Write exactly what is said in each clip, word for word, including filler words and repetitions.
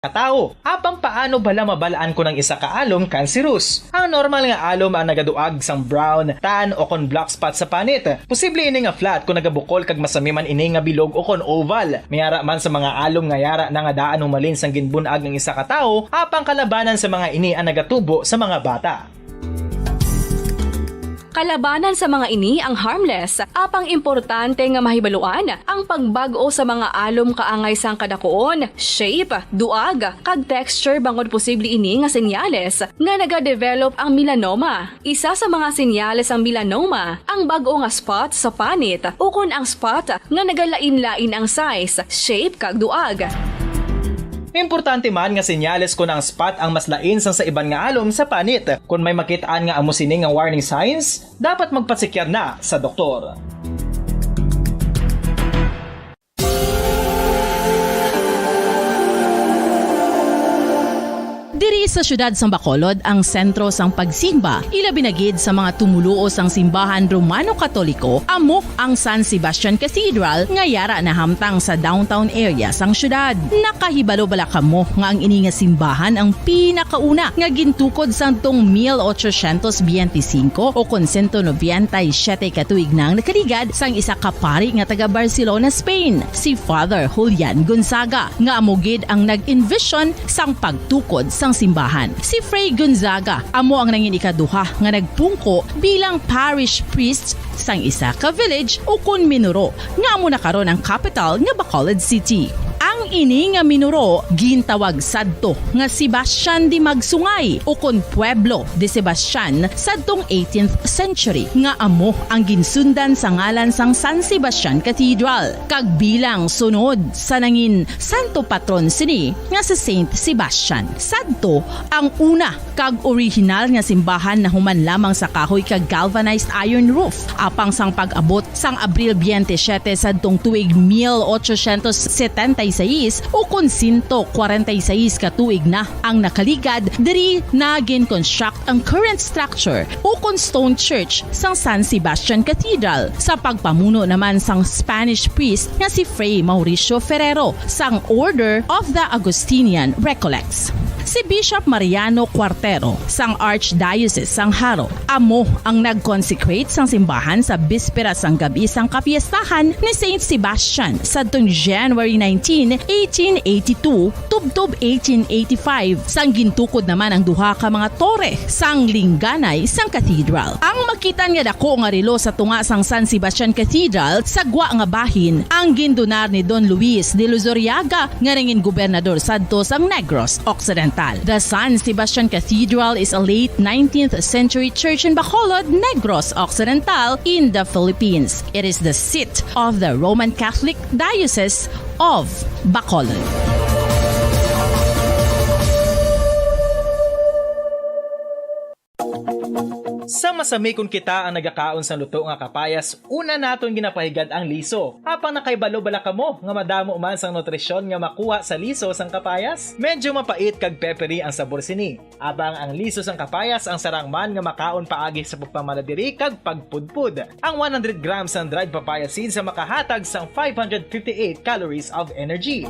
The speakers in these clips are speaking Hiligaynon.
ka tawo. Apang paano bala mabal-an kon ang isa ka alom kanserus? Ang normal nga alom ang nagaduag sang brown, tan, o kon black spot sa panit. Posible ini nga flat kon nagabukol kag masami man ini nga bilog o kon oval. May ara man sa mga alom nga yara na nga daan humalin sang ginbun-ag ang isa ka tawo, apang kalabanan sa mga ini ang nagatubo sa mga bata. Kalabanan sa mga ini ang harmless, apang importante nga mahibaluan ang pagbag-o sa mga alom kaangay sang kadakuon, shape, duag, kag texture, bangod posible ini nga senyales nga nagadevelop ang melanoma. Isa sa mga senyales sang melanoma ang bag-o nga spot sa panit ukon ang spot nga nagalain-lain ang size, shape, kag duag. Importante man nga senyales kon ang spot ang mas lain sang sa iban nga alom sa panit. Kon may makit-an nga amo sini nga warning signs, dapat magpasikya na sa doktor. Diri sa siyudad sang Bacolod ang sentro sang pagsimba, ilabi na gid sa mga tumoluo sang simbahan Romano-Katoliko, amo ang San Sebastian Cathedral nga yara nahamtang sa downtown area sang siyudad. Nakahibalo bala kamo nga ang ini nga simbahan ang pinakauna nga gintukod sadtong mil ochocientos biyente singko o kon sento nobenta y siyete ka tuig na ang nakaligad sang isa ka pari nga taga Barcelona, Spain, si Father Julian Gonzaga, nga amo gid ang nag-envision sang pagtukod sang simbahan. Si Fray Gonzaga amo ang nangin ikaduha nga nagpungko bilang parish priest sang isa ka village o kon minuro nga amo na karon ang kapital nga Bacolod City. Ang ini nga minuro gintawag sadto nga Sebastian de Magsungay o kon Pueblo de Sebastian sadtong eighteenth century, nga amo ang ginsundan sa ngalan sang San Sebastian Cathedral, kag bilang sunod sa nangin santo patron sini nga si Saint Sebastian. Sadto ang una kag orihinal nga simbahan nahuman lamang sa kahoy kag galvanized iron roof. Apang sang pag-abot sang Abril biyente siyete sadtong tuig mil ochocientos setenta y seis, o kon sento kwarenta y seis ka tuig na ang nakaligad, diri na gin-construct ang current structure o kon stone church sang San Sebastian Cathedral, sa pagpamuno naman sang Spanish priest nga si Fray Mauricio Ferrero sang Order of the Augustinian Recollects. Si Bishop Mariano Cuartero sang Archdiocese sang Jaro amo ang nag-consecrate sang simbahan sa bispera sang gab-i sang kapiestahan ni Saint Sebastian sadtong January nineteen, eighteen eighty-two, tubtob eighteen eighty-five, sang gintukod naman ang duha ka mga tore sang lingganay sang cathedral. Ang makitan nga dako nga relo sa tunga sang San Sebastian Cathedral sa gwa nga bahin ang gindonar ni Don Luis de Luzuriaga, nga nangin gobernador sadto sang Negros Occidental. The San Sebastian Cathedral is a late nineteenth century church in Bacolod, Negros Occidental, in the Philippines. It is the seat of the Roman Catholic Diocese of Bacolod. Sa masami kon kita ang nagakaon sang luto nga kapayas, una naton ginapahigad ang liso. Apang nakahibalo bala kamo nga madamo man sang nutrisyon nga makuha sa liso sang kapayas? Medyo mapait kag peppery ang sabor sini. Apang ang liso sang kapayas ang sarang man nga makaon paagi sa pagpamaladiri kag pagpudpod. Ang one hundred grams sang dried papaya seeds ang makahatag sang five hundred fifty-eight calories of energy.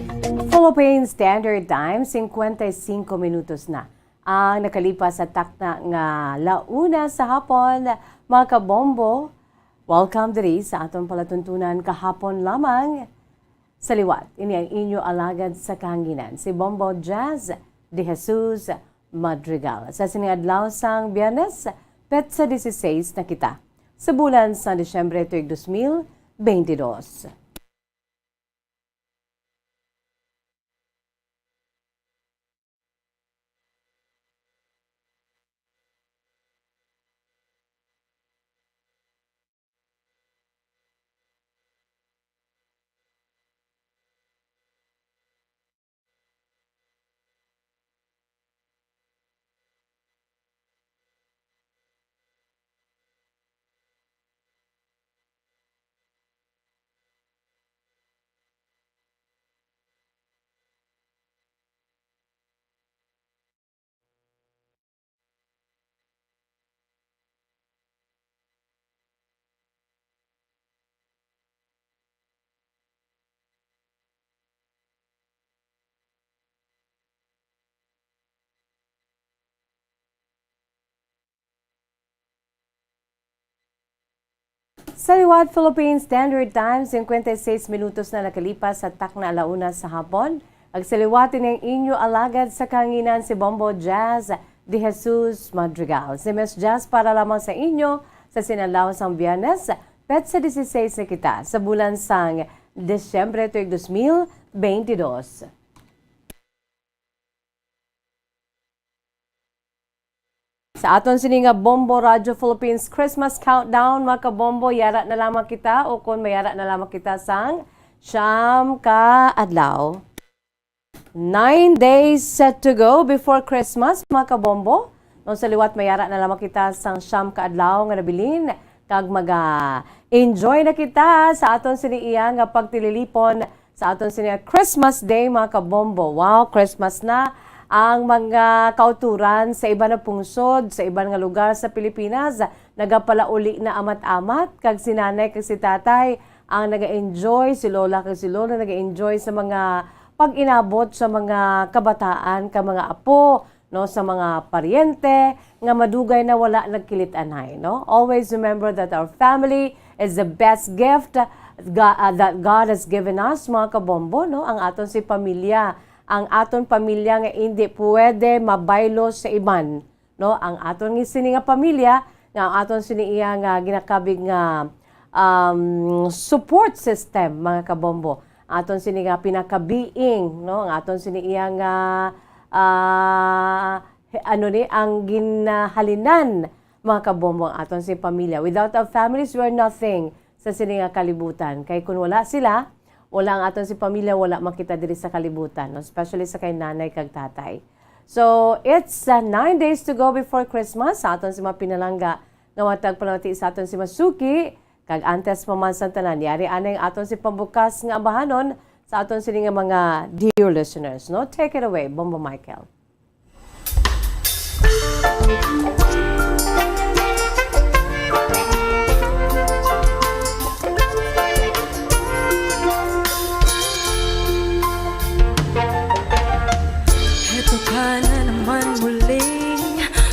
Philippine Standard Time, singkwenta y singko minutos na ang nakalipas sa takna nga launa sa hapon. Mga kabombo, welcome diri sa aton palatuntunan kahapon lamang. Sa liwat, ini ang inyo alagad sa kahanginan, si Bombo Jazz de Jesus Madrigal. Sa sining adlaw sang Biyernes, petsa dieciséis na kita sa bulan sang Disyembre tuig dos mil beintidos. Sa liwat Philippine Standard Time, cincuenta y seis minutos na nakalipas sa takna ala una sa hapon. Ag sa liwat ini ang inyo alagad sa kahanginan, si Bombo Jazz de Jesus Madrigal. Si Miss Jazz para lamang sa inyo sa sinalaw sang Biyernes, petsa dieciséis na kita sa bulan sang Disyembre tuig dos mil beintidos. Sa aton sini nga Bombo Radyo Philippines Christmas Countdown, mga kabombo, yara na lamang kita, o kon mayara na lamang kita sang siyam ka adlaw. Nine days set to go before Christmas, mga kabombo. No, sa liwat, mayara na lamang kita sang siyam ka adlaw nga nabilin, kag maga-enjoy na kita sa aton sini iya nga pagtililipon sa aton sini nga Christmas Day, mga kabombo. Wow, Christmas na. Ang mga kauturan sa iban nga pungsod, sa iban nga lugar sa Pilipinas, nagapalauli na amat-amat, kag si nanay kag si tatay ang naga-enjoy, si lola kag si lolo naga-enjoy sa mga pag-inabot sa mga kabataan kag mga apo, no, sa mga paryente nga madugay na wala nagkilit-anay, no? Always remember that our family is the best gift ga-, uh, that God has given us, mga kabombo, no? Ang aton si pamilya, ang aton pamilya nga indi pwede mabaylo sa iban, no? Ang aton nga sini nga pamilya, nga ang aton sini iya nga ginakabig nga, um, support system, mga kabombo. Ang aton sini nga pinakabeing, no? Ang aton sini iya nga, ah, he-, ano ni, ang ginahalinan, mga kabombo, ang aton sini pamilya. Without our families, we are nothing sa sini nga kalibutan. Kay kun wala sila, wala ang aton si pamilya, wala man kita diri sa kalibutan, no? Especially sa kay nanay kag tatay. So, it's, uh, nine days to go before Christmas. Sa aton si mga pinalangga nga matag palamati sa aton si Masuki, kag antes pa man sang tanan, yari anay ang aton si pambukas nga ambahanon sa aton sini nga mga dear listeners, no? Take it away, Bombo Michael. Heto ka na naman muli,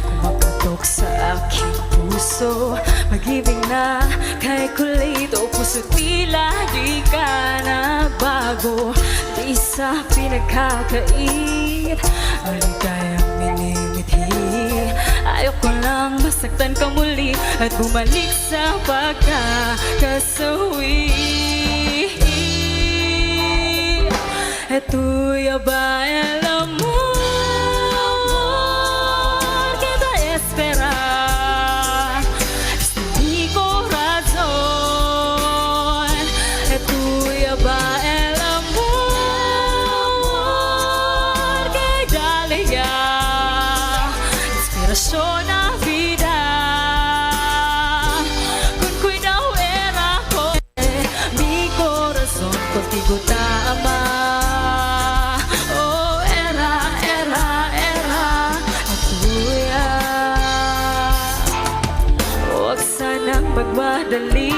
kumaputok sa aking puso. Pag-ibig na kay kulit, o puso, tila di ka na bago. Di sa pinagkakait, maligayang minimithi. Ayoko lang masaktan ka muli at bumalik sa pagkakasawi. Esto ya va el amor que te espera. Mi corazón, es tuya va el amor que dale ya. Inspirasyon na vida, con cuidado era con mi corazón, contigo ta ama. Oh, era, era, era, es tuya. Huwag sanang magmadali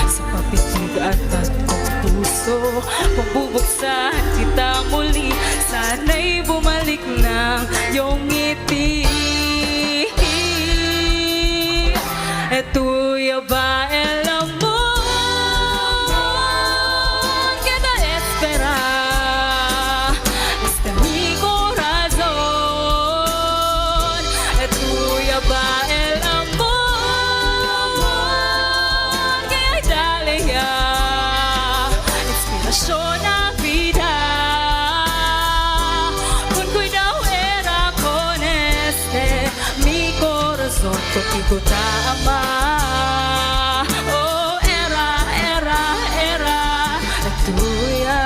sa papitig at tatlong puso. Magbubuksan kita muli, sana'y bumalik ng iyong ngiti. Esto ya va el amor que te espera. Este mi corazón, es tuya va el amor que dale ya. Inspirasyon na vida, con cuidado era con este mi corazón, contigo ta ama. Oh, era, era, era, es tuya.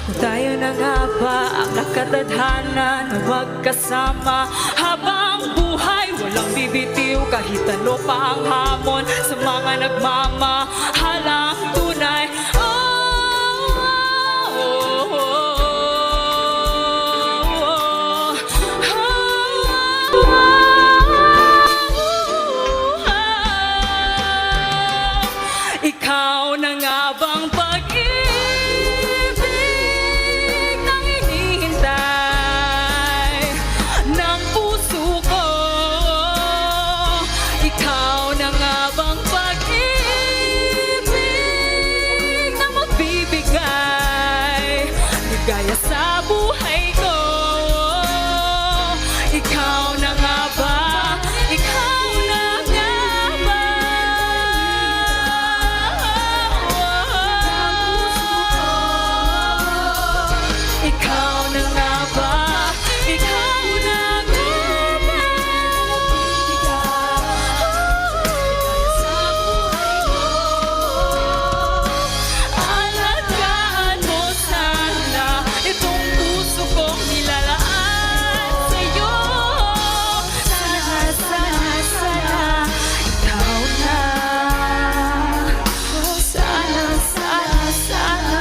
Kung tayo na nga ba ang nakatadhana na magkasama habang buhay, walang bibitiw kahit ano pa ang hamon sa mga nagmamahalang tunay. Oh, oh, oh, oh, oh. Ikaw na nga bang pag-ibig na hinihintay ng puso ko? Ikaw na nga bang Sa buhay ko, ikaw na nga ba? Ikaw na nga ba? Ikaw na nga ba? Ikaw na nga ba? Alagaan mo sana itong puso kong nilalaan sa'yo. Sana, sana, sana, ikaw na. Sana, sana, sana,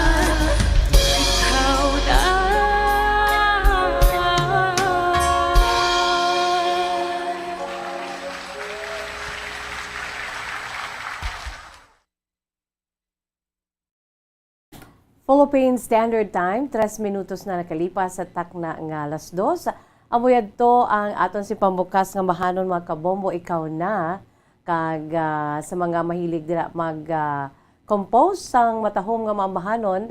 ikaw na. Philippine Standard Time, tres minutos na nakalipas sa takna nga alas dos. Amo yadto ang aton si pambukas nga mahanon, mga kabombo, ikaw na. Kag, ah, sa mga mahilig dira mag, ah, compose sang matahom nga mga mahanon,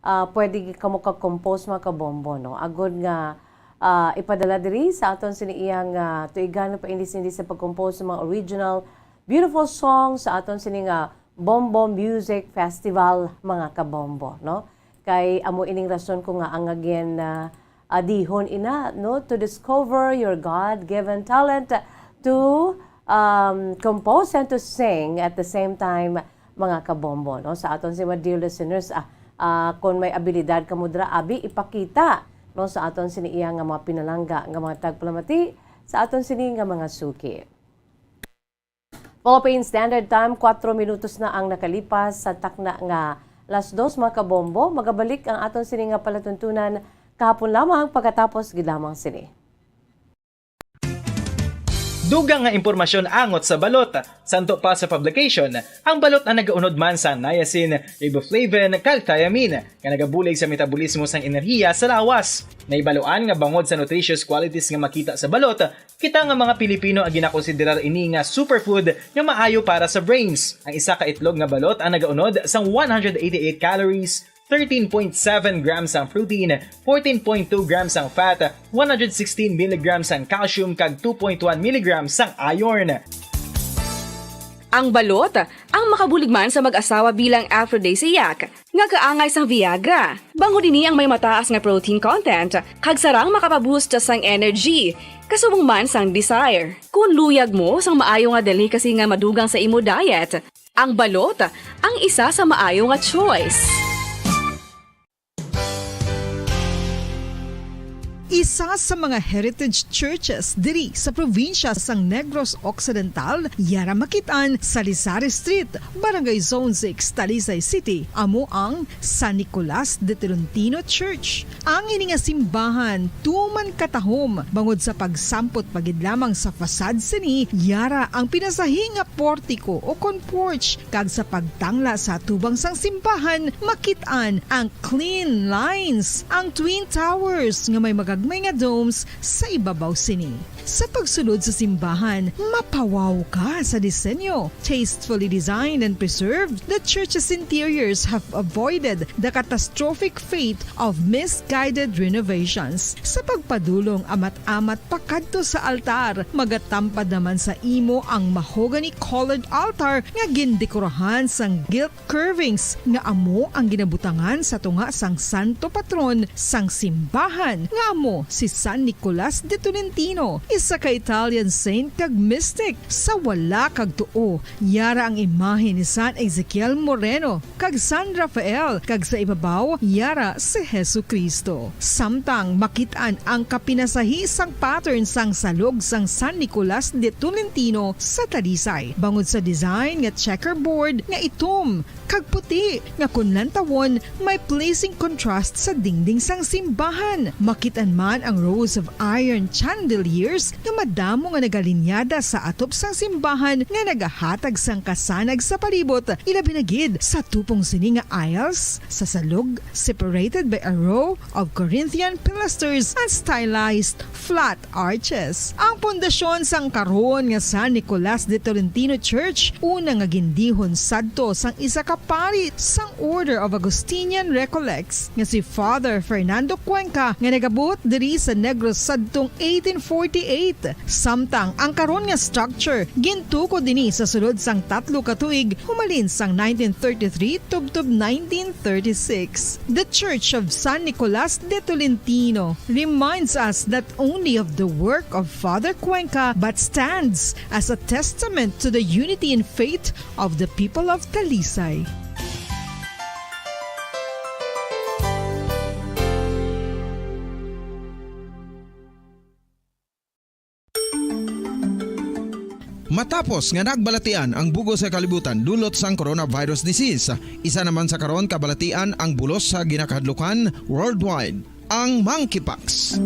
ah, pwede kamo kag-compose, mga kabombo, no? Agod nga, ah, ipadala diri sa aton sini iyang, ah, tuigan pa indi-indi sa pag-compose sa mga original beautiful song sa aton sini nga Bombo Music Festival, mga kabombo, no? Kay amo ining rason ko nga ang again, ah, adihon ina, no, to discover your God-given talent to, um, compose and to sing at the same time, mga kabombo, no? Sa aton si mga dear listeners, ah, ah, kung may abilidad kamo dira, abi, ipakita, no, sa aton sini iya nga mga pinalangga nga mga tagpalamati sa aton sini nga mga suki. Philippine Standard Time, kuwatro minutos na ang nakalipas sa takna nga alas dos, mga kabombo. Magabalik ang aton sini nga palatuntunan kahapon lamang pagkatapos gid lamang sini. Dugang nga impormasyon angot sa balot. Santo pa sa publication, ang balot ang nagaunod man sa niacin, riboflavin, kag thiamine, nga nagabulig sa metabolismo sang enerhiya sa lawas. Naibaluan nga bangod sa nutritious qualities nga makita sa balot, kita nga mga Pilipino ang ginakonsiderar ini nga superfood nga maayo para sa brains. Ang isa ka itlog nga balot ang nagaunod sang one hundred eighty-eight calories, thirteen point seven grams ang protein, fourteen point two grams ang fat, one hundred sixteen milligrams ang calcium, kag two point one milligrams ang iron. Ang balot, ang makabulig man sa mag-asawa bilang aphrodisiac, nga kaangay sang Viagra. Bangod ini ang may mataas nga protein content, kag sarang makapaboost sang energy, kasubong man sang desire. Kung luyag mo sang maayo nga delicacy nga madugang sa imo diet, ang balot ang isa sa maayo nga choice. Isa sa mga heritage churches diri sa probinsya sang Negros Occidental, yara makit-an sa Lizares Street, Barangay Zone six, Talisay City, amo ang San Nicolas de Tolentino Church. Ang ini nga simbahan tuman katahom bangod sa pagsampot pa gid lamang sa facade sini, yara ang pinasahi nga portico o kon porch, kag sa pagtangla sa atubang sang simbahan, makit-an ang clean lines, ang twin towers nga may magagmay nga domes sa ibabaw sini. Sa pagsulod sa simbahan, mapawaw ka sa disenyo. Tastefully designed and preserved, the church's interiors have avoided the catastrophic fate of misguided renovations. Sa pagpadulong amat-amat pakadto sa altar, magatampad naman sa imo ang mahogany-colored altar nga gindekorahan sang gilt curvings nga amo ang ginabutangan sa tunga sang santo patron sang simbahan, nga amo si San Nicolas de Tolentino, isa ka Italian saint kag mystic. Sa wala kag tuo, yara ang imahe ni San Ezekiel Moreno kag San Rafael, kag sa ibabaw, yara si Jesu-Cristo. Samtang makit-an ang kapinasahi sang pattern sang salog sang San Nicolas de Tolentino sa Talisay, bangod sa design nga checkerboard nga itom kag puti nga kon lantawon may pleasing contrast sa dingding sang simbahan. Makit-an man ang rows of iron chandeliers nga madamo nga nagalinyada sa atop sang simbahan nga nagahatag sang kasanag sa palibot, ilabi na gid sa tupong sini nga aisles sa salog, separated by a row of Corinthian pilasters and stylized flat arches. Ang pundasyon sang karon nga San Nicolas de Tolentino Church, una nga gindihon sadto sang isa ka pari sang Order of Augustinian Recollects nga si Father Fernando Cuenca, nga nagabuot diri sa Negros sadtong eighteen forty-eight. Samtang ang karon nga structure gintukod dinhi sa sulod sang tatlo ka tuig, humalin sang nineteen thirty-three tubtob nineteen thirty-six. The Church of San Nicolas de Tolentino reminds us not only of the work of Father Cuenca, but stands as a testament to the unity in faith of the people of Talisay. Matapos nga nagbalatian ang bug-os nga kalibutan dulot sang coronavirus disease, isa naman sa karon kabalatian ang bulos sa ginakahadlukan worldwide, ang monkeypox.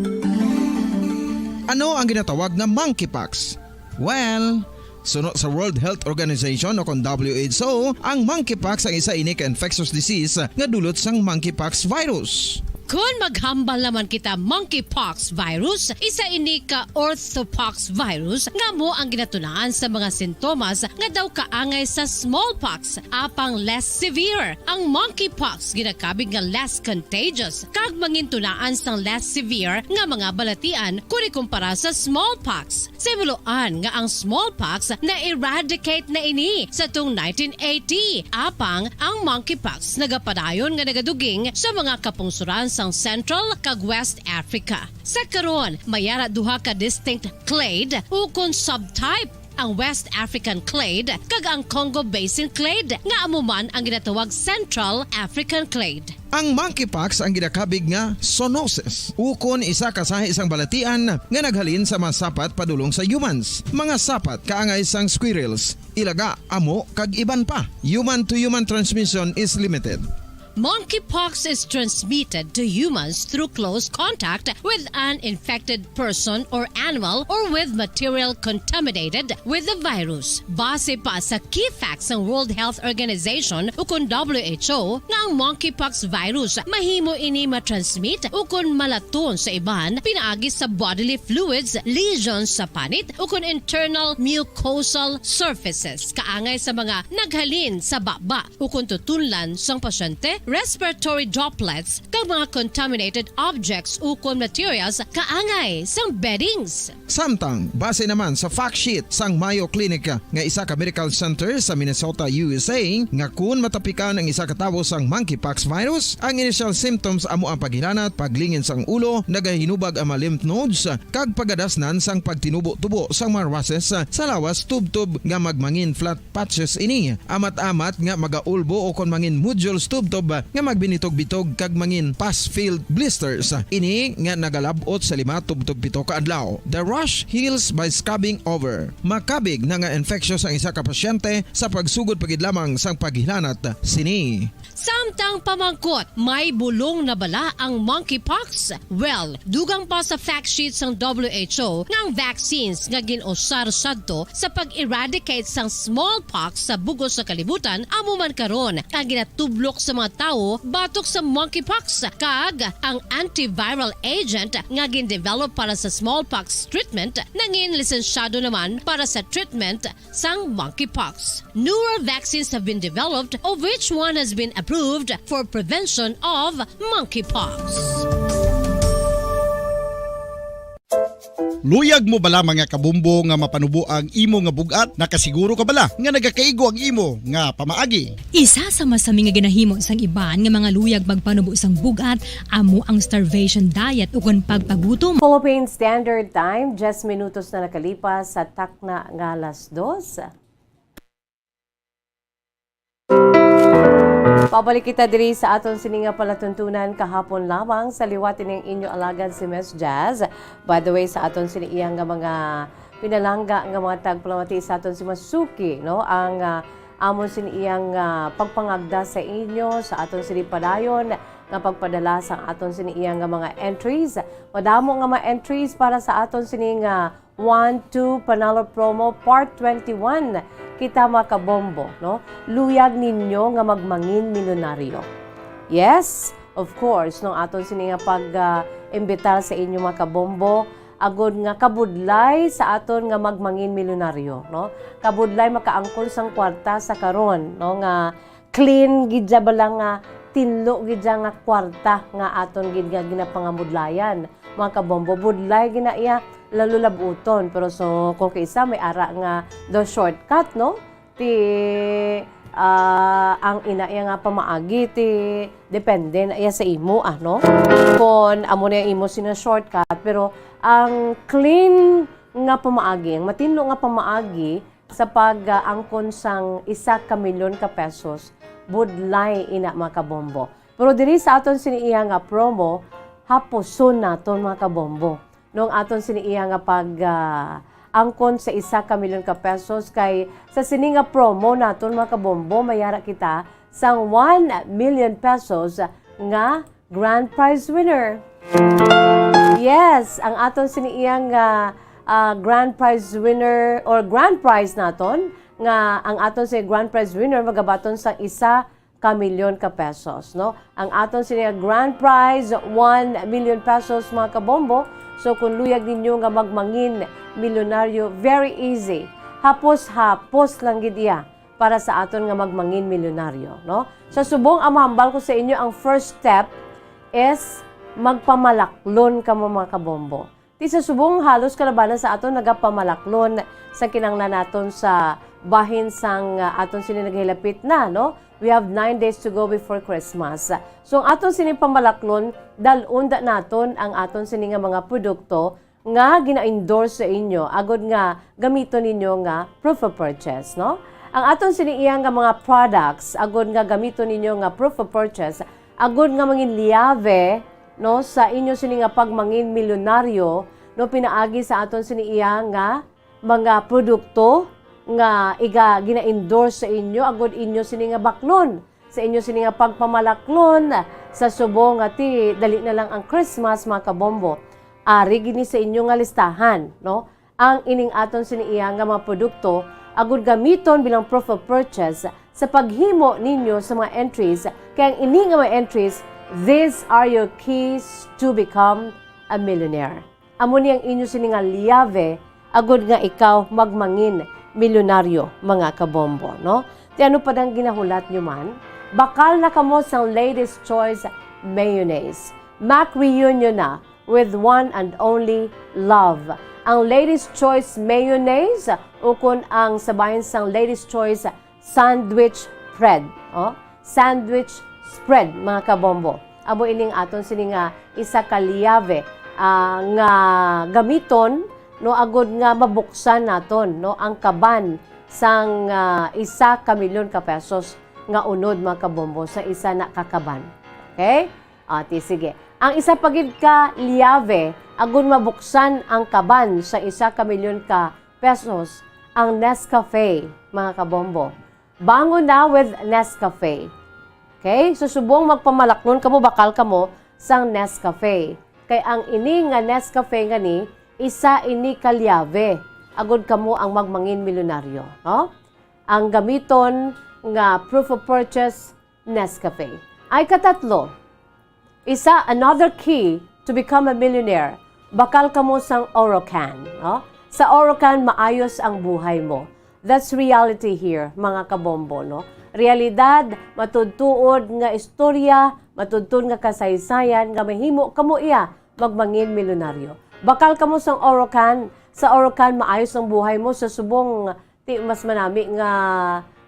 Ano ang ginatawag nga monkeypox? Well, suno sa World Health Organization o kon W H O, ang monkeypox ang isa ini ka infectious disease nga dulot sang monkeypox virus. Kon maghambal naman kita monkeypox virus, isa ini ka orthopox virus nga amo ang ginatunaan sa mga sintomas nga daw kaangay sa smallpox, apang less severe. Ang monkeypox ginakabig nga less contagious kag mangintunaan sang less severe nga mga balatian kon ikumpara sa smallpox. Sa himuloan nga ang smallpox na-eradicate na ini sa tung nineteen eighty, apang ang monkeypox nagapadayon nga nagaduging sa mga kapungsoran sang Central kag West Africa. Sa karon, may ara duha ka distinct clade ukon subtype, ang West African clade kag ang Congo Basin clade, nga amo man ang ginatawag Central African clade. Ang monkeypox ang ginakabig nga zoonosis, ukon isa ka sahi sang balatian nga naghalin sa mga sapat padulong sa humans. Mga sapat kaangay sang squirrels, ilaga, amo, kag iban pa. Human-to-human transmission is limited. Monkeypox is transmitted to humans through close contact with an infected person or animal or with material contaminated with the virus. Base pa sa key facts sang World Health Organization ukon W H O nga ang monkeypox virus mahimo ini matransmit ukon malaton sa iban pinaagi sa bodily fluids, lesions sa panit, ukon internal mucosal surfaces kaangay sa mga naghalin sa baba ukon tutunlan sang pasyente, respiratory droplets, kag mga contaminated objects ukon materials kaangay sang beddings. Samtang, base naman sa fact sheet sang Mayo Clinic nga isa ka medical center sa Minnesota, U S A, nga kun matapikan ang isa ka tawo sang monkeypox virus, ang initial symptoms amo ang paghilanat, paglingin sang ulo, nagahinubag ang mga lymph nodes, kag pagadasnan sang pagtinubo-tubo sang mga rushes sa lawas tubtob nga magmangin flat patches ini, amat-amat nga magaulbo ukon mangin nodules tubtob nga magbinitog-bitog kag mangin pus-filled blisters. Ini nga nagalab-ot sa lima tubtob pito ka adlaw. The rash heals by scabbing over. Makabig na nga infectious ang isa ka pasyente sa pagsugod pa gid lamang sang paghilanat sini. Samtang pamangkot, may bulong na bala ang monkeypox? Well, dugang pa sa fact sheet sang W H O nga ang vaccines nga gin-usar sadto sa pag-eradicate sang smallpox sa bug-os nga kalibutan amo man karon ang ginatublok sa mga tawo batok sa monkeypox, kag ang antiviral agent nga gin-develop para sa smallpox treatment nangin lisensyado naman para sa treatment sang monkeypox. Newer vaccines have been developed, of which one has been approved for prevention of monkeypox. Luyag mo bala, mga kabombo, nga mapanubo ang imo nga bug-at? Nakasiguro ka bala nga nagakaigo ang imo nga pamaagi? Isa sa masami nga ginahimo sang iban nga mga luyag magpanubo sang bug-at amo ang starvation diet ukon pagpagutom. Philippine Standard Time, diyes minutos na nakalipas sa takna nga alas dos. Pabalik kita diri sa aton sini nga palatuntunan kahapon lamang sa liwat ining inyo alagad si Miss Jazz. By the way, sa aton sini iyang nga mga pinalangga nga mga tagpalamati sa aton si Masuki, no? Ang, ah, amon sini iyang, ah, pagpangagda sa inyo sa aton sini padayon nga pagpadala sang aton sini iya nga mga entries. Madamo nga mga entries para sa aton sini nga one two Panalo Promo Part twenty-one. Kita, mga kabombo, no? Luyag ninyo nga magmangin milyonaryo. Yes, of course, no, aton sini nga pag, ah, imbitar sa inyo, mga kabombo, agod nga kabudlay sa aton nga magmangin milyonaryo, no? Kabudlay makaangkon sang kwarta sa karon, no, nga clean gid siya bala nga tinlo gid siya nga kwarta nga aton gid nga ginapangamudlayan, mga kabombo. Budlay gina iya lalo labuton, pero so kung kaisa may ara nga the shortcut, no? Ti, ah, ang ina iya nga pamaagi ti depende na iya sa imo, ah, no? Kon amo na imo sina shortcut, pero ang clean nga pamaagi, ang matinlo nga pamaagi sa pag-angkon sang isa ka milyon ka pesos, budlay ina, mga kabombo. Pero diri sa aton sini iya nga promo, hapuson naton, mga kabombo, nung aton sini iya nga pag, ah, angkon sa isa ka milyon ka pesos, kay sa sini nga promo naton, mga kabombo, mayara kita sang one million pesos nga grand prize winner. Yes, ang aton sini iya nga, ah, grand prize winner or grand prize naton, nga ang aton si grand prize winner magabaton sa isa ka milyon ka pesos, no? Ang aton sini nga grand prize, one million pesos, mga kabombo. So kung luyag ninyo nga magmangin milyonaryo, very easy. Hapos-hapos lang gid iya para sa aton nga magmangin milyonaryo, no? Sa subong, ang mahambal ko sa inyo, ang first step is magpamalaklon kamo, mga kabombo. Ti sa subong, halos kalabanan sa aton nagapamalaklon sa kinahanglan naton sa bahin sang, ah, aton sini nagahilapit na, no? We have nine days to go before Christmas. So, ang aton sini pamalaklon, dal-on da naton ang aton sini nga mga produkto nga gina-endorse sa inyo, agod nga gamiton ninyo nga proof of purchase, no? Ang aton sini iya nga mga products, agod nga gamiton ninyo nga proof of purchase, agod nga mangin liyabe, no, sa inyo sini nga pagmangin milyonaryo, no, pinaagi sa aton sini iya nga mga produkto nga iga gina-endorse sa inyo, agod inyo sini nga baklon sa inyo sini nga pagpamalaklon. Sa subong nga ti dali na lang ang Christmas, mga kabombo. Ari gini sa inyo nga listahan, no? Ang ining aton sini iya nga mga produkto, agud gamiton bilang proof of purchase sa paghimo ninyo sa mga entries, kay ang ini nga mga entries, these are your keys to become a millionaire. Amo ni ang inyo sini nga liyabe, agud nga ikaw magmangin milyonaryo, mga kabombo, no? Ti ano pa dang ginahulat nyo man? Bakal na kamo sang Ladies Choice Mayonnaise. Mac reunion na with one and only love. Ang Ladies Choice Mayonnaise, ukon ang sabayan sang Ladies Choice Sandwich Spread. Oh, sandwich spread, mga kabombo. Amo ining aton sini nga isa ka liyabe, ah, nga gamiton, no, agud nga mabuksan naton, no, ang kaban sang, ah, isa ka milyon ka pesos nga unod, mga kabombo, sa isa na ka kaban. Okay? Ah, ti sige. Ang isa pa gid ka liyabe, agud mabuksan ang kaban sa isa ka milyon ka pesos, ang Nescafe, mga kabombo. Bangon na with Nescafe. Okay? So, subong magpamalaklon kamo, bakal kamo sang Nescafe. Kay ang ini nga Nescafe nga ni, isa ini ka liyabe, agud kamo ang magmangin milyonaryo, no? Ang gamiton nga proof of purchase, Nescafe. Ay katatlo, isa, another key to become a millionaire, bakal kamo sang Orocan, no? Sa Orocan, maayos ang buhay mo. That's reality here, mga kabombo, no? Realidad, matudtuod nga istorya, matudtuod nga kasaysayan nga mahimo kamo iya magmangin milyonaryo. Bakal kamo sang Orocan, sa Orocan, maayos ang buhay mo sa subong ti mas manami nga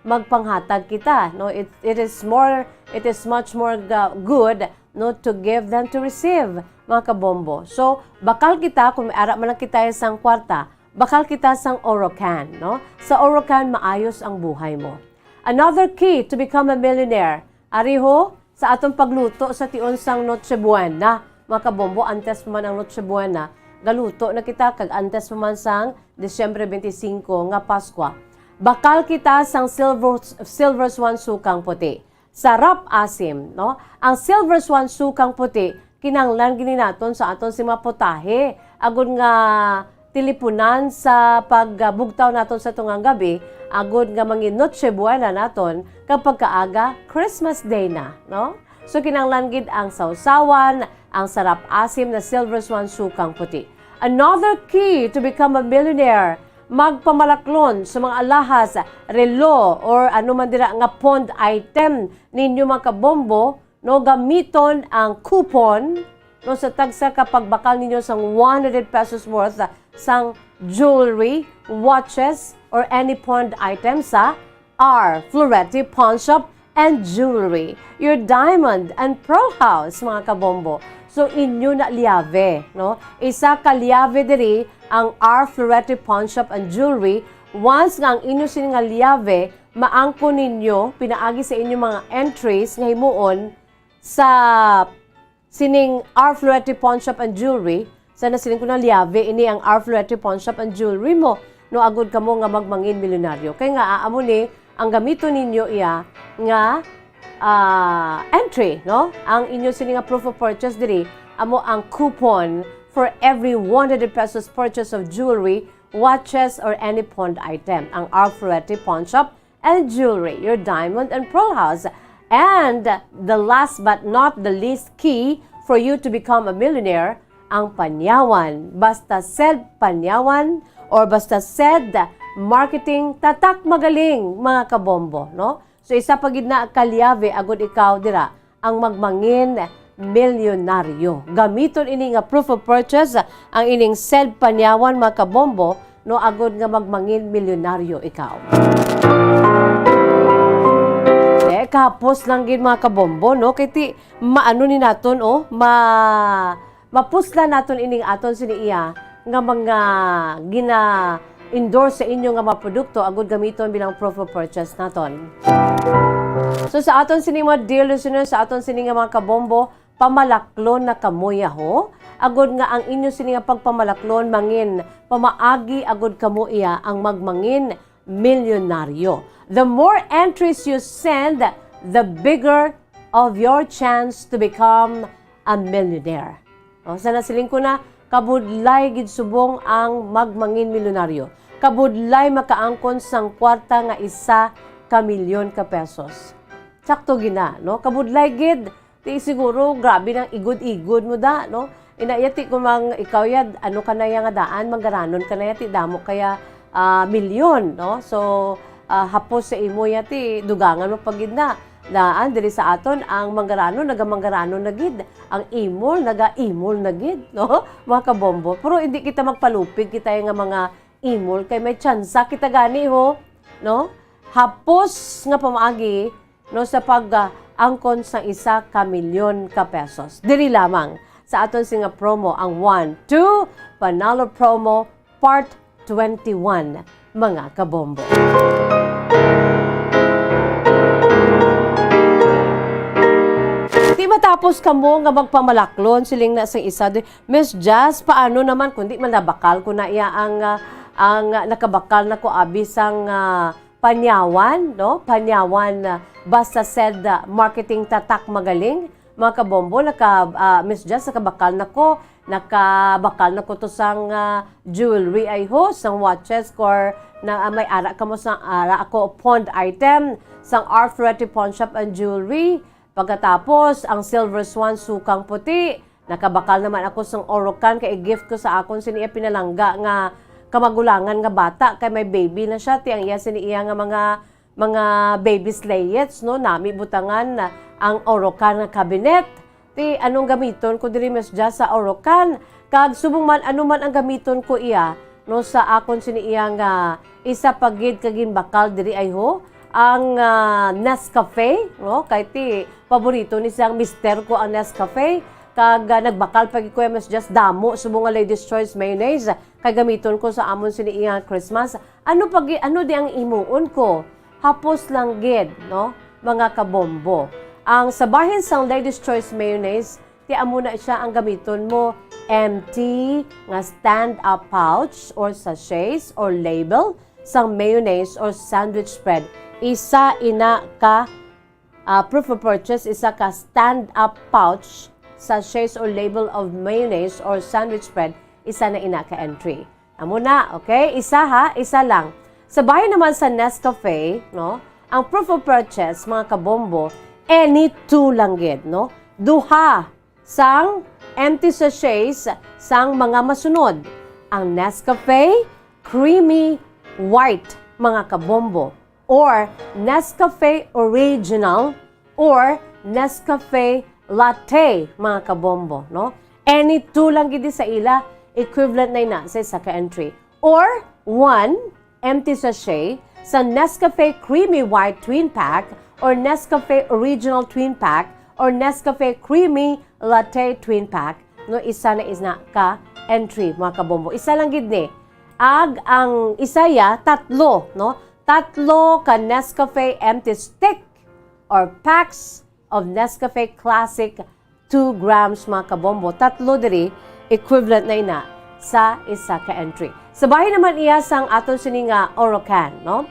magpanghatag kita, no? It, it is more, it is much more ga-, good, no, to give than to receive, mga kabombo. So, bakal kita, kung may ara man lang kita sang kwarta, bakal kita sang Orocan, no? Sa Orocan, maayos ang buhay mo. Another key to become a millionaire, ari ho, sa aton pagluto sa tion sang Noche Buena, mga kabombo, antes pa man ang Noche Buena, galuto na kita, kag antes pa man sang Disyembre twenty-five nga Paskwa. Bakal kita sang Silver, Silver Swan Sukang Puti. Sarap asim, no? Ang silver swan, sukang puti, kinahanglan gid ni naton sa aton sing mga putahe, agod nga tilipunan sa pagbugtaw naton sa tungang gabi, agod nga mangin Noche Buena naton kag pagkaaga Christmas Day na, no? So, kinahanglan gid ang sawsawan, ang sarap asim na silver swan, sukang puti. Another key to become a millionaire, magpamalaklon sa mga alahas, relo, or ano man dira nga pawned item ninyo, mga kabombo, no, gamiton ang coupon, no, sa tagsa ka pagbakal ninyo sang one hundred pesos worth, ah, sang jewelry, watches, or any pawned item sa R Florete Pawnshop and Jewelry, your diamond and pearl house, mga kabombo. So, inyo na liave, no? Isa ka liave diri ang R Florete Pawnshop and Jewelry. Once nga ang inyo sini nga liave maangkon ninyo pinaagi sa inyo mga entries nga himuon sa sining R Florete Pawnshop and Jewelry, sa nasiling ko na liave ini ang R Florete Pawnshop and Jewelry mo, no, agod kamo nga magmangin milyonaryo. Kay nga, ah, amo ni ang gamiton ninyo iya nga, ah, entry, no? Ang inyo sini nga proof of purchase diri, amo ang coupon for every one hundred pesos purchase of jewelry, watches, or any pawned item. Ang R Florete Pawnshop and Jewelry, your diamond and pearl house. And the last but not the least key for you to become a millionaire, ang Panyawan. Basta said Panyawan or basta said marketing, tatak magaling, mga kabombo, no? So, isa pa gid na ka liave agud ikaw dira ang magmangin milyonaryo. Gamiton ini nga proof of purchase, ang ining said Panyawan, mga kabombo, no, agud nga magmangin milyonaryo ikaw. Eh, kahapos lang gid, mga kabombo, no? Kay ti, maano ni naton, oh, ma-, mapuslan naton ining aton sini iya nga mga gina-endorse sa inyo nga mga produkto agud gamiton bilang proof of purchase naton. So, sa aton sini mga dear listeners, sa aton sini nga mga kabombo, pamalaklon na kamo, yaho, agud nga ang inyo sini nga pagpamalaklon mangin pamaagi agud kamo iya ang magmangin milyonaryo. The more entries you send, the bigger of your chance to become a millionaire. O, sa nasiling ko na, kabudlay gid subong ang magmangin milyonaryo. Kabudlay makaangkon sang kwarta nga isa ka milyon ka pesos. Sakto gina, no? Kabudlay gid. Ti siguro, grabe nang igod-igod mo da, no? Ina ya ti, kung mang ikaw ya, ano ka na ya nga daan, manggaranon ka na ya ti, damo kaya, ah, milyon, no? So, ah, hapos sa imo ya ti, dugangan mo pa gid na. Daan, diri sa aton, ang manggaranon, nagamanggaranon na gid. Ang imol, nagaimol na gid, no? Mga kabombo. Pero hindi kita magpalupig, kita ya nga mga imol, kay may tsansa kita gani, ho, no? Hapos nga pamaagi, no, sa pag, ah, angkon sang isa ka milyon ka pesos. Diri lamang sa aton sini nga promo, ang One, Two, Panalo Promo Part twenty-one, mga kabombo. Di matapos kamo nga magpamalaklon, siling na sang isa, di, "Miss Jazz, paano naman kundi man nabakal ko na iya ang, ah, ang, ah, nakabakal na ko abi sang, ah, Panyawan, no? Panyawan, ah, basta said, ah, marketing tatak magaling." Mga kabombo, naka, ah, Miss Jazz, nakabakal na ko. Nakabakal na ko to sang, ah, jewelry ay ho, sang watches, or na, ah, may ara kamo sang ara ako pawned item, sang R Florete Pawnshop and Jewelry. Pagkatapos, ang silver swan, sukang puti. Nakabakal naman ako sang Orocan kay i-gift ko sa akon sini iya pinalangga nga kamagulangan nga bata kay may baby na siya. Ti ang iya sini iya nga mga, mga baby slayets, no? Nami butangan na ang Orocan nga cabinet. Ti anong gamiton ko diri, Miss Jazz, sa Orocan? Kag subong man, ano man ang gamiton ko iya, no, sa akon sini iya nga isa pa gid ka ginbakal diri ay ho, ang, ah, Nescafe, no? Kay ti paborito ni siyang mister ko ang Nescafe. Kag, ah, nagbakal pa gid ko, Miss Jazz, damo subong nga Ladies Choice mayonnaise kay gamiton ko sa amon sini iya Christmas. Ano pa gi-, ano di ang imuon ko? Hapos lang gid, no, mga kabombo. Ang sa bahin sang Ladies Choice mayonnaise, ti amo na siya ang gamiton mo, empty nga stand-up pouch or sachets or label sang mayonnaise or sandwich spread. Isa ina ka ah, proof of purchase, isa ka stand-up pouch, sachets or label of mayonnaise or sandwich spread, isa na ina ka entry. Amo na, okay? Isa ha, isa lang. Sa bahin naman sa Nescafe, no? Ang proof of purchase, mga kabombo, any two lang gid, no? Duha sang empty sachets sang mga masunod. Ang Nescafe Creamy White, mga kabombo, or Nescafe Original, or Nescafe Latte, mga kabombo, no? Any two lang gid sa ila, equivalent na ina sa isa ka entry. Or one empty sachet sa Nescafe Creamy White Twin Pack or Nescafe Original Twin Pack or Nescafe Creamy Latte Twin Pack, no, isa na ina ka entry, mga kabombo. Isa lang gid ni. Ag ang isa ya, tatlo, no? Tatlo ka Nescafe empty stick or packs of Nescafe Classic, two grams, mga kabombo. Tatlo diri, equivalent na ina sa isa ka entry. Sa bahin naman iya sang aton sini nga Orocan, no?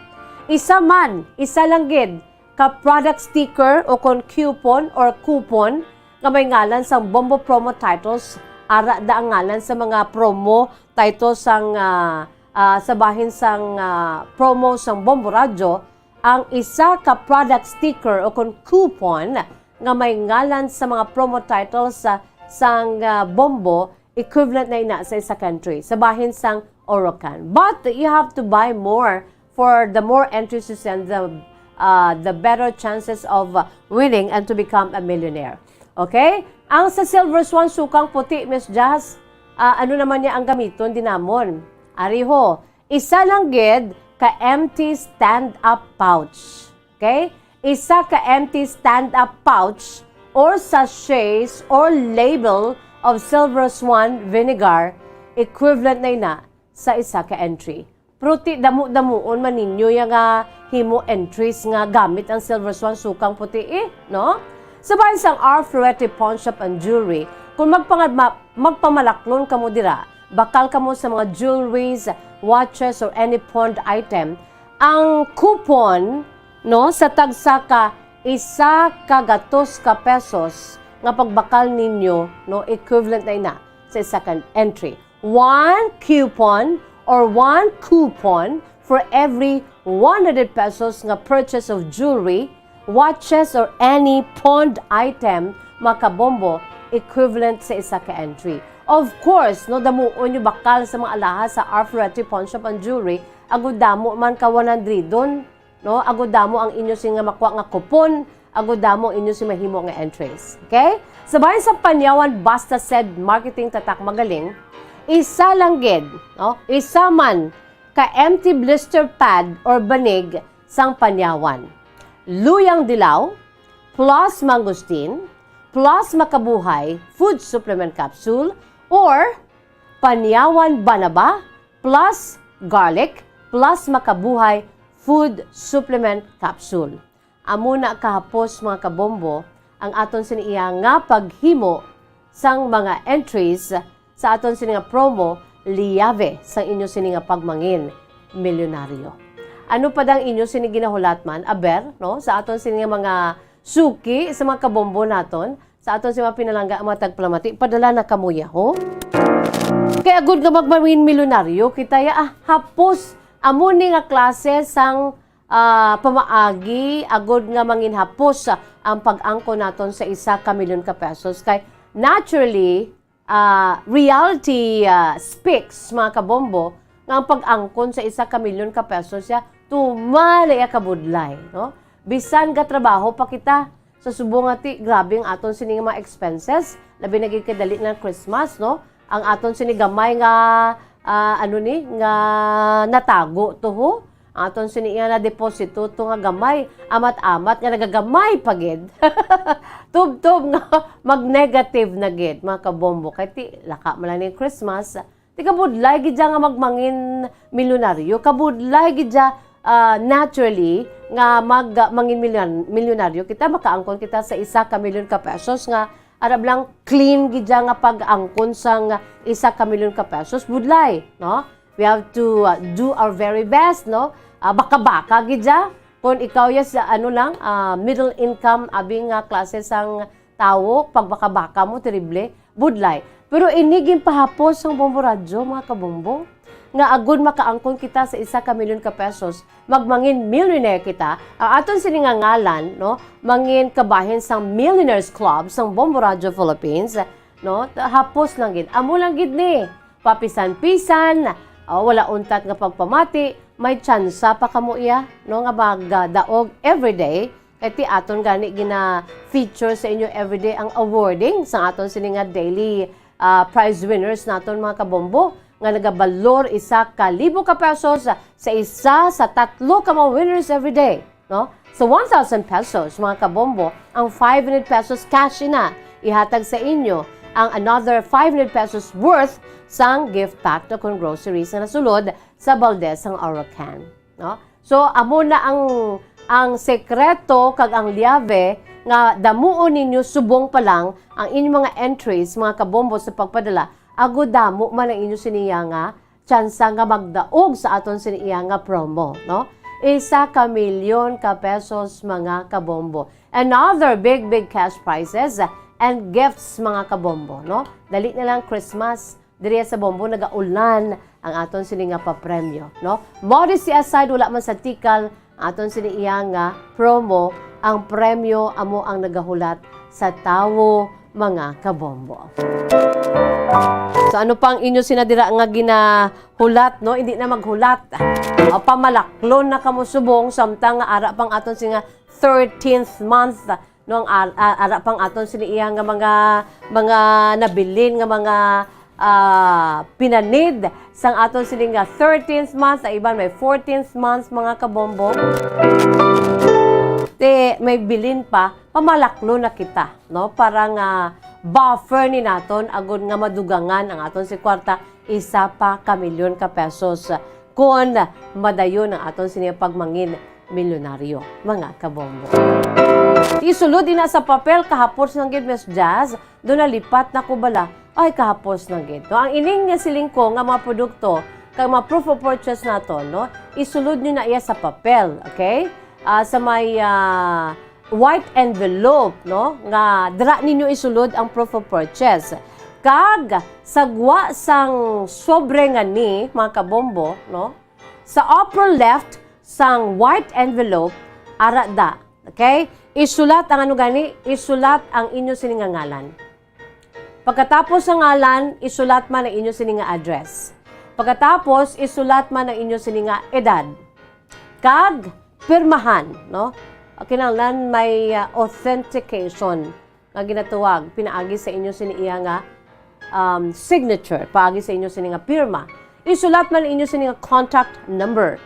Isa man, isa lang gid ka product sticker o kon coupon or coupon nga may ngalan sang Bombo Promo Titles, ara da ang ngalan sa mga promo titles sang, ah, ah, sa bahin sang, ah, promo sang Bombo Radyo, ang isa ka product sticker o kon coupon nga may ngalan sa mga promo titles sa, sang, ah, Bombo, equivalent na ina sa isa ka entry sa bahin sang Orocan. But you have to buy more for the more entries you send, the, ah, the better chances of, ah, winning and to become a millionaire. Okay? Ang sa Silver Swan Sukang Puti, Miss Jazz, ah, ano naman niya ang gamiton din namon? Ariho, isa lang gid ka empty stand-up pouch. Okay? Isa ka empty stand-up pouch or sachets or label of Silver Swan vinegar, equivalent na ina sa isa ka entry. Pero ti damo-damuon man ninyo ya nga himo entries nga gamit ang Silver Swan Sukang Puti, eh, no? Sa bahin sang R Florete Pawn Shop and Jewelry, kung magpangad-, ma-, magpamalaklon kamo dira, bakal kamo sa mga jewelries, watches, or any pawned item, ang coupon, no, sa tagsa ka isa ka gatos ka pesos nga pagbakal ninyo, no, equivalent na ina sa isa ka entry. One coupon or one coupon for every one hundred pesos nga purchase of jewelry, watches, or any pawned item, mga kabombo, equivalent sa isa ka entry. Of course, no, damuon nyo bakal sa mga alahas sa R Florete Pawn Shop and Jewelry, agud damo man ka one hundred don, no? Agud damo ang inyo sini nga makuha nga coupon, agud damo ang inyo sini mahimo nga entries. Okay? Sa bahin sa Panyawan, basta said marketing tatak magaling, isa lang gid, no? Isa man ka empty blister pad or banig sang Panyawan. Luyang dilaw, plus mangosteen, plus makabuhay food supplement capsule, or Panyawan banaba, plus garlic, plus makabuhay food supplement capsule. Amo na kahapos, mga kabombo, ang aton sini iya nga paghimo sang mga entries sa aton sini nga promo, liyabe sang inyo sini nga pagmangin milyonaryo. Ano pa dang inyo sini ginahulat man? Aber, no? Sa aton sini nga mga suki, sa mga kabombo naton, sa aton sini mga pinalangga, mga tagpalamati, padala na kamo ya, ho? Kay agud nga magmangin milyonaryo kita ya, ah, hapos, amo ni nga klase sang, ah, pamaagi, agud nga manginhapos, ah, ang pag-angkon naton sa isa ka milyon ka pesos. Kay naturally, ah, reality, ah, speaks, mga kabombo, nga ang pag-angkon sa isa ka milyon ka pesos ya, tumalaya kabudlay, no? Bisan gatrabaho pa kita, sa subong nga ti, grabe ang aton sini nga mga expenses, labi na gid kay dali na Christmas, no? Ang aton sini gamay nga, ah, ano ni, nga natago to, ho? Ang aton sini nga na deposito to nga gamay, amat-amat nga nagagamay pa gid. Tubtob nga mag-negative na gid, mga kabombo. Kay ti, laka man lang ni Christmas, ti kabudlay gid dya nga magmangin milyonaryo, kabudlay gid dya, ah, naturally nga mag, mangin milyon-, milyonaryo kita, makaangkon kita sa isa ka milyon ka pesos nga arab lang clean gid dya nga pag-angkon sang isa ka milyon ka pesos, budlay, no? We have to, uh, do our very best, no? Ah, baka-baka gid dya. Kung ikaw ya sa, ano lang, ah, middle income, abi nga klase sang tawo, pagbakabaka mo, terrible, budlay. Pero ini ginpahapos sang Bombo Radyo, mga kabombo, nga agud makaangkon kita sa isa ka milyon ka pesos, magmangin millionaire kita, ang aton sini nga ngalan, no, mangin kabahin sang Millionaires Club sang Bombo Radyo Philippines, no, hapos lang gid. Amo lang gid ni, papisan-pisan, o, wala untat nga pagpamati, may tsansa pa kamo iya, no, nga magdaog everyday. Kay ti aton gani gina-feature sa inyo everyday ang awarding sa aton sini nga daily, ah, prize winners naton, mga kabombo, nga nagabalor isa ka libo ka pesos sa isa sa tatlo ka mga winners everyday, no? So, one thousand pesos, mga kabombo, ang five hundred pesos cash ina ihatag sa inyo, ang another five hundred pesos worth sang gift pack na kon groceries nga nasulod sa balde sang Orocan, no? So, amo na ang, ang sekreto kag ang liabe nga damuon ninyo subong pa lang ang inyong mga entries, mga kabombo, sa pagpadala. Agud damo man ang inyo siniya nga tsansa nga magdaog sa aton siniya nga promo, no? Isa ka milyon ka pesos, mga kabombo. Another big, big cash prizes and gifts, mga kabombo, no? Dali na lang Christmas. Diri sa Bombo nagaulan ang aton sini nga papremyo, no? Modesty aside, wala man sa tikal ang aton sini iya nga promo, ang premyo amo ang nagahulat sa tawo, mga kabombo. So, ano pa ang inyo sina dira nga ginahulat, no? Hindi na maghulat. O, pamalaklon na kamo subong, samtang nga ara pang aton sini nga thirteenth month, no, ang ar-, a-, ara pang aton sini iya nga mga, mga nabilin nga mga, ah, pinanid sang aton sini nga thirteenth month, ang iban may fourteenth month, mga kabombo. Ti, may bilin pa, pamalaklo na kita, no, para nga buffer ni naton agud nga madugangan ang aton si kwarta isa pa ka milyon ka pesos. Kon madayon ang aton sini pagmangin milyonaryo, mga kabombo. Isulod ina sa papel, kahapos lang gid, Miss Jazz, do nalipat na ko bala. Ay, kahapos lang gid. No, ang ining nga siling ko nga mga produkto, kag mga proof of purchase naton, no, isulod nyo na iya sa papel, okay? Ah, sa may, ah, white envelope, no, nga dira ninyo isulod ang proof of purchase. Kag sa gwa sang sobre nga ni, mga kabombo, no, sa upper left sang white envelope, ara da. Okay? Isulat ang ano gani? Isulat ang inyo sini nga ngalan. Pagkatapos sa ngalan, isulat man ang inyo sini nga address. Pagkatapos, isulat man ang inyo sini nga edad. Kag pirmahan, no? Kinahanglan may, ah, authentication nga ginatawag pinaagi sa inyo sini iya nga, um, signature, paagi sa inyo sini nga pirma. Isulat man inyo sini nga contact number.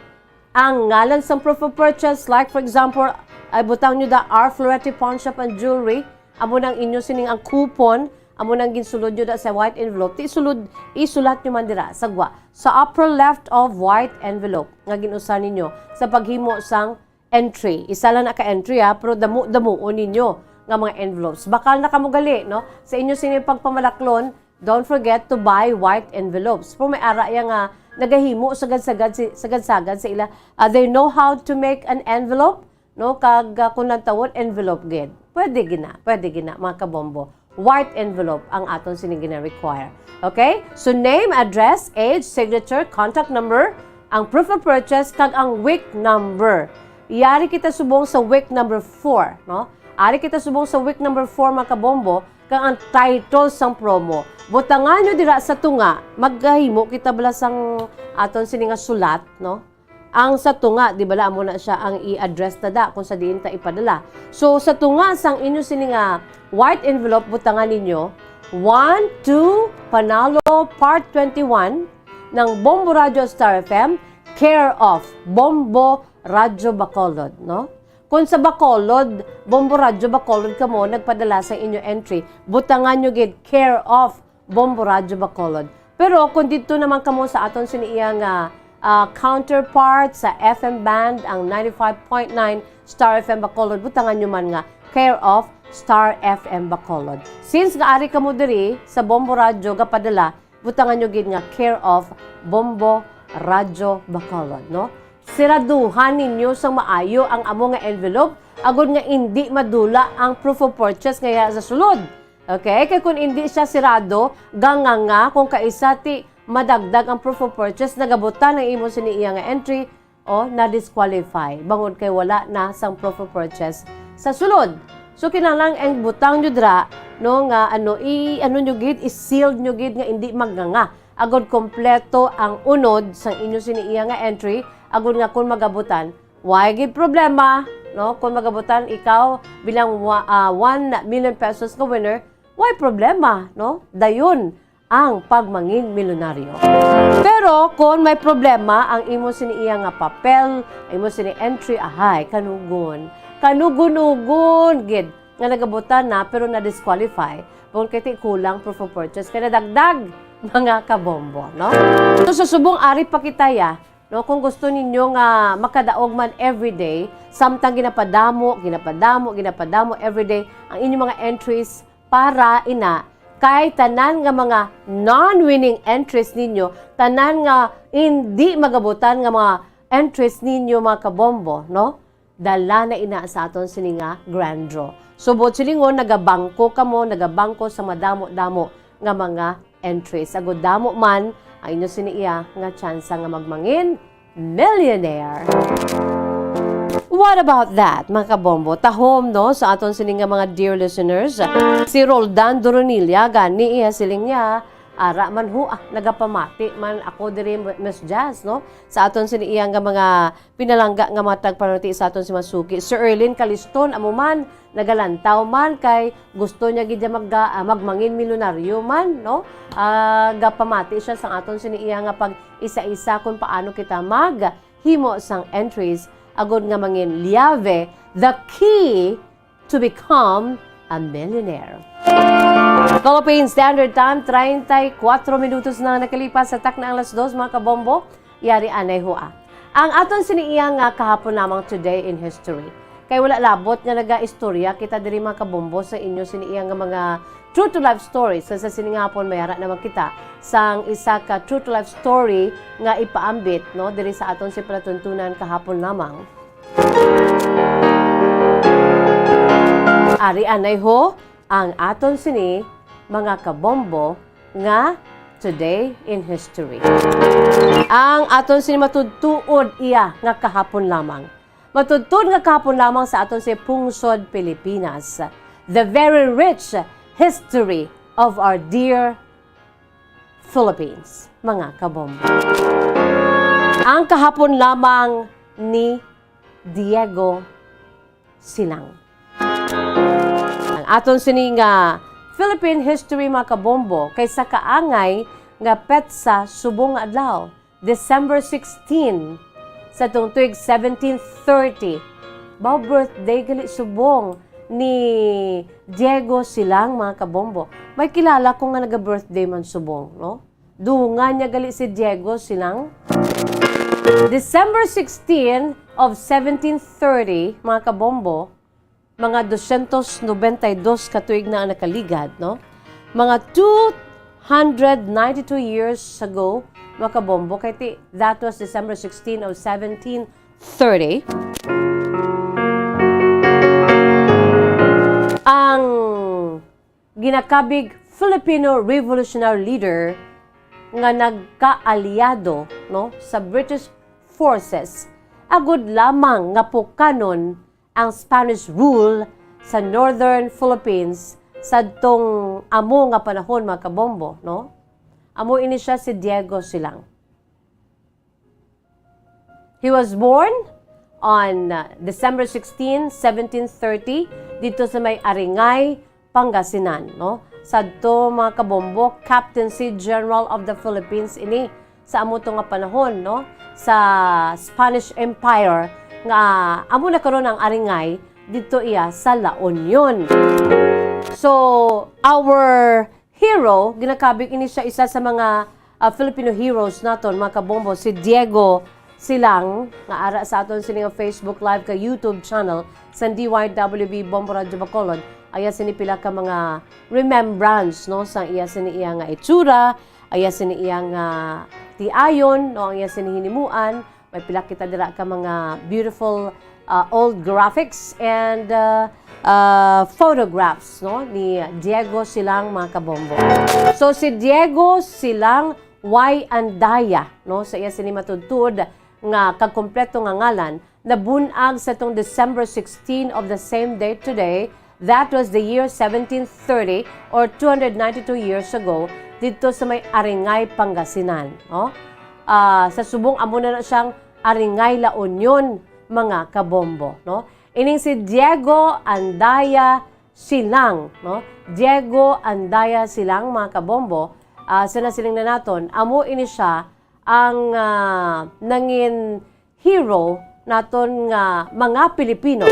Ang ngalan sang proof of purchase, like for example, ay butang nyo da R Florete Pawn Shop and Jewelry, amo nang inyo sining ang coupon, amo nang ginsulod nyo da sa white envelope. Ti isulod, isulat nyo man dira sa gwa, sa upper left of white envelope nga gin-usa ninyo sa paghimo sang entry. Isa lang na ka entry, ha, pero damo-damuon ninyo nga mga envelopes. Bakal na kamo gali, no? Sa inyo sini pagpamalaklon, don't forget to buy white envelopes. Pero may ara ya nga nagahimo sagad-sagad si, sagad-sagad sa ila. Ah, they know how to make an envelope, no? Kag, ah, kung nagtawon, envelope gid. Pwede gina, pwede gina, mga kabombo. White envelope ang aton sini gina-require. Okay? So, name, address, age, signature, contact number, ang proof of purchase, kag ang WIC number. Yari kita subong sa WIC number four, no? Ari kita subong sa WIC number four, mga kabombo, kag ang title sang promo. Butangan nyo dira sa tunga, maghimo kita bala sang aton sini nga sulat, no? Ang sa tunga, di bala, amo na siya ang i-address na da kung sa diin ta ipadala. So, sa tunga sang inyo sini nga white envelope, butangan ninyo, one two Panalo, Part twenty-one, ng Bombo Radyo Star F M, care of Bombo Radyo Bacolod, no? Kung sa Bacolod, Bombo Radyo Bacolod kamo nagpadala sa inyo entry, butangan nyo gid, care of Bombo Radyo Bacolod. Pero kung didto naman kamo sa aton sini iya nga, ah, counterpart sa F M band, ang ninety-five point nine Star F M Bacolod, butangan nyo man nga care of Star F M Bacolod. Since nga ari kamo diri sa Bombo Radyo gapadala, butangan nyo gid nga care of Bombo Radyo Bacolod, no? Siraduhan ninyo sang maayo ang amo nga envelope, agod nga indi madula ang proof of purchase nga iya sa sulod. Okay? Kay kung indi siya sirado, ganganga, kung kaisa ti madagdag ang proof of purchase, nagabutan ang imo sini iya nga entry, o na-disqualify, bangod kay wala na sang proof of purchase sa sulod. So, kinahanglan ang butang nyo dira, no, nga ano, i-, ano nyo gid, i-sealed nyo gid nga indi magnganga. Agod kompleto ang unod sang inyo sini iya nga entry, agod nga kung magabutan, way gid problema, no? Kung magabutan ikaw bilang wa-, ah, one million pesos nga winner, way problema, no? Dayon ang pagmangin milyonaryo. Pero kung may problema ang imo sini iya nga papel, imo sini entry, ahay, kanugon. Kanugon-ugon gid nga nagabutan na pero na-disqualify. Bangod kay ti kulang proof of purchase, kay nadagdag, mga kabombo, no? So, sa subong ari pa kita ya, no, kung gusto ninyo nga makadaog man everyday, samtang ginapadamo, ginapadamo, ginapadamo everyday ang inyong mga entries para ina kay tanan nga mga non-winning entries ninyo, tanan nga hindi magabutan nga mga entries ninyo, mga kabombo, no? Dala na ina sa aton sini nga grand draw. Subot silingon, nagabangko kamo, nagabangko sa madamo-damo nga mga entries. Agod damo man ang inyo sini iya nga tsansa nga magmangin millionaire. What about that, mga kabombo? Tahom, no, sa aton sini nga mga dear listeners. Si Roldan Doronilla, gani iya siling niya, ara man ho, ah, nagapamati man ako diri, Miss Jazz, no? Sa aton sini iya nga mga pinalangga nga mga tagpanamati sa aton si Masuki. Sir Erlin Caliston, amo man, nagalantaw man kay gusto niya gid niya mag-, ah, magmangin milyonaryo man, no? Ah, gapamati siya sa aton sini iya nga pag-isa-isa kung paano kita maghimo sang entries agud nga mangin liave, the key to become a millionaire. Philippine Standard Time, treinta y cuatro minutos na nakalipas sa takna ang alas dos, mga kabombo. Yari anay hua. Ang aton sini iya nga kahapon lamang, today in history. Kay wala labot nga nagaistorya kita diri, mga kabombo, sa inyo sini iya nga mga true to life stories. Sa, sa sini nga hapon, mayara naman kita sang isa ka true to life story nga ipaambit, no, diri sa aton si palatuntunan kahapon lamang. Ari anay ho ang aton sini, mga kabombo, nga today in history. Ang aton sini matudtuod iya nga kahapon lamang. Matudtuod nga kahapon lamang sa aton si pungsod Pilipinas. The very rich history of our dear Philippines, mga kabombo. Ang kahapon lamang ni Diego Silang. Ang aton sini nga Philippine history, mga kabombo, kay sa kaangay nga petsa subong nga adlaw, December sixteen, sa tong tuig seventeen thirty. Baw birthday gali subong ni Diego Silang, mga kabombo. May kilala ko nga naga-birthday man subong, no? Dungan niya gali si Diego Silang. December sixteen of seventeen thirty, mga kabombo, mga dosyentos nobenta y dos ka tuig na ang nakaligad, no? Mga two hundred ninety-two years ago, mga kabombo, kay ti-, that was December sixteen of seventeen thirty. Ang ginakabig Filipino revolutionary leader nga nagkaalyado, no, sa British forces, agud lamang nga pukanon ang Spanish rule sa Northern Philippines sadtong amo nga panahon, mga kabombo, no? Amo ini siya si Diego Silang. He was born on, uh, December sixteen, seventeen thirty, dito sa may Aringay, Pangasinan, no? Sadto, mga kabombo, Captaincy General of the Philippines ini sa amo to nga panahon, no? Sa Spanish Empire, nga amo na karon ang Aringay, dito iya sa La Union. So, our hero, ginakabig ini siya isa sa mga, ah, Filipino heroes naton, mga kabombo, si Diego Silang, nga ara sa aton sini nga Facebook Live ka YouTube channel sa D Y W B Bombo Radyo Bacolod. Aya sini pila ka mga remembrance, no, sa iya sini iya nga itsura, aya sini iya nga tiayon, no, ang iya sini hinimuan, May pila kita dira ka mga beautiful, ah, old graphics and, ah, ah, photographs, no, ni Diego Silang, mga kabombo. So, si Diego Silang Y. Andaya, no, sa iya sini matuod-tuod nga kag kompleto nga ngalan, nabun-ag sa tong December sixteen of the same day today. That was the year seventeen thirty, or two hundred ninety-two years ago, didto sa may Aringay, Pangasinan, no? Ah, sa subong, amo na na siyang Aringay La Union, mga kabombo, no? Ining si Diego Andaya Silang, no? Diego Andaya Silang, mga kabombo, ah, sa nasiling na naton, amo ini siya ang, ah, nangin hero naton nga mga Pilipino.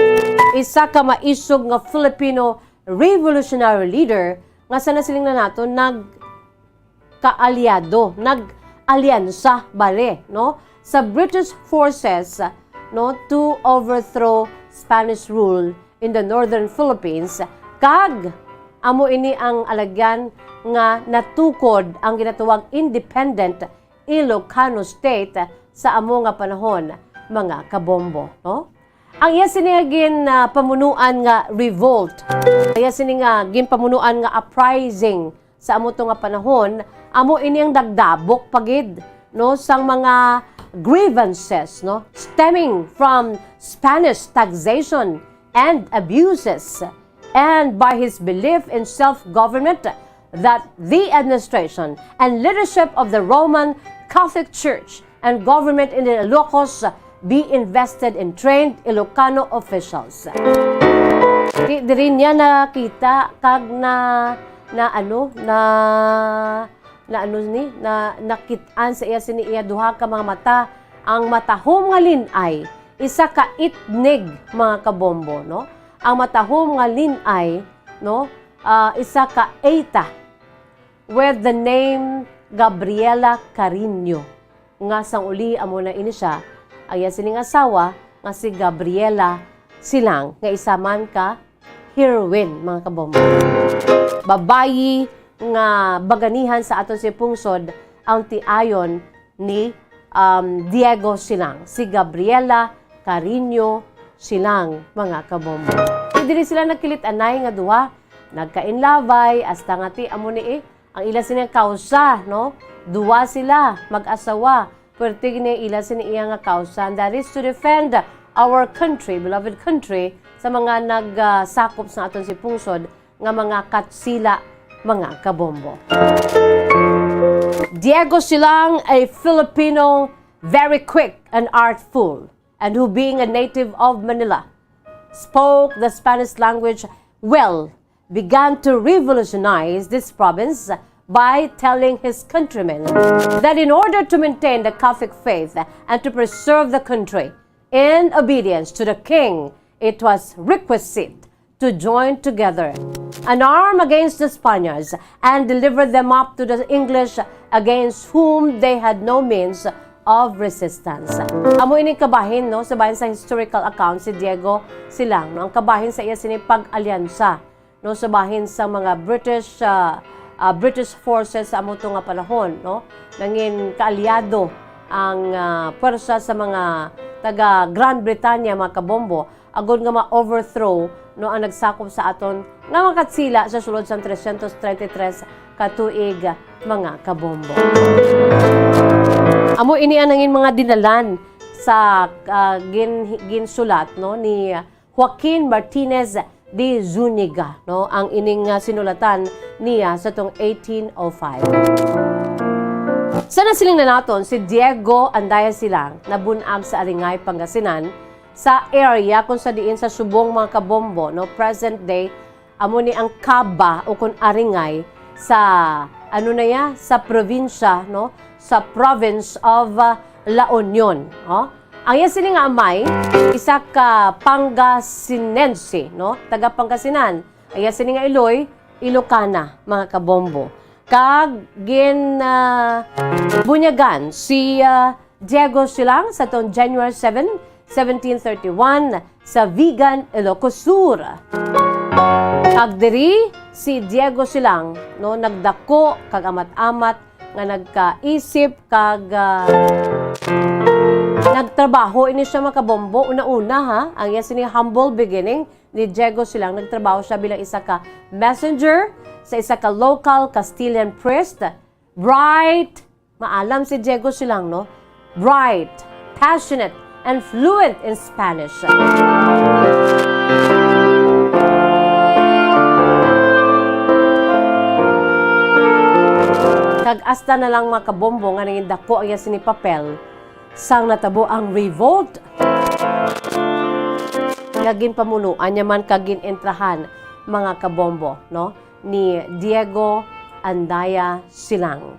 Isa ka maisog nga Filipino revolutionary leader nga sa nasiling na naton nagkaalyado, nag-alyansa, bale, no, sa British forces, no, to overthrow Spanish rule in the northern Philippines, kag amo ini ang alagyan nga natukod ang ginatawag independent Ilocano State sa amo nga panahon, mga kabombo, no? Ang iya sini nga gin, ah, pamunuan nga revolt, iya sini nga ginpamunuan nga uprising sa amo to nga panahon, amo ini ang nagdabok pa gid, no, sang mga grievances, no, stemming from Spanish taxation and abuses, and by his belief in self-government that the administration and leadership of the Roman Catholic Church and government in the Ilocos be invested in trained Ilocano officials. Di, diri niya nakita kag na, na ano, na, na ano ni, na nakit-an sa iya sini iya duha ka mga mata, ang matahom nga lin-ay, isa ka itnig, mga kabombo, no? Ang matahom nga lin-ay, no? Ah, isa ka eta with the name Gabriela Cariño, nga sang uli amo na ini siya, ang iya sining asawa nga si Gabriela Silang, nga isa man ka heroine, mga kabombo. Babayi nga baganihan sa aton si pungsod ang tiayon ni, um, Diego Silang, si Gabriela Cariño Silang, mga kabombo. Diri sila nagkilit-anay nga duha, nagkainlabay, hasta nga ti amo ni, eh, ang ila sini kausa, no? Duha sila, mag-asawa. Puwerte gini ila sini iya nga kausa, and that is to defend our country, beloved country, sa mga nag, ah, sakop sa aton si pungsod nga mga Katsila, mga kabombo. Diego Silang, a Filipino very quick and artful, and who, being a native of Manila, spoke the Spanish language well, began to revolutionize this province by telling his countrymen that in order to maintain the Catholic faith and to preserve the country in obedience to the king, it was requisite to join together and arm against the Spaniards and deliver them up to the English, against whom they had no means of resistance. Amo ini kabahin, no, sa bahin sa historical account si Diego Silang, no, ang kabahin sa iya sini pag-alyansa, no, sa bahin sa mga British, ah, ah, British forces sa amo to nga panahon, no, nangin kaalyado ang, ah, pwersa sa mga taga Grand Britanya, mga kabombo, agod nga ma-overthrow, no, ang nagsakop sa aton nga mga Katsila sa sulod sang trescientos treinta y tres ka tuig, mga kabombo. Amo ini ang nangin mga dinalan sa, ah, gin-, ginsulat, no, ni Joaquin Martinez de Zúñiga, no, ang ining, ah, sinulatan niya sa tong eighteen oh five. Sa nasiling na naton, si Diego Andaya Silang nabun-ag sa Aringay, Pangasinan, sa area kung sa diin sa subong, mga kabombo, no, present day, amo ni ang Caba o kun Aringay sa, ano na ya, sa probinsya, no, sa province of, ah, La Union, no? Ang iya sini nga amay, isa ka Pangasinense, no? Taga Pangasinan. Ang iya sini nga iloy, Ilocana, mga kabombo. Kag gin, ah, bunyagan si, ah, Diego Silang sa taon January seven, seventeen thirty-one, sa Vigan, Ilocos Sur. Kag diri si Diego Silang, no, nagdako kag amat-amat nga nagkaisip kag, ah, Nagtrabaho ini siya, mga kabombo, una-una, ha, ang iya sini humble beginning ni Diego Silang. Nagtrabaho siya bilang isa ka messenger sa isa ka local Castilian priest. Bright, maalam si Diego Silang, no? Bright, passionate, and fluent in Spanish. Kag hasta na lang, mga kabombo, nga nangin dako ang iya sini papel sang natabo ang revolt. Nga ginpamunuan niya man kag gin-entrahan, mga kabombo, no, ni Diego Andaya Silang.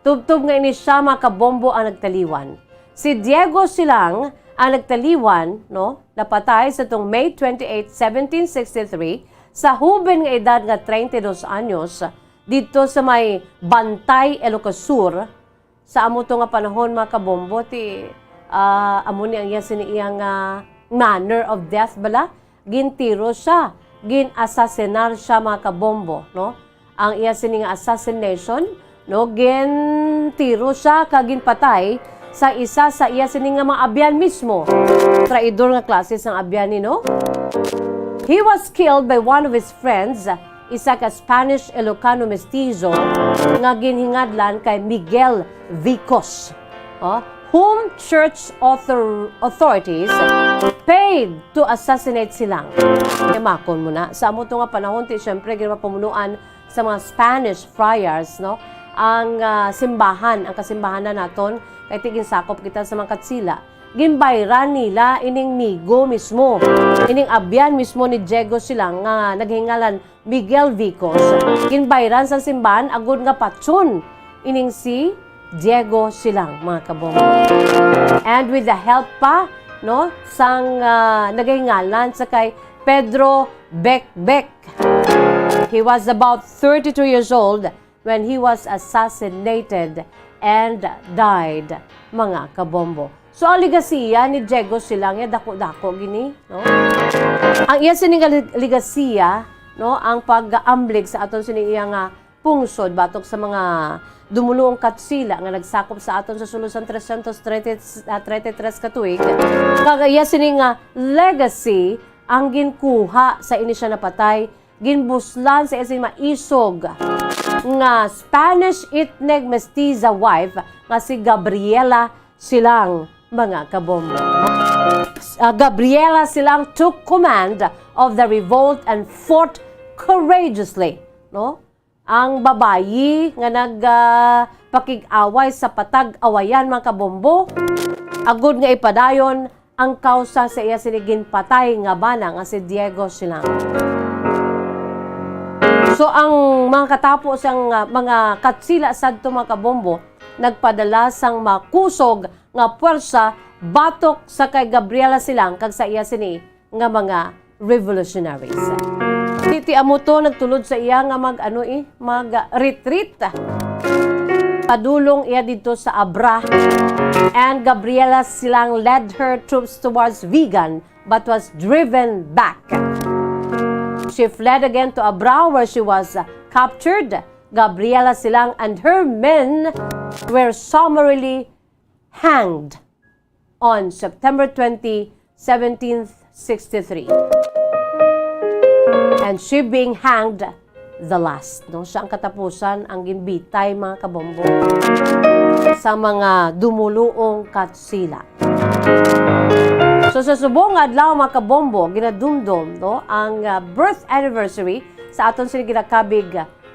Tubtob nga ini siya, mga kabombo, ang nagtaliwan. Si Diego Silang ang nagtaliwan, no, napatay sa tong May twenty-eight, seventeen sixty-three, sa huben nga edad nga treinta y dos anyos, didto sa may Bantay, Ilocos Sur. Sa amo to nga panahon, mga kabombo, ti, ah, amo ni ang iya sini iyang, ah, manner of death bala. Gintiro siya, gin-asasinar siya, mga kabombo, no? Ang iya sini nga assassination, no? Gintiro siya kag ginpatay sa isa sa iya sini nga mga abyan mismo. Traidor nga klase sang abyan ni, no? He was killed by one of his friends, isa ka Spanish Ilocano mestizo nga ginhingadlan kay Miguel Vicos, oh, whom church author-, authorities paid to assassinate Silang. Kay makon mo na, sa amo to nga panahon, ti, syempre, ginapamunuan sa mga Spanish friars, no, ang, ah, simbahan, ang kasimbahanan naton, kay ti ginsakop kita sa mga Katsila. Ginbayran nila ining migo mismo, ining abyan mismo ni Diego Silang nga naghingalan Miguel Vicos. Ginbayran sa simbahan agud nga patyon ining si Diego Silang, mga kabombo. And with the help pa, no, sang, ah, naghingalan sa kay Pedro Becbec. He was about thirty-two years old when he was assassinated and died, mga kabombo. So, ang legasiya ni Diego Silang ya dako-dako gini, no? Ang iya sini nga leg-, legasiya, no, ang pag-aamblig sa aton sini iya nga pungsod batok sa mga dumuluong Katsila nga nagsakop sa aton sa sulod sang trescientos treinta, ah, treinta y tres ka tuig. Kag iya sini nga legacy ang ginkuha sa ini siya napatay, ginbuslan sa iya sini maisog nga Spanish ethnic mestiza wife nga si Gabriela Silang, mga kabombo. Ah, Gabriela Silang took command of the revolt and fought courageously, no? Ang babayi nga nag, ah, pakig-away sa patag-awayan, mga kabombo, agud nga ipadayon ang kausa sa iya sini ginpatay nga bana nga si Diego Silang. So, ang mga katapo sang, ah, mga Katsila sadto, mga kabombo, nagpadala sang makusog nga puwersa batok sa kay Gabriela Silang kag sa iya sini nga mga revolutionaries. Ti, ti amo to nagtulod sa iya nga mag, ano, eh, mag-retreat. Padulong iya didto sa Abra. And Gabriela Silang led her troops towards Vigan, but was driven back. She fled again to Abra, where she was, uh, captured. Gabriela Silang and her men were summarily hanged on September twenty, seventeen sixty-three. And she being hanged the last, no? Siya ang katapusan, ang ginbitay, mga kabombo, sa mga dumuluong Katsila. So, sa subong nga adlaw, mga kabombo, ginadumdom, no, ang, ah, birth anniversary sa aton sini ginakabig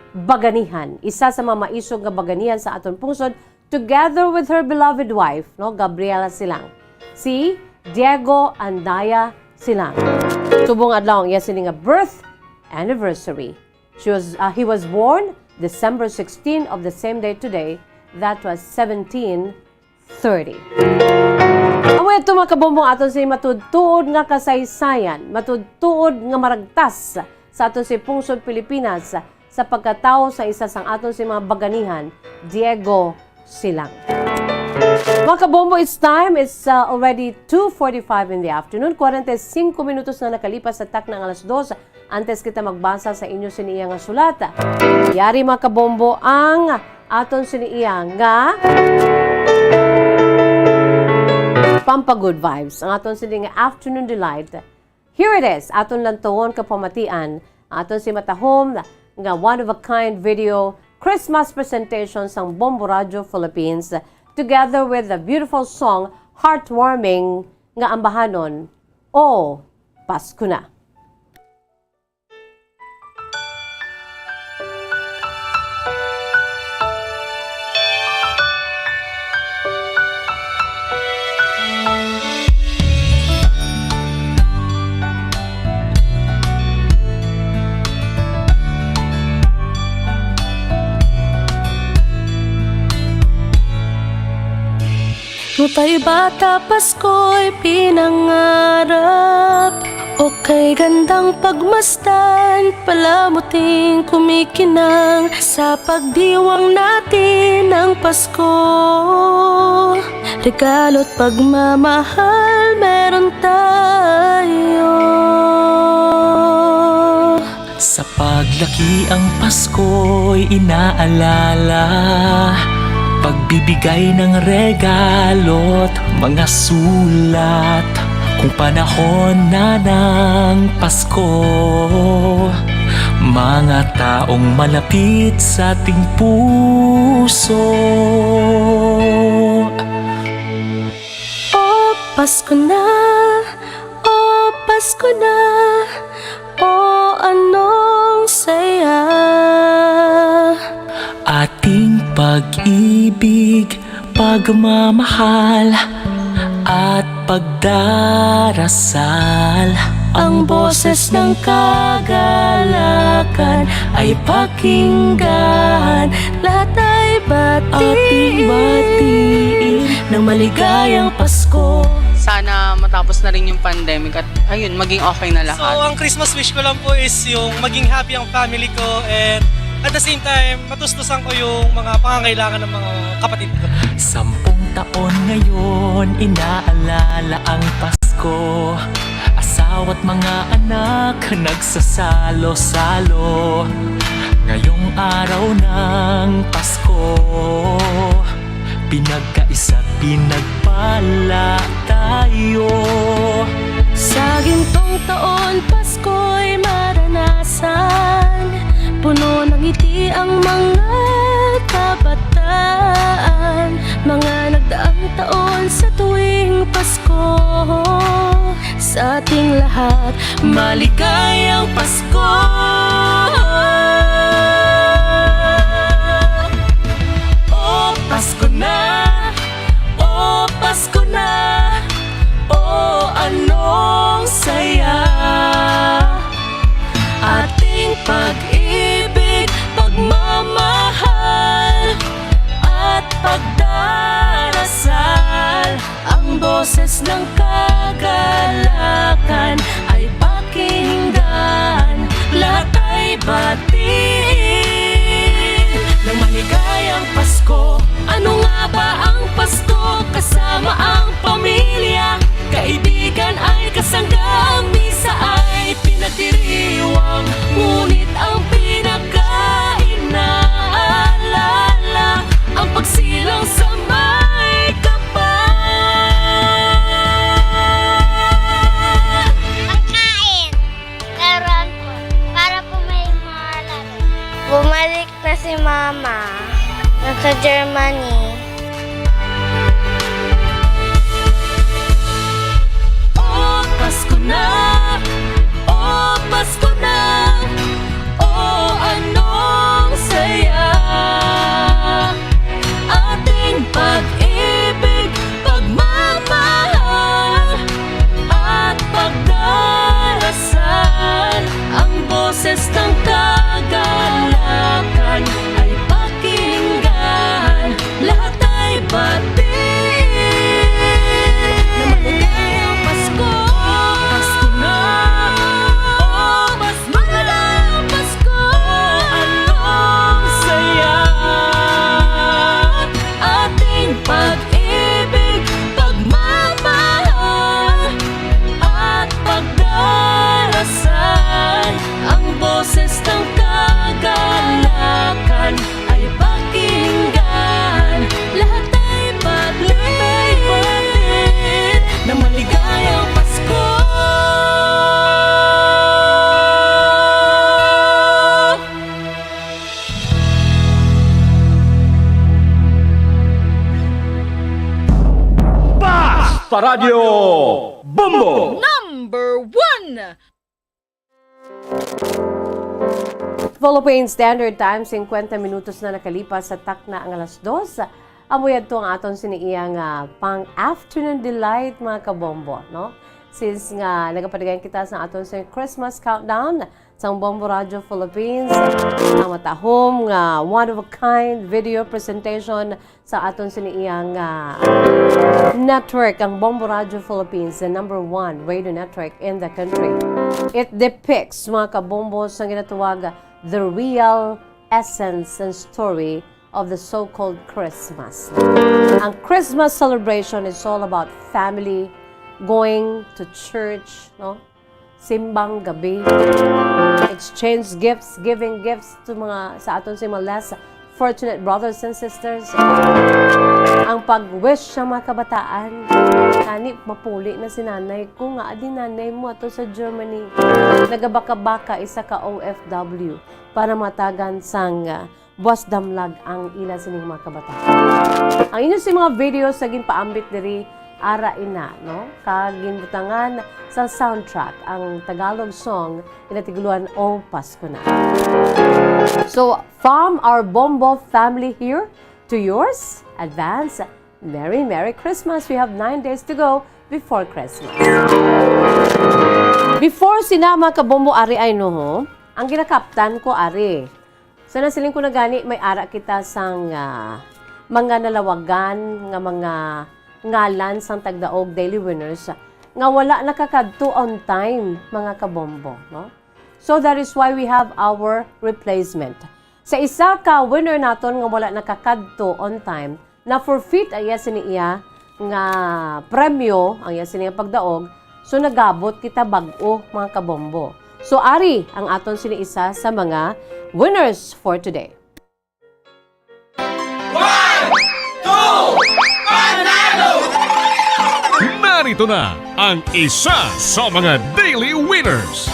Baganihan, isa sa mga maisog nga baganihan sa aton pungsod, together with her beloved wife, no, Gabriela Silang, si Diego Andaya Silang. Subong adlaw ang iya sini nga birth anniversary. She was, uh, he was born December sixteen of the same day today, that was seventeen thirty. Amo ito, mga kabombo, aton si matuod-tuod nga kasaysayan, matuod-tuod nga maragtas sa aton si pungsod Pilipinas, sa pagkatawo sa isa sang aton si mga baganihan, Diego Silang. Mga kabombo, it's time. It's, uh, already two forty-five in the afternoon. Kwarenta y singko minutos na nakalipas sa takna nga alas dos. Antes kita magbasa sa inyo sini iya nga sulat, yari, mga kabombo, ang aton sini iya nga, Pampa Good Vibes, ang aton sini nga afternoon delight. Here it is, aton lantawon kapamatian, aton si matahom nga one of a kind video Christmas presentation sang Bombo Radio Philippines, together with the beautiful song, heartwarming nga ambahanon, O Pasko Na. Nutay bata Pasko'y pinangarap, o kay gandang pagmasdan, palamuting kumikinang sa pagdiwang natin ng Pasko. Regalo't pagmamahal meron tayo. Sa paglaki ang Pasko'y inaalala, pagbibigay ng regalo't mga sulat. Kung panahon na ng Pasko, mga taong malapit sa ating puso. O Pasko na, o Pasko na, o anong saya. Ating pag-ibig, pagmamahal, at pagdarasal. Ang boses ng kagalakan ay pakinggan. Lahat ay batiin. Ating batiin ng maligayang Pasko. Sana matapos na rin yung pandemic at, ayun, maging okay na lahat. So, ang Christmas wish ko lang po is yung maging happy ang family ko and at the same time, matustusan ko yung mga pangangailangan ng mga kapatid ko. Sampung taon ngayon, inaalala ang Pasko. Asawa't mga anak nagsasalo-salo. Ngayong araw ng Pasko, pinagkaisa't pinagpala tayo. Sa gintong taon, Pasko'y maranasan. Puno ng ngiti ang mga kabataan. Mga nagdaang taon sa tuwing Pasko. Sa ating lahat, maligayang Pasko. O Pasko na, o Pasko na, o anong saya. Ating pag-ibig, pagmamahal, at pagdarasal. Ang boses ng kagalakan ay pakinggan, lahat ay batiin ng maligayang Pasko. Ano nga ba ang Pasko kasama ang pamilya? Kaibigan ay kasangga, ang misa ay pinagdiriwang, ngunit ang pinakainaalala ang pagsilang sa may kapal. Ang kain. Laruan po. Para po may mga laro. Bumalik na si Mama. Nasa Germany. O Pasko na, o Pasko na, o anong saya. Ating pag-ibig, pagmamahal, at pagdarasal. Ang boses ng kagalakan ay pakinggan. Sa Radyo Bombo! Number one! Philippine Standard Time, singkwenta minutos na nakalipas sa takna ang alas dos. Amo yadto ang aton sini iya nga pang afternoon delight, mga kabombo, no? Since nga nagapadagayon kita sa aton sini Christmas countdown sang Bombo Radio Philippines, ang matahom nga one of a kind video presentation sa aton sini iyang, ah, network, ang Bombo Radio Philippines, the number one radio network in the country. It depicts, mga kabombo, sa ginatawag the real essence and story of the so-called Christmas. Ang Christmas celebration is all about family, going to church, no? Simbang gabi, exchange gifts, giving gifts to mga, sa aton si mga less fortunate brothers and sisters. Ang pag-wish sa mga kabataan, ani, mapuli na si nanay ko nga, "Adi nanay mo ato sa Germany." Nagabaka-baka isa ka O F W para matagan sang, ah, buas damlag ang ila sining mga kabataan. Ang inyo si mga video sa ginpaambit diri, ara ina, no? Kag ginbutangan sa soundtrack ang Tagalog song ginatiguloan O Pasko Na. So, from our Bombo family here to yours, advance Merry, Merry Christmas! We have nine days to go before Christmas. Before sina, mga kabombo, ari ay no, ho? Ang ginakaptan ko, ari. Sa nasiling ko na gani, may ara kita sang, ah, mga nalawagan nga mga ngalan sang Tagdaog Daily Winners nga wala nakakadto on time, mga kabombo, no? So that is why we have our replacement. Sa isa ka winner naton nga wala nakakadto on time, na-forfeit ang iya sini iya nga premyo, ang iya sini nga pagdaog. So, nagabot kita bag-o, mga kabombo. So, ari ang aton sini isa sa mga winners for today. One, two, panalo! Narito na ang isa sa mga daily winners.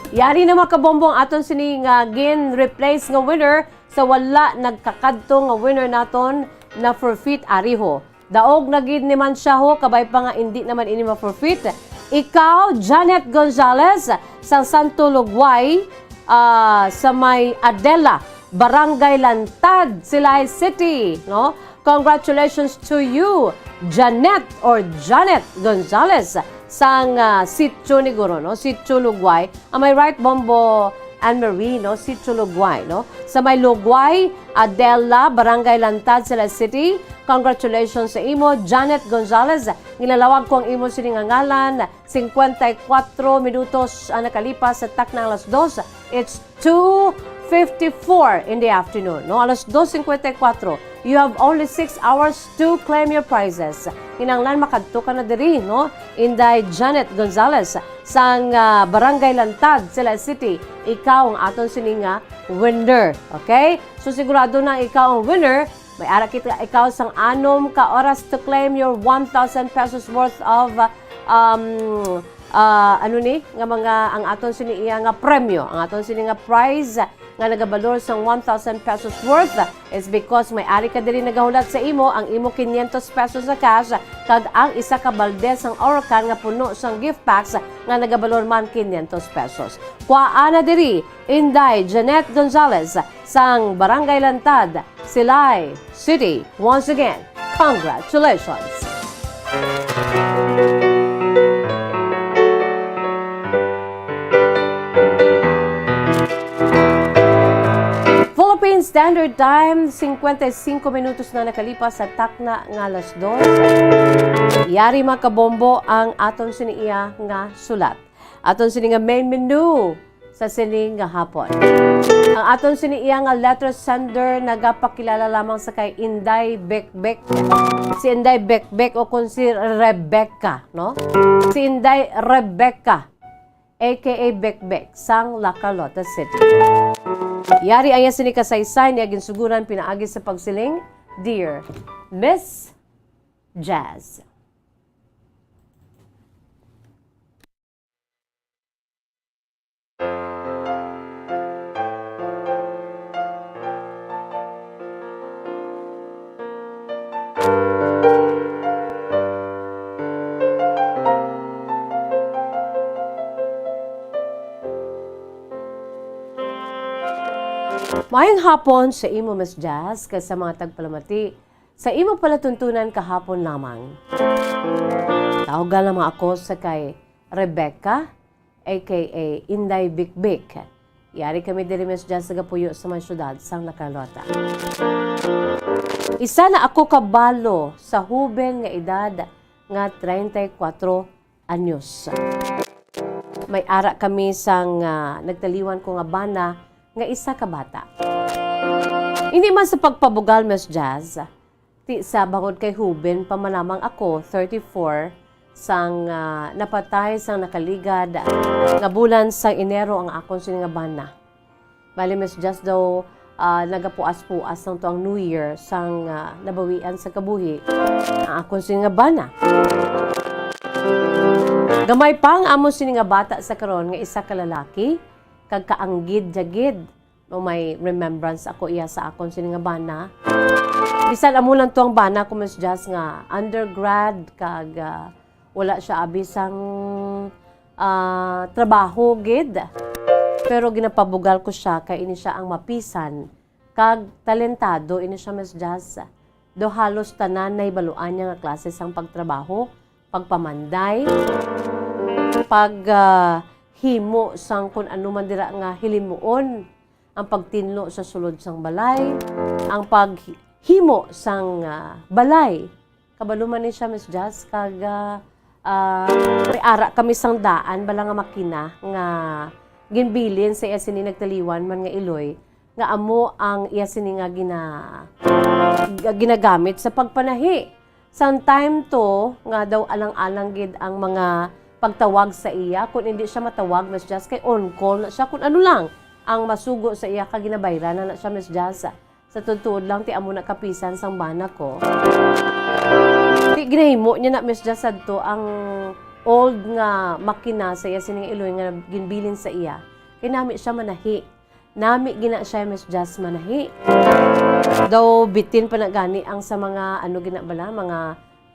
Yari na, mga kabombo, ang aton sini nga gin-replace nga winner sa wala nagkakadto nga winner naton na forfeit, ari ho. Daog na gid ni man siya ho, kabay pa nga indi naman ini ma-forfeit. Ikaw, Janet Gonzalez, sang Santo Lugway, ah, sa may Adela, Barangay Lantad, Silay City, no? Congratulations to you, Janet or Janet Gonzalez, sang, ah, Sitio Niguro, no? Sitio Lugway. Am I right, Bombo Anne Marie, no? Sitio Lugway, no? Sa may Lugway, Adela, Barangay Lantad, Silay City. Congratulations sa imo, Janet Gonzalez. Ginalawag ko ang imo sini nga ngalan. Cincuenta y cuatro minutos ang nakalipas sa takna alas dos. It's two fifty-four in the afternoon, no? Alas dos cincuenta y cuatro. You have only six hours to claim your prizes. Kinahanglan makadto ka na diri, no? Inday Janet Gonzalez sang, ah, Barangay Lantad, Silay City. Ikaw ang aton sini nga winner, okay? So, sigurado na ikaw ang winner. May ara kita ikaw sang anom ka oras to claim your one thousand pesos worth of, um, ah, ano ni, nga mga, ang aton sini iya nga premyo, ang aton sini nga prize nga nagabalor sang one thousand pesos worth is because may ari ka diri nagahulat sa imo ang imo quinientos pesos na cash kag ang isa ka balde sang Orocan nga puno sang gift packs nga nagabalor man quinientos pesos. Kuhaa na diri, Inday Janet Gonzalez sang Barangay Lantad, Silay City. Once again, congratulations! Philippine Standard Time, cincuenta y cinco minutos na nakalipas sa takna nga alas dos. Yari, mga kabombo, ang aton sini iya nga sulat. Aton sini nga main menu sa sini nga hapon. Ang aton sini iya nga letter sender nagapakilala lamang sa kay Inday Bekbek. Si Inday Bekbek o kung si Rebecca, no? Si Inday Rebecca, A K A Bekbek, sang La Carlota City. Yari ang iya sini kasaysay niya ginsuguran pinaagi sa pagsiling, "Dear Miss Jazz." Maayong hapon sa imo, Miss Jazz, kag sa mga tagpalamati sa imo palatuntunan kahapon lamang. Tawgan lamang ako sa kay Rebecca, A K A Inday Bikbik. Yari kami diri, Miss Jazz, sa gapuyo sa may syudad sang La Carlota. Isa na ako kabalo sa huben nga edad nga treinta y cuatro anyos. May ara kami sang, ah, nagtaliwan ko nga bana nga isa ka bata. Hindi man sa pagpabugal, Miss Jazz, ti sa bangod kay huben pa man lamang ako, thirty-four, sang, ah, napatay sang nakaligad nga bulan sang Enero ang akon sini nga bana. Bali, Miss Jazz, daw, ah, nagapuas-puas sang tuang New Year sang, ah, nabawian sa kabuhi ang akon sini nga bana. Gamay pa ang amon sini nga bata sa karon nga isa ka lalaki, kag kaanggid niya gid. No, may remembrance ako iya sa akon sini nga bana. Bisan amo lang tuang bana ko, Miss Jazz, nga undergrad, kag, ah, wala siya abi sang, ah, trabaho gid. Pero ginapabugal ko siya kay ini siya ang mapisan kag talentado ini siya, Miss Jazz. Do halos tanan nahibaluan niya nga klase sang pagtrabaho, pagpamanday, pag, ah, himo sang kun ano man dira nga hilimuon, ang pagtinlo sa sulod sang balay, ang paghimo sang, ah, balay. Kabalo man ni siya, Miss Jazz, kag, ah, ah, may ara kami sang daan bala nga makina nga ginbilin sa iya sini nagtaliwan man nga iloy, nga amo ang iya sini nga gina-, ga-, ginagamit sa pagpanahi. Sang time to, nga daw alang-alang gid ang mga pagtawag sa iya, kun hindi siya matawag, Miss Jazz, kay on call na siya, kun ano lang ang masugo sa iya, kag ginabayran na, na siya, Miss Jazz. Sa tuod-tuod lang, ti amo na kapisan sang bana ko. Ti ginahimo niya na, Miss Jazz, sadto ang old nga makina sa iya sining iloy nga ginbilin sa iya. Kay nami siya manahi. Nami gina siya, Miss Jazz, manahi. Daw bitin pa na gani ang sa mga, ano gina bala, mga,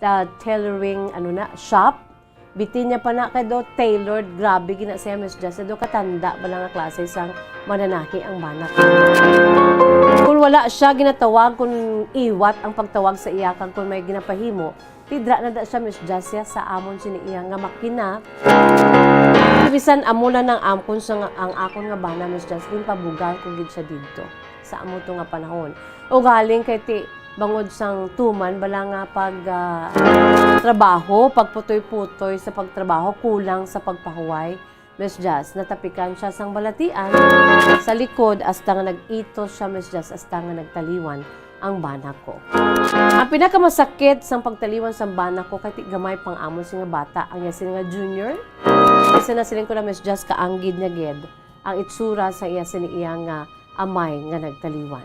ah, tailoring, ano na, shop. Bitin niya pa na kay daw tailored, grabe gina siya, Miss Jazz. Daw katanda bala nga klase sang mananahi ang bana ko. Kung wala siya ginatawag, kung iwat ang pagtawag sa iya, kag kung may ginapahimo, tidra na da siya, Miss Jazz, ya sa amon sini iya nga makina. Bisan amo lang ang amkon sa nga, ang akon nga bana, Miss Jazz, ginpabugal ko gid siya didto sa amo to nga panahon. Ugaling kay ti bangod sang tuman bala nga pag, ah, trabaho, pagputoy-putoy sa pagtrabaho, kulang sa pagpahuway. Miss Jazz, natapikan siya sang balatian sa likod hasta nga nag-itos siya, Miss Jazz, hasta nga nagtaliwan ang bana ko. Ang pinakamasakit sang pagtaliwan sang bana ko kay ti gamay pang amon sini nga bata, ang iya sini nga junior. Kasi nasiling ko na, Miss Jazz, kaanggid niya gid ang itsura sa iya sini iya nga amay nga nagtaliwan.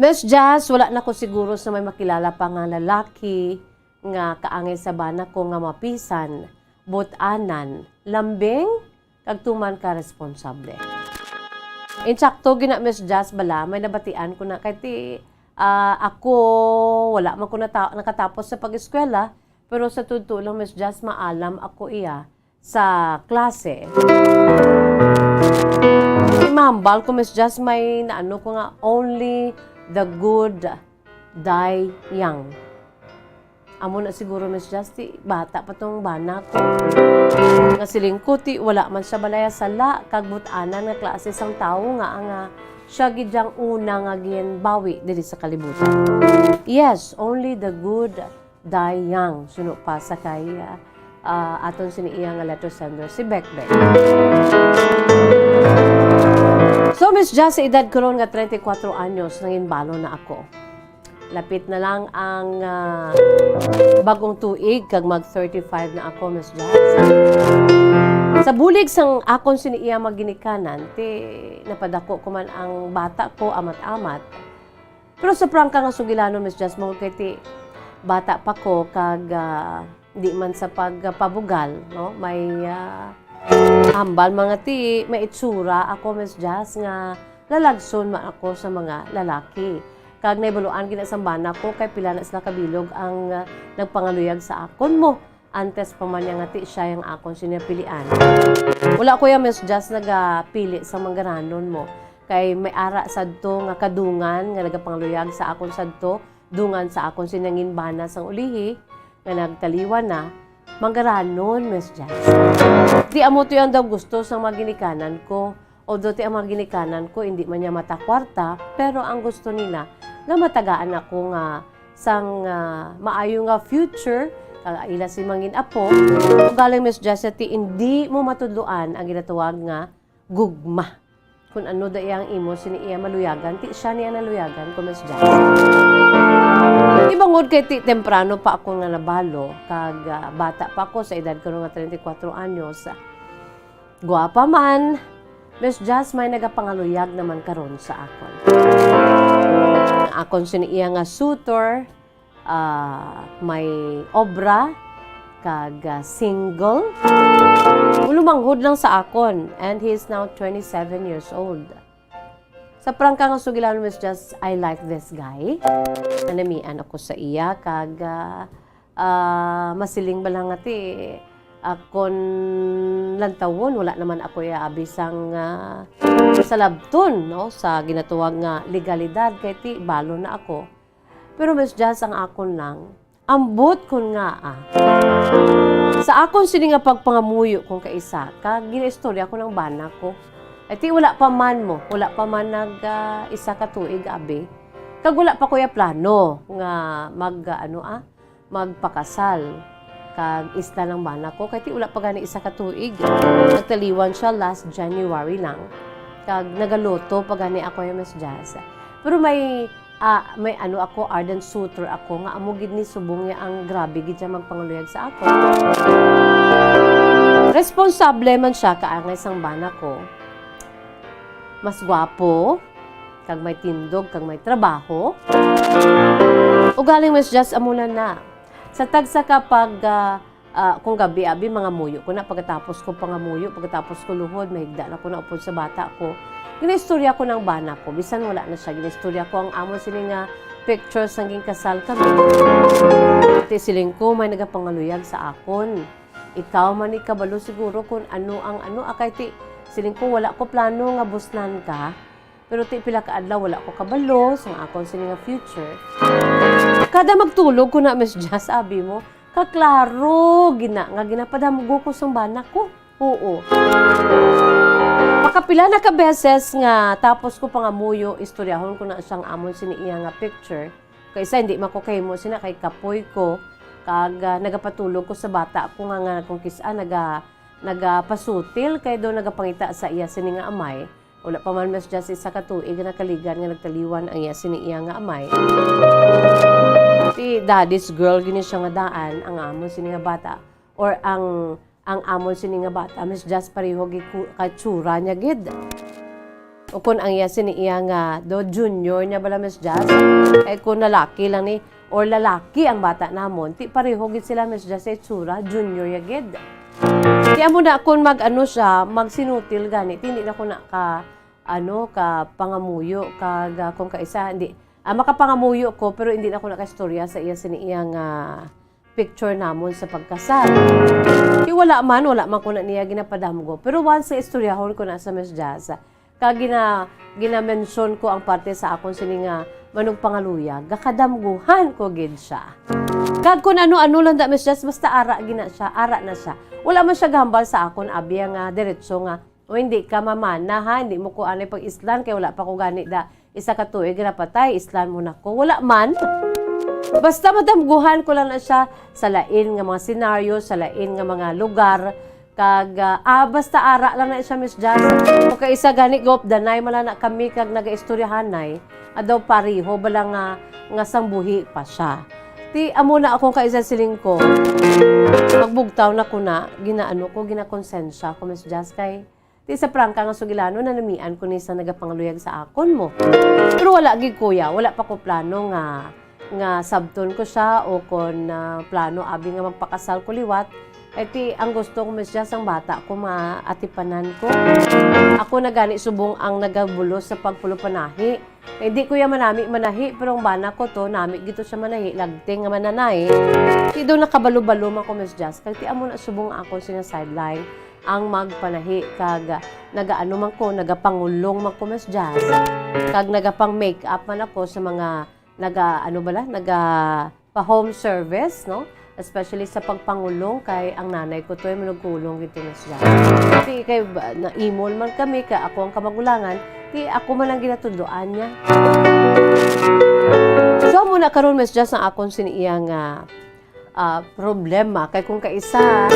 Miss Jazz, wala na ko siguro sa may makilala pa nga lalaki nga kaangay sa bana ko nga mapisan, but-anan, lambing, kag tuman ka responsable. Insakto gina, Miss Jazz, bala, may nabatian ko na kay ti, ah, ako, wala man ko nata-, nakatapos sa pag-eskwela, pero sa tuod-tuod lang, Miss Jazz, maalam ako iya sa klase. Mahambal ko, Miss Jazz, may naano ko nga, "Only the good die young." Amo na siguro, Miss Jazz, ti bata pa tong bana ko. Nga siling ko, ti wala man siya balaya sala, kag but-anan nga klase sang tawo nga, nga siya gid ang una nga ginbawi diri sa kalibutan. Yes, only the good die young. Suno pa sa kay, ah, ah, aton sini iya nga letter sender, si Bekbek. So, Miss Jazz, sa edad ko ron nga treinta y cuatro anyos, nanginbalon na ako. Lapit na lang ang, ah, bag-ong tuig kag mag thirty-five na ako, Miss Jazz. Sa bulig sang akon sini iya mga ginikanan, ti napadako ko man ang bata ko, amat-amat. Pero sa prangka nga sugilanon, Miss Jazz, mo kay ti bata pa ko kag, ah, di man sa pagpabugal, no? May, ah, hambal mga ti, may itsura ako, Miss Jazz, nga lalagson man ako sa mga lalaki. Kag nahibaluan gina sang bana ko kay pila na sila kabilog ang, ah, nagpangaluyag sa akon mo. Antes pa man niya nga ti siya ang akon sinapilian. Wala ko ya, Miss Jazz, nagapili sa manggaranon mo. Kay may ara sadto nga kadungan nga nagapangaluyag sa akon sadto, dungan sa akon sini nga ginbana sang ulihi nga nagtaliwan na, manggaranon, Miss Jazz. Ti amo to ang daw gusto sang mga ginikanan ko. Although ti ang mga ginikanan ko, indi man niya mata kwarta, pero ang gusto nila nga matagaan ako nga sang, ah, maayo nga future, kag ila si mangin apo. Ugaling, Miss Jazz, ti indi mo matudloan ang ginatawag nga gugma. Kung ano da iyang imo sini iya maluyagan, ti siya niya naluyagan ko, Miss Jazz. Ibangod kay ti temprano pa ako nga nabalo, kag, ah, bata pa ako sa edad ko nga treinta y cuatro anyos. Guwapa man, Miss Jazz, may nagapangaluyag naman karon sa akon. Ang akon sini iya nga suitor, ah, may obra, kag, ah, single. Lumanghod lang sa akon, and he is now twenty-seven years old. Sa prangka nga sugilanon, Miss Jazz, I like this guy. Nanamian ako sa iya, kag, ah, ah, masiling ba lang nga ti, akon lantawon, wala naman ako iya abi sang, ah, salabton, no, sa ginatawag nga legalidad, kay ti balo na ako. Pero, Miss Jazz, ang akon lang, ambot kon ngaa. Sa akon sini nga pagpangamuyo kon kaisa, kag ginaistorya ko ng bana ko. Ay, ti wala pa man mo, wala pa man nag, ah, isa ka tuig, abi. Kag wala pa ko iya plano nga mag, ah, ano, ah, magpakasal. Kag isla ng bana ko, kay ti wala pa gani isa ka tuig. Nagtaliwan siya last January lang. Kag nagaluto pa gani ako, ya, Miss Jazz. Pero may, ah, may ano ako, ardent suitor ako, nga amo gid ni subong niya ang grabe gid siya magpangaluyag sa ako. Responsable man siya kaangay sang bana ko. Mas gwapo, kag may tindog, kag may trabaho. Ugaling, Miss Jazz, amo na na. Sa tagsa ka pag, ah, ah, kung gabi, abi, mangamuyo ko na. Pagkatapos ko pangamuyo, pagkatapos ko luhod, mahigda na ko na upod sa bata ko. Ginaistorya ko ng bana ko, bisan wala na siya. Ginaistorya ko ang amon sini nga picture sang ginkasal kami. Ate, siling ko, may nagapangaluyag sa akon. Ikaw man ni kabalo siguro kung ano ang ano, akay ti, siling ko, wala ko plano nga busnan ka. Pero ti pila ka adlaw wala ko kabalo sang akon sini nga future. Kada magtulog ko na, Miss Jazz, abi mo, kaklaro gina nga ginapadamgo ko sang bana ko. Oo. Makapila na ka beses nga tapos ko pangamuyo, istoryahon ko na siyang amon sini iya nga picture. Kaysa hindi man ko kahimo sina kay kapoy ko, kag, ah, nagapatulog ko sa bata ko nga, nga kung kis-a naga-, nagapasutil kay daw nagapangita sa iya sini nga amay. Wala pa man, Miss Jazz, isa ka tuig nga nakaligan nga nagtaliwan ang iya sini iya nga amay. Ti daddy's girl gini siya nga daan ang amon sini nga bata, or ang, ang amon sini nga bata, Miss Jazz, pareho gid ku-, ka tsura niya gid. O kung ang iya sini iya nga do junior niya bala, Miss Jazz, ay kung lalaki lang ni or lalaki ang bata namon, ti pareho gid sila, Miss Jazz, sa itsura, junior ya gid. Ti amo na, kung mag-ano siya, magsinutil gani, ti hindi na ko na ka, ano, ka pangamuyo, kag, ah, kung kaisa, hindi, ah, makapangamuyo ko, pero hindi na ko na kaistorya sa iya sini iya nga picture namon sa pagkasal. Ti wala man, wala man ko na niya ginapadamgo. Pero once nga istoryahon ko na sa Miss Jazz, kag gina-, gina-mention ko ang parte sa akon sini nga manugpangaluyag, gakadamguhan ko gid siya. Kag kun ano-ano lang da, Miss Jazz, basta ara gina siya, ara na siya. Wala man siya gahambal sa akon, abi, nga diretso nga, "O, hindi ka mamana, ha? Hindi mo ko anay pag-islan kay wala pa ko gani da isa ka tuig na patay, islan mo na ko." Wala man. Basta madamguhan ko lang na siya sa lain nga mga senaryo, sa lain nga mga lugar, kag, ah, ah, basta ara lang na siya, Miss Jazz. O kay isa gani, gop, danay man lang na kami kag nagaistoryahanay, adaw pareho bala nga, nga sang buhi pa siya. Ti amo na akong kaisa siling ko. Magbugtaw na ko na, ginaano ko, ginakonsensya ko, Miss Jazz, kay ti sa prangka nga sugilanon, nanamian ko ni sa nagapangaluyag sa akon mo. Pero wala gid, kuya, wala pa ko plano nga, nga sabton ko siya o kon, ah, plano abi nga magpakasal ko liwat. Eh, ti ang gusto ko, Miss Jazz, ang bata ko, maatipanan ko. Ako na gani subong ang nagabulos sa pagpulupanahi. Eh, di ko ya manami manahi, pero ang bana ko to, nami gito siya manahi, lagting nga mananay. Ti do nakabalo-balo man ko, Miss Jazz, kag ti amo na subong ako sina sideline. ang magpanahi, kag nagaano man ko, nagapangulong man ko, Miss Jazz. Kag nagapang-makeup man ako sa mga naga, ano bala, naga pa-home service, no? Especially sa pagpangulong, kay ang nanay ko to ay manugkulong gid to, Miss Jazz. Di kay ba, naimol man kami, kay ako ang kamagulangan, di ako man ang ginatudloan niya. So, amo na karon, Miss Jazz, ang akon sini iya nga, ah, problema. Kay kung kaisa,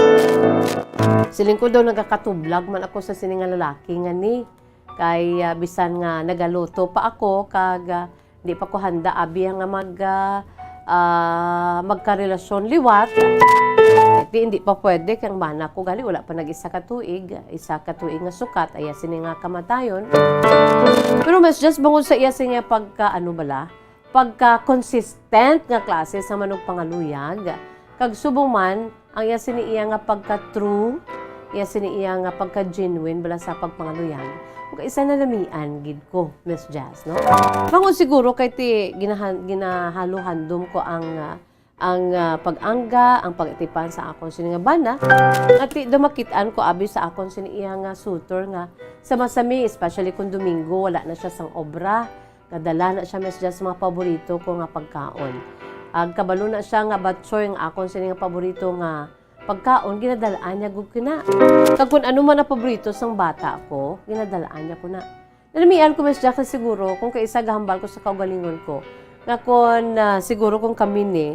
siling ko daw nagakatublag man ako sa sini nga lalaki nga ni. Kay, ah, bisan nga nagaluto pa ako, kag, ah, di pa ko handa, abi, nga mag, ah, ah, magkarelasyon liwat. Di, hindi pa pwede, kay ang bana ko gali, wala pa nag-isa ka tuig, isa ka tuig nga sukat, iya sini nga kamatayon. Pero, Miss Jazz, bangod sa iya sini nga pagka, ano bala, pagka-consistent nga klase sa manugpangaluyag, kag subong man ang iya sini iya nga pagka-true, iya sini iya nga pagka-genuine bala sa pagpangaluyag, kung kaisa nalamian gid ko, Miss Jazz, no? Bangod siguro kay ti ginahan-, ginahaluhandom ko ang, ah, ang, ah, pag-angga, ang pag-atipan sa akon sini nga bana, nga ti daw makit-an ko abi sa akon sini iya nga suitor nga sa masami, especially kung Domingo, wala na siya sang obra. Kadala na siya, Miss Jazz, sa mga paborito ko nga pagkaon. Ag kabalo na siya nga batchoy ang akon sini nga paborito nga pagkaon, ginadalaan niya gud ko na. Kag kun ano man ang paborito sang bata ko, ginadalaan niya ko na. Nalamian ko, Miss Jazz, kay siguro kung kaisa gahambal ko sa kaugalingon ko, nga kun, ah, siguro kung kami ni,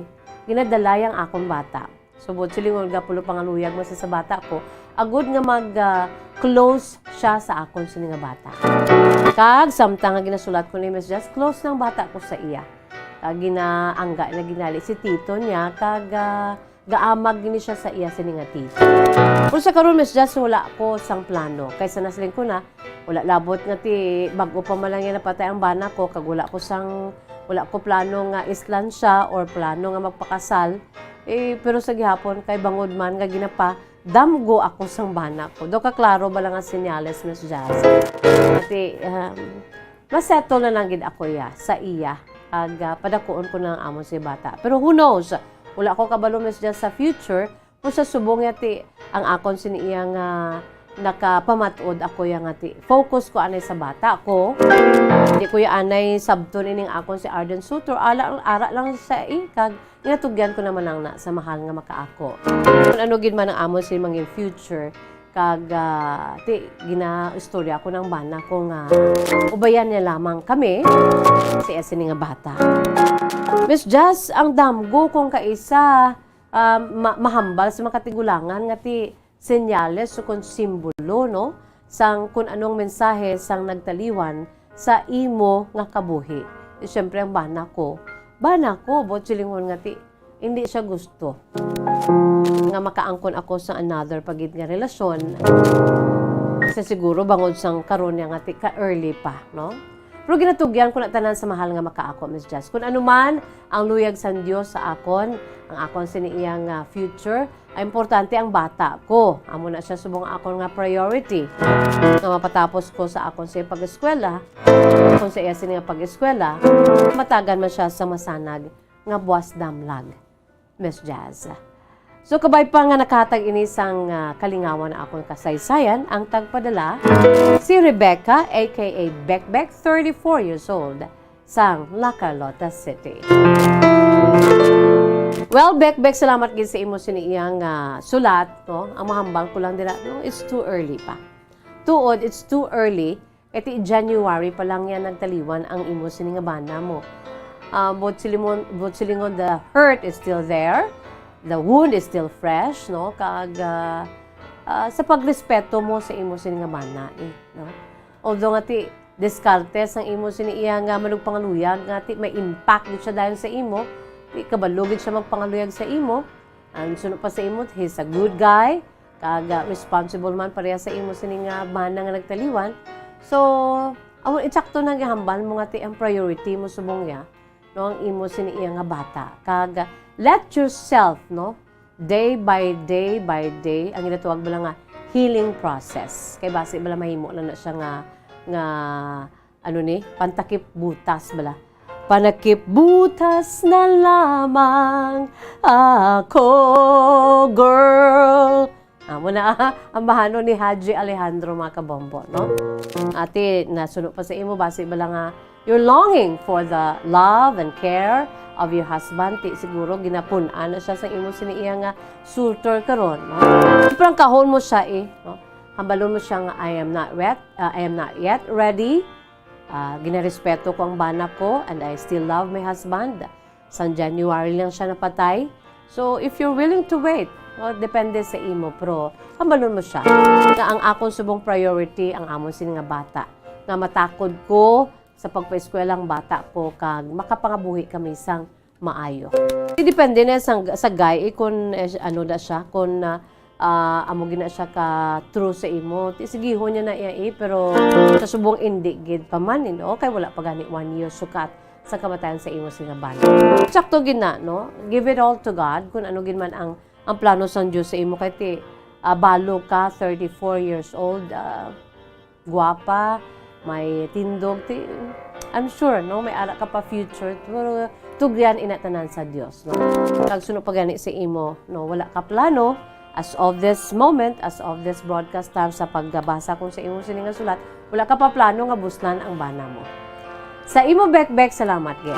ginadala yang akon bata. So, buot silingon, gapulo pangaluyag man sa, sa bata ko, agud nga mag, ah, close siya sa akon sini nga bata. Kag samtang nga ginasulat ko ni Miss Jazz, close nang bata ko sa iya. Kag ginaangga na ginali si tito niya, kag, ah, gaamag gini siya sa iya sini nga tito. Pero sa karon, Miss Jazz, wala ko sang plano. Kaysa nasiling ko na, wala labot nga ti, bag-o pa man lang yan napatay ang bana ko, kag wala ko sang, wala ko plano nga islan siya or plano nga magpakasal. Eh, pero sa gihapon, kay bangod man nga ginapadamgo ako sang bana ko. Daw kaklaro bala nga senyales, Miss Jazz. Ati, um, masettle na lang gid ako iya, sa iya. Ag, ah, padakuon ko na ang amon si bata. Pero who knows? Wala ko kabalo, Miss Jazz, sa future. Kung sa subong niya ti ang akon sini iya nga nakapamat-od ako iya nga ti focus ko anay sa bata ko. Di ko iya anay sabton ining akon si ardent suitor. Ala, ara lang sa i-, kag ginatugyan ko naman lang na sa mahal nga makaako. Kung ano gid man ang amon sini mangin future, kag, ah, ti ginaistorya ko ng bana ko nga ubayan niya lamang kami sa iya sini nga bata. Miss Jazz, ang damgo kung kaisa, ah, ma-, mahambal sa mga katigulangan nga ti senyales ukon simbolo, no, sang kun anong mensahe sang nagtaliwan sa imo nga kabuhi. Di, siyempre, ang bana ko, bana ko, buot silingon nga ti, hindi siya gusto nga makaangkon ako sa another pa gid nga relasyon. Sa siguro bangod sang karon niya nga ti ka-early pa, no? Pero ginatugyan ko na tanan sa mahal nga makaako, Miss Jazz. Kung ano man ang luyag sang Dios sa akon, ang akon sini iya nga future, ang importante ang bata ko. Amo na siya subong akon nga priority. Nga mapatapos ko sa akon sa pag-eskwela, kung sa iya sini nga pag-eskwela, matagan man siya sa masanag nga buwas damlag. Miss Jazz. So, kabay pa nga nakahatag ini sang, ah, kalingawan na akong kasaysayan, ang tagpadala, si Rebecca, A K A Bekbek, thirty-four years old, sang La Carlota City. Well, Bekbek, salamat gid sa imo sini iyang, ah, sulat, no? Ang mahambal ko lang dira, no? It's too early pa. Tuod, it's too early. Kay ti January pa lang yan nagtaliwan ang imo sini nga bana mo. Ah, buot silimon-, buot silingon, the hurt is still there, the wound is still fresh, no? Kag, ah, ah, sa pagrespeto mo sa imo sini nga bana, eh, no? Although nga ti diskarte sang imo sini iya nga manugpangaluyag nga ti may impact gid siya dayon sa imo, ti kabalo gid siya magpangaluyag sa imo, ang suno pa sa imo, he's a good guy, kag, ah, responsible man pareha sa imo sini nga bana nga nagtaliwan. So, amo, insakto na gihambal mo nga ti ang priority mo subong niya, no, ang imo sini iya nga bata. Kag, ah, let yourself, no, day by day by day, ang ginatawag bala nga healing process. Kay basi bala mahimo na na siya nga, nga ano ni, pantakip butas bala. Panakip butas na lamang ako, girl. Amo na ang bahanon ni Haji Alejandro, mga kabombo, no? Ati, nasuno pa sa imo, basi bala nga, you're longing for the love and care of your husband. Ti siguro, ginapun-an na siya sa imo sini iya nga suitor karon, no? Prangkahon mo siya, eh, no? Hambalon mo siya nga, "I am not yet, uh, I am not yet ready. Ah, ginarespeto ko ang bana ko, and I still love my husband. Sang January lang siya napatay." So, if you're willing to wait, no, depende sa imo, pero hambalon mo siya nga ang akon subong priority ang amon sini nga bata, nga matakod ko sa pagpaeskwela ang bata ko kag makapangabuhi kami sang maayo. Depende na sa, sa guy, eh, kung, eh, ano na siya, kung, ah, ah, amo gina siya ka true sa imo. Ti, sigihon niya na iya, eh, pero sa subong indi gid pa man, eh, no? Kay wala pa gani one year sukat sa kamatayan sa imo sini nga bana. Sakto gid na, no? Give it all to God kung ano gid man ang, ang plano sang Dios sa imo. Kay ti, ah, balo ka, thirty-four years old, ah, gwapa, may tindog, ti, I'm sure, no, may ara ka pa future, pero tugyan ina tanan sa Dios, no? Kag suno pa gani sa imo, no, wala ka plano, as of this moment, as of this broadcast time, sa pagbasa ko sa imo sini nga sulat, wala ka pa plano nga buslan ang bana mo. Sa imo, Bekbek, salamat gid.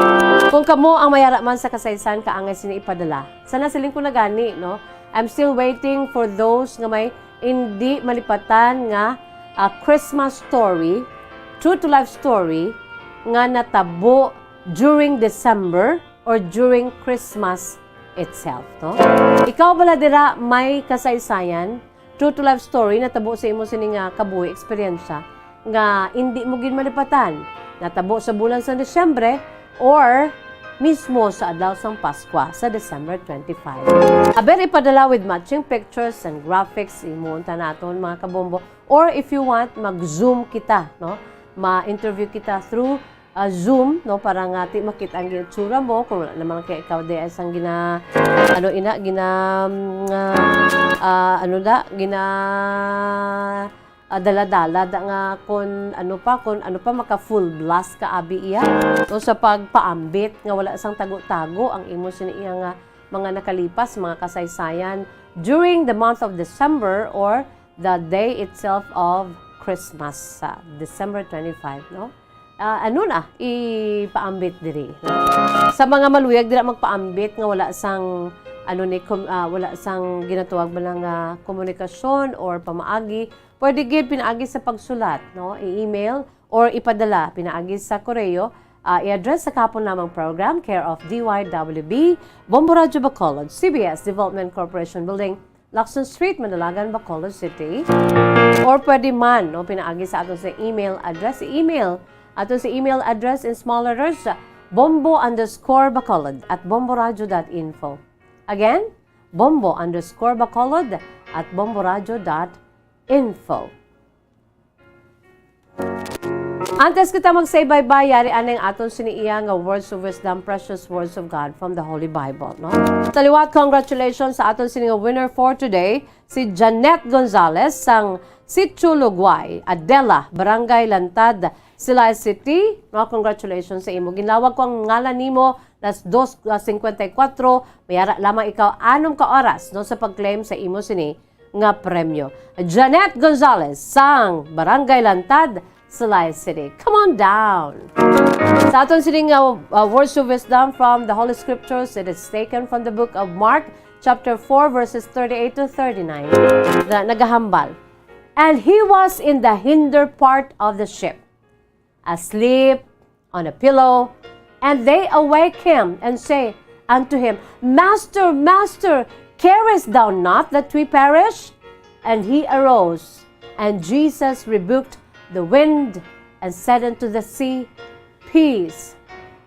Kung kamo ang may ara man sa kasaysayan, kaangay sini ipadala. Sana siling ko na gani, no? I'm still waiting for those nga may indi malipatan nga, ah, Christmas story, true to life story, nga natabo during December or during Christmas itself, no? Ikaw bala dira may kasaysayan, true to life story, natabo sa imo sini nga kabuhi, eksperyensya, nga indi mo gid malipatan, natabo sa bulan sa Disyembre, or mismo sa adlaw sang Paskwa sa December twenty-five. Aber, ipadala with matching pictures and graphics, imo unta naton, mga kabombo. Or if you want, mag-Zoom kita, no? Ma-interview kita through, ah, Zoom, no? Para nga ti makita ang itsura mo, kung wala naman kay ikaw di ay sang gina-, ano ina, gina-, mm, ah, ah, ano da, gina-, ah, dala-dala da nga kun ano pa, kun ano pa, maka full blast ka abi iya. No, sa pagpaambit nga wala sang tago-tago ang imo sini iya nga mga nakalipas, mga kasaysayan during the month of December or the day itself of Christmas, sa December twenty-five, no? Ah, ano na, ipaambit diri, no? Sa mga maluyag dira magpaambit nga wala sang, ano ni, kom-, ah, wala sang ginatawag man lang nga komunikasyon or pamaagi, pwede gid pinaagi sa pagsulat, no? I-email or ipadala pinaagi sa koreo. Ah, i-address sa kahapon lamang program, care of D Y W B, Bombo Radyo Bacolod, C B S Development Corporation Building, Lacson Street, Manalagan, Bacolod City. Or pwede man, no, pinaagi sa aton sa email address. I-email aton sa email address in small letters, bombo underscore bacolod at bomboradio dot info. Again, bombo underscore bacolod at bomboradio dot info. Antes kita mag-say bye-bye, yari anay ang aton sini iya nga words of wisdom, precious words of God from the Holy Bible, no? Sa liwat, congratulations sa aton sini nga winner for today, si Janet Gonzalez sang Sitio Lugway, Adela, Barangay Lantad, Silay City, no? Congratulations sa imo. Ginlawag ko ang ngalan nimo las dos cincuenta y cuatro. May ara lamang ikaw anom ka oras, no, sa pag-claim sa imo sini nga premyo. Janet Gonzalez sang Barangay Lantad, Silay City. Come on down. Sa aton sini nga, uh, words of wisdom from the Holy Scriptures, it is taken from the book of Mark, chapter four, verses thirty-eight to thirty-nine. Na nagahambal, "And he was in the hinder part of the ship, asleep on a pillow, and they awake him and say unto him, 'Master, Master, carest thou not that we perish?' And he arose, and Jesus rebuked the wind, and said unto the sea, 'Peace,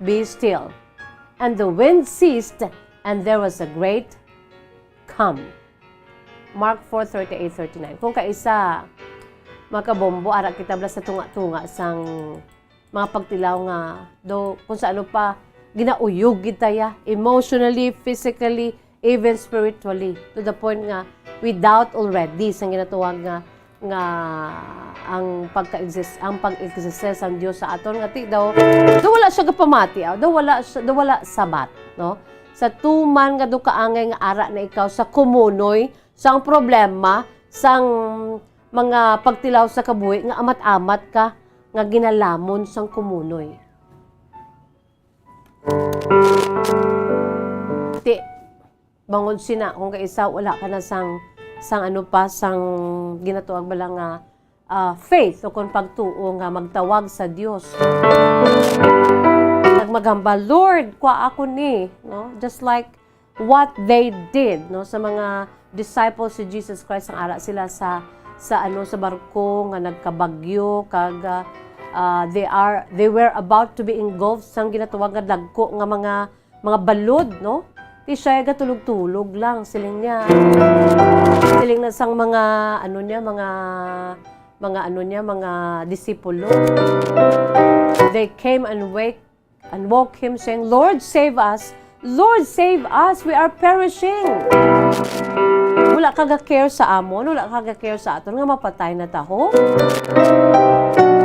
be still.' And the wind ceased, and there was a great calm." Mark four thirty-eight, thirty-nine. Kung kaisa, mga kabombo, ara kita bala sa tunga-tunga sang mga pagtilaw nga, do, kung sa ano pa, ginauyog gid ta ya, emotionally, physically, even spiritually, to the point nga we doubt already sa ginatawag nga, nga ang pagka-exist, ang pag-exist sang Dios sa aton, nga ti daw, daw wala siya kapamati, ah, daw wala siya, daw wala sabat, no? Sa tuman nga do kaangay nga ara na ikaw sa kumunoy So, ang problema sang mga pagtilaw sa kabuhi nga amat-amat ka nga ginalamon sang kumunoy. Ti, bangod sina, kung kaisa, wala ka na sang, sang ano pa, sang ginatuag bala nga, ah, faith o kon pagtuo nga magtawag sa Dios. Nagmagamba, "Lord, kwa ako ni," no? Just like what they did, no, sa mga disciples si Jesus Christ, ang ara sila sa, sa ano, sa barko nga nagkabagyo, kag, ah, ah, they are, they were about to be engulfed sang ginatawag nga dagko nga mga, mga balod, no? Ti siya gatulog-tulog lang, siling niya. Siling na sang mga, ano niya, mga, mga ano niya, mga disipulo. They came and wake and woke him, saying, "Lord, save us! Lord, save us! We are perishing!" Wala ka ga-care sa amon, wala ka ga-care sa aton nga mapatay na taho.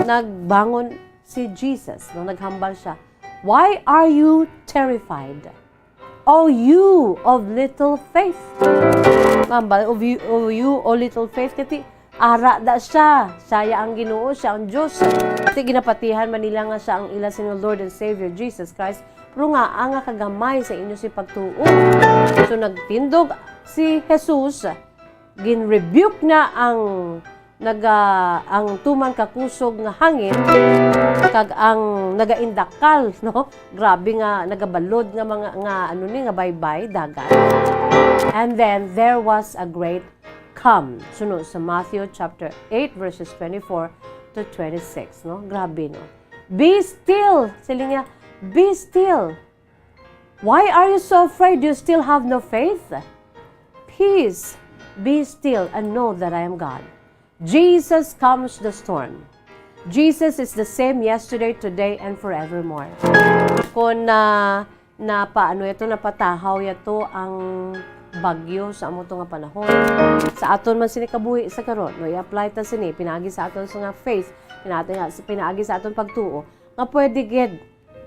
Nagbangon si Jesus, no? Naghambal siya, "Why are you terrified? O you of little faith?" Hambal, "O you, O you of little faith," kati ara da siya. Siya ya ang Ginoo, siya ang Dios. Ti ginapatihan man nila nga siya ang ila sing Lord and Savior, Jesus Christ. Pero nga, ang nga kagamay sa inyo si pagtuo. So, nagtindog si Jesus, gin-rebuke na ang naga-, ang tuman ka kusog nga hangin, kag ang nagaindakal, no? Grabe nga nagabalod nga mga, nga ano ni, nga baybay, dagat. And then there was a great calm. Suno sa Matthew chapter eight, verses twenty-four to twenty-six, no? Grabe, no? "Be still," siling niya, "be still. Why are you so afraid? Do you still have no faith? Peace, be still and know that I am God." Jesus calms the storm. Jesus is the same yesterday, today, and forevermore. Kung na, napaano yato, napatahaw yato ang bagyo sa amo to nga panahon. Sa aton man sini kabuhi sa karon, no, i-apply ta sini pinaagi sa aton sa nga faith, pinaagi, pinaagi sa aton pagtuo, nga pwede gid,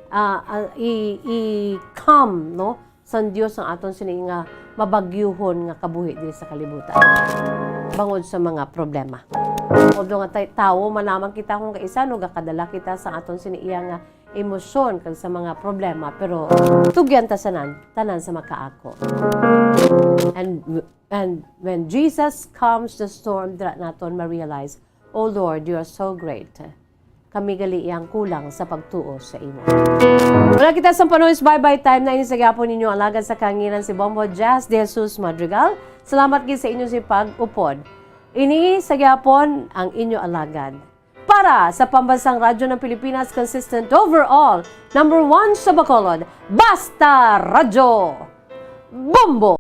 ah, ah, i, i-calm, no, sang Dios ang aton sini nga mabagyuhon nga kabuhi diri sa kalibutan bangod sa mga problema. Although nga tay-, tawo man lamang kita, kung kaisa, no, gakadala kita sa aton sini iya nga emosyon kag sa mga problema, pero tugyan ta sa nan-, tanan sa makaako. And, and when Jesus calms the storm, dira naton ma-realize, "Oh Lord, you are so great. Kami gali iyang kulang sa pagtuo sa imo." Wala kita sa panuhis, bye-bye time na ini sa gyapon ninyo alagad sa kahanginan si Bombo Jazz de Jesus Madrigal. Salamat gid sa inyo si pag-upod. Ini sa gyapon ang inyo alagad. Para sa Pambansang Radyo ng Pilipinas, consistent overall, number one sa Bacolod, Basta Radyo, Bombo!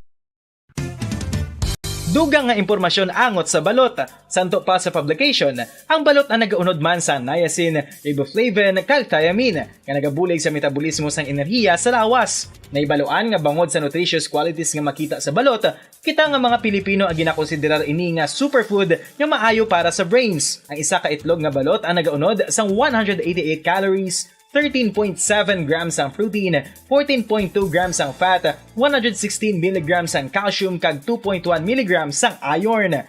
Dugang nga impormasyon angot sa balot. Santo pa sa publication, ang balot ang nagaunod man sa niacin, riboflavin, kag thiamine, nga nagabulig sa metabolismo sang enerhiya sa lawas. Nahibaluan nga bangod sa nutritious qualities nga makita sa balot, kita nga mga Pilipino ang ginakonsiderar ini nga superfood nga maayo para sa brains. Ang isa ka itlog nga balot ang nagaunod sang one hundred eighty-eight calories, thirteen point seven grams ang protein, fourteen point two grams ang fat, one hundred sixteen milligrams ang calcium, kag two point one milligrams ang iron.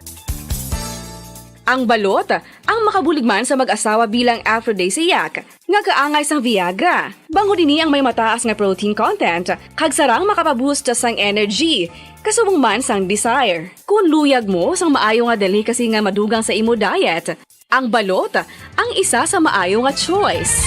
Ang balot, ang makabulig man sa mag-asawa bilang aphrodisiac, nga kaangay sang Viagra. Bangod ini ang may mataas nga protein content, kag sarang makapaboost sang energy, kasubong man sang desire. Kung luyag mo sang maayo nga delicacy nga madugang sa imo diet, ang balot ang isa sa maayo nga choice.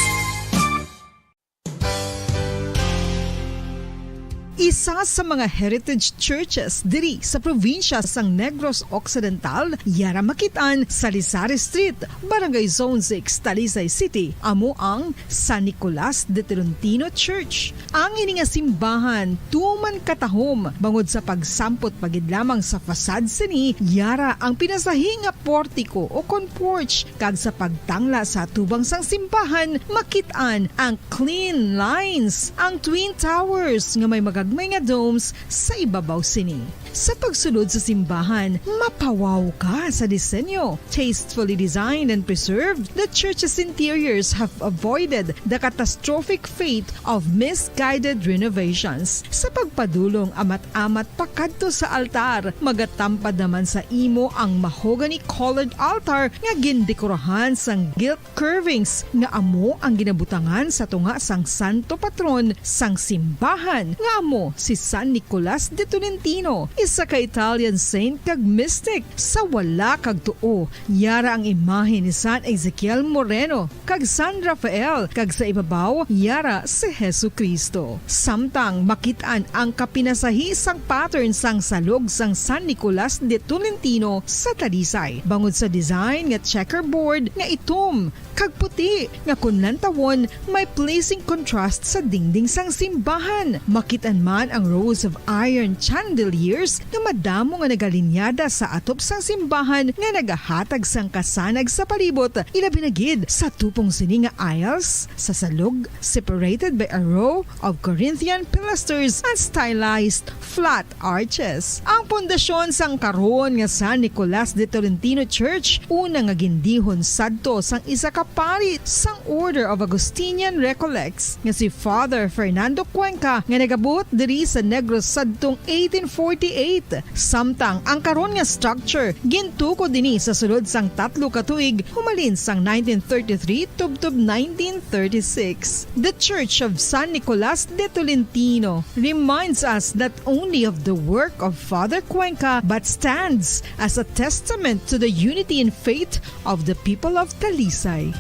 Isa sa mga heritage churches diri sa probinsya sang Negros Occidental, yara makit-an sa Lizares Street, Barangay Zone six, Talisay City, amo ang San Nicolas de Tolentino Church. Ang ini nga simbahan tuman katahom bangod sa pagsampot pa gid lamang sa facade sini, yara ang pinasahi nga portico o kon porch, kag sa pagtangla sa atubang sang simbahan, makit-an ang clean lines, ang twin towers nga may magagmay nga domes sa ibabaw sini. Sa pagsulod sa simbahan, mapawaw ka sa disenyo. Tastefully designed and preserved, the church's interiors have avoided the catastrophic fate of misguided renovations. Sa pagpadulong amat-amat pakadto sa altar, magatampad naman sa imo ang mahogany-colored altar nga gindekorahan sang gilt curvings nga amo ang ginabutangan sa tunga sang santo patron sang simbahan, nga amo si San Nicolas de Tolentino, isa ka Italian saint kag mystic. Sa wala kag tuo, yara ang imahe ni San Ezekiel Moreno kag San Rafael, kag sa ibabaw, yara si Jesu-Cristo. Samtang makit-an ang kapinasahi sang pattern sang salog sang San Nicolas de Tolentino sa Talisay, bangod sa design nga checkerboard nga itom kag puti, nga kon lantawon, may pleasing contrast sa dingding sang simbahan. Makit-an man ang rows of iron chandeliers nga madamo nga nagalinyada sa atop sang simbahan nga nagahatag sang kasanag sa palibot, ilabi na gid sa tupong sini nga aisles sa salog, separated by a row of Corinthian pilasters and stylized flat arches. Ang pundasyon sang karon nga San Nicolas de Tolentino Church, una nga gindihon sadto sang isa ka pari sang Order of Augustinian Recollects nga si Father Fernando Cuenca, nga nagabuot diri sa Negros sadtong eighteen forty-eight. Samtang ang karon nga structure gintukod ini sa sulod sang tatlo ka tuig, humalin sang nineteen thirty-three tubtob nineteen thirty-six. The Church of San Nicolas de Tolentino reminds us not only of the work of Father Cuenca, but stands as a testament to the unity in faith of the people of Talisay.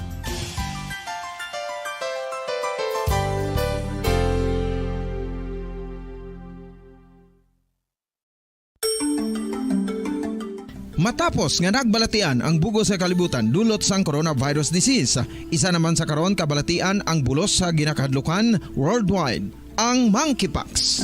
Matapos nga nagbalatian ang bug-os nga kalibutan dulot sang coronavirus disease, isa naman sa karon kabalatian ang bulos sa ginakahadlukan worldwide, ang monkeypox.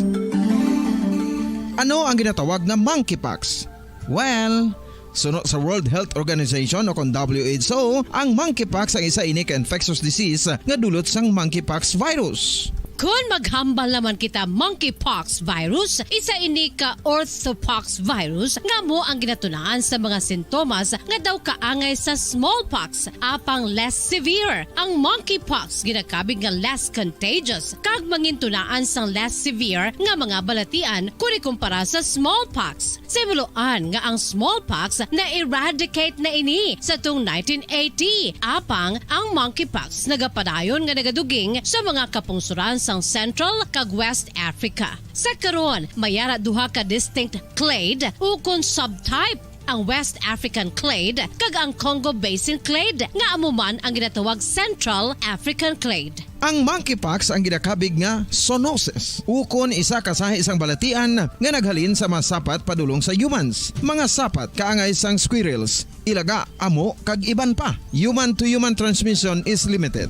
Ano ang ginatawag nga monkeypox? Well, suno sa World Health Organization o kon W H O, ang monkeypox ang isa ini ka infectious disease nga dulot sang monkeypox virus. Kon maghambal naman kita, monkeypox virus, isa ini ka orthopox virus nga amo ang ginatunaan sa mga sintomas nga daw kaangay sa smallpox, apang less severe. Ang monkeypox ginakabig nga less contagious kag mangintunaan sang less severe nga mga balatian kon ikumpara sa smallpox. Sa himuloan nga ang smallpox na-eradicate na ini sa tong nineteen eighty, apang ang monkeypox nagapadayon nga nagaduging sa mga kapungsoran sang Central kag West Africa. Sa karon, may ara duha ka distinct clade ukon subtype, ang West African clade kag ang Congo Basin clade, nga amo man ang ginatawag Central African clade. Ang monkeypox ang ginakabig nga zoonosis, ukon isa ka sahi sang balatian nga naghalin sa mga sapat padulong sa humans, mga sapat kaangay sang squirrels, ilaga, amo, kag iban pa. Human-to-human transmission is limited.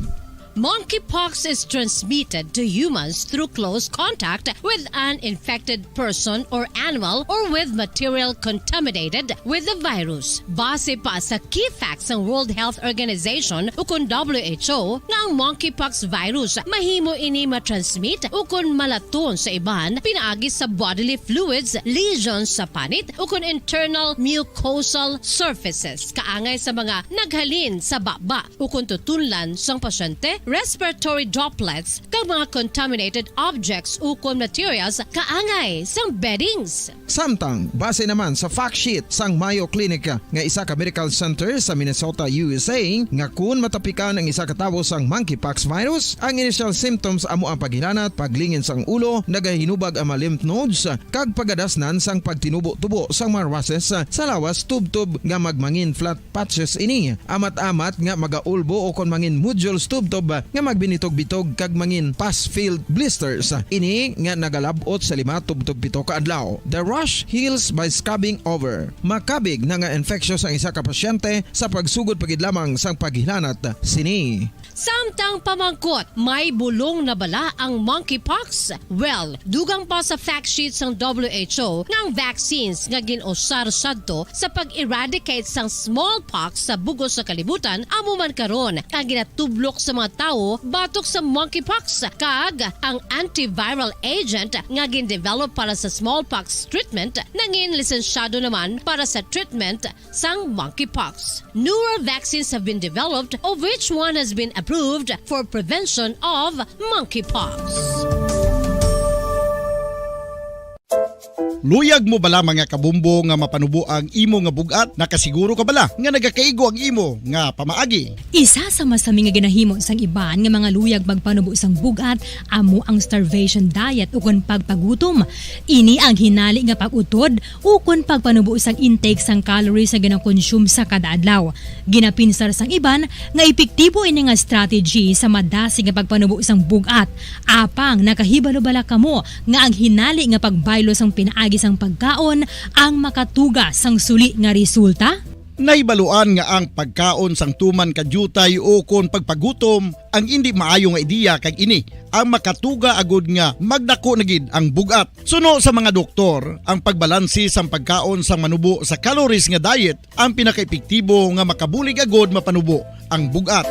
Monkeypox is transmitted to humans through close contact with an infected person or animal or with material contaminated with the virus. Base pa sa key facts sang World Health Organization ukon W H O nga ang monkeypox virus mahimo ini ma-transmit ukon malaton sa iban pinaagi sa bodily fluids, lesions sa panit ukon internal mucosal surfaces kaangay sa mga naghalin sa baba ukon tutunlan sang pasyente, respiratory droplets, kag mga contaminated objects ukon materials kaangay sang beddings. Samtang, base naman sa fact sheet sang Mayo Clinic nga isa ka medical center sa Minnesota, U S A, nga kun matapikan ang isa ka tawo sang monkeypox virus, ang initial symptoms amo ang paghilanat, paglingin sang ulo, nagahinubag ang mga lymph nodes, kag pagadasnan sang pagtinubo-tubo sang mga rushes sa lawas tubtob nga magmangin flat patches ini. Amat-amat nga magaulbo ukon mangin nodules tubtob nga magbinitog-bitog kag mangin pus-filled blisters. Ini nga nagalab-ot sa lima tubtob pito ka adlaw. The rash heals by scabbing over. Makabig na nga infectious ang isa ka pasyente sa pagsugod pa gid lamang sang paghilanat sini. Samtang pamangkot, may bulong na bala ang monkeypox? Well, dugang pa sa fact sheet sang W H O nga ang vaccines nga gin-usar sadto sa pag-eradicate sang smallpox sa bug-os sa kalibutan amo man karon ang ginatublok sa mga tawo batok sa monkeypox, kag ang antiviral agent nga gin-develop para sa smallpox treatment nangin lisensyado naman para sa treatment sang monkeypox. Newer vaccines have been developed, of which one has been approved for prevention of monkeypox. Luyag mo bala, mga kabumbo, nga mapanubo ang imo nga bug-at? Nakasiguro ka bala nga nagakaigo ang imo nga pamaagi? Isa sa masami nga ginahimo sang iban nga mga luyag magpanubo sang bug-at amo ang starvation diet ukon pagpagutom. Ini ang hinali nga pag-utod ukon pagpanubo sang intake sang calories nga ginakonsume sa kada adlaw. Ginapinsar sang iban nga epektibo ini nga strategy sa madasig nga pagpanubo sang bug-at. Apang nakahibalo bala kamo nga ang hinali nga pagbaylo sang pinaagi sang pagkaon ang makatuga sang suli nga resulta? Nahibaluan nga ang pagkaon sang tuman ka diutay ukon pagpagutom ang indi maayo nga ideya, kag ini ang makatuga agud nga magdako na gid ang bug-at. Suno sa mga doktor, ang pagbalanse sang pagkaon sang manubo sa calories nga diet ang pinakaepektibo nga makabulig agud mapanubo ang bug-at.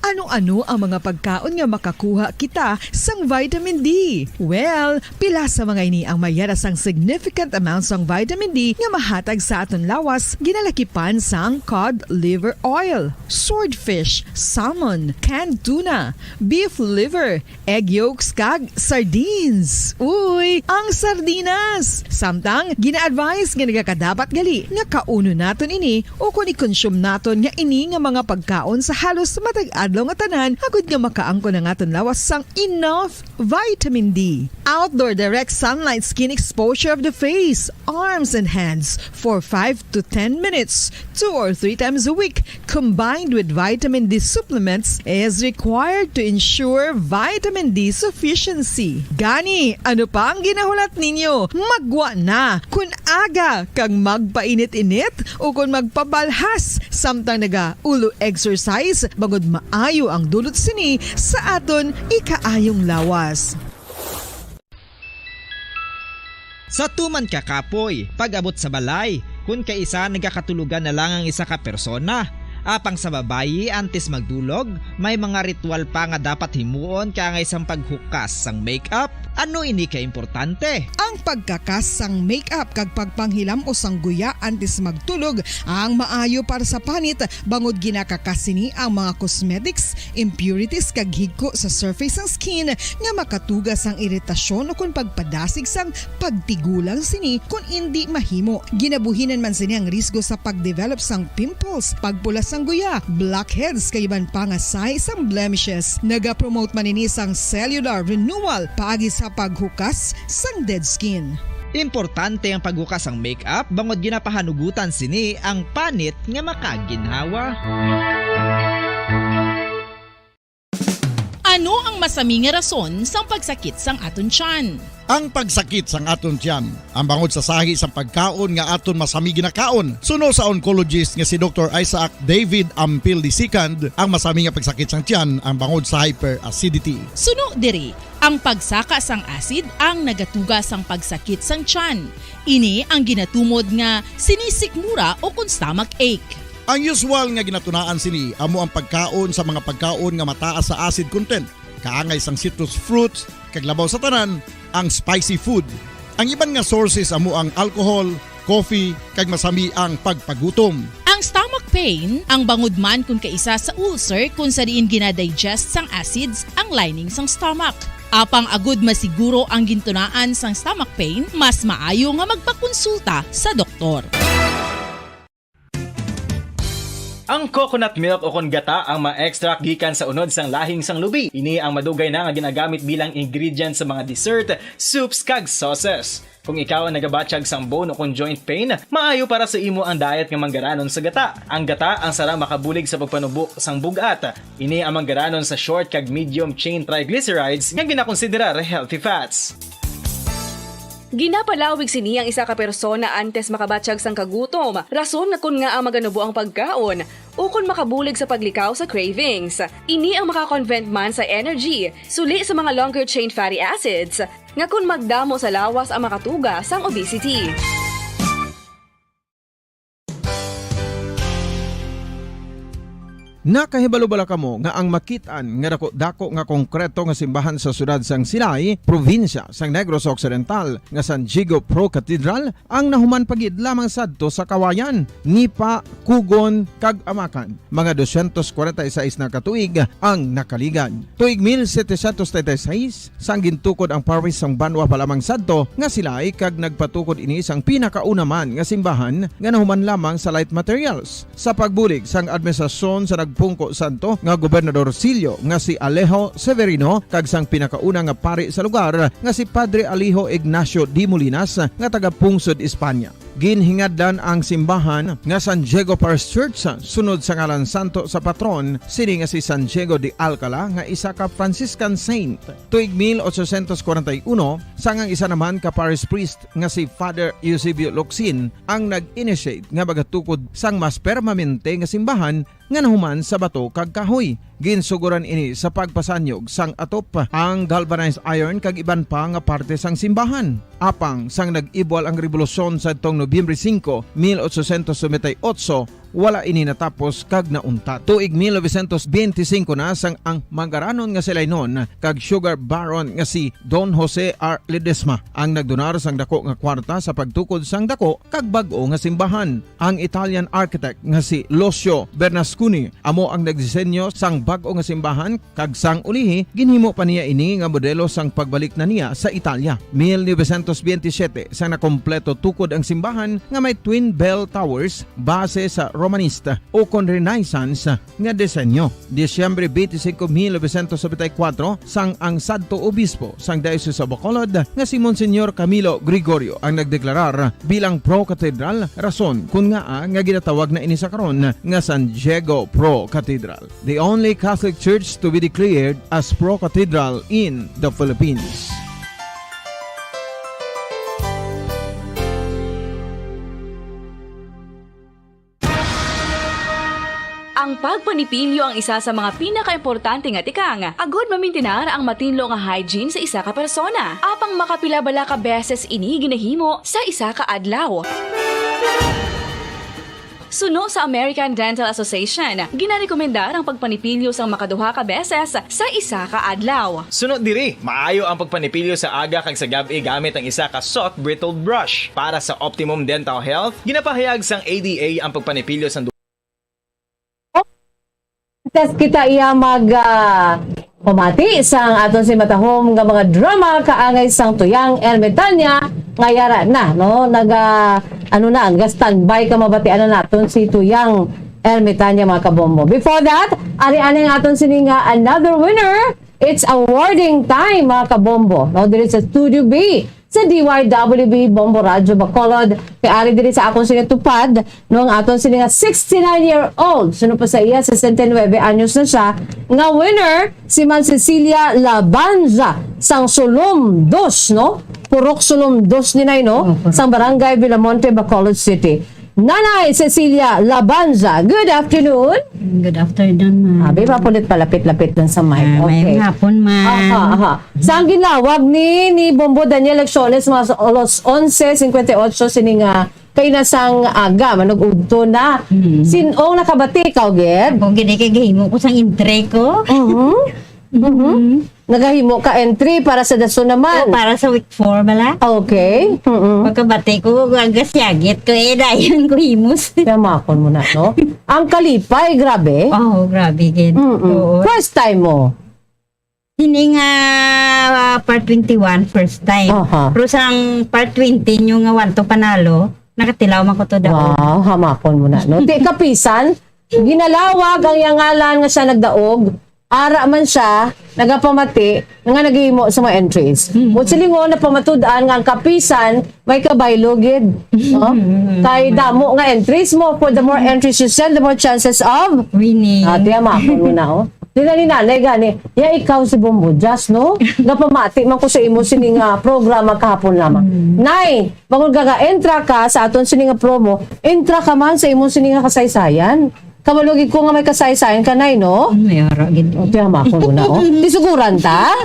Ano-ano ang mga pagkaon nga makakuha kita sang vitamin D? Well, pila sa mga ini ang mayara sang significant amount sang vitamin D nga mahatag sa aton lawas, ginalakipan sang cod liver oil, swordfish, salmon, canned tuna, beef liver, egg yolks, kag sardines. Uy, ang sardinas! Samtang gina-advise nga nagakadapat gali nga kaunon naton ini ukon i-consume naton nga ini nga mga pagkaon sa halos matag adlaw nga tanan agud nga makaangkon ang aton lawas sang enough vitamin D. Outdoor direct sunlight skin exposure of the face, arms, and hands for five to ten minutes, two or three times a week, combined with vitamin D supplements, is required to ensure vitamin D sufficiency. Gani, ano pa ang ginahulat ninyo? Maggwa na! Kun aga kag magpainit-init ukon magpabalhas samtang naga-ulo exercise, bangod maayo ang dulot sini sa aton ikaayong lawas. Sa tuman ka kapoy, pag-abot sa balay, kun kaisa nagakatulogan na lang ang isa ka persona. Apang sa babayi, antes magdulog, may mga ritual pa nga dapat himuon kaangay sang paghukas sang make-up. Ano ini ka importante? Ang pagkakas sang make-up kag pagpanghilam-os sang guya antes magtulog ang maayo para sa panit, bangod ginakakas sini ang mga cosmetics, impurities kag higko sa surface sang skin nga makatuga sang iritasyon ukon pagpadasig sang pagtigulang sini kon indi mahimo. Ginabuhinan man sini ang risgo sa pagdevelop sang pimples, pagpula sang guya, blackheads kag iban pa nga sign sang blemishes. Nagapromote man ini sang cellular renewal paagi sa paghukas sang dead skin. Importante ang paghukas sang make-up bangod ginapahanugutan sini ang panit nga makaginhawa. Ano ang masami nga rason sang pagsakit sang aton tiyan? Ang pagsakit sang aton tiyan, ang bangod sa sahi sang pagkaon nga aton masami ginakaon. Suno sa oncologist nga si Doktor Isaac David Ampil the second, ang masami nga pagsakit sang tiyan ang bangod sa hyperacidity. Suno diri, ang pagsaka sang acid ang nagatuga sang pagsakit sang tiyan. Ini ang ginatumod nga sinisikmura ukon stomach ache. Ang usual nga ginatunaan sini amo ang pagkaon sa mga pagkaon nga mataas sa acid content, kaangay sang citrus fruits, kag labaw sa tanan, ang spicy food. Ang iban nga sources amo ang alcohol, coffee, kag masami ang pagpagutom. Ang stomach pain ang bangod man kon kaisa sa ulcer kon sa diin gina-digest sang acids ang lining sang stomach. Apang agud masiguro ang gintunaan sang stomach pain, mas maayo nga magpakonsulta sa doktor. Ang coconut milk o kon gata ang ma-extract gikan sa unod sang lahing sang lubi. Ini ang madugay na nga ginagamit bilang ingredient sa mga dessert, soups, kag sauces. Kung ikaw ang nagabatyag sang bone o kon joint pain, maayo para sa imo ang diet nga manggaranon sa gata. Ang gata ang sarang makabulig sa pagpanubo sang bug-at. Ini ang manggaranon sa short kag medium chain triglycerides nga ginakonsiderar healthy fats. Ginapalawig sini ang isa ka persona antes makabatyag sang kagutom, rason nga kon ngaa maganubo ang pagkaon, Ukon makabulig sa paglikaw sa cravings. Ini ang makakonvent man sa energy, suli sa mga longer chain fatty acids, nga kun magdamo sa lawas ang makatuga sang obesity. Nakahibalo bala kamo nga ang makit-an nga dako-dako nga konkreto nga simbahan sa siyudad sang Silay, probinsya sang Negros Occidental, nga San Diego Pro Cathedral, ang nahuman pa gid lamang sadto sa Kawayan, Nipa, Cogon, kag Amacan. Mga dosyentos kwarenta y seis na ka tuig ang nakaligad. Tuig mil setecientos treinta y seis, sang gintukod ang parish sang banwa pa lamang sadto nga Silay, kag nagpatukod ini sang pinakauna man nga simbahan nga nahuman lamang sa light materials. Sa pagbulig sang administrasyon sa nagpungko sadto nga gobernador silyo nga si Alejo Severino kag sang pinakauna nga pari sa lugar nga si Padre Alejo Ignacio de Molinas nga taga-pungsod Espanya. Ginhingadlan ang simbahan nga San Diego Parish Church sunod sa ngalan santo sa patron sini nga si San Diego de Alcala nga isa ka Franciscan saint. Tuig mil ochocientos kwarenta y uno, sang ang isa naman ka parish priest nga si Father Eusebio Locsin ang nag-initiate nga magatukod sang mas permanente nga simbahan nga nahuman sa bato kag kahoy. Ginsuguran ini sa pagpasanyog sang atop, ang galvanized iron kag iban pa nga parte sang simbahan. Apang sang nag-ibwal ang rebolusyon sadtong Nobyembre singko, mil ochocientos noventa y ocho, wala ini natapos kag nauntat. Tuig mil novecientos benti singko na sang ang mangaranon nga Silaynon kag sugar baron nga si Don Jose R. Ledesma ang nagdonar sang dako nga kwarta sa pagtukod sang dako kag bag-o nga simbahan. Ang Italian architect nga si Lucio Bernasconi amo ang nagdisenyo sang bag-o nga simbahan, kag sang ulihi ginhimo pa niya ini nga modelo sang pagbalik na niya sa Italia. Mil novecientos benti siyete, sang nakompleto tukod ang simbahan nga may twin bell towers base sa Romanista ukon Renaissance nga disenyo. Disyembre benti singko, mil novecientos nobenta y kuwatro, sang ang sadto obispo sang Diocese of Bacolod nga si Monsignor Camilo Gregorio ang nagdeklarar bilang pro-cathedral, rason kon ngaa nga ginatawag na ini sa karon nga San Diego Pro Cathedral, the only Catholic church to be declared as pro-cathedral in the Philippines. Ang pagpanipilyo ang isa sa mga pinakaimportante nga tikang agod mamintinar ang matinlo nga hygiene sa isa ka persona. Apang makapila bala ka beses ini ginahimo sa isa ka adlaw? Suno sa American Dental Association, ginarekomendar ang pagpanipilyo sang makaduha ka beses sa isa ka adlaw. Suno diri, maayo ang pagpanipilyo sa aga kag sa gab-i gamit ang isa ka soft bristled brush. Para sa optimum dental health, ginapahayag sang A D A ang pagpanipilyo sang Test kita iya mag ah, pamati sang aton si matahom nga mga drama kaangay sang Tuyang Ermitanya nga yara na, no? Naga ano na, ga-standby ka, mabatian na naton si Tuyang Ermitanya, mga kabombo. Before that, ari-ari ang aton sini nga another winner. It's awarding time, mga kabombo, no? Diri sa Studio B sa D Y W B Bombo Radyo Bacolod. Kay ari diri sa akon sini tupad, no, ang aton sini nga sixty-nine-year-old, suno pa sa iya, sesenta y nuebe anyos na siya, nga winner si Ma'am Cecilia Labanza sang Sulom Dos, no? Purok Sulom Dos ni Nay, no? Opo. Sang Barangay Villamonte, Bacolod City. Nanay Cecilia Labanza, good afternoon. Good afternoon, ma'am. Abi, mapulit palapit-lapit lang sa mic. Ah, okay. Mayong hapon, ma'am. Aha, aha. Sa ang ginlawag ni, ni Bombo Daniel Lecciones, mga alas onse cincuenta y ocho, sini nga kaina sang aga, manug-udto na. Mm. Sin-ong nakabati ka, Ged? Ako, gid, kay gahimo ko sang entry ko. Mhm. Mhm. Mm. Nagahimo ka entry para sa dason naman? Oo, para sa week four bala. Okay. Mm-mm. Pagkabati ko, ang gasyagit ko, eh, dayon ko himos. Yamakon mo na, no? Ang kalipay, grabe. Oo, grabe, gid. Mm-mm. Oo. First time mo? Sini nga, ah, part twenty-one, first time. Aha. Pero sang part twenty, nyo nga wanto panalo, nakatilaw man ko to daw. Wow, hamakon mo na, no? Ti kapisan, ginalawag ang iyang ngalan nga siya nagdaog, ara man siya nagapamati nga naghimo sa mga entries. Mm. Buot silingon, napamatud-an nga ang kapisan may kabaylo gid, no? Mm. Kay damo nga entries mo, for the more entries you send, the more chances of winning. Ah, tiyamakon mo na, oh. Di na ni nanay gani, ya ikaw si Bombo Jazz, no? Gapamati man ko sa imo sini nga programa kahapon lamang. Mm. Nay, bangod gaga-entra ka sa aton sini nga promo, entra ka man sa imo sini nga kasaysayan. Kabalo gid ko nga may kasaysayan ka, Nay, no? Mm, may ara gid. O, tiyama ko na, oh. Tisuguran ta?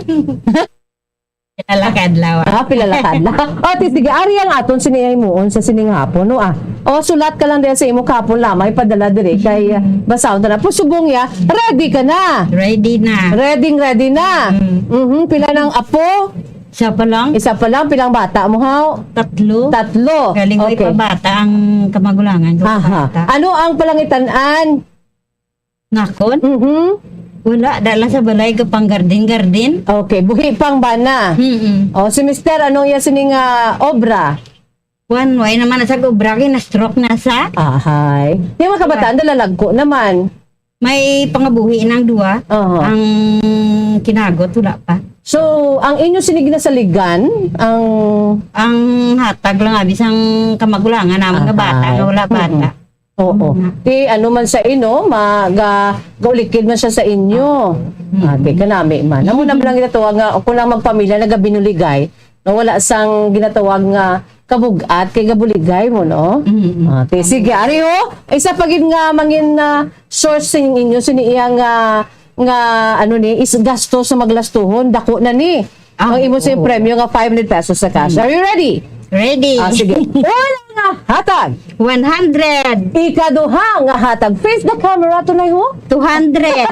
Pila la ka adlaw, ah. Ah, pila la ka adlaw. O, ti, sige, ari ang aton sini himuon sa sining hapon, no, ah. O, sulat ka lang diha sa imo kahapon lamang, ipadala diri kay, ah, basahon ta na. Pero subong ya, ready ka na. Ready na. Ready, ready na. Mm. Mhm, pila nang apo? Isa pa lang. Isa pa lang, pilang bata mo, haw? Tatlo. Tatlo. Galing ko Okay. ipabata ang kamagulangan ko. Aha. Bata. Ano ang palangitan-an? Nakon? Mhm. Wala, dala sa balay ka pang garden-garden. Okay, buhi pang bana. Mm-mm. O, si Mister, anong iya sining, ah, obra? Kuwan, way naman na sa obra, kay na-stroke na sa. Ahay. Yung mga kabataan, Wala. dalalagko naman. May pangabuhi ng duwa. Aha. Ang kinagot, wala pa. So, ang inyo sinig na saligan, ang Ang hatag lang, abi, sang kamagulangan naman nga bata, Ahay. nga wala bata. Mm-mm. Oo. Mm. Ti, ano man sa ino, ma-, ga-, gaulikid man siya sa inyo. Mm. Ah, ti, kanami man. Amo na lang ginatawag nga, kung lang magpamilya, nagabinuligay, no, wala sang ginatawag nga kabug-at, kay gabuligay mo, no? Mm-mm. Ah, ti, sige, ari, oh, isa pa gid nga mangin, ah, source sa inyo, sini iya nga, nga, ano ni, is gasto sa maglastuhon, dako na ni. Ah, Ang imo sing oo. premyo nga five hundred pesos sa cash. Hmm. Are you ready? Ready. Ah, sige. Una nga hatag. One hundred. Ikaduha nga hatag. Face the camera, tunay ho. Two hundred.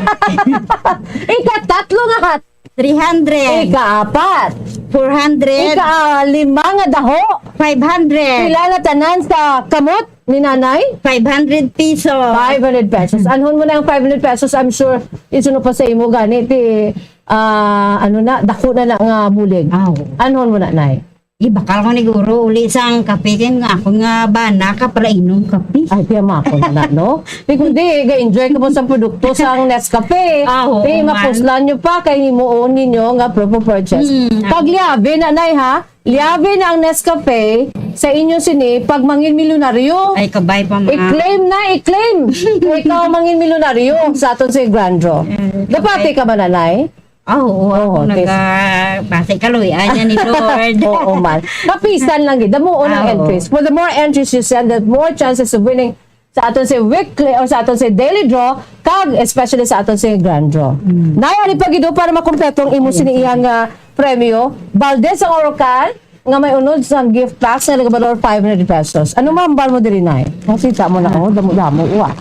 Ikatatlo nga hatag. Three hundred. Ikaapat. Four hundred. Ikalima nga daho. Five hundred. Pila na tanan sa kamot ni nanay? Five hundred pesos. Five hundred pesos. Anhon mo na ang five hundred pesos, I'm sure, isuno pa sa imo gani, ti, ah, ano na, dako na na nga bulig. Ah, oo. Anhon mo na, Nay? Ibakal ko ni guro, uli sang kape, kay nga ako nga bana ka para inom kape. Ay, tiyamakon na, no? Di kundi, ga-enjoy ka mo sa produkto sang Nescafe. Ah, oo Di, man. mapuslan nyo pa, kay himuon ninyo nga proof of purchase. Hmm. Pag liabe na, Nay, ha? Liabe na ang Nescafe sa inyo sini, pag mangin milyonaryo. Ay, kabay pa, ma. I-claim na, i-claim. Ikaw mangin milyonaryo sa aton si Grand Draw. Mm, Dapati kabay. ka ba, Nanay? Ah, oo, Oo, ako tis- naga-, base kaluy-an niya ni Lord. Oo, man. Kapisan lang gid. The more ang Ah, oo. entries. For the more entries you send, the more chances of winning sa aton si weekly or sa aton si daily draw, kag especially sa aton si grand draw. Mm. Nay, ari pa gid, oh, para makumpleto ang imo Ayan. sini iyang, ah, premyo. Balde sa Orocal, nga may unod sang gift packs nga nagabalor five hundred pesos. Ano mahambal mo diri, Nay? Makita mo na, oh, damo-damo, wa.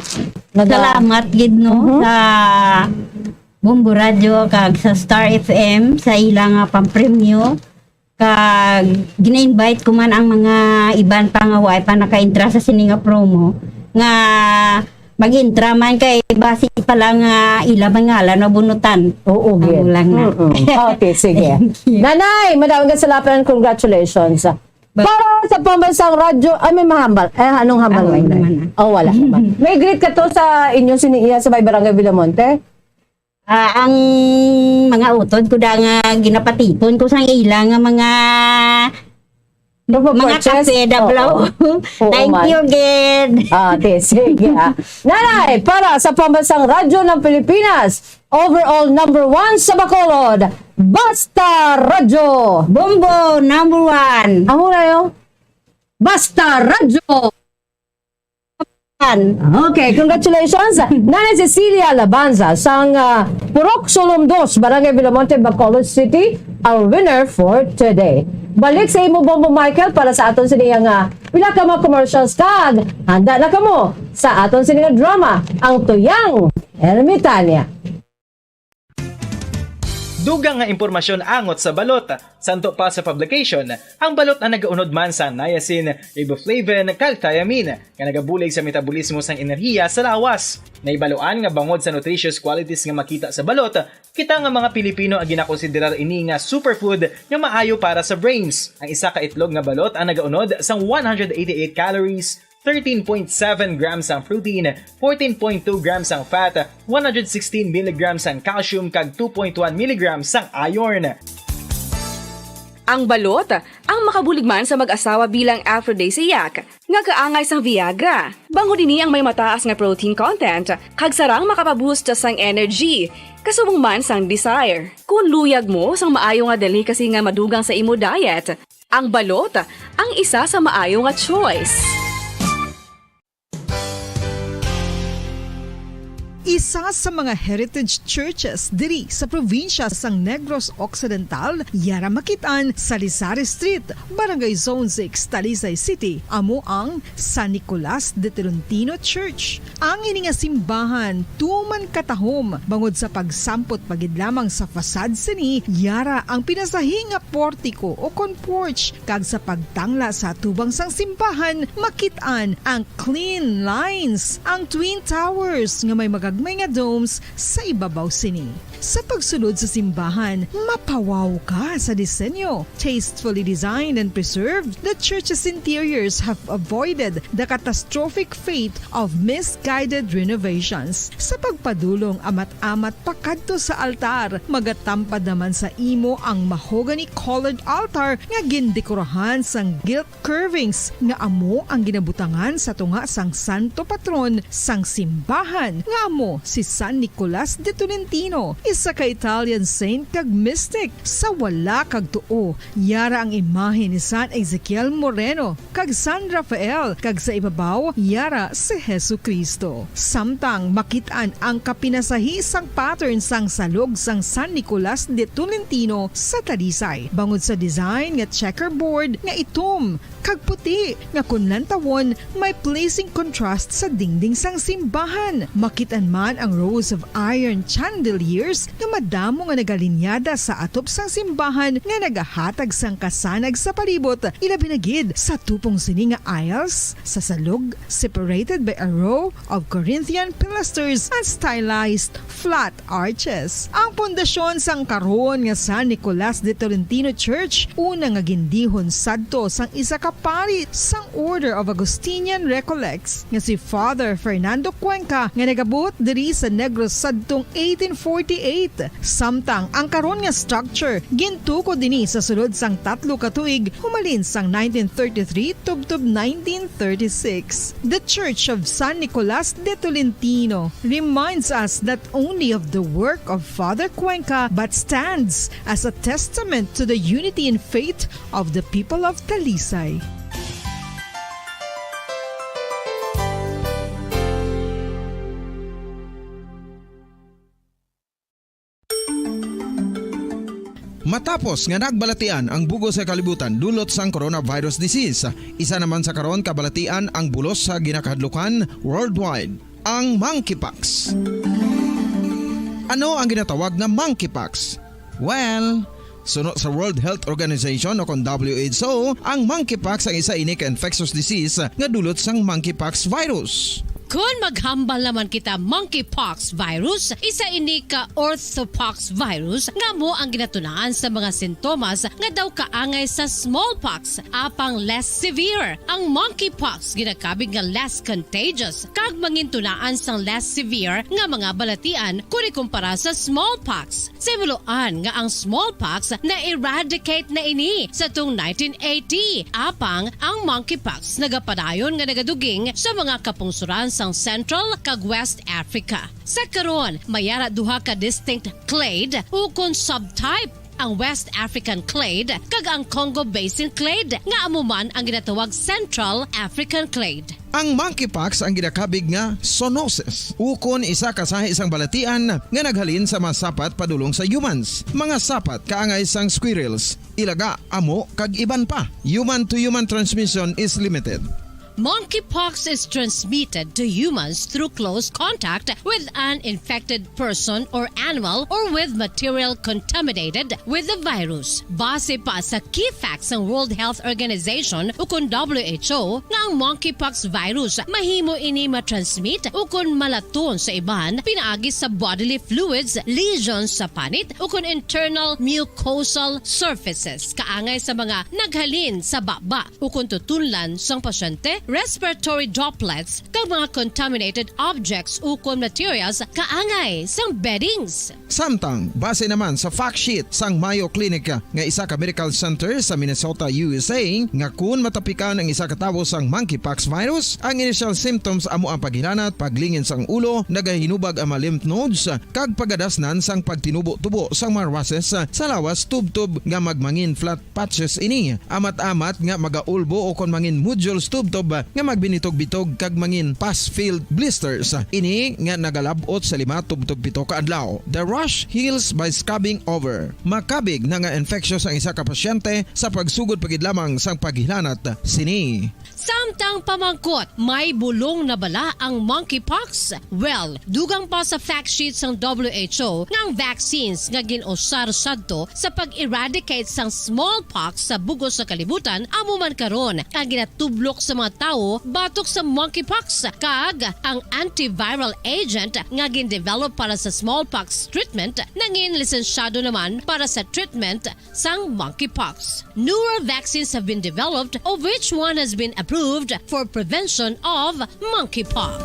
Naga- Salamat gid, no, Mhm. sa Bombo Radio kag sa Star F M sa ila nga pampremyo. Kag gina-invite ko man ang mga iban pa nga wa pa naka-entra sa sini nga promo nga mag-entra man kay basi pa lang nga ila man ngalan mabunutan. Oo, Ang gid. lang na. Mm-mm. Okay, sige. Thank you. Nanay, madaming kasalapan, congratulations. Ba- Para sa pambansang radyo, ay, may mahambal. Eh, anong hambal Ako mo, Nay? naman, ah. Oh, wala naman. May greet ka to sa inyo, sini iya sa may Barangay Villamonte? Ah, ang mga utod ko da nga ginapatipon ko sang ila nga mga, Proof of mga purchase? kape, da, Oo. bro. Oo, Thank man. you, gid. Ah, okay, sige, ah. Nanay, para sa Pambansang Radyo ng Pilipinas, overall number one sa Bacolod, Basta Radyo. Bombo, number one. Amo na yun. Basta Radyo. Yan. Okay, congratulations. Nanay Cecilia Labanza, sang, ah, Purok Solom Dos, Barangay Villamonte, Bacolod City, our winner for today. Balik sa imo, Bombo Michael, para sa aton sini nga pila ka mga commercials kag handa na kamo sa aton sini nga drama, Ang Tuyang Ermitania. Dugang nga impormasyon angot sa balot. Santo pa sa publication, ang balot ang nagaunod man sa niacin, riboflavin, kag thiamine, nga nagabulig sa metabolismo sang enerhiya sa lawas. Nahibaluan nga bangod sa nutritious qualities nga makita sa balot, kita nga mga Pilipino ang ginakonsiderar ini nga superfood nga maayo para sa brains. Ang isa ka itlog nga balot ang nagaunod sang one hundred eighty-eight calories, thirteen point seven grams ang protein, fourteen point two grams ang fat, one hundred sixteen milligrams ang calcium, kag two point one milligrams ang iron. Ang balot, ang makabulig man sa mag-asawa bilang aphrodisiac, nga kaangay sang Viagra. Bangod ini ang may mataas nga protein content, kag sarang makapaboost sang energy, kasubong man sang desire. Kung luyag mo sang maayo nga delicacy nga madugang sa imo diet, ang balot ang isa sa maayo nga choice. Isa sa mga heritage churches diri sa probinsya sang Negros Occidental, yara makit-an sa Lisari Street, Barangay Zone six, Talisay City, amo ang San Nicolas de Tolentino Church. Ang ini nga simbahan tuman katahom bangod sa pagsampot pa gid lamang sa facade sini, yara ang pinasahi nga portiko o kon porch, kag sa pagtangla sa atubang sang simbahan, makit-an ang clean lines, ang twin towers nga may magagmay nga domes sa ibabaw sini. Sa pagsulod sa simbahan, mapawaw ka sa disenyo. Tastefully designed and preserved, the church's interiors have avoided the catastrophic fate of misguided renovations. Sa pagpadulong amat-amat pakadto sa altar, magatampad naman sa imo ang mahogany-colored altar nga gindekorahan sang gilt curvings nga amo ang ginabutangan sa tunga sang santo patron sang simbahan, nga amo si San Nicolas de Tolentino, isa ka Italian saint kag mystic. Sa wala kag tuo, yara ang imahe ni San Ezekiel Moreno kag San Rafael, kag sa ibabaw, yara si Jesu-Cristo. Samtang makit-an ang kapinasahi sang pattern sang salog sang San Nicolas de Tolentino sa Talisay, bangod sa design nga checkerboard nga itom kag puti nga kon lantawon may pleasing contrast sa dingding sang simbahan. Makit-an man ang rows of iron chandeliers nga madamo nga nagalinyada sa atop sang simbahan nga nagahatag sang kasanag sa palibot, ilabi na gid sa tupong sini nga aisles sa salog, separated by a row of Corinthian pilasters and stylized flat arches. Ang pundasyon sang karon nga San Nicolas de Tolentino Church, una nga gindihon sadto sang isa ka pari sang Order of Augustinian Recollects nga si Father Fernando Cuenca, nga nagabot diri sa Negros sadtong eighteen forty-eight. Samtang ang karon nga structure gintukod dini sa sulod sang tatlo ka tuig, humalin sang nineteen thirty-three tubtob nineteen thirty-six. The Church of San Nicolas de Tolentino reminds us not only of the work of Father Cuenca but stands as a testament to the unity in faith of the people of Talisay. Matapos nga nagbalatian ang bug-os nga kalibutan dulot sang coronavirus disease, isa naman sa karon kabalatian ang bulos sa ginakahadlukan worldwide, ang monkeypox. Ano ang ginatawag nga monkeypox? Well, suno sa World Health Organization o kon W H O, ang monkeypox ang isa ini ka infectious disease nga dulot sang monkeypox virus. Kon maghambal naman kita monkeypox virus, isa ini ka orthopox virus nga amo ang ginatunaan sa mga sintomas nga daw kaangay sa smallpox, apang less severe. Ang monkeypox ginakabig nga less contagious kag mangintunaan sang less severe nga mga balatian kon ikumpara sa smallpox. Sa himuloan nga ang smallpox na-eradicate na ini sa tung nineteen eighty, apang ang monkeypox nagapadayon nga nagaduging sa mga kapungsoran sang Central kag West Africa. Sa karon, may ara duha ka distinct clade ukon subtype, ang West African clade kag ang Congo Basin clade, nga amo man ang ginatawag Central African clade. Ang monkeypox ang ginakabig nga zoonosis, ukon isa ka sahi sang balatian nga naghalin sa mga sapat padulong sa humans. Mga sapat kaangay sang squirrels, ilaga, amo, kag iban pa. Human-to-human transmission is limited. Monkeypox is transmitted to humans through close contact with an infected person or animal or with material contaminated with the virus. Base pa sa key facts sang World Health Organization ukon W H O nga ang monkeypox virus mahimo ini matransmit ukon malaton sa iban pinaagi sa bodily fluids, lesions sa panit ukon internal mucosal surfaces kaangay sa mga naghalin sa baba ukon tutunlan sang pasyente, respiratory droplets, kag mga contaminated objects ukon materials kaangay sang beddings. Samtang, base naman sa fact sheet sang Mayo Clinic nga isa ka medical center sa Minnesota, U S A, nga kun matapikan ang isa ka tawo sang monkeypox virus, ang initial symptoms amo ang paghilanat, paglingin sang ulo, nagahinubag ang mga lymph nodes, kag pagadasnan sang pagtinubo-tubo sang mga rushes sa lawas tubtob nga magmangin flat patches ini, amat-amat nga magaulbo o kon mangin nodules tubtob nga magbinitog-bitog kag mangin pus-filled blisters. Ini nga nagalab-ot sa lima tubtob pito ka adlaw. The rash heals by scrubbing over. Makabig na nga infectious ang isa ka pasyente sa pagsugod pa gid lamang sang paghilanat sini. Samtang pamangkot, may bulong na bala ang monkeypox? Well, dugang pa sa fact sheet sang W H O nga ang vaccines nga gin-usar sadto sa pag-eradicate sang smallpox sa bug-os nga kalibutan amo man karon ang ginatublok sa mga tawo batok sa monkeypox, kag ang antiviral agent nga gin-develop para sa smallpox treatment nangin lisensyado naman para sa treatment sang monkeypox. Newer vaccines have been developed, of which one has been approved for prevention of monkeypox.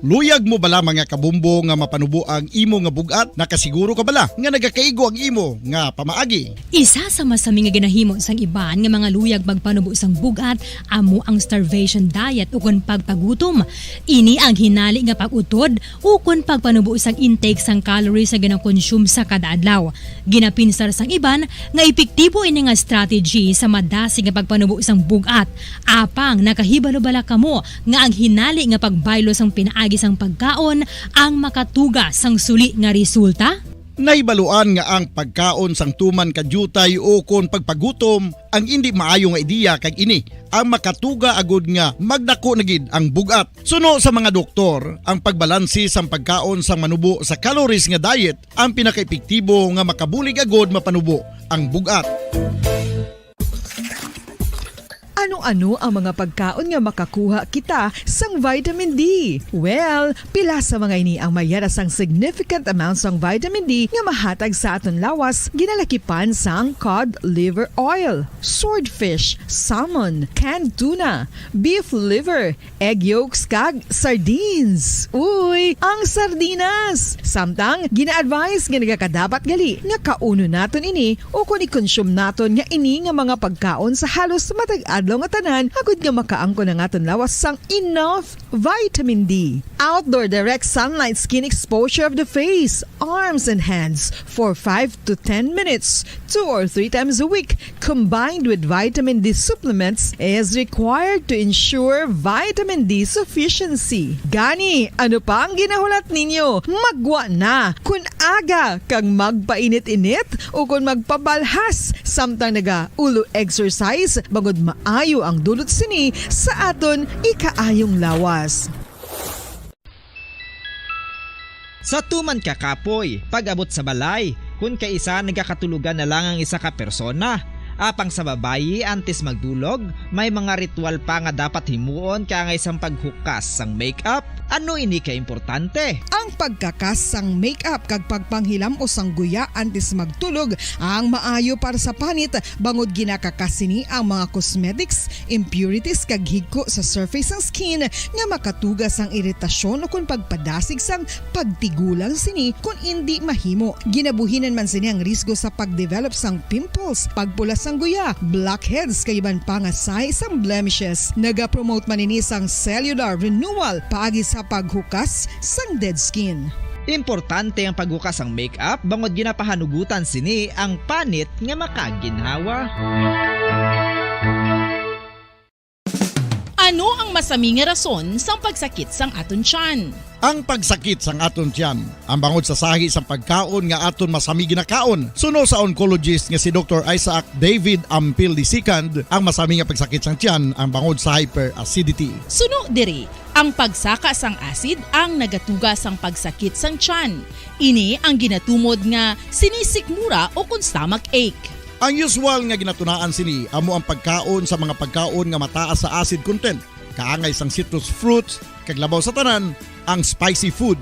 Luyag mo bala, mga kabombo, nga mapanubo ang imo nga bug-at? Nakasiguro ka bala nga nagakaigo ang imo nga pamaagi? Isa sa masami nga ginahimo sang iban nga mga luyag magpanubo sang bug-at amo ang starvation diet ukon pagpagutom. Ini ang hinali nga pag-utod ukon pagpanubo sang intake sang calories nga ginakonsume sa kada adlaw. Ginapinsar sang iban nga epektibo ini nga strategy sa madasig nga pagpanubo sang bug-at. Apang nakahibalo bala kamo nga ang hinali nga pagbaylo sang pinaagi sang pagkaon ang makatuga sang suli nga resulta? Nahibaluan nga ang pagkaon sang tuman ka diutay ukon pagpagutom ang indi maayo nga ideya, kag ini ang makatuga agud nga magdako na gid ang bug-at. Suno sa mga doktor, ang pagbalansi sang pagkaon sang manubo sa calories nga diet ang pinakaepektibo nga makabulig agud mapanubo ang bug-at. Ano-ano ang mga pagkaon nga makakuha kita sang vitamin D? Well, pila sa mga ini ang mayara sang significant amount sang vitamin D nga mahatag sa aton lawas, ginalakipan sang cod liver oil, swordfish, salmon, canned tuna, beef liver, egg yolks, kag sardines. Uy, ang sardinas! Samtang, gina-advise nga nagakadapat gali nga kaunon naton ini ukon i-consume naton nga ini nga mga pagkaon sa halos matag adlaw nga tanan, agud nga makaangkon ang aton lawas sang enough vitamin D. Outdoor direct sunlight skin exposure of the face, arms, and hands for five to ten minutes, two or three times a week, combined with vitamin D supplements, is required to ensure vitamin D sufficiency. Gani, ano pa ang ginahulat ninyo? Maggwa na! Kun aga kag magpainit-init ukon magpabalhas samtang naga-ulo exercise, bangod maayo ang dulot sini sa aton ikaayong lawas. Sa tuman ka kapoy, pag-abot sa balay, kun kaisa nagakatulogan na lang ang isa ka persona. Apang sa babayi, antes magdulog, may mga ritual pa nga dapat himuon kaangay sang paghukas sang makeup. Ano ini ka importante? Ang pagkakas sang makeup kag pagpanghilam-os sang guya antes magtulog ang maayo para sa panit, bangod ginakakas sini ang mga cosmetics, impurities, kag higko sa surface sang skin nga makatuga sang iritasyon ukon pagpadasig sang pagtigulang sini kon indi mahimo. Ginabuhinan man sini ang risgo sa pagdevelop sang pimples, pagpula sang guya, blackheads, kag iban pa nga sahi sang blemishes. Nagapromote man ini sang cellular renewal paagi sa paghukas sang dead skin. Importante ang paghukas sang makeup bangod ginapahanugutan sini ang panit nga makaginhawa. Ano ang masami nga rason sang pagsakit sang aton tiyan? Ang pagsakit sang aton tiyan, ang bangod sa sahi sang pagkaon nga aton masami ginakaon, suno sa oncologist nga si Doktor Isaac David Ampil the second, ang masami nga pagsakit sang tiyan ang bangod sa hyperacidity. Suno diri, ang pagsaka sang acid ang nagatuga sang pagsakit sang tiyan. Ini ang ginatumod nga sinisikmura ukon stomach ache. Ang usual nga ginatunaan sini amo ang pagkaon sa mga pagkaon nga mataas sa acid content, kaangay sang citrus fruits, kag labaw sa tanan, ang spicy food.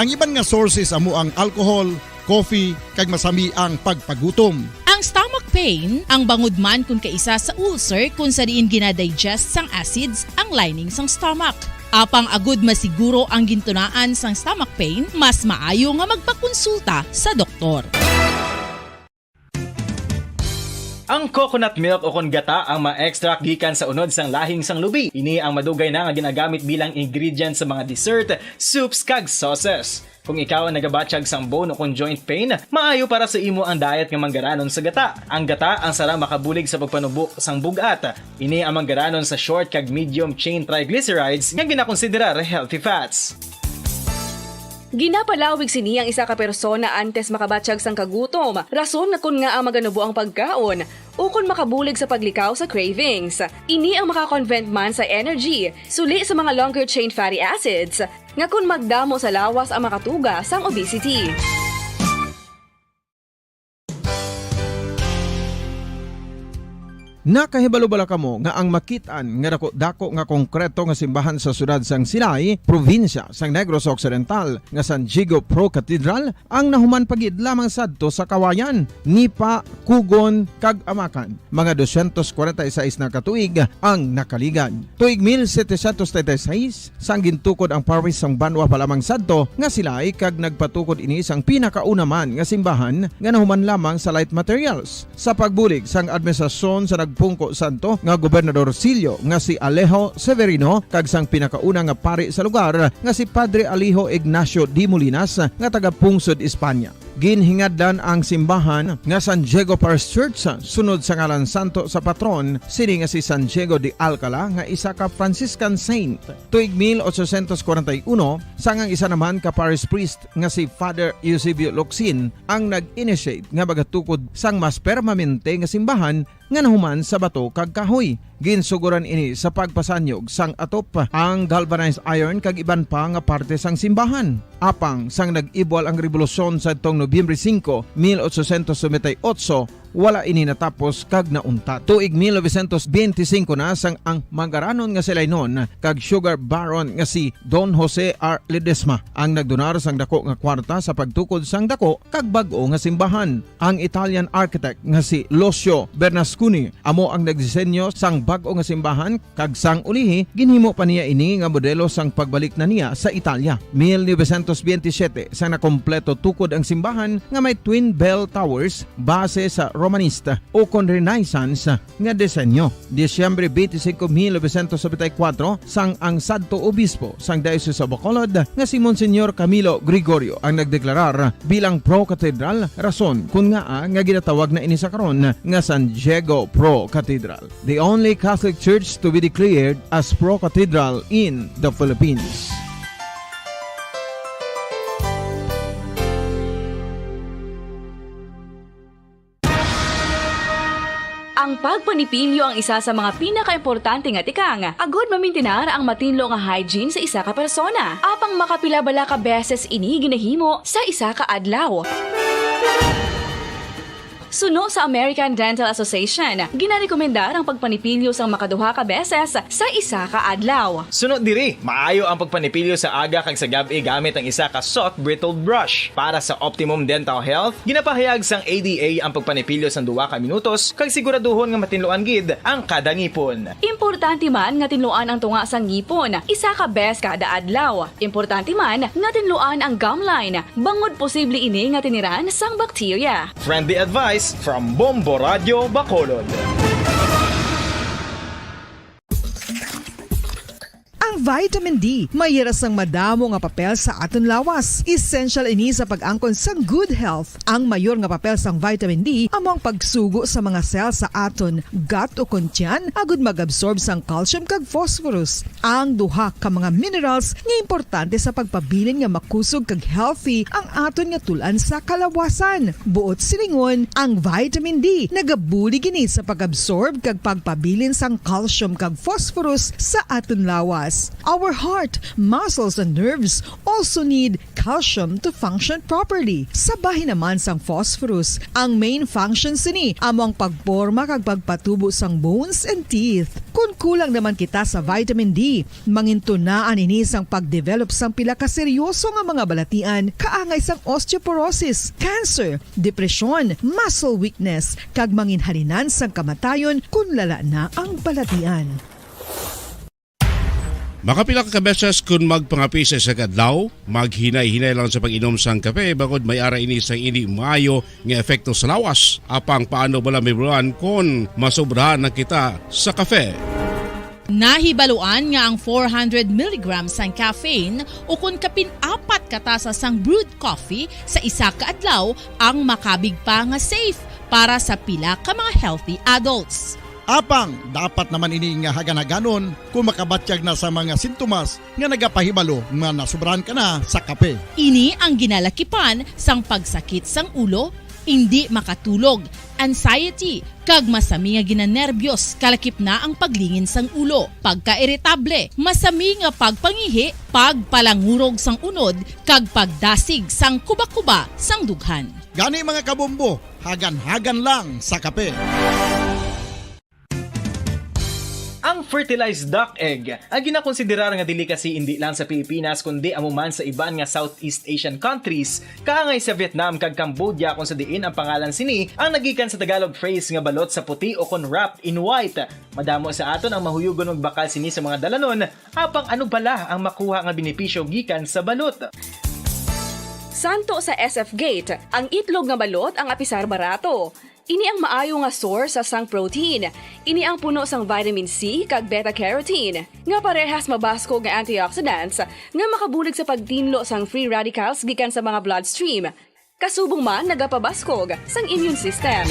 Ang iban nga sources amo ang alcohol, coffee, kag masami ang pagpagutom. Ang stomach pain, ang bangod man kun kaisa sa ulcer kun sa diin ginadigest sang acids ang lining sang stomach. Apang agud masiguro ang gintunaan sang stomach pain, mas maayo nga magpakonsulta sa doktor. Ang coconut milk ukon gata ang ma-extract gikan sa unod sang lahing sang lubi. Ini ang madugay na nga ginagamit bilang ingredient sa mga dessert, soups, kag sauces. Kung ikaw ang nagabatyag sang bone ukon joint pain, maayo para sa imo ang diet nga manggaranon sa gata. Ang gata ang sarang makabulig sa pagpanubo sang bug-at. Ini ang manggaranon sa short kag medium chain triglycerides nga ginakonsiderar healthy fats. Ginapalawig sini ang isa ka persona antes makabatyag sang kagutom, rason nga kon ngaa maganubo ang pagkaon, ukon makabulig sa paglikaw sa cravings. Ini ang makakonvert man sa energy, suli sa mga longer chain fatty acids, nga kon magdamo sa lawas ang makatuga sang obesity. Nakahibalo bala kamo nga ang makit-an nga dako-dako nga konkreto nga simbahan sa siyudad sang Silay, probinsya sang Negros Occidental, nga San Diego Pro Cathedral, ang nahuman pa gid lamang sadto sa Kawayan, Nipa, Cogon, kag Amacan? Mga dosyentos kwarenta y seis na ka tuig ang nakaligad. Tuig mil setecientos treinta y seis, sang gintukod ang parish sang banwa pa lamang sadto nga Silay, kag nagpatukod ini sang pinakauna man nga simbahan nga nahuman lamang sa light materials. Sa pagbulig sang administrasyon sa nagpungko sadto nga gobernadorcillo nga si Alejo Severino kag sang pinakauna nga pari sa lugar nga si Padre Alejo Ignacio de Molinas nga taga-pungsod Espanya. Ginhingadlan ang simbahan nga San Diego Parish Church sunod sa ngalan santo sa patron sini nga si San Diego de Alcala, nga isa ka Franciscan saint. Tuig mil ochocientos kwarenta y uno, sang ang isa naman ka parish priest nga si Father Eusebio Locsin ang nag-initiate nga magatukod sang mas permanente nga simbahan nga nahuman sa bato kag kahoy. Ginsugoran ini sa pagpasanyog sang atop, ang galvanized iron kag iban pa nga parte sang simbahan. Apang sang nag-ibwal ang rebolusyon sadtong Nobyembre singko, mil ochocientos noventa y ocho, wala ini natapos kag nauntat. Tuig mil novecientos benti singko na sang ang manggaranon nga Silaynon kag sugar baron nga si Don Jose R. Ledesma ang nagdonar sang dako nga kwarta sa pagtukod sang dako kag bag-o nga simbahan. Ang Italian architect nga si Lucio Bernasconi amo ang nagdisenyo sang bag-o nga simbahan, kag sang ulihi ginhimo pa niya ini nga modelo sang pagbalik na niya sa Italia. Mil novecientos benti siyete, sang nakompleto tukod ang simbahan nga may twin bell towers base sa Romanista ukon Renaissance nga disenyo. Disyembre twenty-five, mil novecientos noventa y cuatro, sang ang sadto obispo sang Diocese of Bacolod nga si Monsignor Camilo Gregorio ang nagdeklarar bilang pro-cathedral, rason kon ngaa nga ginatawag na ini sa karon nga San Diego Pro Cathedral, the only Catholic church to be declared as pro-cathedral in the Philippines. Ang pagpanipilyo ang isa sa mga pinakaimportante nga tikang agod mamintinar ang matinlo nga hygiene sa isa ka persona. Apang makapila bala ka beses ini ginahimo sa isa ka adlaw? Suno sa American Dental Association, ginarekomendar ang pagpanipilyo sang makaduha ka beses sa isa ka adlaw. Suno diri, maayo ang pagpanipilyo sa aga kag sa gab-i gamit ang isa ka soft bristle brush. Para sa optimum dental health, ginapahayag sang A D A ang pagpanipilyo sang duha ka minutos kag siguraduhon nga matinluan gid ang kada ngipon. Importante man nga tinluan ang tunga sang ngipon isa ka bes kada adlaw. Importante man nga tinluan ang gum line bangod posible ini nga tiniran sang bakterya. Friendly advice from Bombo Radio Bacolod. Ang vitamin D may hira sang madamo nga papel sa aton lawas. Essential ini sa pag-angkon sang good health. Ang mayor nga papel sang vitamin D amo ang pagsugo sa mga cell sa aton gut ukon tiyan agud mag-absorb sang calcium kag phosphorus, ang duha ka mga minerals nga importante sa pagpabilin nga makusog kag healthy ang aton nga tul-an sa kalawasan. Buot silingon, ang vitamin D nagabulig ini sa pag-absorb kag pagpabilin sang calcium kag phosphorus sa aton lawas. Our heart, muscles, and nerves also need calcium to function properly. Sa bahin naman sang phosphorus, ang main function sini amo ang pagporma kag pagpatubo sang bones and teeth. Kon kulang naman kita sa vitamin D, mangintunaan ini sang pagdevelop sang pila ka seryoso nga mga balatian, kaangay sang osteoporosis, cancer, depresyon, muscle weakness, kag manginhalinan sang kamatayon kon lala na ang balatian. Makapila ka beses kun magpangape sa isa ka adlaw, maghinay-hinay lang sa pag-inom sang kape, bangod may ara ini sang indi maayo nga epekto sa lawas. Apang paano bala mahibaluan kon masobrahan na kita sa kape? Nahibaluan nga ang four hundred milligrams sang caffeine ukon kapin apat ka tasa sang brewed coffee sa isa ka adlaw ang makabig pa nga safe para sa pila ka mga healthy adults. Apang dapat naman ini nga hagan-haganon kung makabatyag na sa mga sintomas nga nagapahibalo nga nasubrahan ka na sa kape. Ini ang ginalakipan sang pagsakit sang ulo, indi makatulog, anxiety, kag masami nga ginanerbiyos, kalakip na ang paglingin sang ulo, pagkairitable, masami nga pagpangihi, pagpalangurog sang unod, kag pagdasig sang kuba-kuba sang dughan. Gani, mga kabombo, hagan-hagan lang sa kape. Ang fertilized duck egg, ang ginakonsiderar nga delicacy indi lang sa Pilipinas kundi amo man sa iban nga Southeast Asian countries, kaangay sa Vietnam kag Cambodia, kung sa diin ang pangalan sini ang nagikan sa Tagalog phrase nga balot sa puti o kon wrapped in white. Madamo sa aton ang mahuyogon magbakal sini sa mga dalanon, apang ano bala ang makuha nga benepisyo gikan sa balot? Santo sa S F Gate, ang itlog nga balot ang apisar barato. Ini ang maayo nga source sa sang protein. Ini ang puno sang vitamin C kag beta carotene, nga parehas mabaskog nga antioxidants nga makabulig sa pagtinlo sang free radicals gikan sa mga bloodstream. Kasubong man nagapabaskog sang immune system.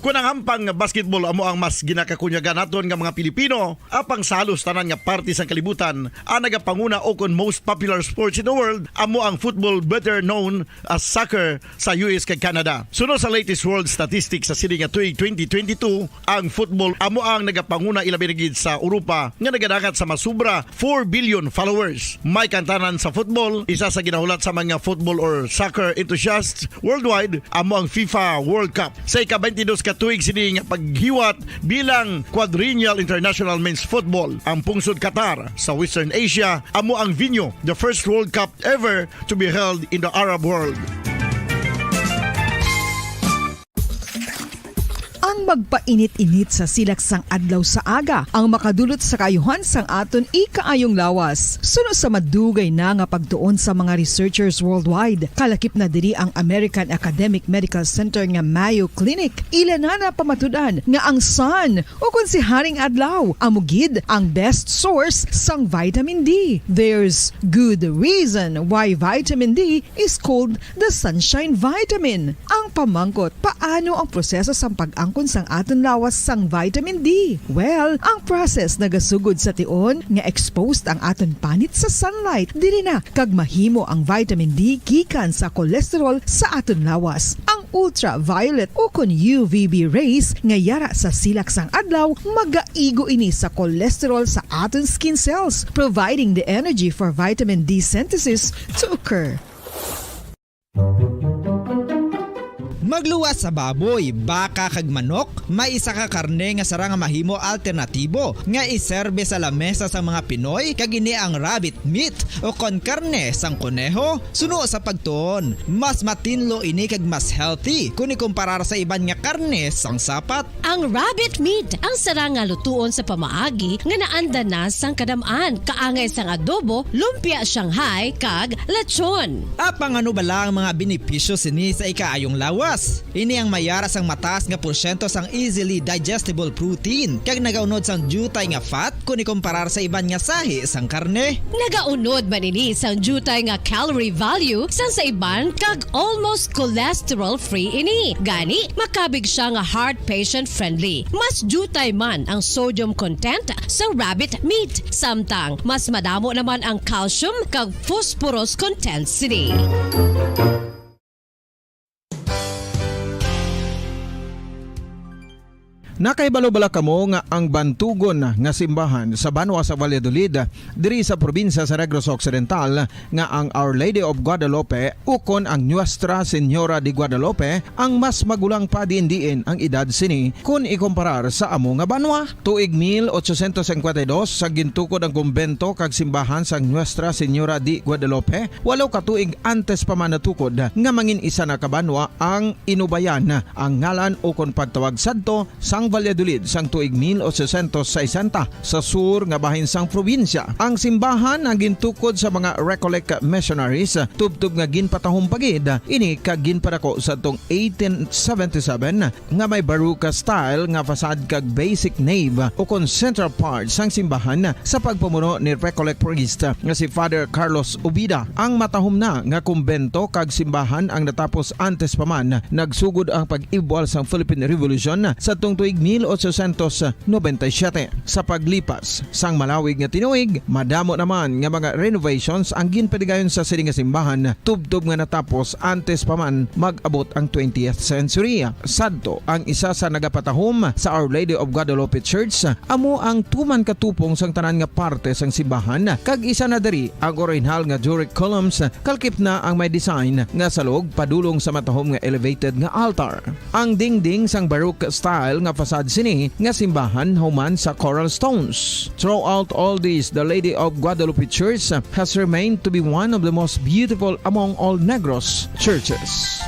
Kon ang hampang nga basketball amo ang mas ginakakunyagan naton nga mga Pilipino, apang sa halos tanan nga parte sang kalibutan, ang nagapanguna o kon most popular sports in the world amo ang football, better known as soccer, sa U S kag Canada. Suno sa latest world statistics sa sini nga tuig twenty twenty-two, ang football amo ang nagapanguna, ilabi na gid sa Europa nga nagadangat sa masubra four billion followers. May kantanan sa football, isa sa ginahulat sa mga football or soccer enthusiasts worldwide, amo ang FIFA World Cup. Sa ika-twenty-dos ka tuig sini nga paghiwat bilang Quadrennial International Men's Football, ang pungsod Qatar sa Western Asia amo ang venue, the first World Cup ever to be held in the Arab world. Ang magpainit-init sa silak sang adlaw sa aga ang makadulot sa kaayuhan sang aton ikaayong lawas. Suno sa madugay na nga pagtuon sa mga researchers worldwide, kalakip na diri ang American Academic Medical Center nga Mayo Clinic, ila na napamatud-an nga ang sun, o kon si Haring Adlaw, amo gid ang best source sang vitamin D. There's good reason why vitamin D is called the sunshine vitamin. Ang pamangkot, paano ang proseso sang pag-angkon sang aton lawas sang vitamin D? Well, ang process nagasugod sa tion nga exposed ang aton panit sa sunlight. Diri na kag mahimo ang vitamin D gikan sa cholesterol sa aton lawas. Ang ultraviolet o kon U V B rays nga yara sa silak sang adlaw magaigo ini sa cholesterol sa aton skin cells, providing the energy for vitamin D synthesis to occur. Magluwas sa baboy, baka, kag manok, may isa ka karne nga sarang nga mahimo alternatibo nga iserbe sa lamesa sang mga Pinoy, kag ini ang rabbit meat o kon karne sang koneho. Suno sa pagtuon, mas matinlo ini kag mas healthy kon ikumparar sa iban nga karne sang sapat. Ang rabbit meat ang sarang nga lutuon sa pamaagi nga naanda na sang kadam-an, kaangay sang adobo, lumpia Shanghai, kag lechon. Apang ano bala ang mga benepisyo sini sa ikaayong lawas? Ini ang mayara sang mataas nga porsyento sang easily digestible protein, kag nagaunod sang diutay nga fat kon ikumparar sa iban nga sahi sang karne. Nagaunod man ini sang diutay nga calorie value sang sa iban kag almost cholesterol-free ini. Gani, makabig sia nga heart patient-friendly. Mas diutay man ang sodium content sa rabbit meat, samtang mas madamo naman ang calcium kag phosphorus content sini. Nakahibalo bala kamo nga ang bantugon nga simbahan sa banwa sa Valladolid, diri sa probinsya sa Negros Occidental, nga ang Our Lady of Guadalupe ukon ang Nuestra Señora de Guadalupe ang mas magulang pa diin-diin ang edad sini kon ikumparar sa amo nga banwa? Tuig mil ochocientos cincuenta y dos, sa gintukod ang kumbento kag simbahan sang Nuestra Señora de Guadalupe, walo ka tuig antes pa man natukod nga mangin isa na ka banwa ang Inubayan, ang ngalan ukon pagtawag sadto sang Valladolid sang tuig mil ochocientos sesenta sa sur nga bahin sang probinsya. Ang simbahan ang gintukod sa mga Recollect missionaries, tubtob nga ginpatahom pa gid ini kag ginpadako sa tong eighteen seventy-seven nga may Baroque style nga facade kag basic nave ukon central part sang simbahan sa pagpamuno ni Recollect priest nga si Father Carlos Ubida. Ang matahom na nga kumbento kag simbahan ang natapos antes pa man nagsugod ang pag-ibwal sang Philippine Revolution sadtong tuig mil ochocientos noventa y siete. Sa paglipas sang malawig nga tinuig, madamo naman nga mga renovations ang ginpadigayon sa sini nga simbahan, tubtob nga natapos antes pa man mag-abot ang twentieth century. Sadto, ang isa sa nagapatahom sa Our Lady of Guadalupe Church amo ang tuman ka tupong sang tanan nga parte sang simbahan, kag isa na diri ang orihinal nga Doric columns, kalkip na ang may design nga salog padulong sa matahom nga elevated nga altar. Ang dingding sang Baroque style nga facade sini nga simbahan human sa coral stones. Throughout all this, the Lady of Guadalupe Church has remained to be one of the most beautiful among all Negros churches.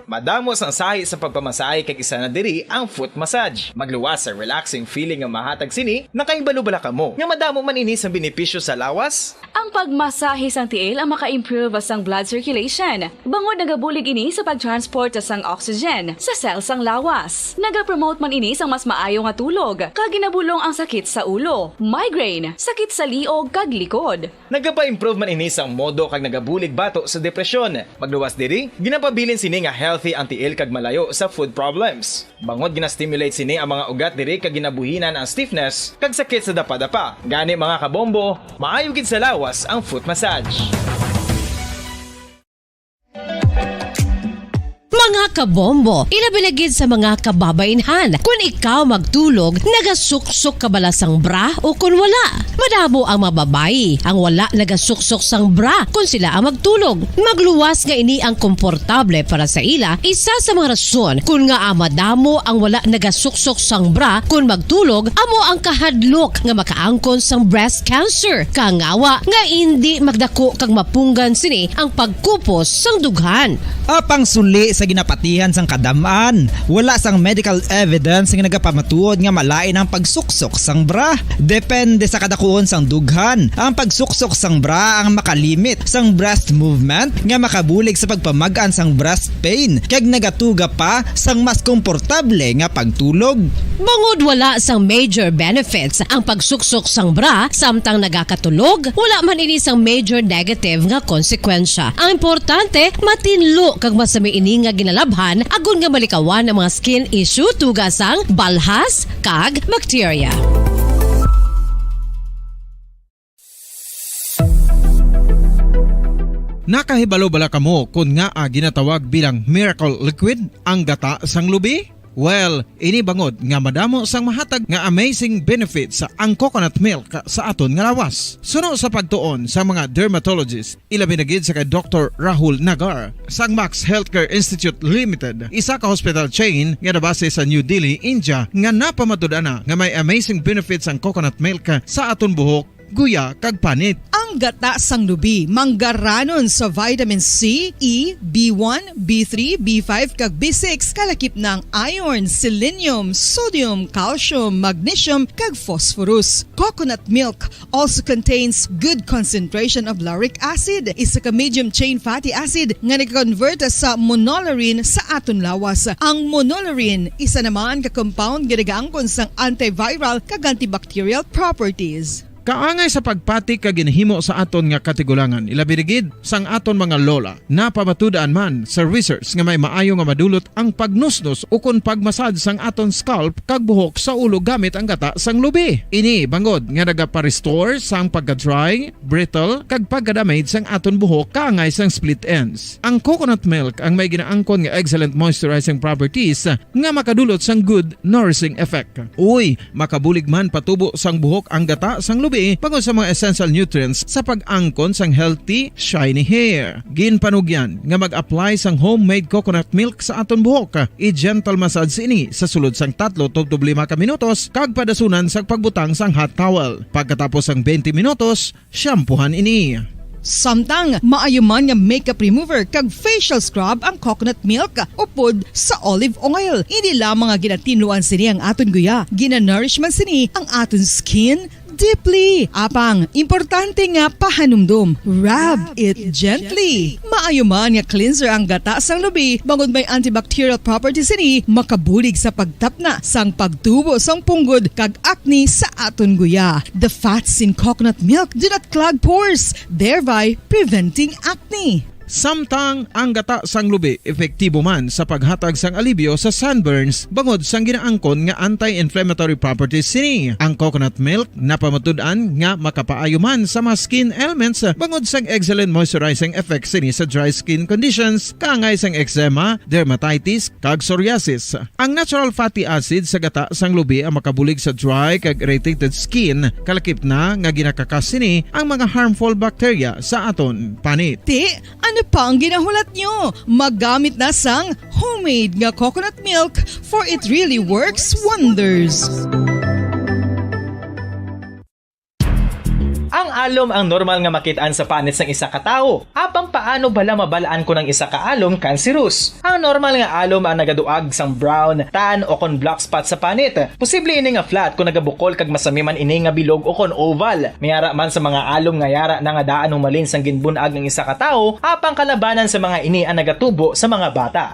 Madamo sang sahi sa pagpamasahe kag isa na diri ang foot massage. Magluwas sa relaxing feeling nga mahatag sini. Nakahibalo bala kamo nga madamo man ini sang benepisyo sa lawas? Ang pagmasahe sang tiil ang maka-improve sang blood circulation, bangod nagabulig ini sa pag-transport sang oxygen sa cell sang lawas. Nagapromote man ini sang mas maayo nga tulog, kag ginabulong ang sakit sa ulo, migraine, sakit sa liog, kag likod. Nagapa-improve man ini sang modo kag nagabulig bato sa depresyon. Magluwas diri, ginapabilin sini nga healthy ang tiil kag malayo sa foot problems. Bangod gina-stimulate sini ang mga ugat diri kag ginabuhinan ang stiffness kag sakit sa dapadapa. Gani, mga kabombo, maayo gid sa lawas ang foot massage. Mga kabombo, ilabi na gid sa mga kababainhan, kun ikaw magtulog, nagasuksok ka bala sang bra o kun wala? Madamo ang mga babayi ang wala nagasuksok sang bra kun sila ang magtulog. Magluwas nga ini ang komportable para sa ila, isa sa mga rason kun ngaa madamo ang wala nagasuksok sang bra kun magtulog amo ang kahadlok nga makaangkon sang breast cancer. Kangawa nga indi magdako kag mapunggan sini ang pagkupos sang dughan. Apang suli sa ginapatihan sang kadam-an, wala sang medical evidence nga nagapamatuod nga malain ang pagsuksok sang bra. Depende sa kadakuon sang dughan. Ang pagsuksok sang bra ang makalimit sang breast movement nga makabulig sa pagpamag-an sang breast pain kag nagatuga pa sang mas komportable nga pagtulog. Bangod wala sang major benefits ang pagsuksok sang bra samtang nagakatulog, wala man ini sang major negative nga konsekwensya. Ang importante, matinlo kag masami ini nga ginalabhan agod nga malikawan ang mga skin issue tuga sang balhas kag bakterya. Nakahibalo bala kamo kon ngaa ginatawag bilang miracle liquid ang gata sang lubi? Well, ini bangod nga madamo sang mahatag nga amazing benefits ang coconut milk sa aton nga lawas. Suno sa pagtuon sa mga dermatologist, ilabi na gid sa kay Doktor Rahul Nagar sang Max Healthcare Institute Limited, isa ka hospital chain nga nabase sa New Delhi, India, nga napamatud-an na nga may amazing benefits ang coconut milk sa aton buhok, guya, kag panit. Ang gata sang lubi manggaranon sa vitamin C, E, B one, B three, B five, kag B six, kalakip na ang iron, selenium, sodium, calcium, magnesium, kag phosphorus. Coconut milk also contains good concentration of lauric acid, isa ka medium chain fatty acid nga nag-convert sa monolaurin sa aton lawas. Ang monolaurin, isa naman ka compound nga nagaangkon sang antiviral kag antibacterial properties. Kaangay sa pagpati kag ginhimo sa aton nga katigulangan, ilabi na gid sang aton mga lola. Napamatud-an man sa research nga may maayo nga madulot ang pagnusnos ukon pagmasad sang aton scalp kag buhok sa ulo gamit ang gata sang lubi. Ini bangod nga nagapa-restore sang pagka-dry, brittle, kag pagka-damage sang aton buhok kaangay sang split ends. Ang coconut milk ang may ginaangkon nga excellent moisturizing properties nga makadulot sang good nourishing effect. Uy, makabulig man patubo sang buhok ang gata sang lubi bangod sa mga essential nutrients sa pag-angkon sang healthy, shiny hair. Ginpanugyan nga mag-apply sang homemade coconut milk sa aton buhok. I-gentle massage ini sa sulod sang tatlo tubtob lima ka minutos kag padasunan sa pagbutang sang hot towel. Pagkatapos sang twenty minutos, shampoohan ini. Samtang maayo man nga makeup remover kag facial scrub ang coconut milk upod sa olive oil. Hindi lamang nga ginatinluan sini ang aton guya, ginanourish man sini ang aton skin deeply. Apang importante nga pahanumdom, rub it gently. Maayo man nga cleanser ang gata sang lubi, bangod may antibacterial properties sini, makabulig sa pagtapna sang pagtubo sang punggod kag acne sa aton guya. The fats in coconut milk do not clog pores, thereby preventing acne. Samtang ang gata sang lubi epektibo man sa paghatag sang alibyo sa sunburns bangod sang ginaangkon nga anti-inflammatory properties sini, ang coconut milk napamatud-an nga makapaayo man sa mga skin ailments bangod sang excellent moisturizing effects sini sa dry skin conditions kaangay sang eczema, dermatitis, kag psoriasis. Ang natural fatty acid sa gata sang lubi ang makabulig sa dry kag irritated skin, kalakip na nga ginakakas sini ang mga harmful bacteria sa aton panit. Ti, ano pa ang ginahulat nyo? Magamit na sang homemade nga coconut milk, for it really works wonders. Ang alom ang normal nga makit-an sa panit sang isa ka tawo. Apang paano bala mabal-an kon ang isa ka alom cancerous? Ang normal nga alom ang nagaduag sang brown, tan, o kon black spot sa panit. Posible ini nga flat kon nagabukol kag masami man ini nga bilog o kon oval. May ara man sa mga alom nga yara na nga daan humalin sang ginbun-ag ang isa ka tawo, apang kalabanan sa mga ini ang nagatubo sa mga bata.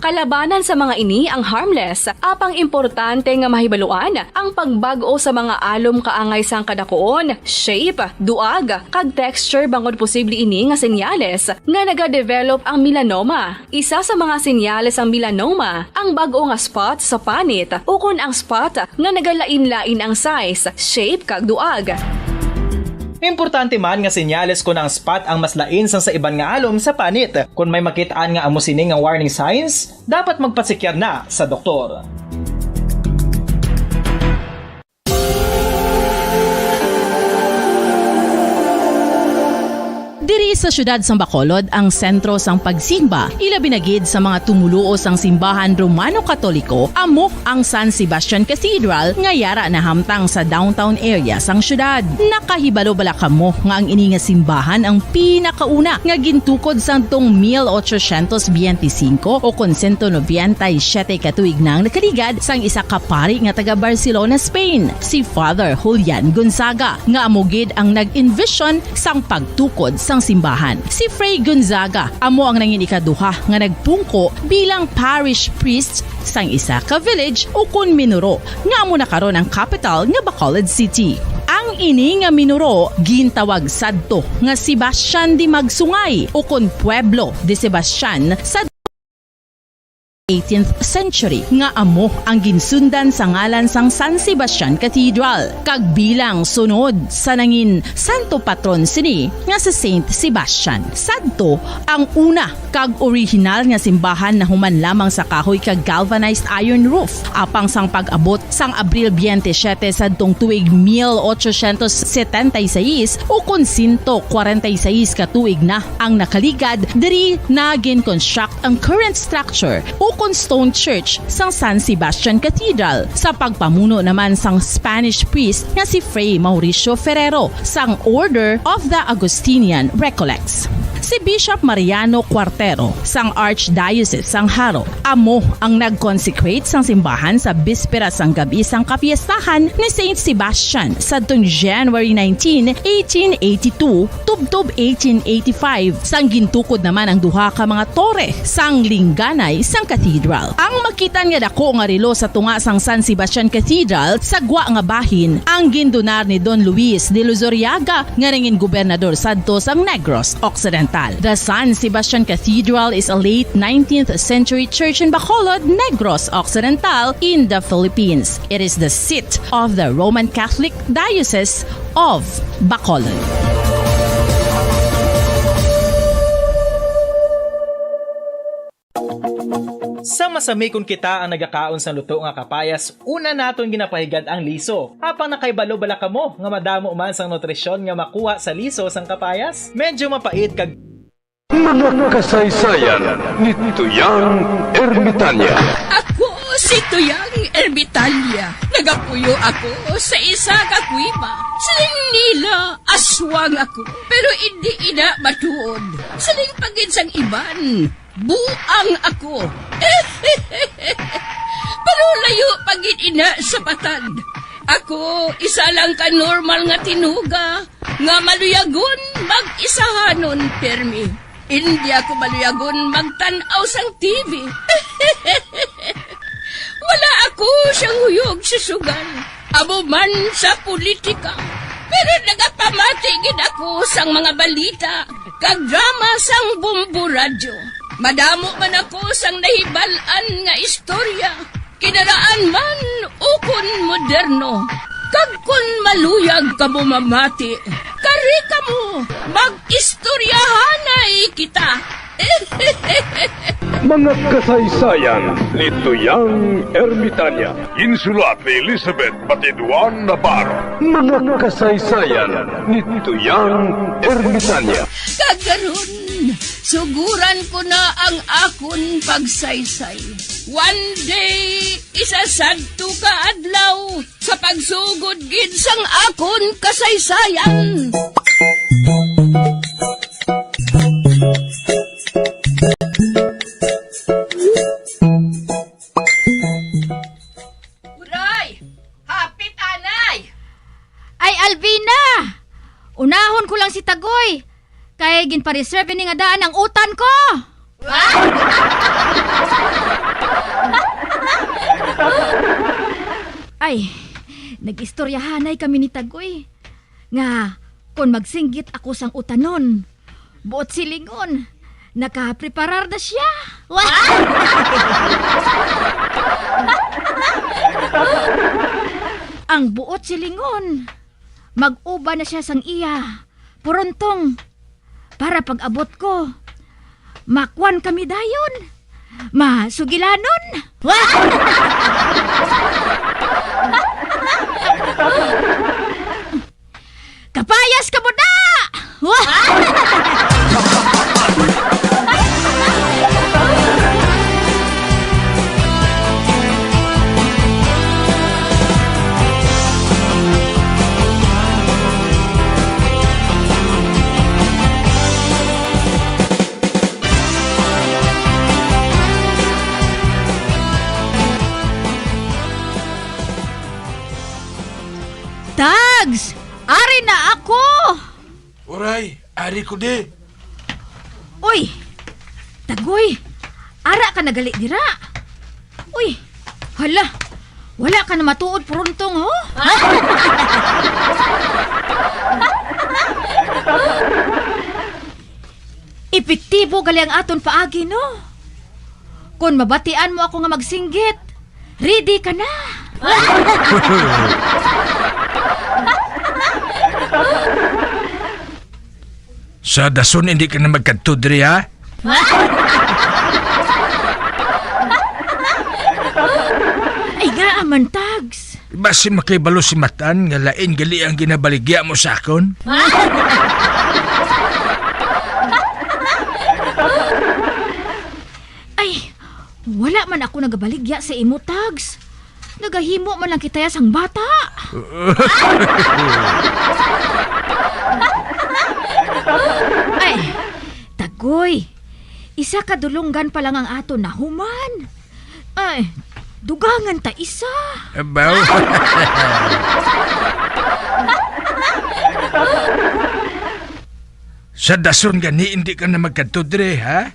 Kalabanan sa mga ini ang harmless, apang importante nga mahibaluan ang pagbag-o sa mga alom kaangay sang kadakuon, shape, duag, kag texture, bangod posible ini nga senyales nga nagadevelop ang melanoma. Isa sa mga senyales sang melanoma ang bag-o nga spot sa panit ukon ang spot nga nagalain-lain ang size, shape, kag duag. Importante man nga senyales kon ang spot ang mas lain sang sa iban nga alom sa panit. Kon may makit-an nga amo sini nga warning signs, dapat magpasikyar na sa doktor. Diri sa siyudad sang Bacolod ang sentro sang pagsimba, ilabi na gid sa mga tumoluo sang simbahan Romano-Katoliko, amo ang San Sebastian Cathedral nga yara nahamtang sa downtown area sang siyudad. Nakahibalo bala kamo nga ang ini nga simbahan ang pinakauna nga gintukod sang tong mil ochocientos biyente singko o kon sento nobenta y siyete ka tuig na ang nakaligad sang isa ka pari nga taga Barcelona, Spain, si Father Julian Gonzaga, nga amo gid ang nag-envision sang pagtukod sang simbahan. Si Fray Gonzaga amo ang nangin ikaduha nga nagpungko bilang parish priest sang isa ka village ukon minuro nga amo na karon ang kapital nga Bacolod City. Ang ini nga minuro gintawag sadto nga Sebastian de Magsungay ukon Pueblo de Sebastian sa eighteenth century, nga amo ang ginsundan sa ngalan sang San Sebastian Cathedral, kag bilang sunod sa nangin santo patron sini nga si Saint Sebastian. Sadto ang una kag orihinal nga simbahan nahuman lamang sa kahoy kag galvanized iron roof, apang sang pag-abot sang Abril biyente siyete sadtong tuig mil ochocientos setenta y seis, ukon sento kwarenta y seis ka tuig na ang nakaligad, diri na gin-construct ang current structure ukon stone church sang San Sebastian Cathedral, sa pagpamuno naman sang Spanish priest nga si Fray Mauricio Ferrero sang Order of the Augustinian Recollects. Si Bishop Mariano Cuartero sang Archdiocese sang Jaro amo ang nag-consecrate sang simbahan sa bispera sang gab-i sang kapiestahan ni Saint Sebastian sadtong January nineteen, eighteen eighty-two, tubtob eighteen eighty-five, sang gintukod naman ang duha ka mga tore sang lingganay sang cathedral. Ang makit-an nga dako nga relo sa tunga sang San Sebastian Cathedral sa gwa nga bahin ang gindunar ni Don Luis de Luzuriaga, nga nangin gobernador sadto sang Negros Occidental. The San Sebastian Cathedral is a late nineteenth century church in Bacolod, Negros Occidental, in the Philippines. It is the seat of the Roman Catholic Diocese of Bacolod. Sa masami kon kita ang nagakaon sang luto nga kapayas, una naton ginapahigad ang liso. Apang nakahibalo bala kamo nga madamo man sang nutrisyon nga makuha sa liso sang kapayas? Medyo mapait kag Mga kasaysayan ni Tuyang Ermitanya. Ako si Tuyang Ermitanya. Nag Puyo ako sa isa ka kuweba. Siling nila, aswang ako. Pero indi ina matuod. Siling pa gid sang iban, buang ako. Pero layo pa gid ina sa patad. Ako, isa lang ka normal nga tinuga nga maluyagon mag-isahanon pirmi. Indi ako maluyagon magtan-aw sang T V. Wala ako siyang huyog sa sugal, amo man sa politika. Pero nagapamati gid ako sang mga balita kag drama sang Bombo Radyo. Madamo man ako sang nahibal-an nga istorya, kinaraan man ukon moderno. Kag kon maluyag kamo mamati, kari kamo, mag-istoryahanay kita. Mga kasaysayan ni Tuyang Ermitanya. Ginsulat ni Elizabeth Batiduan Navarro. Mga kasaysayan ni Tuyang Ermitanya. Kag karon, suguran ko na ang akon pagsaysay. One day, isa sadto ka adlaw, sa pagsugod gid sang akon kasaysayan. Uray! Hapit anay! Ay, Alvina! Unahon ko lang si Tagoy, kay ginpa-reserve ini nga daan ang utan ko. Ay, nag-istoryahanay kami ni Tagoy nga kon magsinggit ako sang utanon, buot silingon, nakapreparar na siya. Ang buot silingon, mag-uban na siya sang iya purontong, para pag-abot ko, makuan kami dayon, masugilanon. Kapayas ka mo na! Tags! Ari na ako! Uray, ari ko di. Uy! Tagoy! Ara ka na gali dira! Uy! Hala! Wala ka na matuod, Puruntong, ho? Epektibo gali ang aton paagi, no? Kon mabatian mo ako nga magsinggit, ready ka na. Sa dason, hindi ka na magkadto diri, ha? Ay, ngaa man, Tags. Basi makahibalo si Matan nga lain gali ang ginabaligya mo sa akon? Ay, wala man ako nagabaligya sa imo, Tags. Nagahimo man lang kita ya sang bata. Ay, Tagoy, isa ka dulonggan pa lang ang aton nahuman. Ay, dugangan ta isa. Abaw. Sa dason gani, hindi ka na magkadto diri, ha?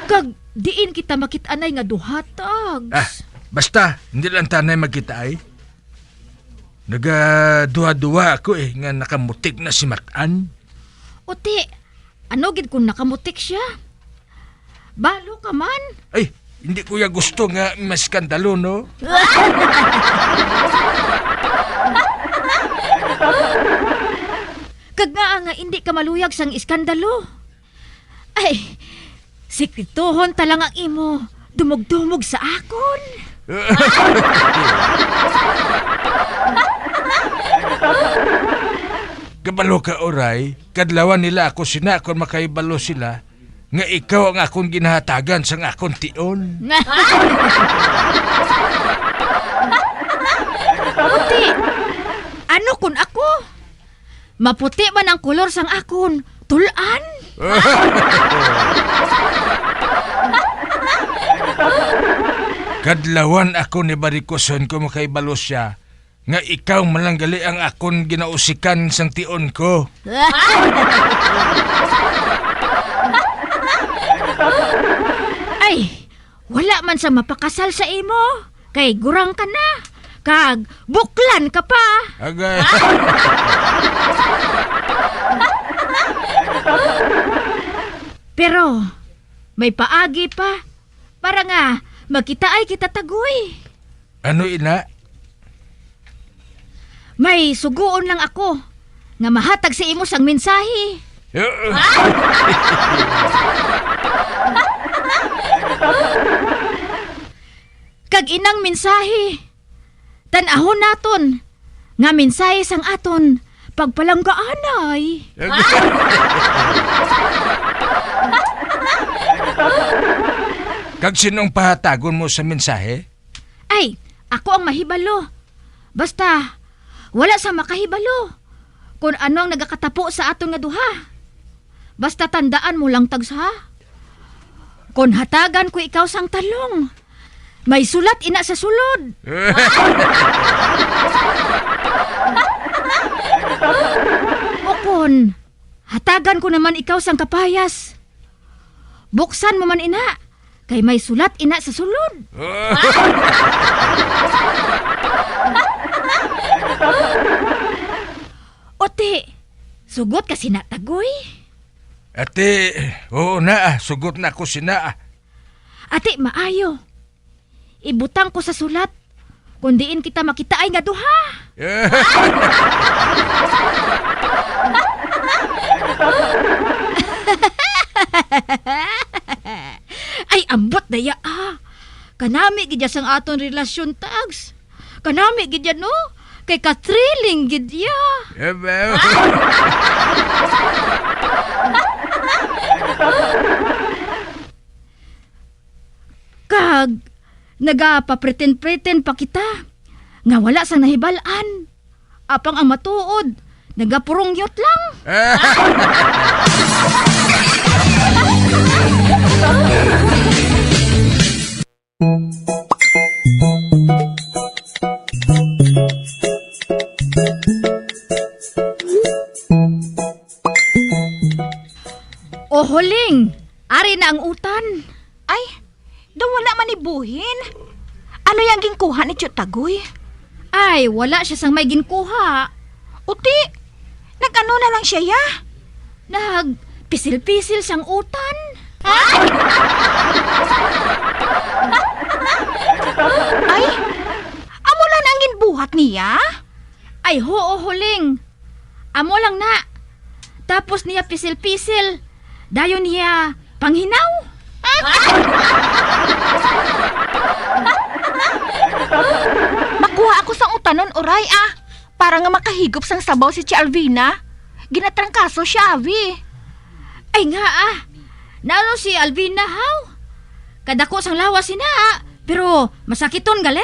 Kag diin kita makit-anay nga duha, Tags? Ah, basta, hindi lang tanay magkitaay. Nagaduha-duha ako, eh, nga nakamutik na si Matan. Uti, ano gid kung nakamutik siya? Balo ka man? Ay, hindi ko ya gusto nga maskandalo, no? Kag ngaa nga hindi ka maluyag sang iskandalo? Ay, sikrituhon ta lang ang imo dumog-dumog sa akon. Kabalo ka, Uray, kadlawan nila ako sina kon makahibalo sila. nga ikaw ang akon ginahatagan sang akon tion. Uti, ano kun ako? Maputi man ang kolor sang akon tul-an. Kadlawan ako ni barikuson ko makahibalo siya nga ikaw man lang gali ang akon ginausikan sang tion ko. Ay, wala man sa mapakasal sa imo, kay gurang ka na, kag buklan ka pa. Agay. Pero may paagi pa, para nga magkitaay kita, Tagoy. Ano ina? May sugoon lang ako nga mahatag sa imo sang mensahe. Kag inang mensahe, tan-ahon naton nga mensahe sang aton pagpalanggaanay. Kag sinong pahatagon mo sa mensahe? Ay, ako ang mahibalo. Basta, wala sa makahibalo kon ano ang nagakatapo sa aton nga duha. Basta tandaan mo lang, Tags, ha? Kon hatagan ko ikaw sang talong, may sulat ina sa sulod. O kon, hatagan ko naman ikaw sang kapayas, buksan mo man ina, kay may sulat ina sa sulod. Uti, sugot ka sina, Tagoy? Ate, oo na, ah, sugot na ako sina, ah. Ate, maayo. Ibutang ko sa sulat kon diin kita makitaay nga duha. Ay, ambot daya, ah. Kanami gid ya sang aton relasyon, Tags. Kanami gid ya, no? Kay ka-thrilling gid ya. Eh, ba? Kag nagapapretend-pretend pa kita nga wala sang nahibal-an. Apang ang matuod, nagapurongyot lang. O Huling, ari na ang utan. Ay, daw wala man ni Buhin. Ano yang ginkuha ni Tio Tagoy? Ay, wala siya sang may ginkuha. Uti, nag-ano na lang siya, ya? Nagpisil-pisil sang utan. Ay, amo lang ang ginbuhat niya? Ay, huo, Huling. Amo lang na. Tapos niya pisil-pisil. Dayon niya panghinaw. Makuha ako sang utanon, uray, ah. Para nga makahigop sang sabaw si Tia Alvina. Ginatrangkaso siya, abi. Ay nga, ah. Naano si Alvina, haw? Kadako sang lawas sina, ah. Pero masakiton gali.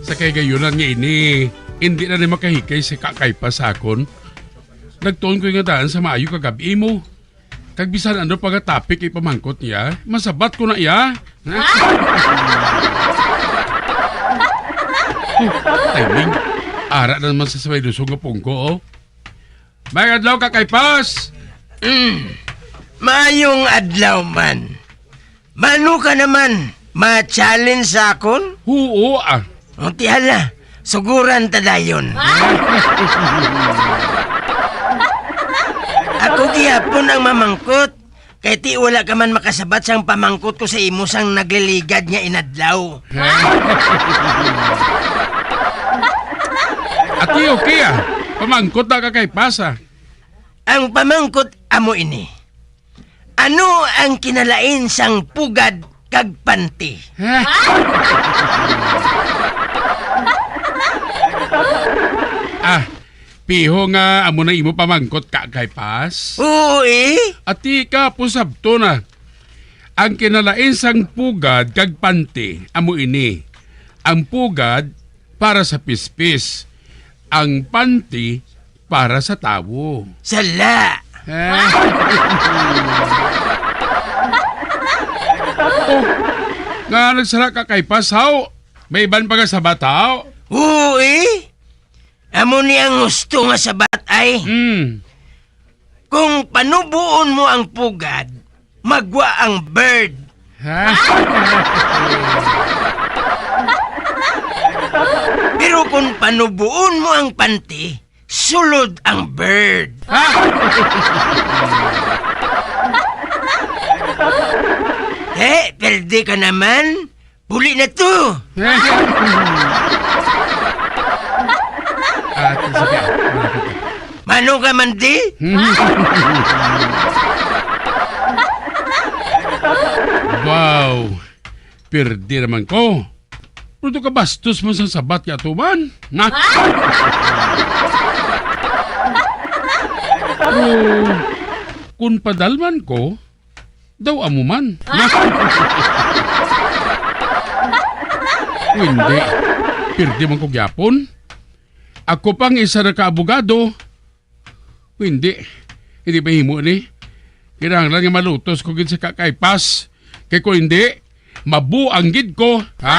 Sa kay gayunan nga ini, hindi na ni makahikay si Kakay pa sa akon. Nagtuon ko nga daan sa maayo kagab-i mo. Kag bisan ano pa nga topic ipamangkot niya, masabat ko na iya. Oh, timing. Ara na naman sa sabay lusog nga pungko, oh. May adlaw ka kay Pas. Mm. Maayong adlaw man. Mano ka naman, ma-challenge sa akon? Huo, ah. O, ti hala, suguran ta dayon. Ako gihapon ang mamangkot, kay ti wala ka man makasabat sang pamangkot ko sa imo sang nagliligad nga inadlaw. At Di okay, ah. Pamangkot na ka kay Pas, ah. Ang pamangkot amo ini. Ano ang kinalain sang pugad kag panty? Ha? Ah, piho nga amo na imo pamangkot ka kay Pas? Oo, eh. Ati ka, pusabto na. Ang kinalain sang pugad kag panty amo ini. Ang pugad para sa pispis, ang panty para sa tawo. Sala! Eh? Oh, nga nagsala ka kay Pas, haw? May iban pa nga sabat, haw? Oo, eh. Amo ni ang gusto nga sabat ay. Hmm. Kung panubuon mo ang pugad, magwa ang bird. Ha? Pero kung panubuon mo ang panty, sulod ang bird. Ha? Eh, perde ka naman. Puli na to. Ate, sige. Mano ka man di? Wow. Pirdi naman ko. Pero to ka bastos man sang sabat ya to man. Na? Pero kung padalman ko, daw amo man. O hindi. Pirdi man ko gyapon. Ako pang isa na ka abogado. O hindi. Hindi mahimo ni. Kinahanglan nga malutos ko gid sa kakaipas. Kay kung hindi, mabuang gid ko. Ha?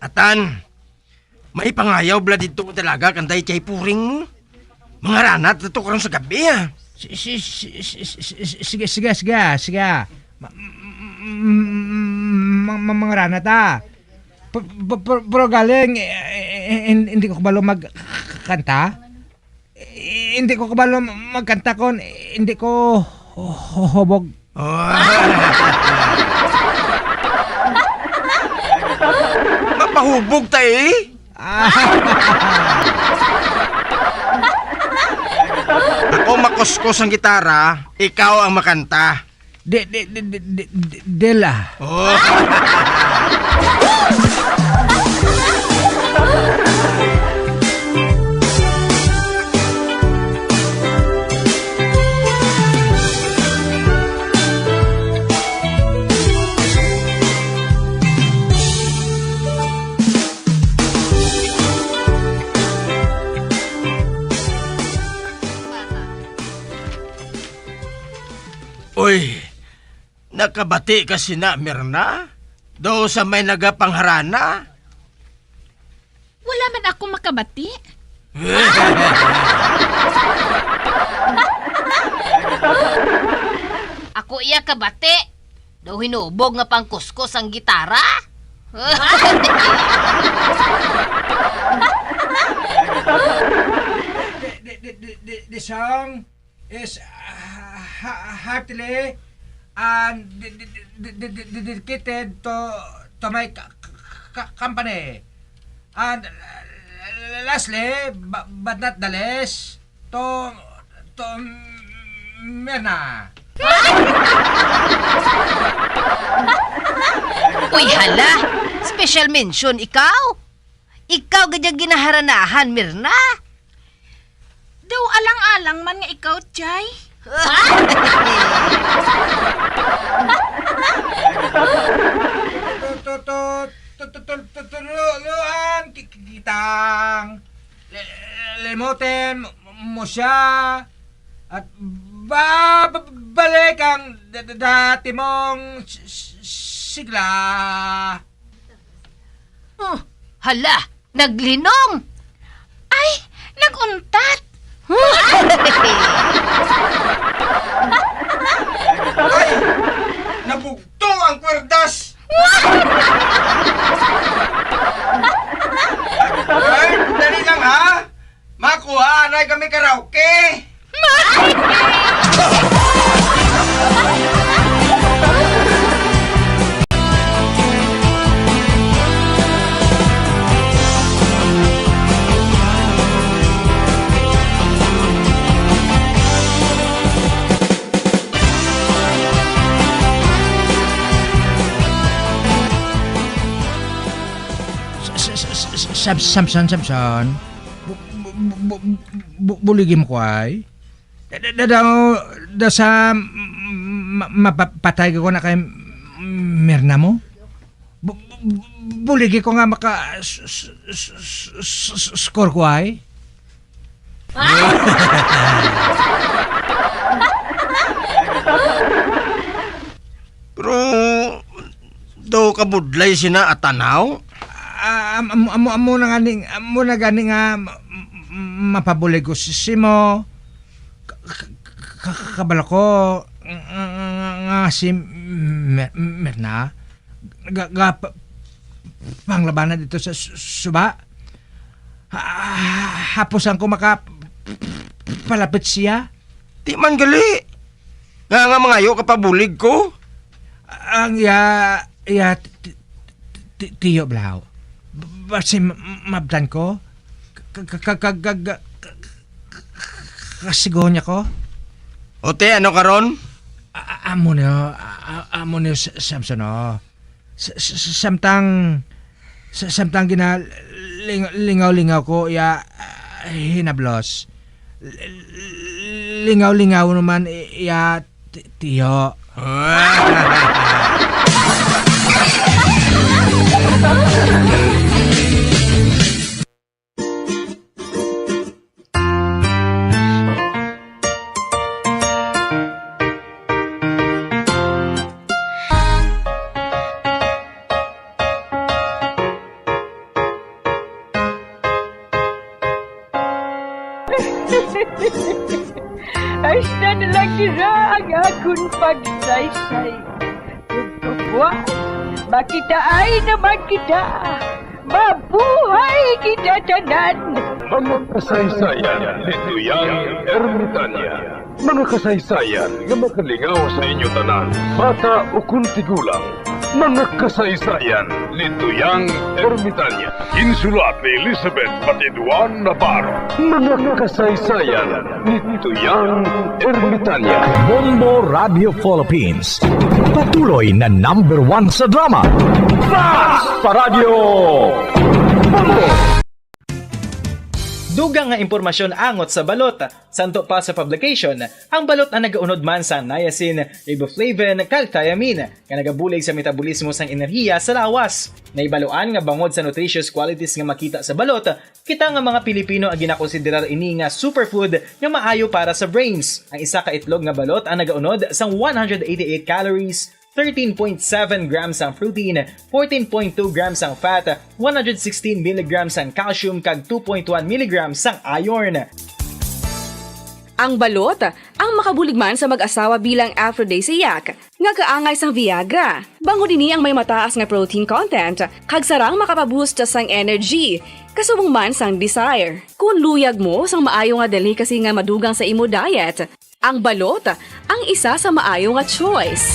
Atan, may pangayaw bala didto nga dalaga kanday kay puring mo. Mangaranat na to karon sa gabi, ah. Si-, si-, si-, si-, si-, si-, sige, sige, sige, sige. Ma-, ma-, ma-, mangaranat, ah. P-, p-, p-, pero galing, eh, eh, eh, hin-, hindi ko kabalo magkanta. Eh, hindi ko kabalo magkanta kon hindi ko hu-, hubog. Oh. Mapahubog ta, eh. Ah. Ako makuskos ang gitara, ikaw ang makanta. Di, di, di, di, di, di, Dela. Oh. Uy, nakabati ka sina, Mirna? Daw sa may nagapangharana? Wala man ako makabati. Ako iya kabati. Daw hinubog nga pangkuskos ang gitara. The, the, the, the, the, the song is, uh, ha-, heartily and de-, de-, de-, de-, de-, de-, dedicated to, to my ca-, ca-, ca-, company. And, uh, lastly, bu-, but not the least, to, to Mirna. Uy, hala! Special mention ikaw? Ikaw gid ang ginaharanahan, Mirna? Daw alang-alang man nga ikaw, Chay. Tu-, tu-, tu-, tu-, tu-, tu-, tu-, tuluan ki-, ki-, kitang li-, limutin mo, mo siya at ba-, ba-, balik ang da-, da-, dati mong s-, s-, sigla. Oh, hala, naglinong! Ay, nag-untat! Ay, nabugtong ang kwerdas! Kami karaoke! S-, s-, s-, s-, Sam-, Samson, Samson. Bu-, bu-, bu-, bu-, bu-, buligi mo ko ay. Da, da, da, da, da sa, ma-, mapapatay ko na kay Mirna mo. Bu-, bu-, bu-, buligi ko nga maka s-, s-, score ko ay. Pero daw kabudlay sina atanaw? Ah, am-, amo, amo, amo na gani, amo na gani nga ma-, ma-, mapabulig ko si Simo. Ka-, ka-, ka-, kabalo ko nga, nga, nga, nga si Mer-, Merna ga, ga pa-, panglabanan dito sa su-, suba. Ha-, ha-, hapusan ko maka palapit siya. Di man gali. Nga, nga mangayo ka pabulig ko? Ang iya, iya, ti-, ti-, ti-, tiyo, Blaw. Basi ma-, mabtan ko. Ka-, ka-, ka-, ka-, ka-, ka-, ka-, kasigo niya ko. O, te, ano karon? A-, a-, amo niyo, a-, a-, amo niyo, S-, Samson, oh. S-, s-, s-, samtang, s-, samtang gina-, ling-, lingaw-lingaw ko iya, ah, hinablos. L-, l-, lingaw-lingaw naman i-, iya ti-, tiyo. Hasta na lang dira ang akon pagsaysay. Ug buwas, makitaay naman kita. Mabuhay kita tanan! Mga kasaysayan ni Tuyang Ermitania. Mga kasaysayan nga makalingaw sa inyo tanan, bata ukon tigulang. Mga kasaysayan ni Tuyang Ermitania. Ginsulat ni Elizabeth Batiduan Navarro. Mga kasaysayan ni Tuyang Ermitania. Bombo Radio Philippines. Patuloy na number one sa drama. Fast pa Radyo Bombo! Dugang nga impormasyon angot sa balot. Santo pa sa publication, ang balot ang nagaunod man sang niacin, riboflavin, kag thiamine, nga nagabulig sa metabolismo sang enerhiya sa lawas. Naibaluan nga bangod sa nutritious qualities nga makita sa balot, kita nga mga Pilipino ang ginakonsiderar ini nga superfood nga maayo para sa brains. Ang isa ka itlog nga balot ang nagaunod sang one hundred eighty-eight calories, thirteen point seven grams ang protein, fourteen point two grams ang fat, one hundred sixteen milligrams ang calcium, kag two point one milligrams ang iron. Ang balot, ang makabulig man sa mag-asawa bilang aphrodisiac, nga kaangay sang Viagra. Bangod ini ang may mataas nga protein content, kag sarang makapaboost sang energy, kasubong man sang desire. Kon luyag mo sang maayo nga delicacy nga madugang sa imo diet, ang balot ang isa sa maayo nga choice.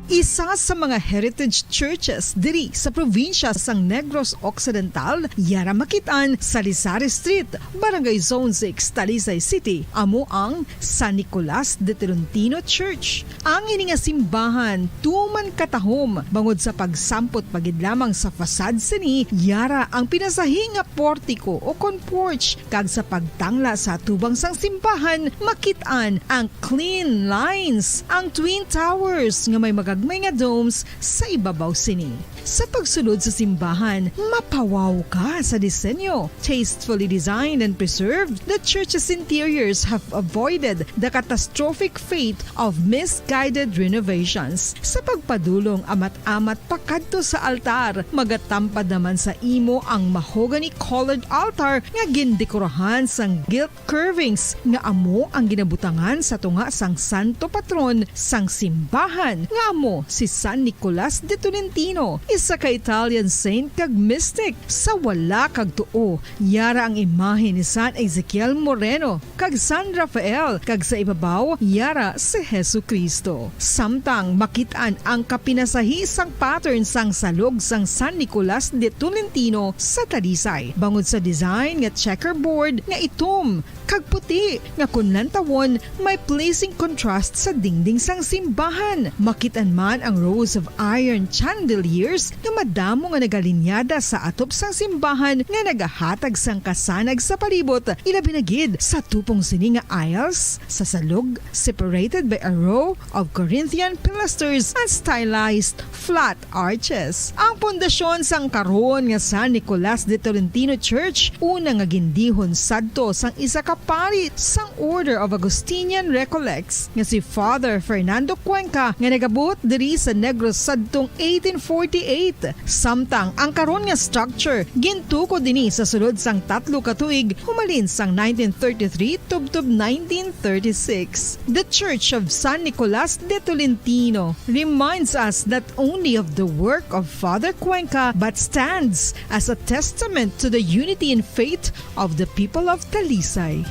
Isa sa mga heritage churches diri sa probinsya sang Negros Occidental, yara makit-an sa Lizares Street, Barangay Zone six, Talisay City, amo ang San Nicolas de Tolentino Church. Ang ini nga simbahan tuman katahom bangod sa pagsampot pa gid lamang sa facade sini, yara ang pinasahi nga portiko o kon porch, kag sa pagtangla sa atubang sang simbahan makit-an ang clean lines, ang twin towers nga may magagmay nga domes sa ibabaw sini. Sa pagsulod sa simbahan, mapawaw ka sa disenyo. Tastefully designed and preserved, the church's interiors have avoided the catastrophic fate of misguided renovations. Sa pagpadulong amat-amat pakadto sa altar, magatampad naman sa imo ang mahogany-colored altar nga gindekorahan sang gilt curvings nga amo ang ginabutangan sa tunga sang santo patron sang simbahan, nga amo si San Nicolas de Tolentino. Isa ka Italian saint kag mystic. Sa wala kag tuo, yara ang imahe ni San Ezekiel Moreno kag San Rafael, kag sa ibabaw, yara si Jesu-Cristo. Samtang makit-an ang kapinasahi sang pattern sang salog sang San Nicolas de Tolentino sa Talisay, bangod sa design nga checkerboard nga itom kag puti, nga kon lantawon, may pleasing contrast sa dingding sang simbahan. Makit-an man ang rows of iron chandeliers nga madamo nga nagalinyada sa atop sang simbahan nga nagahatag sang kasanag sa palibot, ilabi na gid sa tupong sini nga aisles sa salog, separated by a row of Corinthian pilasters and stylized flat arches. Ang pundasyon sang karon nga San Nicolas de Tolentino Church, una nga gindihon sadto sang isa ka pari sang Order of Augustinian Recollects nga si Father Fernando Cuenca, nga nag-abot diri sa Negros sadtong eighteen forty-eight. Samtang ang karon nga structure gintukod dinhi sa sulod sang tatlo ka tuig, humalin sang nineteen thirty-three tubtob nineteen thirty-six. The Church of San Nicolas de Tolentino reminds us not only of the work of Father Cuenca, but stands as a testament to the unity and faith of the people of Talisay.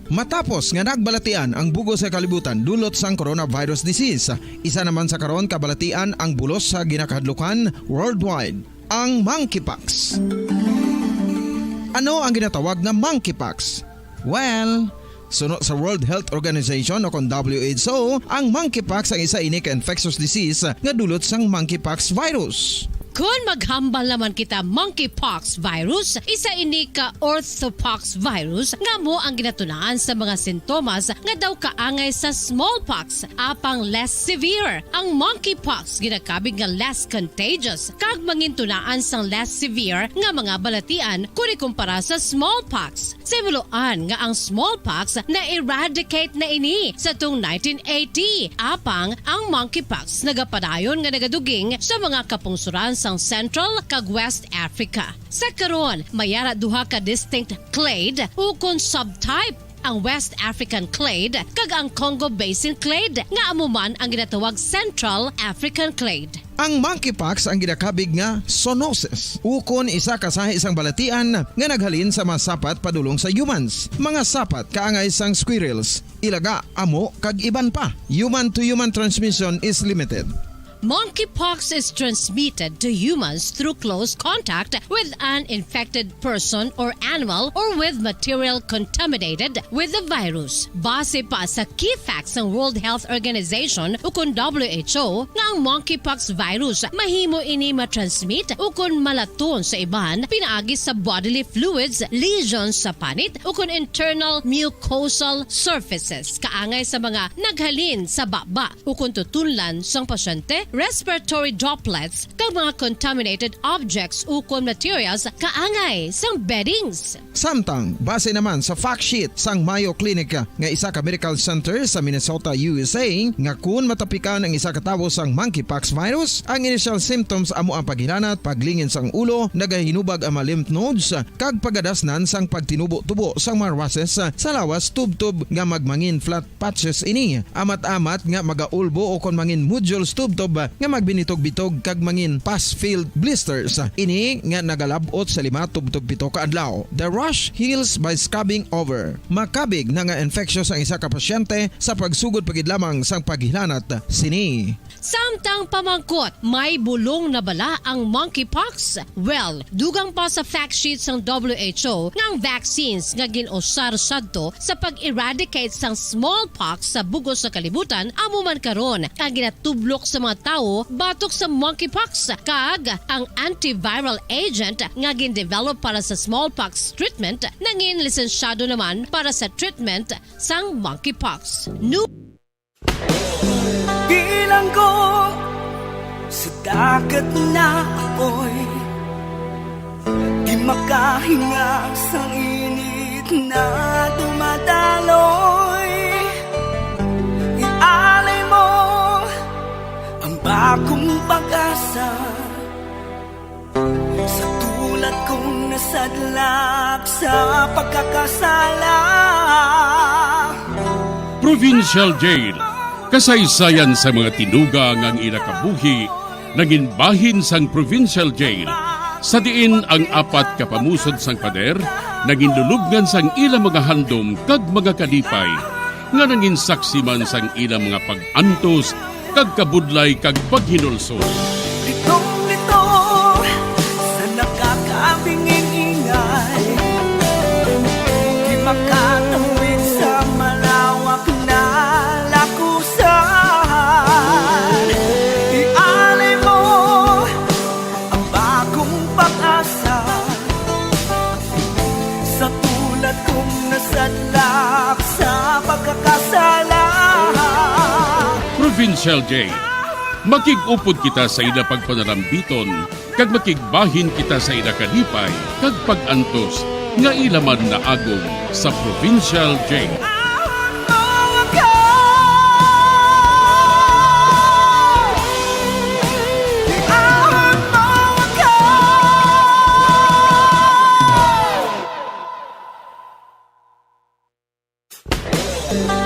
Matapos nga nagbalatian ang bug-os nga kalibutan dulot sang coronavirus disease, isa naman sa karon kabalatian ang bulos sa ginakahadlukan worldwide, ang monkeypox. Ano ang ginatawag nga monkeypox? Well, suno sa World Health Organization o kon W H O, ang monkeypox ang isa ini ka infectious disease nga dulot sang monkeypox virus. Kon maghambal naman kita monkeypox virus, isa ini ka orthopox virus nga amo ang ginatunaan sa mga sintomas nga daw kaangay sa smallpox, apang less severe. Ang monkeypox ginakabig nga less contagious kag mangintunaan sang less severe nga mga balatian kon ikumpara sa smallpox. Sa himuloan nga ang smallpox na-eradicate na ini sa tong nineteen eighty, apang ang monkeypox nagapadayon nga nagaduging sa mga kapungsoran sang Central kag West Africa. Sa karon, may ara duha ka distinct clade ukon subtype, ang West African clade kag ang Congo Basin clade, nga amo man ang ginatawag Central African clade. Ang monkeypox ang ginakabig nga zoonosis, ukon isa ka sahi sang balatian nga naghalin sa mga sapat padulong sa humans, mga sapat kaangay sang squirrels, ilaga, amo, kag iban pa. Human-to-human transmission is limited. Monkeypox is transmitted to humans through close contact with an infected person or animal or with material contaminated with the virus. Base pa sa key facts sang World Health Organization ukon W H O, nga ang monkeypox virus mahimo ini matransmit ukon malaton sa iban pinaagi sa bodily fluids, lesions sa panit, ukon internal mucosal surfaces, kaangay sa mga naghalin sa baba ukon tutunlan sang pasyente, respiratory droplets, kag mga contaminated objects ukon materials kaangay sang beddings. Samtang, base naman sa fact sheet sang Mayo Clinic nga isa ka medical center sa Minnesota, U S A, nga kun matapikan ang isa ka tawo sang monkeypox virus, ang initial symptoms amo ang paghilanat, paglingin sang ulo, nagahinubag ang mga lymph nodes, kag pagadasnan sang pagtinubo-tubo sang mga rushes sa lawas tubtob nga magmangin flat patches ini. Amat-amat nga magaulbo ukon mangin nodules tubtob nga magbinitog-bitog kag mangin pus-filled blisters. Ini nga nagalab-ot sa lima tubtob pito ka adlaw. The rash heals by scabbing over. Makabig na nga infectious ang isa ka pasyente sa pagsugod pa gid lamang sang paghilanat sini. Samtang pamangkot, may bulong na bala ang monkeypox? Well, dugang pa sa fact sheet sang W H O nga ang vaccines nga gin-usar sadto sa pag-eradicate sang smallpox sa bug-os nga kalibutan amo man karon ang ginatublok sa mga tawo batok sa monkeypox, kag ang antiviral agent nga gin-develop para sa smallpox treatment nangin lisensyado naman para sa treatment sang monkeypox. Bilanggo sa dagat na apoy, di makahinga sa init na dumadaloy. Ialay mo ang bagong pag-asa sa tulad kong Sadlak sa pagkakasala. Provincial Jail. Kasaysayan sa mga tinuga nga ang ila kabuhi nangin bahin sang Provincial Jail, sa diin ang apat ka pamusod sang pader nangin lulubngan sang ila mga handom kag mga kalipay, nga nangin saksi man sang ila mga pag-antos kag kabudlay kag paghinulsol. Litong-lito sa nakakabinging-ingay, di makatawid sa malawak na lakusan. Ialay mo ang bagong pag-asa sa tulad kong nasadlak sa pagkakasala. Provincial Jail. Makig-upod kita sa ila pagpanalambiton, kag makigbahin kita sa ila kalipay kag pag-antos nga ila man naagom sa Provincial Jail.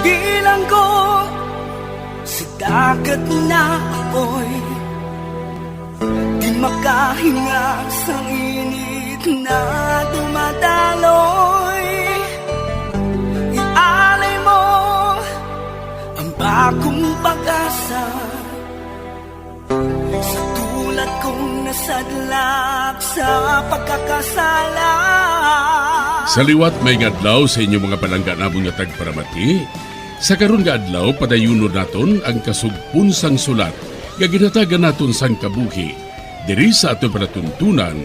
Bilanggo sa dagat na apoy, di makahinga sang init na dumadaloy. Ialay mo ang bagong pag-asa sa tulad kong nasadlak sa pagkakasala. Sa liwat, maayong adlaw sa inyo mga palangga namon nga tagparamati. Sa karon nga adlaw, padayunon naton ang kasugpon sang sulat nga ginhatagan naton sang kabuhi diri sa aton palatuntunan,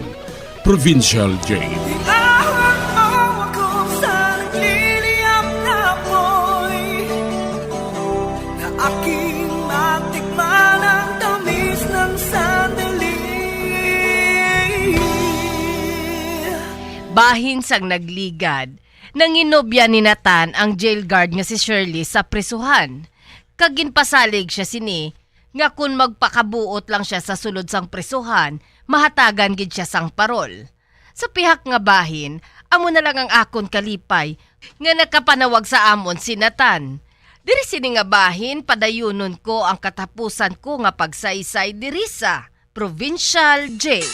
Provincial Jail. Iahon mo ako sa nagliliyab na apoy, na aking matikman ang tamis ng sandali. Bahin sang nagligad, nanginobya ni Nathan ang jail guard nga si Shirley sa prisuhan, kag ginpasalig sia sini nga kon magpakabuot lang sia sa sulod sang prisuhan, mahatagan gid sia sang parol. Sa pihak nga bahin, amo na lang ang akon kalipay nga nakapanawag sa amon si Nathan. Diri sini nga bahin, padayunon ko ang katapusan ko nga pagsaysay diri sa Provincial Jail.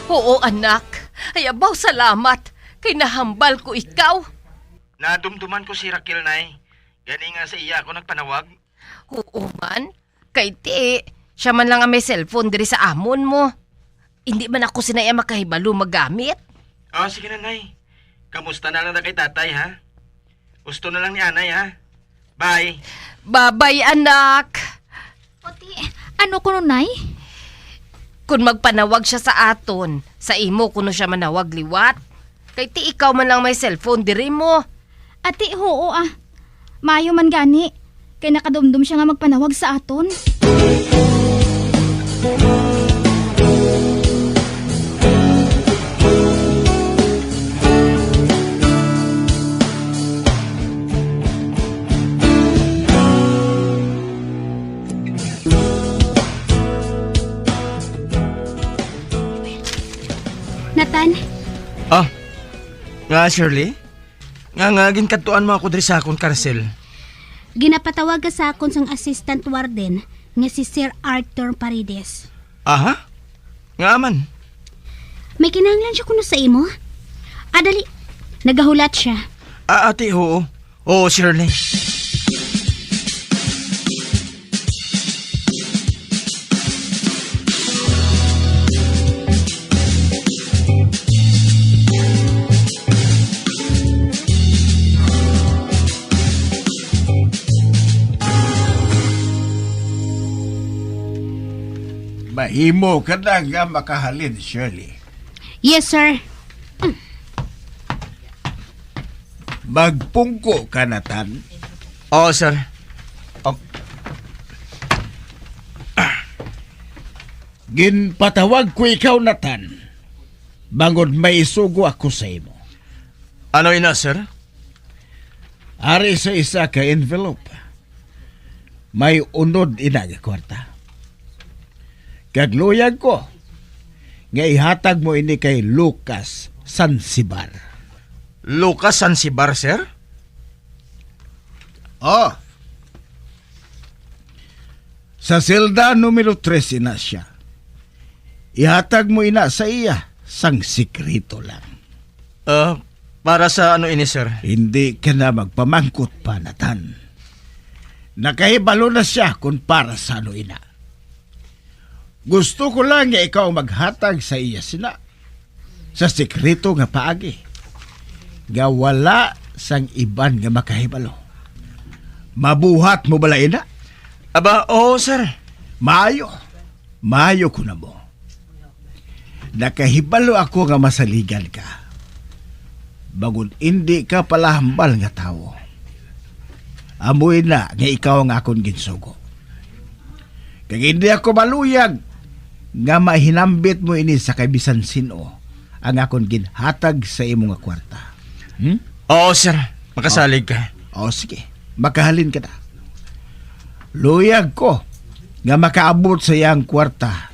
Oo, anak. Ay, abaw, salamat. Kay nahambal ko ikaw. Nadumduman ko si Raquel, Nay. Gani nga sa iya ako nagpanawag. Oo man. Kay ti, siya man lang ang may cellphone diri sa amon mo. Hindi man ako sina iya makahibalo magamit. Ah, sige na, Nay. Kamusta na lang na kay Tatay, ha? Husto na lang ni Anay, ha? Bye. Babay, anak. O ti, ano kuno, Nay? Kung magpanawag siya sa aton, sa imo kuno siya manawag liwat. Kay ti ikaw man lang may cellphone diri mo. Ati, huo, ah. Maayo man gani, kay nakadumdom siya nga magpanawag sa aton. Nathan? Ah, nga, Shirley? Nga, nga, ginkadtuan mo ako diri sa akon karsil. Ginapatawag ka sa akon sang assistant warden nga si Sir Arthur Paredes. Aha? Nga man? May kinahanglan siya kuno sa imo. Ah, dali. Nagahulat siya. Ah, ati, oo. Oo, Shirley. Mahimo ka na nga makahalin, Shirley. Yes, sir. Magpungko ka, Nathan. Oo, sir. Ok. Ginpatawag ko ikaw, Nathan, bangod may isugo ako sa imo. Ano ina, sir? Ari sa isa ka envelope, may unod ina nga kwarta. Kag luyag ko nga ihatag mo ini kay Lucas Sansibar. Lucas Sansibar, sir? Oh. Sa selda numero tres ina siya. Ihatag mo ina sa iya sang sikreto lang. Ah, para sa ano ini, sir? Hindi ka na magpamangkot pa, Nathan. Nakahibalo na siya kung para sa ano ina. Gusto ko lang nga ikaw maghatag sa iya sina sa sikreto nga paagi, nga wala sang iban nga makahibalo. Mabuhat mo bala ina? Aba, oo, sir. Maayo. Maayo ko na mo. Nakahibalo ako nga masaligan ka. Bangod indi ka palahambal nga tawo. Amo ina nga ikaw ang akon ginsugo. Kag hindi ako maluyag nga mahinambit mo ini sa kay bisan sin-o ang akon ginhatag sa imo nga kwarta. Hmm? Oo, sir. Makasalig ka. O, sige. Makahalin ka na. Luyag ko nga makaabot sa iyang kwarta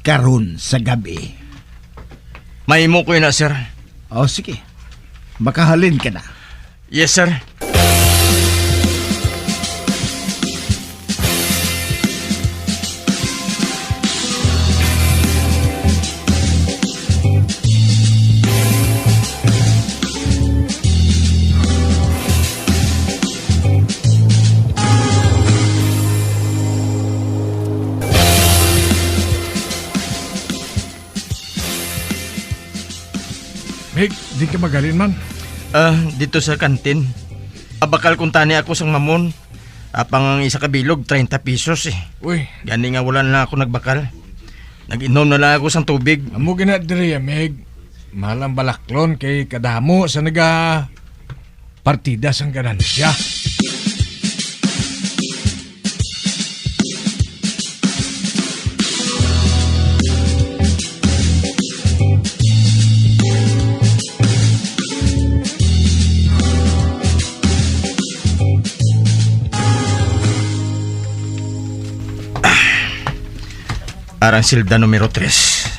karon sa gabi. Mahimo ko ina, sir. O, sige. Makahalin ka na. Yes, sir. Mig, di ka magalin man? Ah, dito sa kantin. Abakal kuntani ako sang mamon. Apang ang isa ka bilog, treinta pesos eh. Uy. Gani nga wala na ako nagbakal. Nag-inom na lang ako sang tubig. Amo gina diri, amig. Mahal ang balaklon kay kadamo sa naga partida sang ganansya. Arang silda numero tres.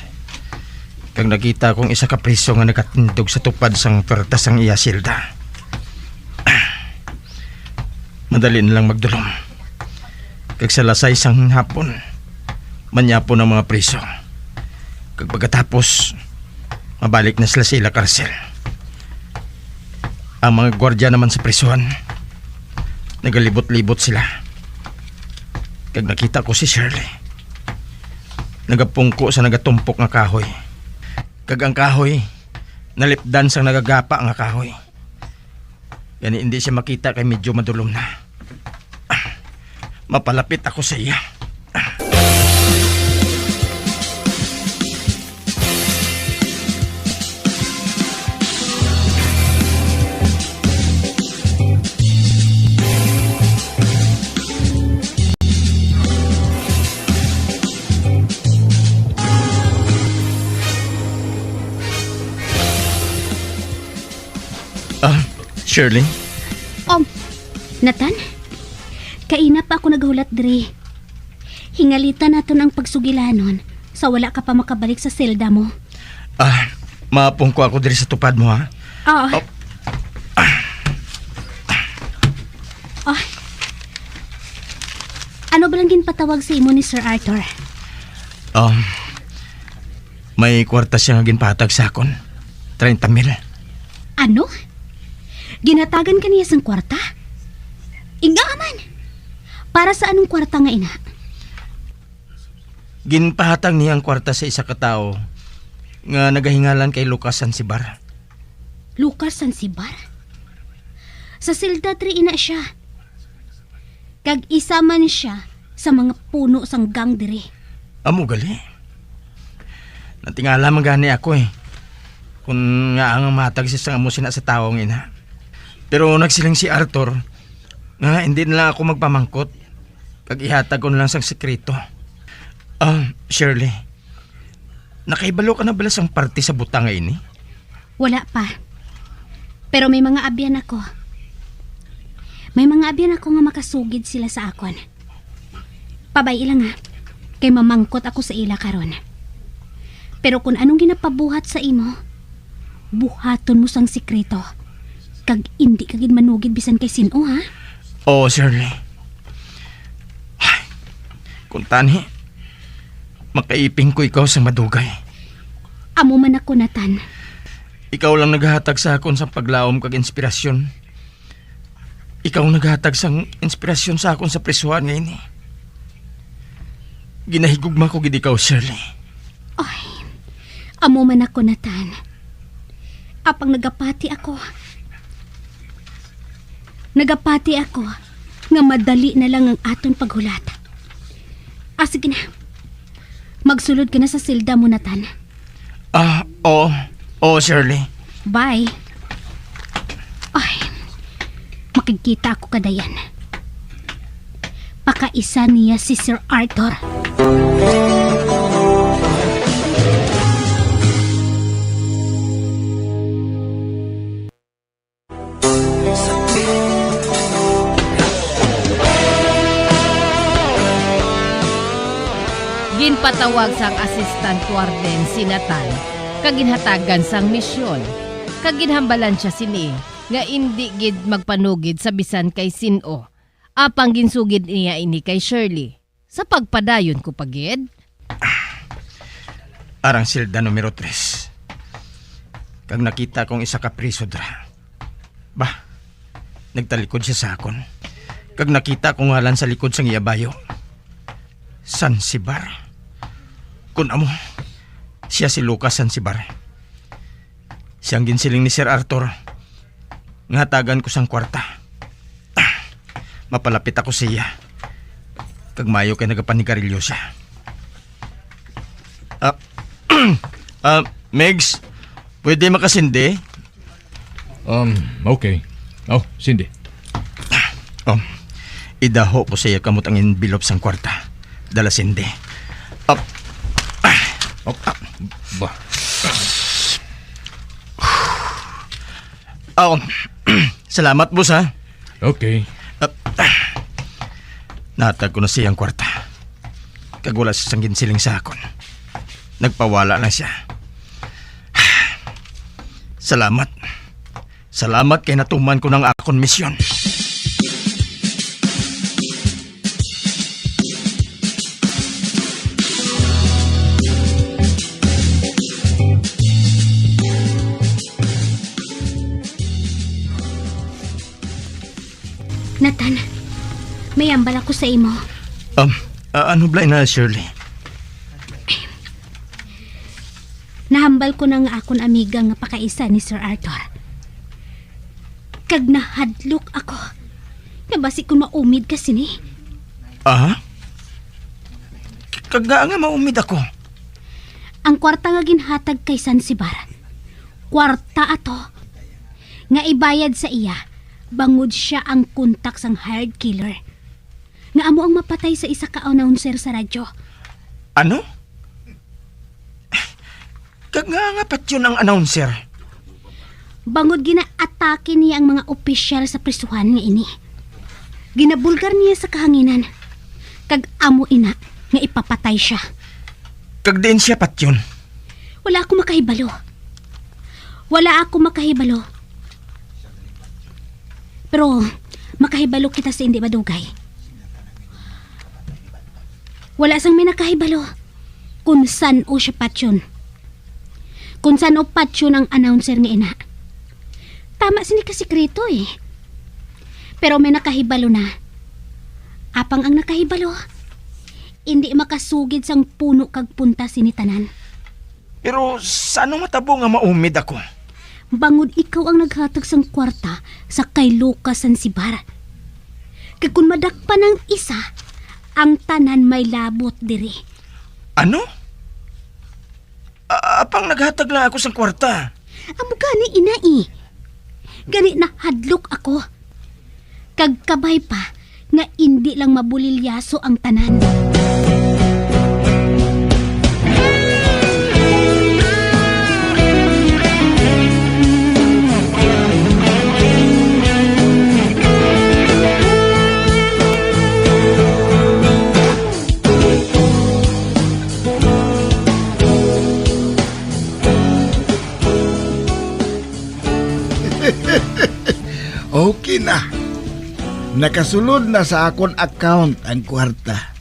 Kag nakita ko ang isa ka priso nga nagatindog sa tupad sang puwerta sang iya silda. Madali na lang magdulom. Kag sa lasay sang hapon, manyapon ang mga priso. Kag pagkatapos, mabalik na sila sa ila karsel. Ang mga gwardya naman sa prisuhan, nagalibot-libot sila. Kag nakita ko si Shirley. Nagapungko sa nagatumpok nga kahoy. Kag ang kahoy, nalipdan sang nagagapa nga kahoy. Gani hindi siya makita kay medyo madulom na. Mapalapit ako sa iya. Ah, Shirley? Um, Nathan? Kaina pa ako naghulat diri. Hingalitan naton ang pagsugilanon sa wala ka pa makabalik sa selda mo. Ah, maapong ko ako diri sa tupad mo, ha? Oo. Oh. Ah. Ano ba lang ginpatawag sa imo ni Sir Arthur? Um, may kwarta siya nga ginpahatag sa akon. Treinta mil. Ano? Ginhatagan ka niya sang kwarta? Inga man! Para sa anong kwarta nga ina? Ginpahatag niya ang kwarta sa isa ka tawo nga nagahingalan kay Lucas Sansibar. Lucas Sansibar? Sa selda diri ina siya. Kag isa man sia sa mga puno sang gang diri. Amo gali. Natingala man gani ako, eh, kung ngaa nga matag siya sang amo sina sa tawo nga ina. Pero nagsiling si Arthur nga hindi na lang ako magpamangkot, kag ihatag ko na lang sang sekreto. Ah, Shirley, nakahibalo ka na bala sang parte sa butang nga ini? Wala pa. Pero may mga abyan ako. May mga abyan ako nga makasugid sila sa akon. Pabay-i lang, ha. kay mamangkot ako sa ila karon. Pero kun anong ginapabuhat sa imo, buhaton mo sang sikreto, kag indi ka gid manugid bisan kay sin-o, ha? Oo, Shirley. Ay, kung tani, makaiping ko ikaw sang madugay. Amo man ako, Nathan. Ikaw lang naghatag sa akon sang paglaom kag inspirasyon. Ikaw naghatag sang inspirasyon sa akon sa prisuhan nga ini. Ginahigugma ko gid ikaw, Shirley. Ay, amo man ako, Nathan. Apang nagapati ako. Nagapati ako nga madali na lang ang aton paghulat. Ah, sige na. Magsulod ka na sa selda mo, Nathan. Ah, oo. Oo, Shirley. Bye. Ay, makigkita ako kadayan. Pakaisa niya si Sir Arthur. Ginpatawag sang assistant warden si Nathan kag ginhatagan sang misyon, kag ginhambalan sia sini nga indi gid magpanugid sa bisan kay sin-o, apang ginsugid niya ini kay Shirley. Sa pagpadayon ko pa gid. Arang selda numero tres. Kag nakita kong isa ka priso dira. Bah, nagtalikod siya sa akon. Kag nakita ko ngalan sa likod sang iya bayo. Sansibar. Kun amo, sia si Lucas Sansibar. Siyang ginsiling ni Sir Arthur nga hatagan ko sang kwarta. Mapalapit ako sa iya, kag maayo kay nagapanigarilyo sia. Ah, ah, Migs, pwede makasindi? Um, okay. Oh, sindi. Oh, idaho ko sa iya kamot ang envelope sang kwarta. Dala sindi. Up. Up. Ba. Oh, salamat, boss, ha? Okay. Up. Natag ko na siya ang kwarta. Kag wala siya sang ginsiling sa akon. Nagpawala lang siya. Salamat. Salamat kay natuman ko nang akon misyon. Nathan, may ambal ako sa imo. Um, ah, ano bala na, Shirley? Nahambal ko na nga akon amiga nga pakaisa ni Sir Arthur. Kag nahadlok ako nga basi kun maumid ka sini. Ah? Kag nga nga maumid ako? Ang kwarta nga ginhatag kay Sansibar, kwarta ato nga ibayad sa iya bangod sia ang kontak sang hired killer nga amo ang mapatay sa isa ka announcer sa radyo. Ano? Kag nga nga patyon ang announcer? Bangod ginaatake niya ang mga opisyal sa prisuhan nga ini. Ginabulgar niya sa kahanginan. Kag amo ina nga ipapatay siya. Kag diin siya patyon? Wala ako makahibalo. Wala ako makahibalo. Pero makahibalo kita sa hindi madugay. Wala sang may nakahibalo kung san-o siya patyon. Kung san-o patyon ang announcer nga ina. Tama sini ka sikreto, eh. Pero may nakahibalo na. Apang ang nakahibalo, indi makasugid sang puno kag punta sini tanan. Pero sa ano matabo nga maumid ako? Bangod ikaw ang naghatag sang kwarta sa kay Lucas Sansibar. Kag kun madakpan ang isa, ang tanan may labot diri. Ano? A-, apang naghatag lang ako sang kwarta. Amo gani, ina, eh. Gani nahadlok ako. Kag kabay pa nga indi lang mabulilyaso ang tanan. Okay na. Nakasulod na sa akon account ang kwarta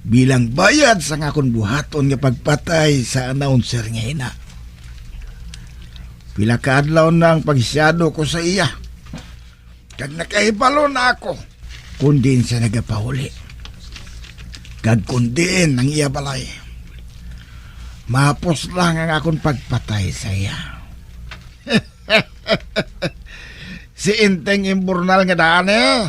bilang bayad sang akon buhaton nga pagpatay sa announcer nga ina. Pila ka adlaw na ang pagsyado ko sa iya, kag nakahibalo na ako kon diin siya nagapauli, kag kon diin ang iya balay. Mahapos lang ang akon pagpatay sa iya. Si Enteng Imbornal nga daan, eh.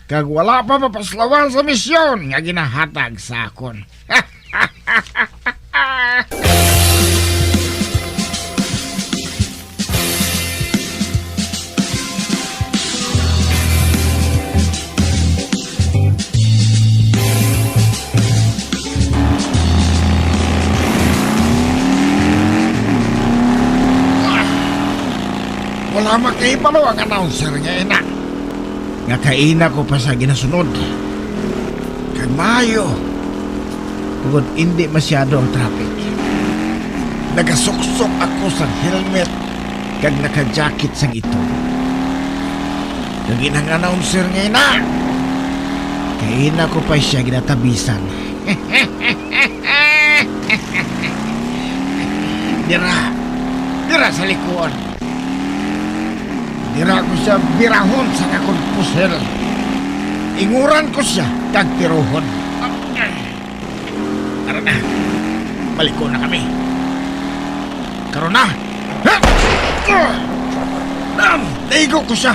Kag wala pa mapaslawan sa misyon nga ginahatag sa akon. Wala makahibalo ang announcer nga ina, nga kaina ko pa sa ginasunod. Kag maayo, tungod indi masyado ang traffic, nagasuksok ako sang helmet kag naka-jacket sang itom. Kag inang announcer nga ina, kaina ko pa siya ginatabisan. Dira, dira sa likuan. Dira ko siya birahon sa akon pusil. Inguran ko siya kag tirohon. Tara na. Maliko na kami. Karon na. Naigo ko siya.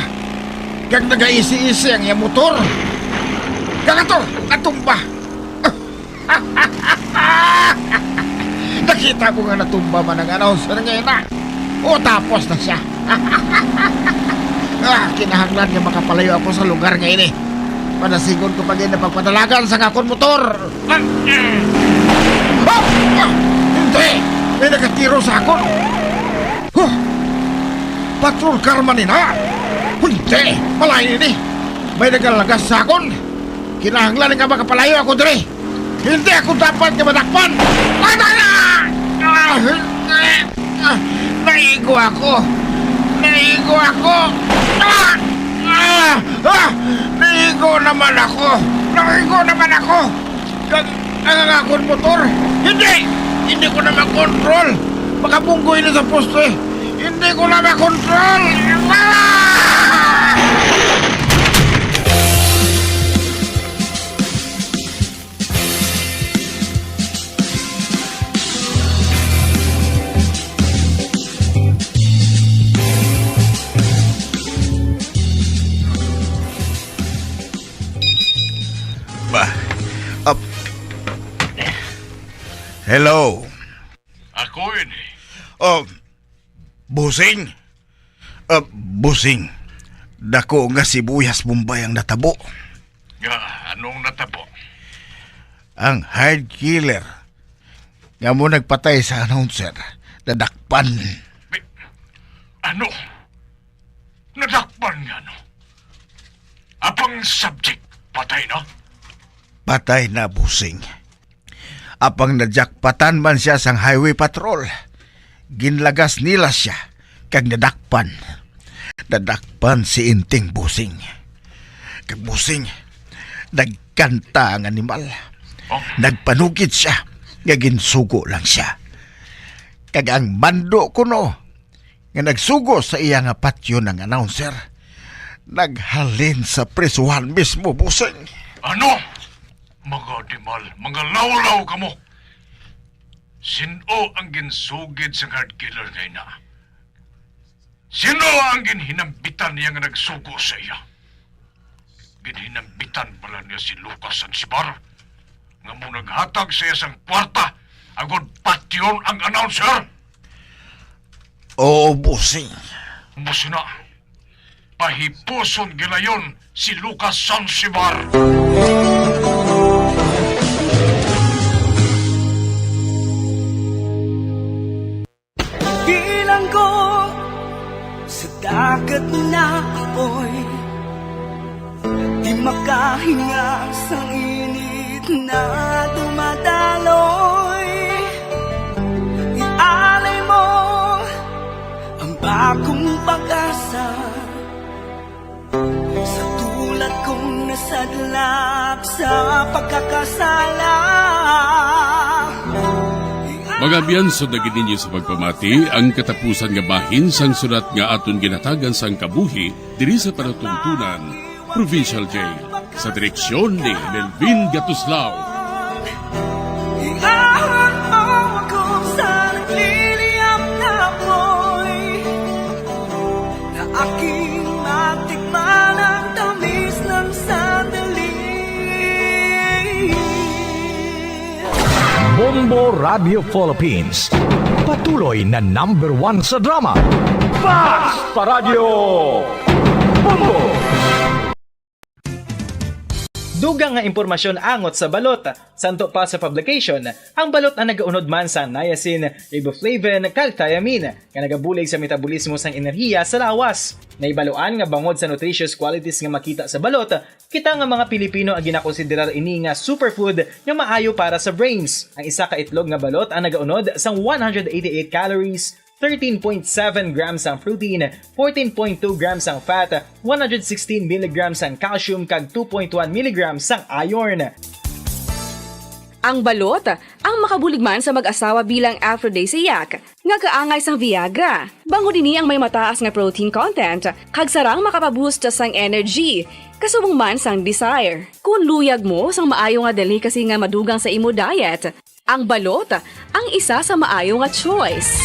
Kag nagaisi-isi ang iya motor. Kag ato, natumba. Nakita ko nga natumba man ang announcer nga ina. O, tapos na siya. Ah, kinahanglan nga makapalayo ako sa lugar nga ini. Padasigon ko pa gid ang pagpadalagan sa akon motor. Ah, ah. Ah, ah, hindi! May nagatiro sa akon. Huh! Patrol car man ina. Hindi! Malain ini. May nagalagas sa akon. Kinahanglan nga makapalayo ako diri. Hindi ako dapat nga madakpan! Ay, ay, ay! Ah, hindi! Ah, naigo ako! Naigo ako! Ah! Ah! Ah! Naigo naman ako! Naigo naman ako! Kag ang, ang akon motor! Hindi! Hindi ko na makontrol! Makabunggoy na sa poste! Hindi ko na makontrol! Ah! Ba, ap-, hello. Ako ini. Oh, Busing. Ah, Busing, dako nga sibuyas Bombay ang natabo. Nga, anong natabo? Ang hired killer nga mo nagpatay sa announcer, nadakpan. May, ano? Nadakpan nga, no? Apang subject, patay na? Patay na, Busing. Apang najakpatan man siya sang highway patrol, ginlagas nila sia kag nadakpan. Nadakpan si Inting, Busing. Kag, Busing, nagkanta ang animal. Oh. Nagpanugid sia nga ginsugo lang sia. Kag ang mando kuno nga nagsugo sa iya nga patyon ang announcer, naghalin sa prisuhan mismo, Busing. Ano? Mga animal, mga lawlaw kamo! Sin-o ang ginsugid sang hired killer nga ina? Sin-o ang ginhinambitan niya nga nagsugo sa iya? Ginhinambitan bala niya si Lucas Sansibar nga mo naghatag sa iya sang kwarta agod patyon ang announcer? Oo, Busing. Busing na. Pahipuson gilayon si Lucas Sansibar. Bilanggo sa dagat na apoy, di makahinga sa init na dumadaloy. Ialay mo ang bagong pag-asa. Sadlak sa pagkakasala. Mga abyan, sundagi ninyo sa pagpamati ang katapusan nga bahin sang sulat nga aton ginhatagan sang kabuhi diri sa palatuntunan, Provincial Jail, sa direksyon ni Melvin Gatuslao. Iahon mo ako sa nagliliyab na apoy, na aking matikman ang tamis ng sandali. Bombo Radio Philippines, patuloy na number one sa drama. Basta Radyo Bombo! Dugang nga impormasyon angot sa balot. Santo pa sa publication, ang balot ang nagaunod man sa niacin, riboflavin, kag thiamine, nga nagabulig sa metabolismo sang enerhiya sa lawas. Nahibaluan nga bangod sa nutritious qualities nga makita sa balot, kita nga mga Pilipino ang ginakonsiderar ini nga superfood nga maayo para sa brains. Ang isa ka itlog nga balot ang nagaunod sang one hundred eighty-eight calories, thirteen point seven grams ang protein, fourteen point two grams ang fat, one hundred sixteen milligrams ang calcium, kag two point one milligrams ang iron. Ang balot ang makabulig man sa mag-asawa bilang aphrodisiac nga kaangay sang Viagra. Bangod ini ang may mataas nga protein content kag sarang makapaboost sang energy, kasubong man sang desire. Kung luyag mo sang maayo nga delicacy nga madugang sa imo diet, ang balot ang isa sa maayo nga choice.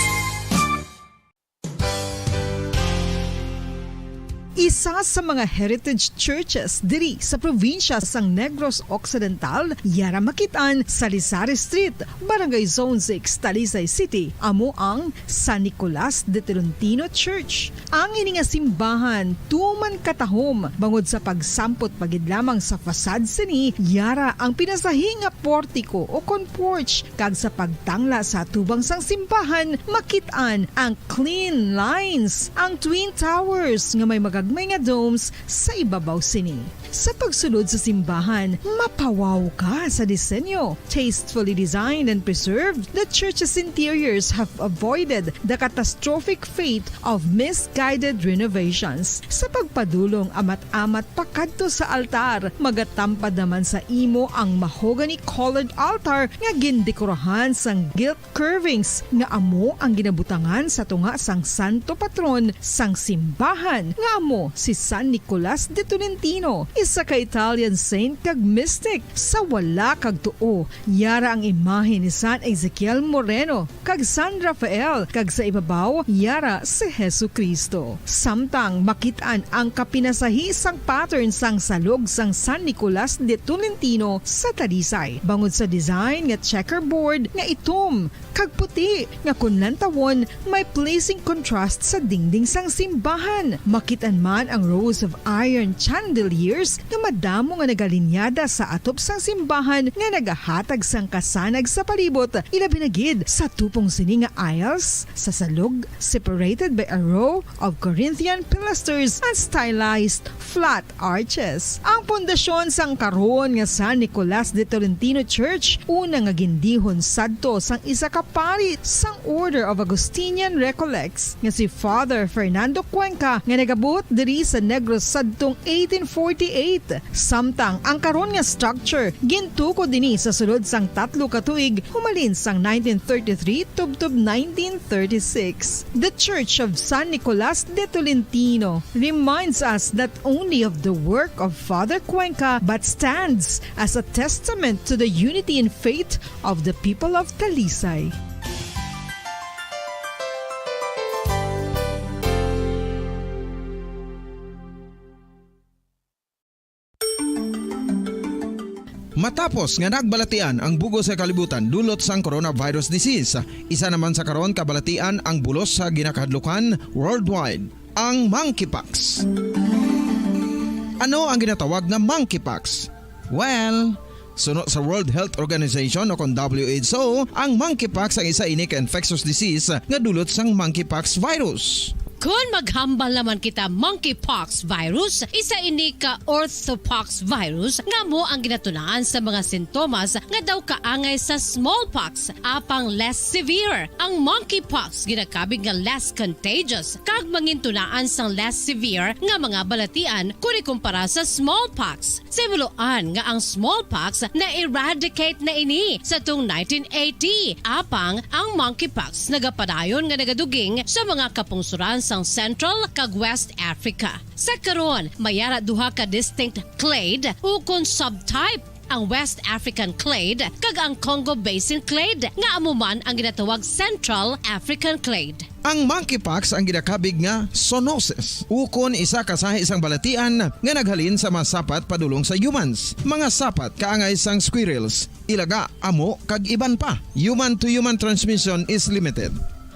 Isa sa mga heritage churches diri sa probinsya sang Negros Occidental, yara makit-an sa Salisari Street, Barangay Zone six, Talisay City, amo ang San Nicolas de Tolentino Church. Ang ini nga simbahan tuman katahom bangod sa pagsampot pa gid lamang sa facade sini, yara ang pinasahi nga portiko o kon porch, kag sa pagtangla sa atubang sang simbahan, makit-an ang clean lines, ang twin towers nga may magagmay nga domes sa ibabaw sini. Sa pagsulod sa simbahan, mapawaw ka sa disenyo. Tastefully designed and preserved, the church's interiors have avoided the catastrophic fate of misguided renovations. Sa pagpadulong amat-amat pakadto sa altar, magatampad naman sa imo ang mahogany-colored altar nga gindekorahan sang gilt curvings nga amo ang ginabutangan sa tunga sang santo patron sang simbahan, nga amo si San Nicolas de Tolentino, isa ka Italian saint kag mystic. Sa wala kag tuo, yara ang imahe ni San Ezekiel Moreno kag San Rafael, kag sa ibabaw, yara si Jesu-Cristo. Samtang makit-an ang kapinasahi sang pattern sang salog sang San Nicolas de Tolentino sa Talisay, bangod sa design nga checkerboard nga itom kag puti nga kon lantawon may pleasing contrast sa dingding sang simbahan. Makit-an man ang rows of iron chandeliers nga madamo nga nagalinyada sa atop sang simbahan nga nagahatag sang kasanag sa palibot, ilabi na gid sa tupong sini nga aisles sa salog, separated by a row of Corinthian pilasters and stylized flat arches. Ang pundasyon sang karon nga San Nicolas de Tolentino Church, una nga gindihon sadto sang isa ka pari sang Order of Augustinian Recollects nga si Father Fernando Cuenca, nga nagabot diri sa Negros sadtong eighteen forty-eight. Samtang ang karon nga structure gintukod ini sa sulod sang tatlo ka tuig humalin sang nineteen thirty-three tubtob nineteen thirty-six. The Church of San Nicolas de Tolentino reminds us not only of the work of Father Cuenca but stands as a testament to the unity in faith of the people of Talisay. Matapos nga nagbalatian ang bug-os nga kalibutan dulot sang coronavirus disease, isa naman sa karon kabalatian ang bulos sa ginakahadlukan worldwide, ang monkeypox. Ano ang ginatawag nga monkeypox? Well, suno sa World Health Organization o kon W H O, ang monkeypox ang isa ini ka infectious disease nga dulot sang monkeypox virus. Kon maghambal naman kita monkeypox virus, isa ini ka orthopox virus nga amo ang ginatunaan sa mga sintomas nga daw kaangay sa smallpox, apang less severe. Ang monkeypox ginakabig nga less contagious kag mangintunaan sang less severe nga mga balatian kon ikumpara sa smallpox. Simuloan nga ang smallpox na-eradicate na ini sa tung nineteen eighty, apang ang monkeypox nagapadayon nga nagaduging sa mga kapungsuran sang Central kag West Africa. Sa karon, may ara duha ka distinct clade ukon subtype, ang West African clade kag ang Congo Basin clade, nga amo man ang ginatawag Central African clade. Ang monkeypox ang ginakabig nga zoonosis, ukon isa ka sahi sang balatian nga naghalin sa mga sapat padulong sa humans, mga sapat kaangay sang squirrels, ilaga, amo, kag iban pa. Human-to-human transmission is limited.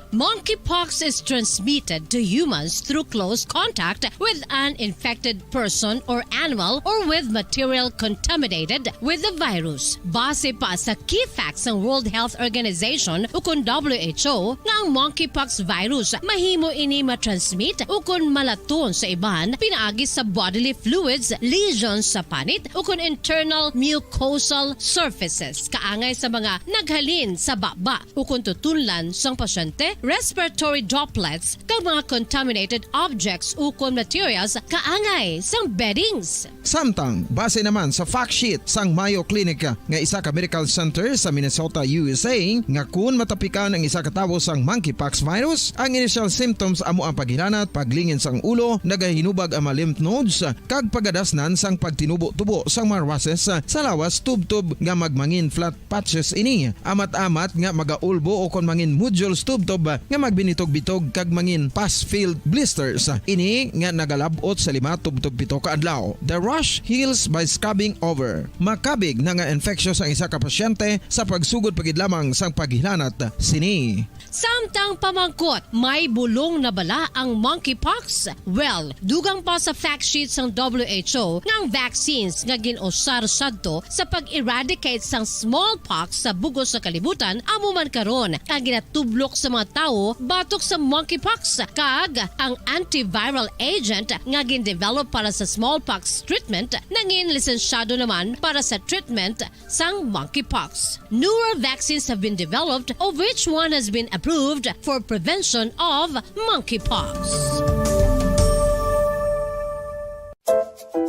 Monkeypox is transmitted to humans through close contact with an infected person or animal or with material contaminated with the virus. Base pa sa key facts sang World Health Organization ukon W H O, nga ang monkeypox virus mahimo ini matransmit ukon malaton sa iban pinaagi sa bodily fluids, lesions sa panit, ukon internal mucosal surfaces, kaangay sa mga naghalin sa baba ukon tutunlan sang pasyente, respiratory droplets, kag mga contaminated objects ukon materials kaangay sang beddings. Samtang, base naman sa fact sheet sang Mayo Clinic nga isa ka medical center sa Minnesota, U S A, nga kun matapikan ang isa ka tawo sang monkeypox virus, ang initial symptoms amo ang paghilanat, paglingin sang ulo, nagahinubag ang mga lymph nodes, kag pagadasnan sang pagtinubo-tubo sang mga rushes sa lawas, tubtob nga magmangin flat patches ini, amat-amat nga magaulbo ukon mangin nodules tubtob nga magbinitog-bitog kag mangin pus-filled blisters. Ini nga nagalab-ot sa lima tubtob pito ka adlaw. The rash heals by scabbing over. Makabig na nga infectious ang isa ka pasyente sa pagsugod pa gid lamang sang paghilanat sini. Samtang pamangkot, may bulong na bala ang monkeypox? Well, dugang pa sa fact sheet sang W H O nga ang vaccines nga gin-usar sadto sa pag-eradicate sang smallpox sa bug-os nga kalibutan amo man karon ang ginatublok sa mga tawo batok sa monkeypox, kag ang antiviral agent nga gin-develop para sa smallpox treatment nangin lisensyado naman para sa treatment sang monkeypox. Newer vaccines have been developed, of which one has been approved for prevention of monkeypox.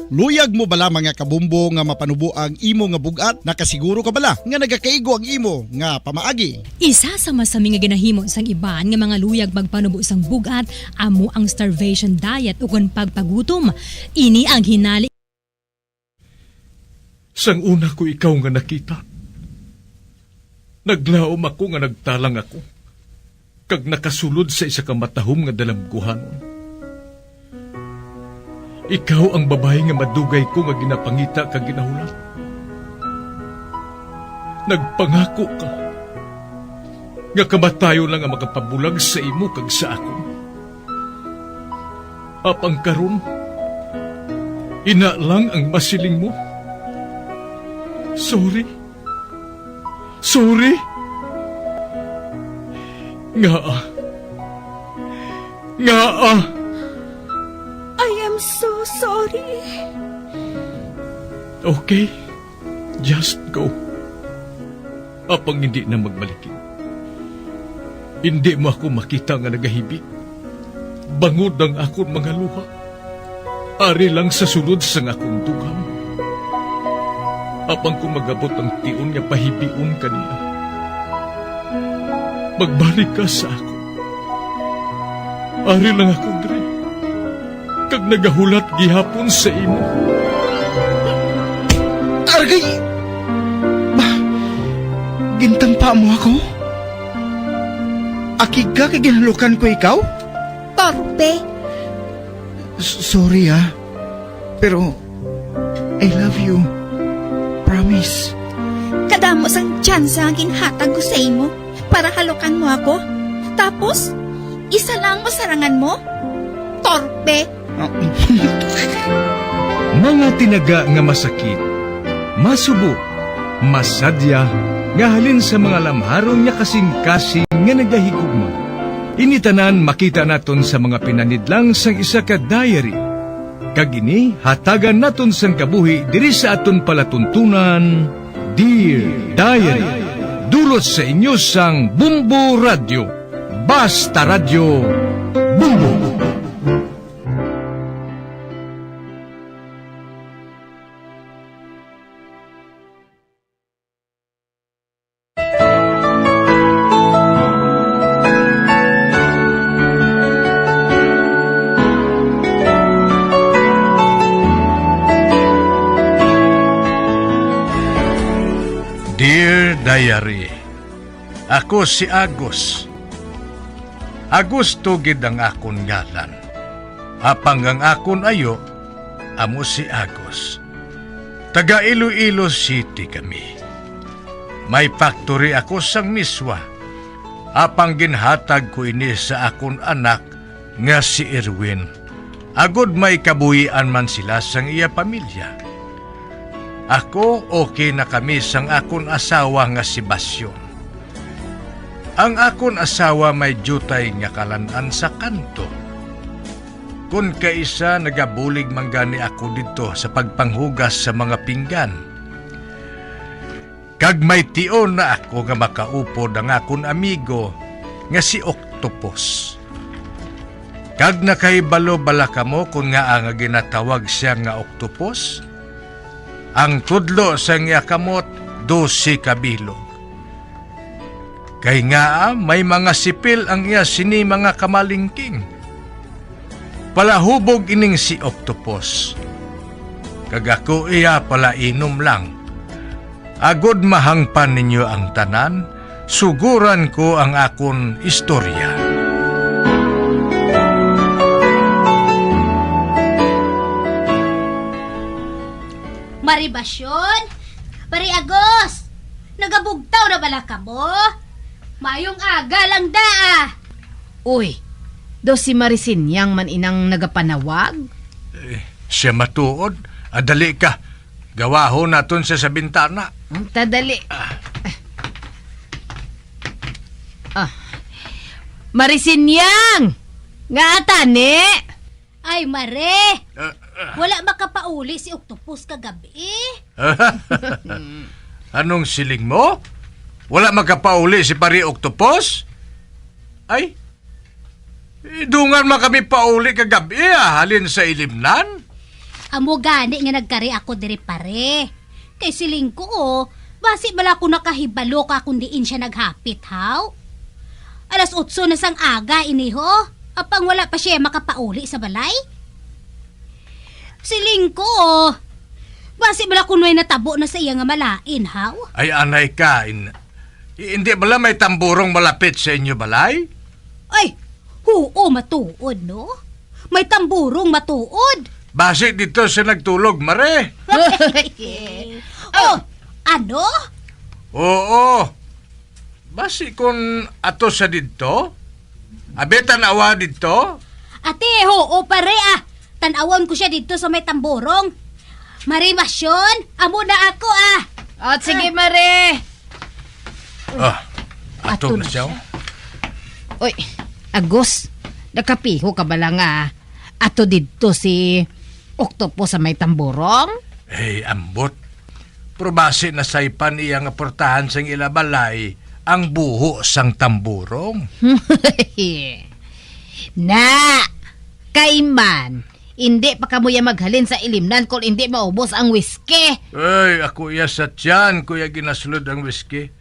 Luyag mo bala, mga kabumbo, nga mapanubo ang imo nga bug-at? Nakasiguro ka bala nga nagakaigo ang imo nga pamaagi? Isa sa masami nga ginahimo sang iban nga mga luyag magpanubo sang bug-at amo ang starvation diet ukon pagpagutom. Ini ang hinali Sang una ko ikaw nga nakita, naglaom ako nga nagtalang ako, kag nakasulod sa isa ka matahom nga dalamguhanon. Ikaw ang babayi nga madugay ko nga ginapangita kag ginahulat. Nagpangako ka nga kamatayon lang ang makapabulag sa imo kag sa akon. Apang karon, ina lang ang masiling mo. Sorry. Sorry. Ngaa? Ngaa? I am so sorry. Okay. Just go. Apang indi na magbalikid. Indi mo ako makita nga nagahibi. Bangod ang akon mga luha, ari lang sa sulod sang akon dughan. Apang kon mag-abot ang tion nga pahibion ka niya, magbalik ka sa akon. Ari lang ako diri, kag nagahulat gihapon sa imo. Argay! Ba, gintampa mo ako? Akig ka kay ginhalukan ko ikaw? Torpe! S-, sorry, ah. Pero, I love you. Promise. Kadamo sang tsansa nga ginhatag ko sa imo para halukan mo ako. Tapos, isa lang mo sarangan mo? Torpe! Mga tinaga nga masakit, masubo, masadya, nga halin sa mga lamharon nga kasing-kasing nga nagahigugma. Ini tanan makita naton sa mga pinanidlang sang isa ka diary. Kag ini hatagan naton sang kabuhi diri sa aton palatuntunan, Dear Diary. Dulot sa inyo sang Bumbo Radyo. Basta Radyo, Bumbo. Dear Diary, ako si Agus. Agusto gid ang akon ngalan, apang ang akon ayo amo si Agus. Taga Iloilo City kami. May factory ako sang miswa, apang ginhatag ko ini sa akon anak nga si Erwin, agod may kabuhian man sila sang iya pamilya. Ako, okay na kami sang akon asawa nga si Basyon. Ang akon asawa may diutay nga kalan-an sa kanto. Kon kaisa, nagabulig man gani ako didto sa pagpanghugas sa mga pinggan. Kag may tion na ako nga makaupod ang akon amigo nga si Octopus. Kag nakahibalo bala kamo kon ngaa nga ginatawag siya nga octopus? Ang tudlo sang iya kamot, dose ka bilog. Kay ngaa may mga sipil ang iya sini mga kamalingking. Palahubog ining si Octopus, kag ako iya palainom lang. Agod mahangpan ninyo ang tanan, sugoran ko ang akon istorya. Maribasyon, Pare Agos, nagabugtaw na bala kamo? Mayong aga lang da, ah. Uy, daw si Marisinyang man inang nagapanawag? Eh, siya matuod. Ah, dali ka. Gawahon naton siya sa bintana. Ang tadali. Ah. Ah. Marisinyang! Nga atani? Ay, mare! Ah, ah. Wala makapauli si Octopus kagabi. Anong siling mo? Wala makapauli si Pari Octopus? Ay, dungan man kami pauli kagabi, ah, halin sa ilimnan. Amo gani nga nagkari ako diri, pare. Kay siling ko, oh, basi bala ko nakahibalo ka kung diin siya naghapit, haw? Alas otso na sang aga ini, ho. Apang wala pa siya makapauli sa balay. Siling ko, basi bala kunoy natabo na sa iya nga malain, haw? Ay, anay ka, in-, i-, hindi bala may tamburong malapit sa inyo balay? Ay, huo, matuod, no? May tamburong matuod. Basi dito siya nagtulog, mare. Oh, ano? Oo. Basi kon ato sa didto? Abi, tan-awa didto? Ate, oo, pare, ah. Tan-awon ko siya didto sa may tamborong. Mare Basyon, amo na ako, ah. At sige, mare. Ah, ato Ato na na siya, oh. siya. Oy, Agos, nakapiho ka bala nga ato didto si Octopus sa may tamborong? Eh, ambot. Pero basi nasaypan niya nga portahan sang ila balay ang buho sang tamborong. Na! Kaiman, indi pa kamo ya maghalin sa ilimnan kon indi maubos ang whisky. Ay, ako iya sa tiyan, kuya ginasulod ang whisky.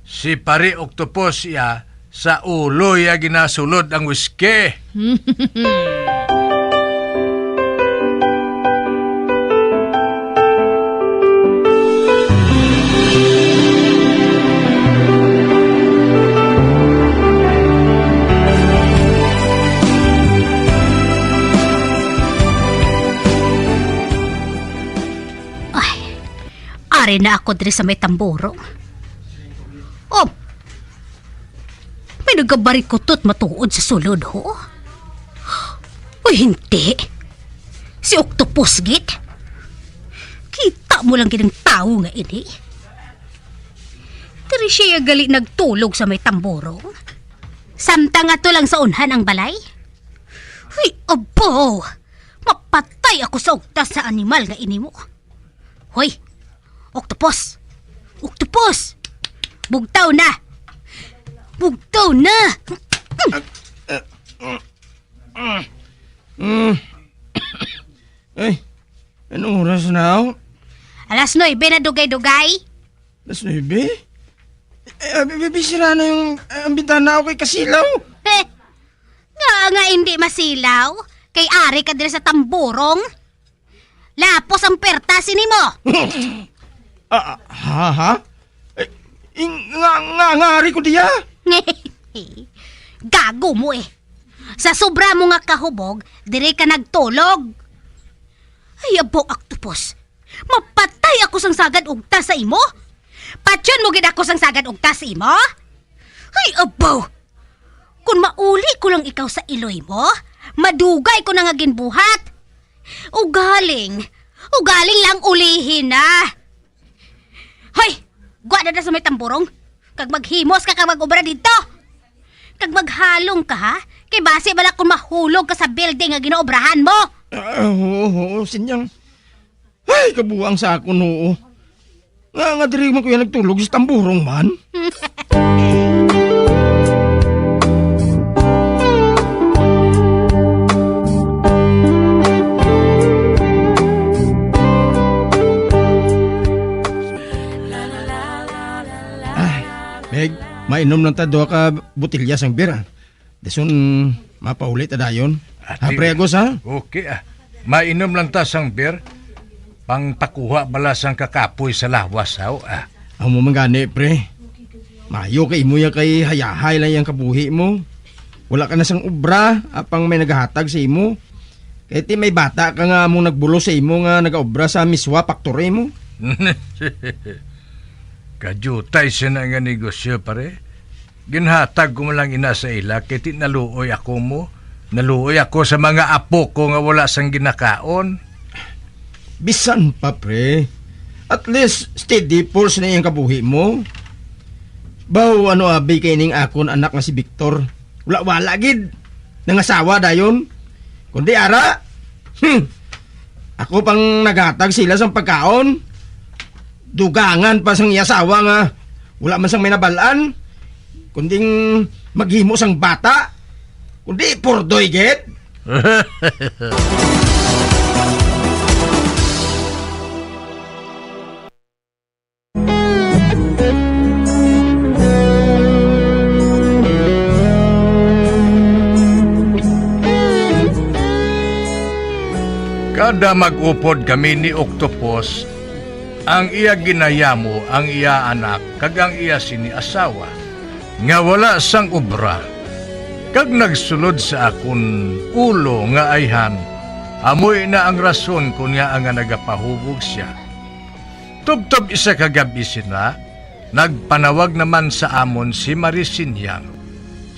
Si Pare Octopus iya, sa ulo iya ginasulod ang whisky. Ay, ari na ako diri sa may tamborong. Oh, may nagabarikutot matuod sa sulod, ho. Uy, hindi. Si Octopus, gid. Kita mo lang gid ang tawo nga ini. Diri siya gali nagtulog sa may tamborong. Samtang ato lang sa unhan ang balay? Hoy, abaw! Mapatay ako sa ugtas sa animal nga ini mo. Hoy, octopus! Octopus! Bugtaw na! Bugtaw na! Ah, ah, ah, ah. Mm. Ay, anong oras na, oh? Alas nuebe na dugay-dugay. Alas nuebe? Eh, ah, bi-, bi-, bisira na yung, ah, ang bintana, okay, kasilaw. Eh, nga, nga hindi masilaw? Kay ari ka diri sa tamburong? Lapos ang perta sini mo. Ah, ah, ha, ha? Eh, ing-, nga, nga, nga ari ko diya? Gago mo eh. Sa sobra mo nga kahubog, diri ka nagtulog. Ay, abaw, octopus. Mapatay ako sang sagad ugtas sa imo. Patyon mo gid ako sang sagad ugtas sa imo? Ay, abaw. Kung mauli ko lang ikaw sa iloy mo, madugay ko na nga ginbuhat. Ugaling, ugaling lang ulihi na. Hoy! Gwa na da sa may tamburong. Kag maghimos ka kag mag-obra didto. Kag maghalong ka, ha? Kay basi bala kung mahulog ka sa building nga ginaobrahan mo. Ah, oo, oo, sinyang. Ay, kabuang sa akon, oo. Nga, nga diri man ko yan nagtulog sa tamburong man. Ay, Meg, mainom lang ta duha ka botelya sang beer, ah. Dason, mapauli ta dayon. Ah, ha, pre Agus, ha? Okay, ah. Mainom lang ta sang beer. Pangpakuha bala sang kakapoy sa lawas, haw, ah. Amo man gani, pre. Mayo kay imo ya kay hayahay lang yang kabuhi mo. Wala ka na sang obra, apang may nagahatag sa imo. Kay ti may bata ka nga among nagbulos sa imo nga nagaobra sa miswa factory mo. Kadiutay sina nga negosyo, pare. Ginhatag ko man lang ina sa ila, kay ti naluoy ako mo. Naluoy ako sa mga apo ko nga wala sang ginakaon. Bisan pa, pre. At least, steady pulse na iyang kabuhi mo. Baw, ano abi kay ning akon anak nga si Victor? Wala-wala gid. Nangasawa dayon. Kundi ara, hmm, ako pang naghatag sila sang pagkaon. Dugangan pa sang iya asawa nga wala man sang may nabal-an, kunding maghimo sang bata, kundi purdoy gid. Kada mag-upod kami ni Octopus, ang iya ginayamo ang iya anak kag ang iya sini asawa, nga wala sang obra, kag nagsulod sa akon ulo nga ayhan, amo ina ang rason kon ngaa nga nagapahubog sia. Tubtob isa ka gab-i sina, nagpanawag naman sa amon si Marisinyang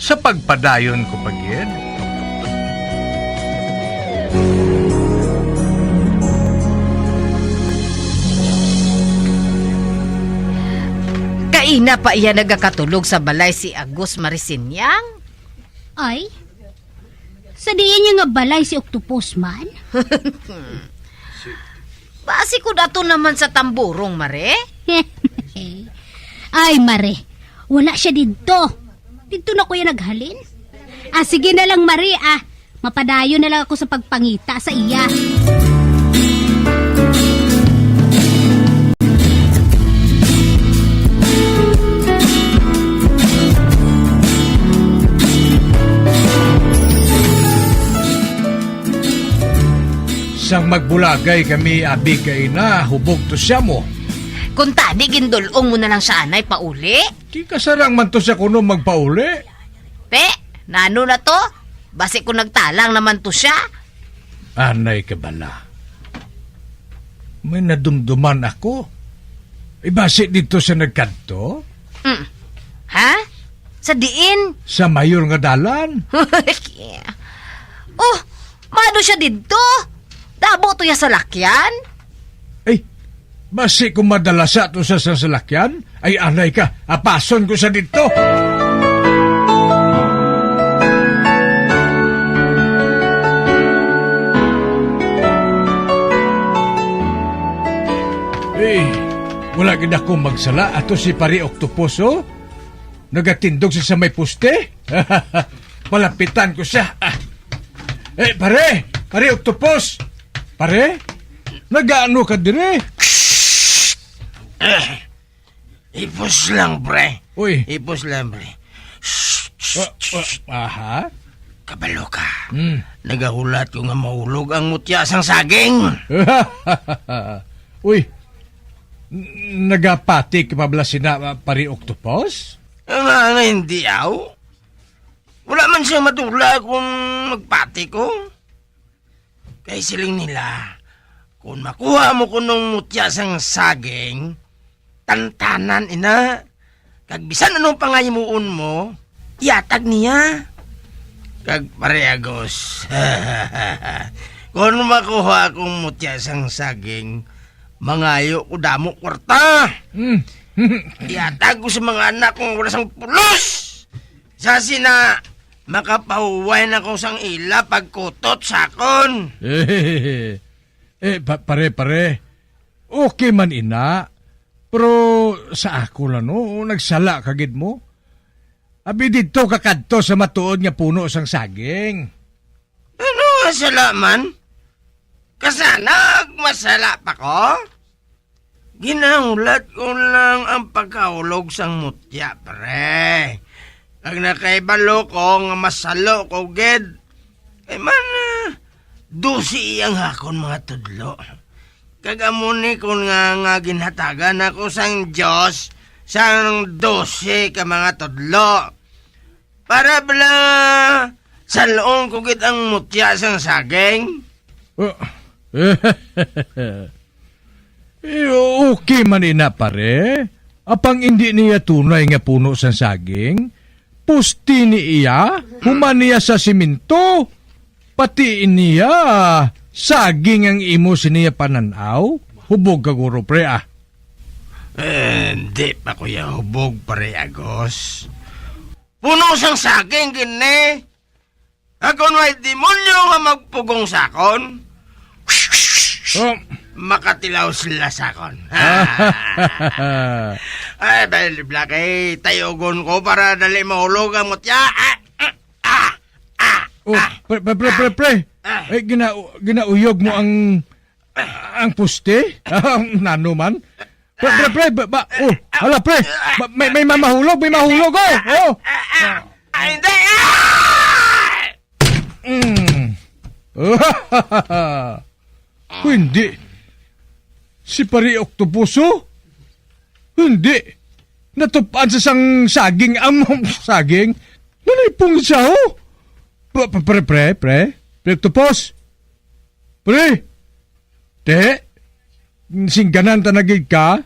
sa pagpadayon ko pa gid. Kaina pa iya nagakatulog sa balay si Agus, Marisinyang? Ay, sa diin niya nga balay si Octopus man? Basi ko dato naman sa tamburong, Mare. Ay, Mare, wala siya didto. Didto na ko ya naghalin. Ah, sige na lang, Mare, ah. Mapadayon na lang ako sa pagpangita sa iya. Sang magbulagay kami, abi kay na, hubog to siya mo. Kung tani, gindul-ong mo na lang siya, anay, pauli? Di kasarang man to siya kuno magpauli. Pe, nano na to? Basi kung nagtalang naman to siya. Anay ka bala. May nadumduman ako. Ibasi dito sa nagkadto? Mm. Ha? Sa diin? Sa mayor nga dalan. Oh, mano siya didto? Dabo to ya salakyan? Ay, basi kung madala sa to sa, sa salakyan, ay anay ka, apason ko sa didto. Wala gid ako magsala. Ato si Pare Octopus, oh. Nagatindog siya sa may poste. Palapitan ko siya. Ah. Eh, pare! Pare Octopus! Pare? Nagaano ka dire? Eh, hipos lang, pre. Uy. Hipos lang, pre. Ah, ah, aha? Kabalo ka. Hmm. Nagahulat ko nga maulog ang mutya sang saging. Uy, n- nagapati ka pa bala sina, ah, Pare Octopus? Nga nga hindi aw. Wala man siya madula kung magpati ko. Kay siling nila, kung makuha mo kunong mutya sang saging, tantanan ina. Kag bisan anong pangayimuon mo, iatag niya. Kag pareagos, kung makuha akong mutya sang saging, mangayo ko damo kwarta. Mm. Iatag ko sa mga anak kong wala sang pulos. Sa sina, makapahuway na ko sang ila pagkutot sakon. Eh, pa- pare, pare. Okay man ina. Pero sa ako lang, no, nagsala ka gid mo. Abi didto ka kadto sa matuod nga puno sang saging. Ano nga sala man? Kasanag masala pa ko? Ginahulat ko lang ang pagkaulog sang mutya, pre. Kag nakahibalo ko nga masalo ko gid. Kay man, ah, dose ang akon mga tudlo. Kag amo ni kon nga, nga ginhatagan ako sang Dios sang dose ka mga tudlo. Para bala salon ko gid ang mutya sang saging. Oh. Eh, okay man ina, pare. Apang indi niya tunay nga puno sang saging. Pusti ni iya, human niya sa simento. Pati niya, saging ang imo siniya panan-aw. Hubog ka guro, pre, ah. Eh, di pa ko ya hubog, pare Agos. Puno sang saging gini. Akon may demonyo nga magpugong sa akon. Oh. Makatilaw sila sa akon. Ay, Bel Blackie, tayugon ko para dali mahulog ang mutya. Ah, ah, ah, ah, Oh, ah, pre, pre, pre, pre, pre. Ah. Ay, gina, ginauyog mo ang, ang poste? Ang nano man? Pre, pre, pre, ba, ba, oh, hala, pre. Ba, may, may mamahulog, may mahulog, oh. Oh. Ah, hindi! Ah! Mm. Hindi. Si Pare Octopus, oh. Hindi. Natupan sa sang saging ang saging. Nalipong siya, oh. Pre, pre, pre, pre, pre. Pre Octopus. Pre. Te, singganan ta na gid ka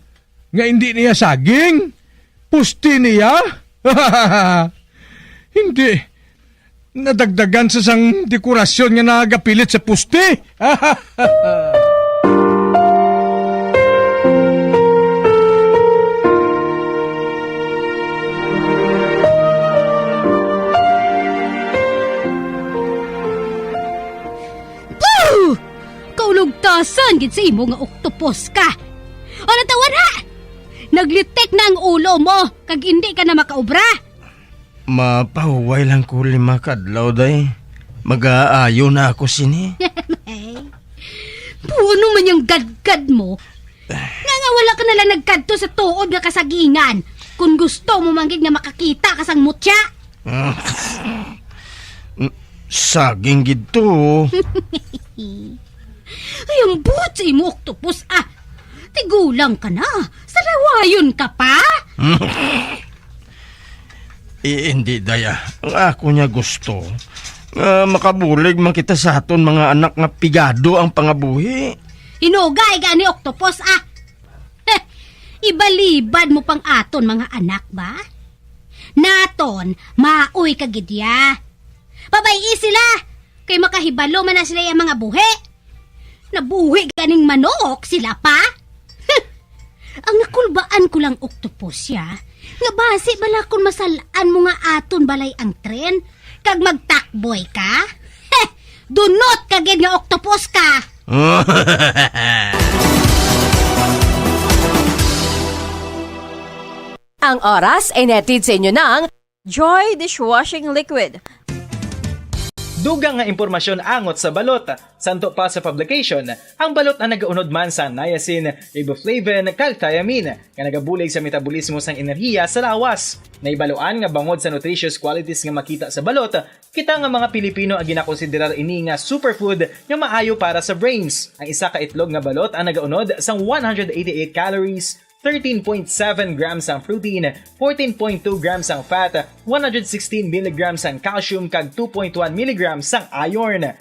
nga indi niya saging. Pusti niya. Hindi. Nadagdagan sa sang dekorasyon nga nagapilit sa pusti. Puh! Kaulugtasan gid sa imo nga oktopus ka. O, natawa na! Naglitik na ang ulo mo, kag indi ka na makaobra. Mapahuway lang ko lima ka adlaw, day. Mag-aayo na ako sini. Puno man yung gadgad mo. Nga nga wala ka na lang nagkadto sa tuod nga kasagingan. Kung gusto mo man gid nga makakita ka sang mutya. Saging gid to. Ay, ang buot sa imo, oktopus, ah. Tigulang ka na. Salawayon ka pa? Eh, hindi, daya. Ang ako niya gusto, nga makabulig man kita sa aton mga anak nga pigado ang pangabuhi. Hinugay gani, oktopus, ah. Heh, ibalibad mo pang aton mga anak ba? Naton, maoy ka gid ya. Pabay-i sila, kay makahibalo man na sila yung mga buhi. Nabuhi ganing manok sila pa. Ang nakulbaan ko lang, oktopus, ya, nga basi bala kung masalaan mo nga aton balay ang tren, kag magtakboy ka? Heh, dunot ka gid nga oktopus ka. Ang oras ay nahatid sa inyo ng Joy Dishwashing Liquid. Dugang nga impormasyon angot sa balot. Santo pa sa publication, ang balot ang nagaunod man sa niacin, riboflavin, kag thiamine, nga nagabulig sa metabolismo sang enerhiya sa lawas. Nahibaluan nga bangod sa nutritious qualities nga makita sa balot, kita nga mga Pilipino ang ginakonsiderar ini nga superfood nga maayo para sa brains. Ang isa ka itlog nga balot ang nagaunod sang one hundred eighty-eight calories, thirteen point seven grams ang protein, fourteen point two grams ang fat, one hundred sixteen milligrams ang calcium, kag two point one milligrams ang iron.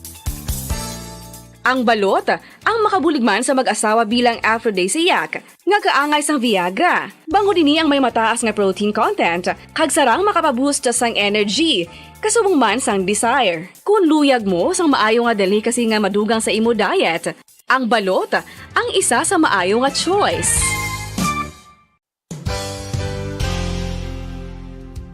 Ang balot ang makabulig man sa mag-asawa bilang aphrodisiac nga kaangay sang Viagra. Bangod ini ang may mataas nga protein content, kag sarang makapaboost sang energy, kasubong man sang desire. Kung luyag mo sang maayo nga delicacy nga madugang sa imo diet, ang balot ang isa sa maayo nga choice.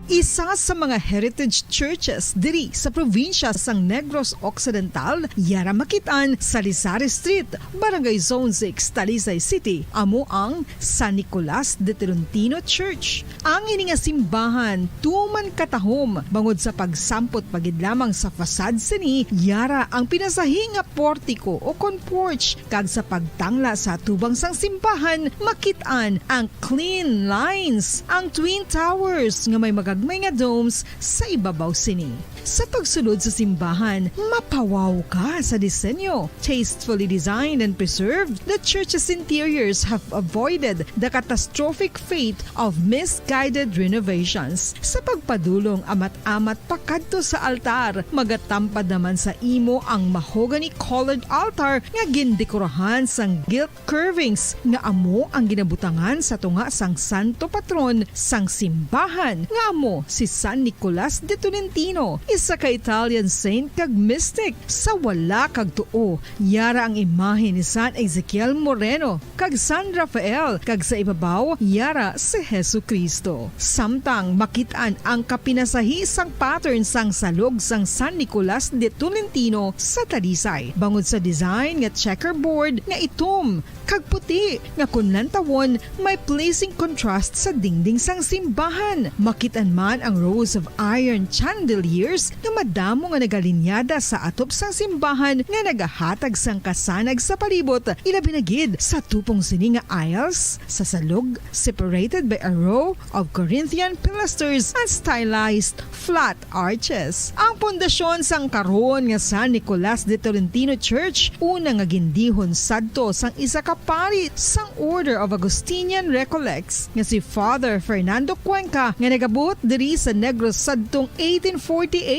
Isa sa mga heritage churches diri sa probinsya sang Negros Occidental, yara makit-an sa Lisari Street, Barangay Zone six, Talisay City, amo ang San Nicolas de Tolentino Church. Ang ini nga simbahan tuman katahom bangod sa pagsampot pa gid lamang sa facade sini, yara ang pinasahi nga portico o kon porch, kag sa pagtangla sa atubang sang simbahan, makit-an ang clean lines, ang twin towers nga may magagmay nga domes sa ibabaw sini. Sa pagsulod sa simbahan, mapawaw ka sa disenyo. Tastefully designed and preserved, the church's interiors have avoided the catastrophic fate of misguided renovations. Sa pagpadulong amat-amat pakadto sa altar, magatampad naman sa imo ang mahogany-colored altar nga gindekorahan sang gilt curvings nga amo ang ginabutangan sa tunga sang santo patron sang simbahan, nga amo si San Nicolas de Tolentino, isa ka Italian saint kag mystic. Sa wala kag tuo, yara ang imahe ni San Ezekiel Moreno kag San Rafael, kag sa ibabaw, yara si Jesu-Cristo. Samtang makit-an ang kapinasahi sang pattern sang salog sang San Nicolas de Tolentino sa Talisay, bangod sa design nga checkerboard nga itom kag puti nga kon lantawon may pleasing contrast sa dingding sang simbahan. Makit-an man ang rows of iron chandeliers nga madamo nga nagalinyada sa atop sang simbahan nga nagahatag sang kasanag sa palibot, ilabi na gid sa tupong sini nga aisles sa salog, separated by a row of Corinthian pilasters and stylized flat arches. Ang pundasyon sang karon nga San Nicolas de Tolentino Church, una nga gindihon sadto sang isa ka pari sang Order of Augustinian Recollects nga si Father Fernando Cuenca, nga nagabuot diri sa Negros sadtong eighteen forty-eight.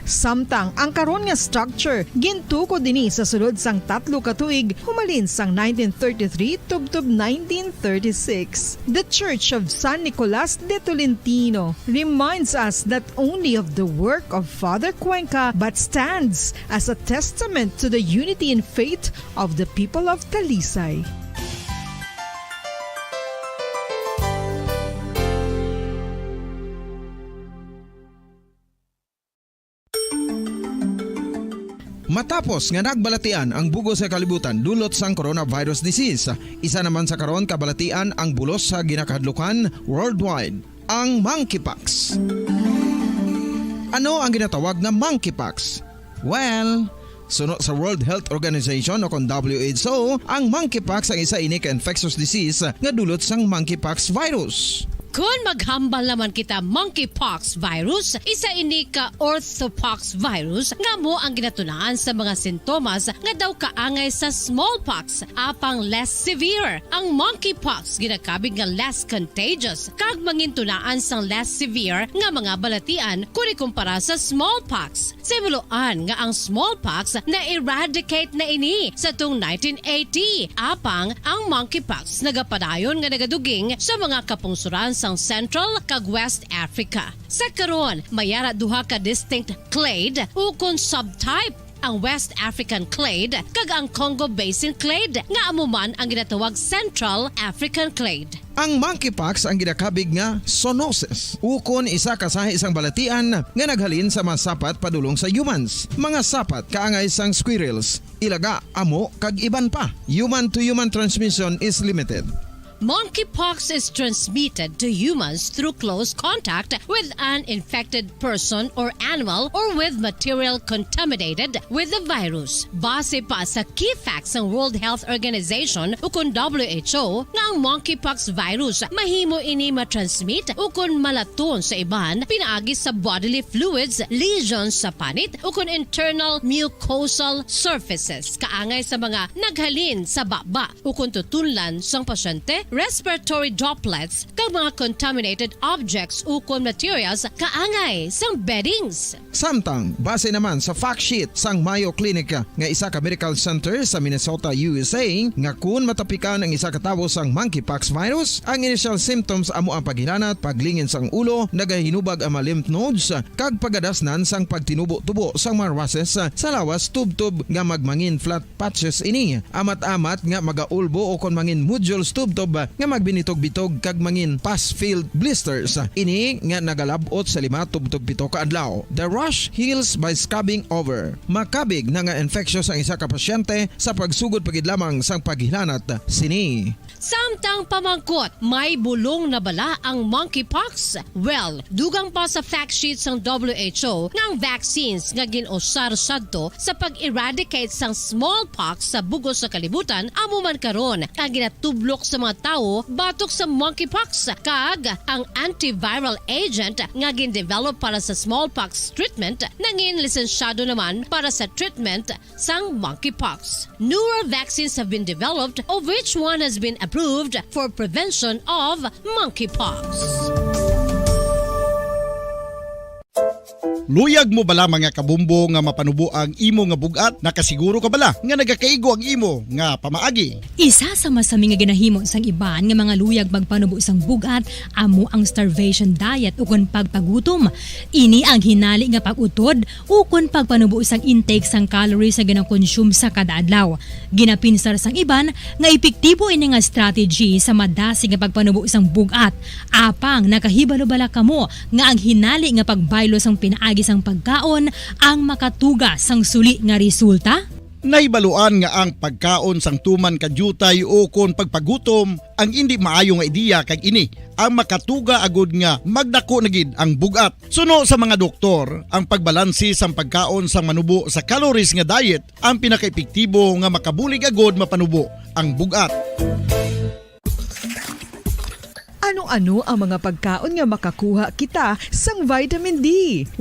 Samtang ang karon nga structure gintukod ini sa sulod sang tatlo ka tuig humalin sang nineteen thirty-three tubtob nineteen thirty-six. The Church of San Nicolas de Tolentino reminds us not only of the work of Father Cuenca but stands as a testament to the unity in faith of the people of Talisay. Matapos nga nagbalatian ang bug-os nga kalibutan dulot sang coronavirus disease, isa naman sa karon kabalatian ang bulos sa ginakahadlukan worldwide, ang monkeypox. Ano ang ginatawag nga monkeypox? Well, suno sa World Health Organization o kon W H O, ang monkeypox ang isa ini ka infectious disease nga dulot sang monkeypox virus. Kon maghambal naman kita monkeypox virus, isa ini ka orthopox virus nga amo ang ginatunaan sa mga sintomas nga daw kaangay sa smallpox, apang less severe. Ang monkeypox ginakabig nga less contagious kag mangintunaan sang less severe nga mga balatian kon ikumpara sa smallpox. Sa himuloan nga ang smallpox na-eradicate na ini sa tung nineteen eighty, apang ang monkeypox nagapadayon nga nagaduging sa mga kapungsoran sang Central kag West Africa. Sa karon, may ara duha ka distinct clade ukon subtype, ang West African clade kag ang Congo Basin clade, nga amo man ang ginatawag Central African clade. Ang monkeypox ang ginakabig nga zoonosis, ukon isa ka sahi sang balatian nga naghalin sa mga sapat padulong sa humans, mga sapat kaangay sang squirrels, ilaga, amo, kag iban pa. Human to human transmission is limited. Monkeypox is transmitted to humans through close contact with an infected person or animal or with material contaminated with the virus. Base pa sa key facts sang World Health Organization ukon W H O nga ang monkeypox virus mahimo ini matransmit ukon malaton sa iban pinaagi sa bodily fluids, lesions sa panit ukon internal mucosal surfaces kaangay sa mga naghalin sa baba ukon tutunlan sang pasyente, respiratory droplets, kag mga contaminated objects ukon materials kaangay sang beddings. Samtang, base naman sa fact sheet sang Mayo Clinic nga isa ka medical center sa Minnesota, U S A, nga kun matapikan ang isa ka tawo sang monkeypox virus, ang initial symptoms amo ang paghilanat, paglingin sang ulo, nagahinubag ang mga lymph nodes, kag pagadasnan sang pagtinubo-tubo sang mga rushes sa lawas tubtob nga magmangin flat patches ini, amat-amat nga magaulbo ukon mangin nodules tubtob nga magbinitog-bitog kag mangin pus-filled blisters. Ini nga nagalab-ot sa lima tubtob pito ka adlaw. The rash heals by scabbing over. Makabig na nga infectious ang isa ka pasyente sa pagsugod pa gid lamang sang paghilanat sini. Samtang pamangkot, may bulong na bala ang monkeypox? Well, dugang pa sa fact sheet sang W H O nga ang vaccines nga gin-usar sadto sa pag-eradicate sang smallpox sa bug-os nga kalibutan amo man karon ang ginatublok sa mga tawo batok sa monkeypox, kag ang antiviral agent nga gin-develop para sa smallpox treatment nangin lisensyado naman para sa treatment sang monkeypox. Newer vaccines have been developed, of which one has been approved for prevention of monkeypox. Luyag mo bala, mga kabombo, nga mapanubo ang imo nga bug-at? Nakasiguro ka bala nga nagakaigo ang imo nga pamaagi? Isa sa masami nga ginahimo sang iban nga mga luyag magpanubo sang bug-at amo ang starvation diet ukon pagpagutom. Ini ang hinali nga pag-utod ukon pagpanubo sang intake sang calories nga ginakonsume sa kada adlaw. Ginapinsar sang iban nga epektibo ini nga strategy sa madasig nga pagpanubo sang bug-at. Apang nakahibalo bala kamo nga ang hinali nga pagbaylo sang pinaagi sang pagkaon ang makatuga sang suli nga resulta? Nahibaluan nga ang pagkaon sang tuman ka diutay ukon pagpagutom ang indi maayo nga ideya, kag ini ang makatuga agud nga magdako na gid ang bug-at. Suno sa mga doktor, ang pagbalanse sang pagkaon sang manubo sa calories nga diet ang pinakaepektibo nga makabulig agud mapanubo ang bug-at. Ano-ano ang mga pagkaon nga makakuha kita sang vitamin D?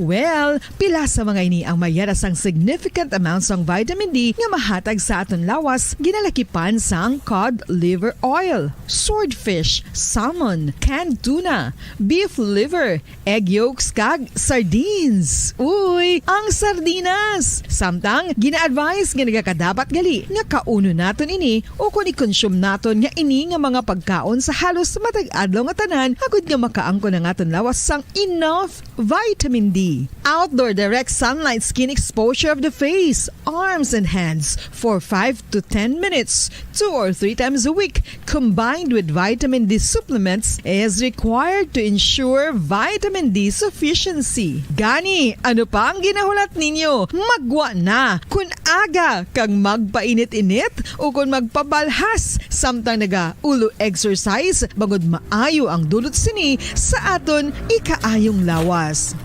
Well, pila sa mga ini ang mayara sang significant amount sang vitamin D nga mahatag sa aton lawas, ginalakipan sang cod liver oil, swordfish, salmon, canned tuna, beef liver, egg yolks, kag sardines. Uy, ang sardinas! Samtang, gina-advise nga nagakadapat gali nga kaunon naton ini ukon i-consume naton nga ini nga mga pagkaon sa halos matag adlaw nga tanan, agud nga makaangkon ang aton lawas sang enough vitamin D. Outdoor direct sunlight skin exposure of the face, arms, and hands for five to ten minutes, two or three times a week, combined with vitamin D supplements, is required to ensure vitamin D sufficiency. Gani, ano pa ang ginahulat ninyo? Maggwa na! Kun aga kag magpainit-init ukon magpabalhas samtang naga-ulo exercise, bangod maayo ang dulot sini sa aton ikaayong lawas.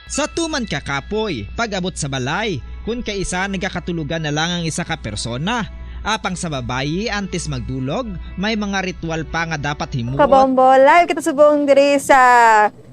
Sa tuman ka kapoy, pag-abot sa balay, kun kaisa nagakatulogan na lang ang isa ka persona. Apang sa babayi, antes magdulog, may mga ritual pa nga dapat himuon. Kabombo, live kita subong diri sa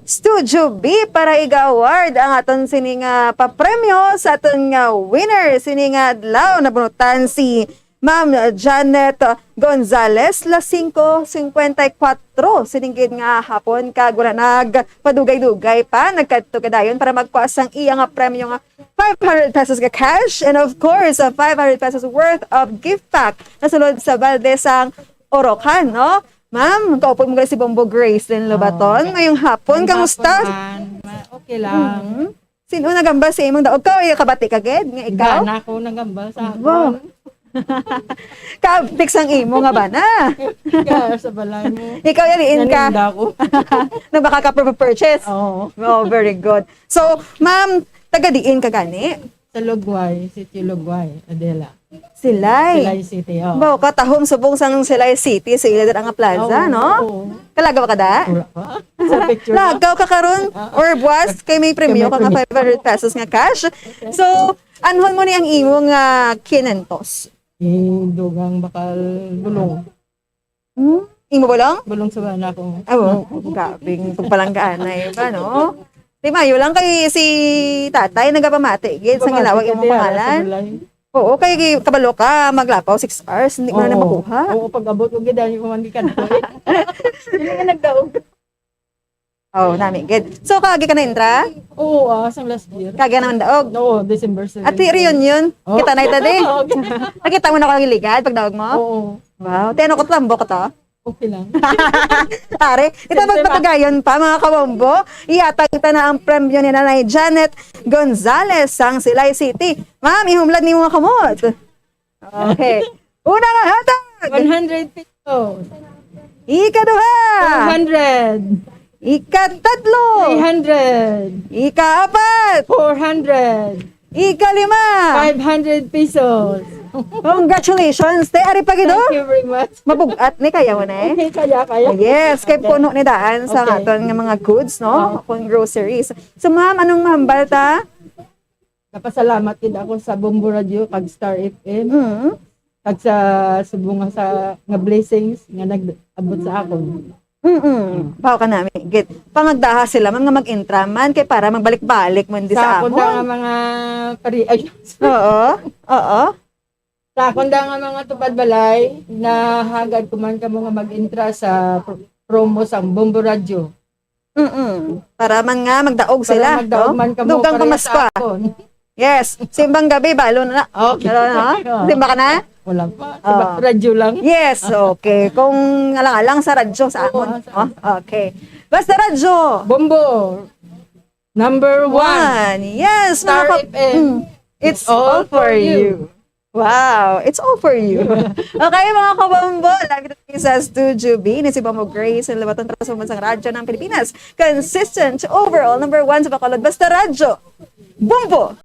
Studio B para iga-award ang aton sini nga papremyo sa aton nga winner sini nga adlaw. Nabunutan si Ma'am Janet Gonzalez, las singko singkwenta y kuwatro sining gid nga hapon, kag wala nagpadugay-dugay pa, nagkadto ka dayon para magkuha sang iya nga premyo nga five hundred pesos ka cash, and of course, a five hundred pesos worth of gift pack na sulod sa balde sang Orocan, no? Ma'am, kaupod mo gali si Bombo Gracelyn Lobaton. Oo. Ngayong hapon, kamusta? Hapon, ma'am. Okay lang. Mhm. Sino nagambal sa imong daog? Ikaw, ay kabati ka gid nga ikaw? Bana ko nagambal sa akon. Wow. Ka-fix ang imo nga bana. Ikaw, sa balay mo. Ikaw, yariin ka. Nalinda ko. Na baka ka purchase? Oo. Oh, very good. So, ma'am, taga diin ka gani? Sa Lugway, Sitio Lugway, Adela. Silay. Silay City, oh. Baw, katahom subong sang Silay City, sa ila dira nga plaza, Oo, no? Oo. Kalagaw ka da? Wala pa. Sa picture lang. Lagaw ka karon, Ah, ah. or buwas, kay may premyo Kay may ka nga premyo. five hundred pesos nga cash. So, anhon mo ni ang imo nga kinentos? Eh, dugang bakal bulong. Hmm? Imo ba lang? Bulong sa bana ko. Ah, wow. Grabing pagpalanggaanay ba, no? Di mayo lang kay si tatay nagapamati gid sa Pamati ginawag gid imong niya, pangalan. Sa balay. Oo, kay gi-, kabalo ka, maglapaw six hours, hindi mo na Oo. makuha. Oo, pag-abot ko gid, dahil ko man gikan ko. Hindi nga nagdaog. Oh, nami gid. So, kaagi ka na intra? Oo, ah, sang last year. Kaagi naman daog. Oo, December seven. At reunion, Oo. kita na ita di. Oo. Nakita mo na ko ang ligad pag daog mo? Oo. Wow, teno ko tambo ko to. Okay lang. Pare, ito Siyempre, ma- magpatugayon pa, mga kawombo. Ihatag ta na ang premyo ni Nanay Janet Gonzalez sang Silay City. Ma'am, ihumlad nimo nga kamot. Okay. Una nga hatag. One hundred pesos. Ikaduha. Two hundred. Ikatatlo. Three hundred. Ikaapat. Four hundred. Ikalima. Five hundred pesos. Congratulations. Te, ari pa gid, oh. Thank you very much. Mabugat ni, kaya mo na eh. Okay, kaya, kaya. Yes, kay Okay. puno ni daan sa Okay. aton nga mga goods, no? Oh. Kung groceries. So, ma'am, anong mahambal ta? Napasalamat gid ako sa Bombo Radio kag Star F M. Mm. Kag sa subong nga sa, nga blessings nga nag-abot sa akon. Mm-mm. Bawo ka nami. Gid. Pangagdaha sila man nga mag-intra man kay para magbalik-balik man di Sa sa akon amon. Da nga mga pari-, ay, Oo. Oo. Sa akon da nga mga tupad balay, nahagad ko man kamo nga mag-intra sa pro-, promo sa Bombo Radio. Mm-mm. Para man nga magdaog Para sila, magdaog no? man kamo, Dugang pareha sa pamaskwa. akon. Yes. Simbang gabi, balo na. Okay. Ano, no? Oo. Simba ka na? Wala pa. Oh. Sa radyo lang. Yes, okay. Kung alang-alang sa radyo sa Oo, amon. sa Oh, okay. Basta radyo. Bombo. Number one. One. Yes, Star mga ka-, F M. Mm. It's all for you. Wow, it's all for you. Okay, mga kabombo, lagi natin sa Studio B, ni si Bombo Grace, ang labatang transforman sang radyo ng Pilipinas. Consistent, overall, number one sa Bacolod. Basta radyo. Bombo!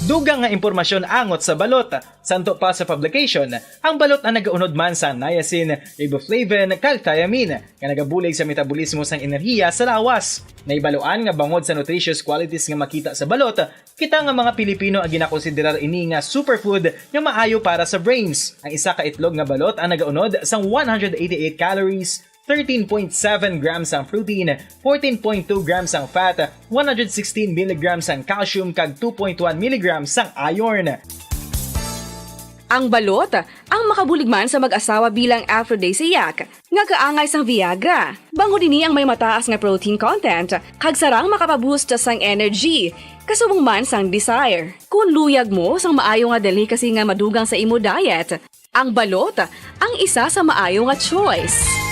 Dugang nga impormasyon angot sa balot. Santo pa sa publication, ang balot ang nagaunod man sa niacin, riboflavin, kag thiamine, nga nagabulig sa metabolismo sang enerhiya sa lawas. Naibaluan nga bangod sa nutritious qualities nga makita sa balot, kita nga mga Pilipino ang ginakonsiderar ini nga superfood nga maayo para sa brains. Ang isa ka itlog nga balot ang nagaunod sang one hundred eighty-eight calories, thirteen point seven grams ang protein, fourteen point two grams ang fat, one hundred sixteen milligrams ang calcium, kag two point one milligrams ang iron. Ang balot, ang makabulig man sa mag-asawa bilang aphrodisiac, nga kaangay sang Viagra. Bangod ini ang may mataas nga protein content, kag sarang makapaboost sang energy, kasubong man sang desire. Kung luyag mo sang maayo nga delicacy nga madugang sa imo diet, ang balot ang isa sa maayo nga choice.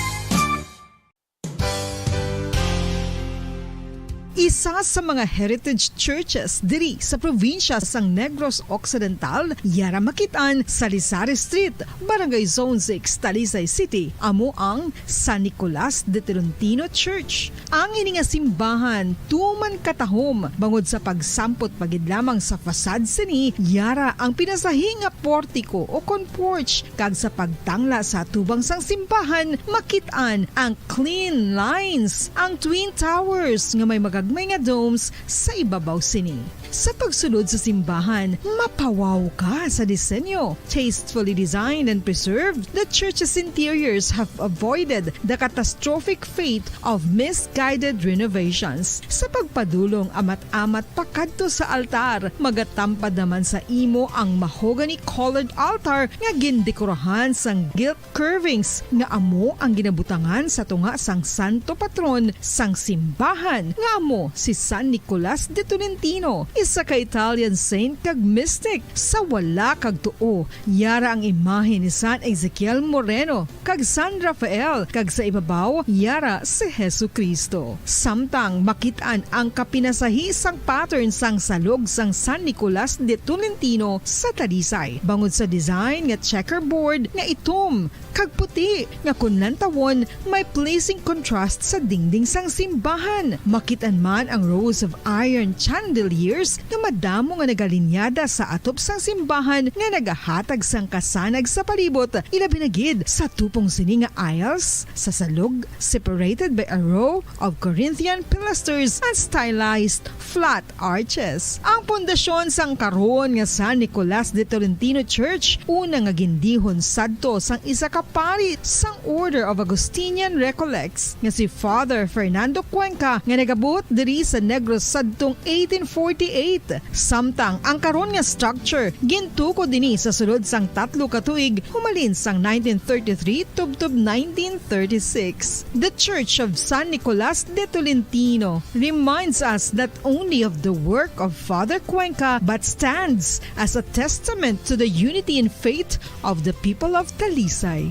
Isa sa mga heritage churches diri sa probinsya sang Negros Occidental, yara makit-an sa Lisari Street, Barangay Zone six, Talisay City, amo ang San Nicolas de Tolentino Church. Ang ini nga simbahan tuman katahom bangod sa pagsampot pa gid lamang sa facade sini, yara ang pinasahi nga portiko o kon porch, kag sa pagtangla sa atubang sang simbahan, makit-an ang clean lines, ang twin towers nga may magagmay nga domes sa ibabaw sini. Sa pagsulod sa simbahan, mapawaw ka sa disenyo. Tastefully designed and preserved, the church's interiors have avoided the catastrophic fate of misguided renovations. Sa pagpadulong amat-amat pakadto sa altar, magatampad naman sa imo ang mahogany-colored altar nga gindekorahan sang gilt curvings nga amo ang ginabutangan sa tunga sang santo patron sang simbahan, nga amo si San Nicolas de Tolentino, isa ka Italian saint kag mystic. Sa wala kag tuo, yara ang imahe ni San Ezekiel Moreno kag San Rafael, kag sa ibabaw, yara si Jesu-Cristo. Samtang makit-an ang kapinasahi sang pattern sang salog sang San Nicolas de Tolentino sa Talisay, bangod sa design nga checkerboard nga itom kag puti, nga kon lantawon, may pleasing contrast sa dingding sang simbahan. Makit-an Ang rows of iron chandeliers nga madamo nga nagalinyada sa atop sang simbahan nga nagahatag sang kasanag sa palibot, ilabi na gid sa tupong sini nga aisles sa salog, separated by a row of Corinthian pilasters and stylized flat arches. Ang pundasyon sang karon nga San Nicolas de Tolentino Church, una nga gindihon sadto sang isa ka pari sang Order of Augustinian Recollects nga si Father Fernando Cuenca, nga nagabuot diri sa Negros sadtong eighteen forty-eight. Samtang ang karon nga structure gintukod ini sa sulod sang tatlo ka tuig, humalin sang nineteen thirty-three tubtob nineteen thirty-six. The Church of San Nicolas de Tolentino reminds us not only of the work of Father Cuenca but stands as a testament to the unity in faith of the people of Talisay.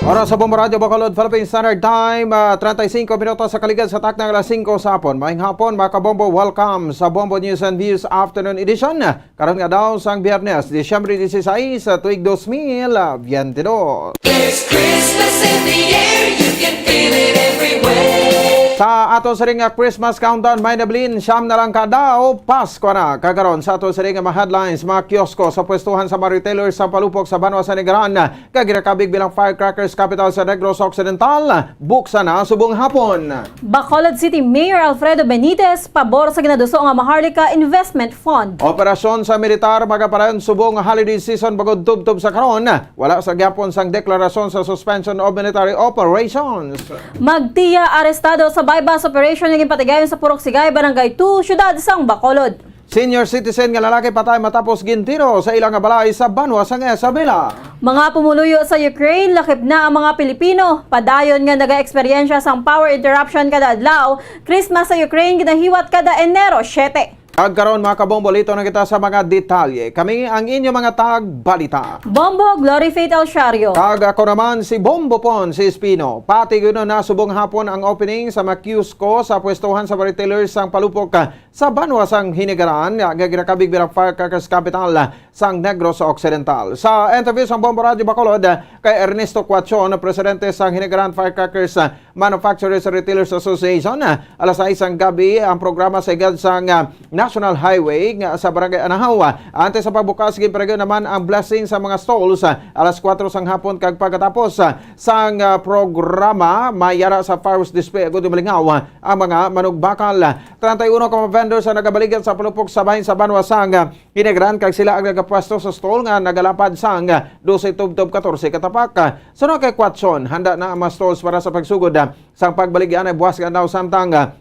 Oras sa Bombo Radyo Bacolod, Philippine Standard Time, ah, treinta y cinco minutos sa kaligad sa takna nga alas singko sa hapon. Maayong hapon, mga kabombo. Welcome sa Bombo News and Views Afternoon Edition. Karon nga daw sang Biyernes, Disyembre dieciséis, sa tuig dos mil veintidós. There's Christmas in the air, you can feel it everywhere. Sa ato siring nga Christmas countdown, may nabilin, siyam na lang ka daw, Pasko na. Kag karon sa ato siring nga mga headlines, mga kiosko sa pwestuhan sa mga retailers sa palupok sa banwa sa Negros nga ginakabig bilang firecrackers capital sa Negros Occidental, buksan na subong hapon. Bacolod City Mayor Alfredo Benitez pabor sa ginaduso nga Maharlika Investment Fund. Operasyon sa militar magapadayon subong nga holiday season bangod tubtob sa karon. Wala sa gihapon sang deklarasyon sa suspension of military operations. Magtiya arestado sa buy-bust operation nga ginpatigayon sa Purok Sigay, Barangay two, siyudad sang Bacolod. Senior citizen nga lalaki patay matapos gintiro sa ila nga balay sa banwa sang Isabela. Mga pumuluyo sa Ukraine, lakip na ang mga Pilipino. Padayon nga nagaeksperyensya sang power interruption kada adlaw. Christmas sa Ukraine ginahiwat kada Enero siete. Kag karon, mga kabombo, lito na kita sa mga detalye. Kami ang inyo mga tagbalita. Bombo, Glory Faith El Shario. Kag ako naman si Bombo Pon, si Espino. Pati gid na subong hapon ang opening sa mga kiosko sa pwestuhan sa mga retailers sang palupok sa banwa sang Hinigaran nga ginakabig bilang firecrackers capital sang Negros Occidental. Sa interview sang Bombo Radyo Bacolod kay Ernesto Cuachon, presidente sang Hinigaran Firecrackers Manufacturers and Retailers Association, alas sais sang gabi ang programa sa igad sang, ah, National Highway nga sa Barangay Anahaw. Antes sa pagbukas, ginpadayon naman ang blessing sa mga stalls, ah, alas kuwatro sang hapon, kag pagkatapos, ah, sang, ah, programa, may yara sa fireworks display agud malingaw, ah, ang mga manugbakal. Treinta y uno ka mga vendors ang nagabaligya sa palupok sa bahin sa banwa sang, ah, Hinigaran, kag sila ang nagapwesto sa stall nga nagalapad sang, ah, dose tubtob katorse ka tapak. Suno kay Cuachon, handa na ang mga stalls para sa pagsugod, ah, sang pagbaligya anay buwas nga adlaw, samtang, ah,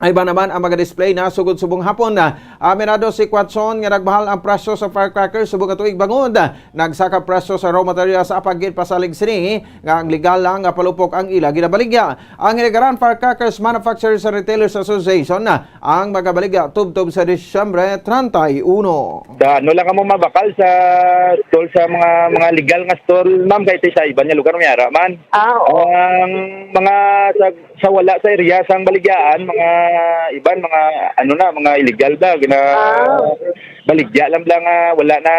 ay ba naman ang mga display na sugod subong hapon. Ah, aminado si Cuachon nga nagmahal ang presyo sa firecrackers subong nga tuig bangod, ah, nagsaka presyo sa raw materials sa apag gid pasalig sini nga ang legal lang nga palupok ang ila ginabaligya. Ang Hinigaran Firecrackers Manufacturers and Retailers Association, ah, ang magabaligya tubtob sa Disyembre treinta y uno. Sa ano lang kamo mabakal sa stall, sa mga, mga legal nga stall, ma'am, kay sa iban nga lugar may ara man. Ah, oo. Ang mga sa, sa wala sa area sang baligyaan, mga iban, mga ano na, mga illegal ba, gina-, Ah. baligya lang, lang, ah, wala na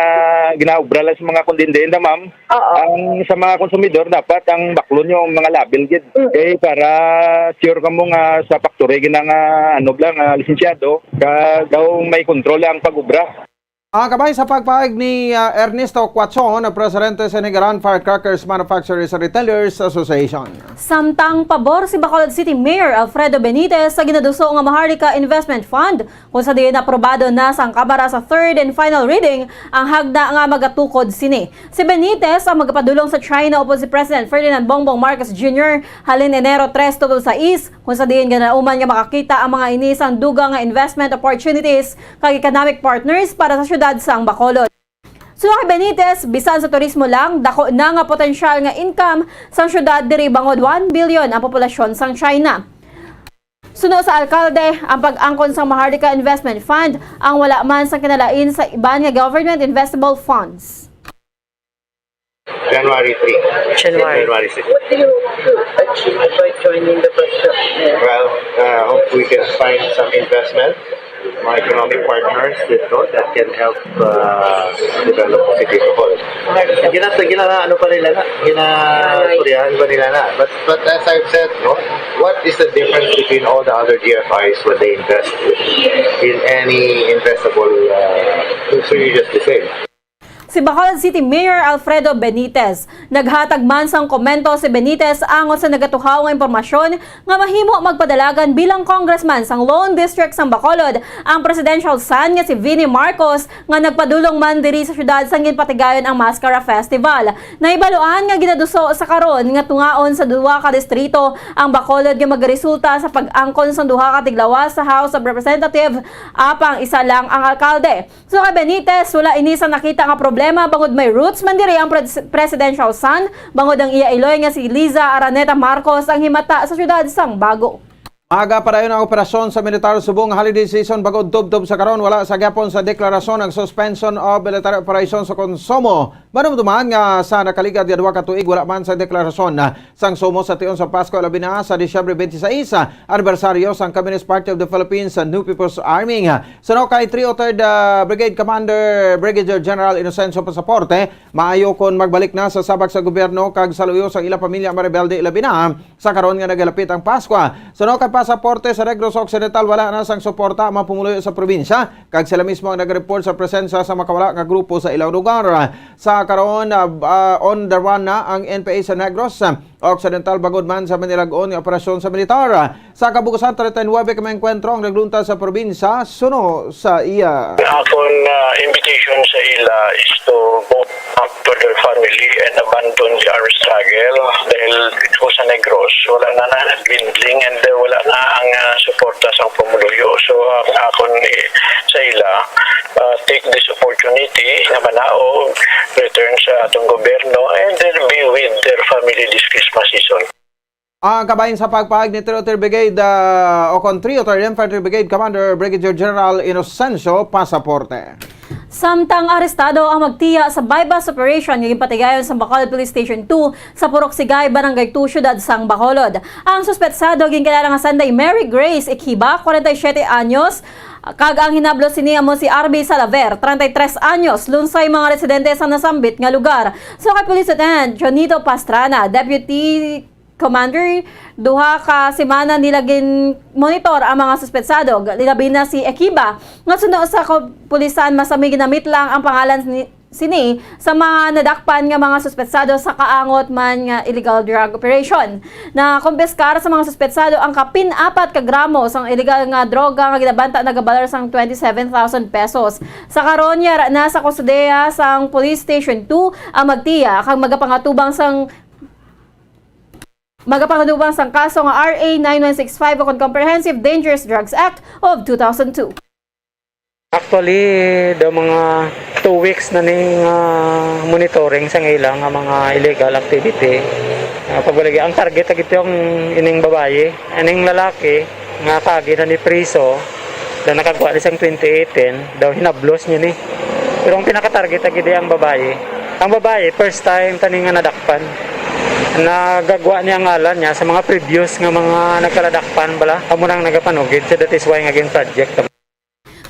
ginaobra lang sa mga kondendenda, ma'am. Oo. Ang sa mga konsumidor, dapat ang baklon yung mga label gid. Mm. Okay, para sure kamo nga sa factory gina nga ano lang, ah, lisensyado, ka daw may kontrol ang pag-obra. Ah, kabay sa pagpahayag ni, ah, Ernesto Cuachon, presidente sa Hinigaran Firecrackers Manufacturers and Retailers Association. Samtang pabor si Bacolod City Mayor Alfredo Benitez sa ginaduso nga Maharlika Investment Fund, kung sa diin aprobado na sang Kamara sa third and final reading ang hagda nga magatukod sini. Si Benitez ang magapadulong sa China upod si President Ferdinand Bongbong Marcos Junior halin Enero tres tubtob sais, kung sa diin ginauman nga makakita ang mga ini sang dugang nga investment opportunities kag economic partners para sa siyudad sang Bacolod. Suno kay Benitez, bisan sa turismo lang, dako na nga potensyal nga income sang siyudad diri bangod one billion ang populasyon sang China. Suno sa alkalde, ang pag-angkon sang Maharlika Investment Fund ang wala man sang kinalain sa iban nga government investable funds. January three. January. January six. What do you hope to achieve by joining the Paskap? Well, uh, hope we can find some investment Mga economic partners dito that can help uh, develop the city of Bohol. Gina, gina, ano pa nila na? Ginaistoryahan pa nila na. But, but as I've said, no, what is the difference between all the other G F Is when they invest in any investable uh, it's really just the same? Si Bacolod City Mayor Alfredo Benitez. Naghatag man sang komento si Benitez angot sa nagatuhaw nga impormasyon nga mahimo magpadalagan bilang congressman sang Lone District sang Bacolod ang presidential son nga si Vinnie Marcos nga nagpadulong man diri sa syudad sang ginpatigayon ang Mascara Festival. Nahibaluan nga ginaduso sa karon nga tungaon sa duha ka distrito ang Bacolod nga magaresulta sa pag-angkon sang duha ka tiglawas sa House of Representative apang isa lang ang alkalde. So kay Benitez, wala ini sang nakita nga problema bangod may roots man diri ang pres- presidential son, bangod ang iya iloy nga si Liza Araneta Marcos ang himata sa syudad sang Bago. Aga padayon ang operasyon sa militar subong holiday season bangod tubtob sa karon wala sa gyapon sa deklarasyon ang suspension of military operation sa Consumo. Madumduman nga sa nakaligad nga duha ka tuig wala man sa deklarasyon sang sumo sa tion sa Pasko labi na sa Disyembre twenty-six, anibersaryo sang Communist Party of the Philippines sa New People's Army. Suno kay three oh third uh, Brigade Commander Brigadier General Inocencio Pasaporte, maayo kon magbalik na sa sabak sa gobyerno kag sa luyo sang ila pamilya ang marebelde labi na sa karon nga nagalapit ang Paskwa. Suno kay Pasaporte, sa Negros Occidental wala na sang suporta ang mga pumuluyo sa probinsya kag sila mismo ang nagareport sa presensya sa makawala nga grupo sa ilang lugar. Sa karon, uh, uh, on the run na ang N P A sa Negros Occidental bangod man sa manilag-on nga operasyon sa militar. Sa kabugasan, treinta y nuebe ka mga engkwentro ang naglunta sa probinsya suno sa iya. Akon uh, invitation sa ila is to go back to their family and abandon the armed struggle dahil dito sa Negros wala na na dwindling and uh, wala na ang uh, suporta sa pumuluyo. So uh, akon eh, sa ila, uh, take this opportunity na manaog, return sa atong gobyerno and then be with their family this Christmas season. Ang kabahin sa pagpahayag ni three oh three Brigade uh, o kon three oh three Infantry Brigade Commander Brigadier General Inocencio Pasaporte. Samtang arestado ang magtiya sa buy-bust operation nga ginpatigayon sa Bacolod Police Station two sa Purok Sigay, Barangay two, Siyudad sang Bacolod. Ang suspetsado ginkilala nga sanday Mary Grace Ikiba, forty-seven anyos, kag ang hinablos sini amo si Arby Salaver, treinta y tres anyos, lunsay mga residente sa nasambit nga lugar. So kay Police Lieutenant Jonito Pastrana, Deputy Commander, duha ka semana nila gin-monitor ang mga suspetsado, labi na si Ekiba, nga suno sa kapulisan masami ginamit lang ang pangalan ni sini sa mga nadakpan nga mga suspetsado sa kaangot man nga illegal drug operation. Nakumpiskar sa mga suspetsado ang kapin apat ka gramo sang illegal nga droga nga ginabanta nagabalar sang twenty-seven thousand pesos. Sa karon, yara na sa kustodiya sang Police Station two ang magtiya kag magapangatubang sang magapangatubang sang kaso nga R A nine one six five o kon Comprehensive Dangerous Drugs Act of two thousand two. Actually, daw mga two weeks na ning ah, monitoring sa ila nga mga illegal activity. Ah, pagbaligi, ang target na gito yung ining babayi. Ining lalaki nga kagi na ni priso, na nakagwa ni sang twenty eighteen, daw hinablos niya ni. Pero ang pinaka-target na gidi ang babayi. Ang babayi, first time tani nga nadakpan. Nagagwa niya ang ngalan niya sa mga previous nga mga nagkaladakpan bala. Amo nang nagapanugid, so that is why nga gin-project.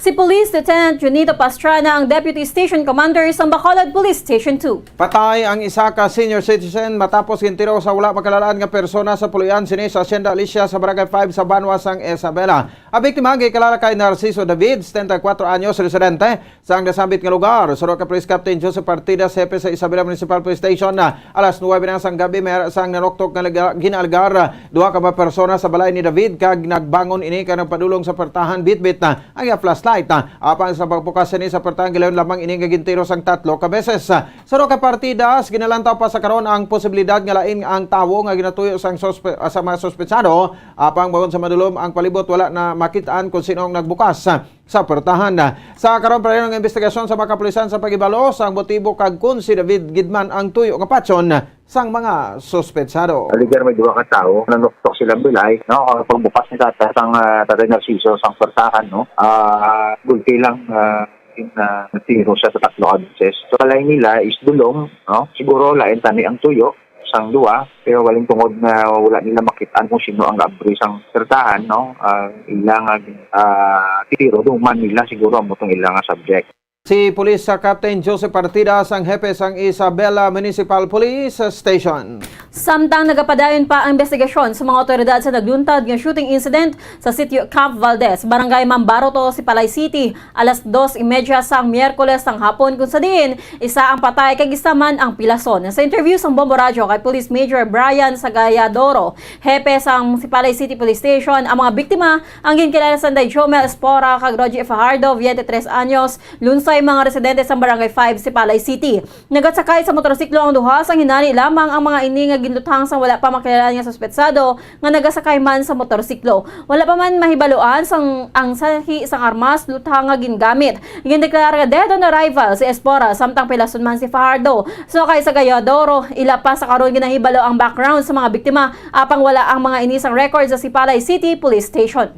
Si Police Lieutenant Junito Pastrana ang Deputy Station Commander sa Bacolod Police Station two. Patay ang isa ka senior citizen matapos gintiro sa wala makalalaan nga persona sa puloy-an sini sa Hacienda Alicia sa Barangay five sa Banwa sang Isabela. Ang biktima gikilala kay Narciso David, setenta y cuatro anyos, residente sang nasambit nga lugar. Suno kay Police Captain Joseph Partidas, hepe sa Isabela Municipal Police Station, alas nuwebe na sang gabi, may sang nanuktok nga ginalgar duha ka mga persona sa balay ni David kag nagbangon ini kag nagpadulong sa puwertahan bitbit na ang iya flashlight. Apang sa pagbukas sini sa puwertahan, gilayon lamang ini nga gintiro sang tatlo ka beses. Suno kay Partidas, ginalantaw pa sa karon ang posibilidad nga lain ang tawo nga ginatuyo sang sospe- sa mga suspetsado. Apang bangod sa madulom ang palibot, wala na makit-an kung sino ang nagbukas sa puwertahan. Sa karon, padayon ang imbestigasyon sa mga kapulisan sa paghibalo sang motibo kag kon si David gid man ang tuyo nga patyon sang mga suspetsado. Aligar may duha ka tawo, nanuktok silang bilay, no? Ang pagbukas ni tata sang ah, Tatay Narciso sang puwertahan, no? Ah, gulti lang ah, in, ah, nagtiro siya sa tatlo ka beses. So, kalay nila is dulom, no? Siguro lain tani ang tuyo. sang duwa, pero galing tungod nga wala nila makit-an kung sino ang gaabri sang puwertahan, no? Ah, ila nga, ah, tiro, duman nila siguro amo tong ila nga subject. Si Police Captain Joseph Partidas ang hepe sang Isabela Municipal Police Station. Samtang nagapadayon pa ang investigasyon sa mga awtoridad sa nagluntad nga shooting incident sa sitio Camp Valdez, Barangay Mambaroto, Sipalay City, alas dos y media sang Miyerkules sang hapon, kung sa diin isa ang patay kag isa man ang pilason. Sa interview sang Bombo Radyo kay Police Major Brian Sagayadoro, hepe sang Sipalay City Police Station, ang mga biktima ang ginkilala sanday Jomel Espora kag Roger Fajardo, twenty-three anyos, lunsay mga residente sa Barangay five, Sipalay City. Nagasakay sa motorsiklo ang duha, sang hinani lamang ang mga ini nga ginluthang sang wala pa makilala nga suspetsado nga nagasakay man sa motorsiklo. Wala pa man mahibaluan sang ang sanhi sang armas luthang nga gingamit. Gindeklara nga dead on arrival si Espora, samtang pilason man si Fajardo. Sukay sa Gayadoro, ila pa sa karon ginahibalo ang background sa mga biktima, apang wala ang mga ini sang record sa Sipalay City Police Station.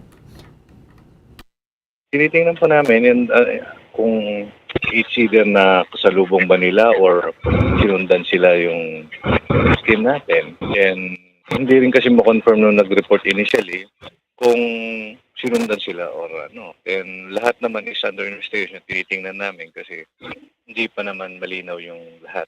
Tinitingnan po namin yun, ah, kung it's either na kasalubong ba nila or sinundan sila yung team natin. And hindi rin kasi ma-confirm nung nag-report initially kung sinundan sila or ano. And lahat naman is under investigation. Tinitingnan namin kasi hindi pa naman malinaw yung lahat.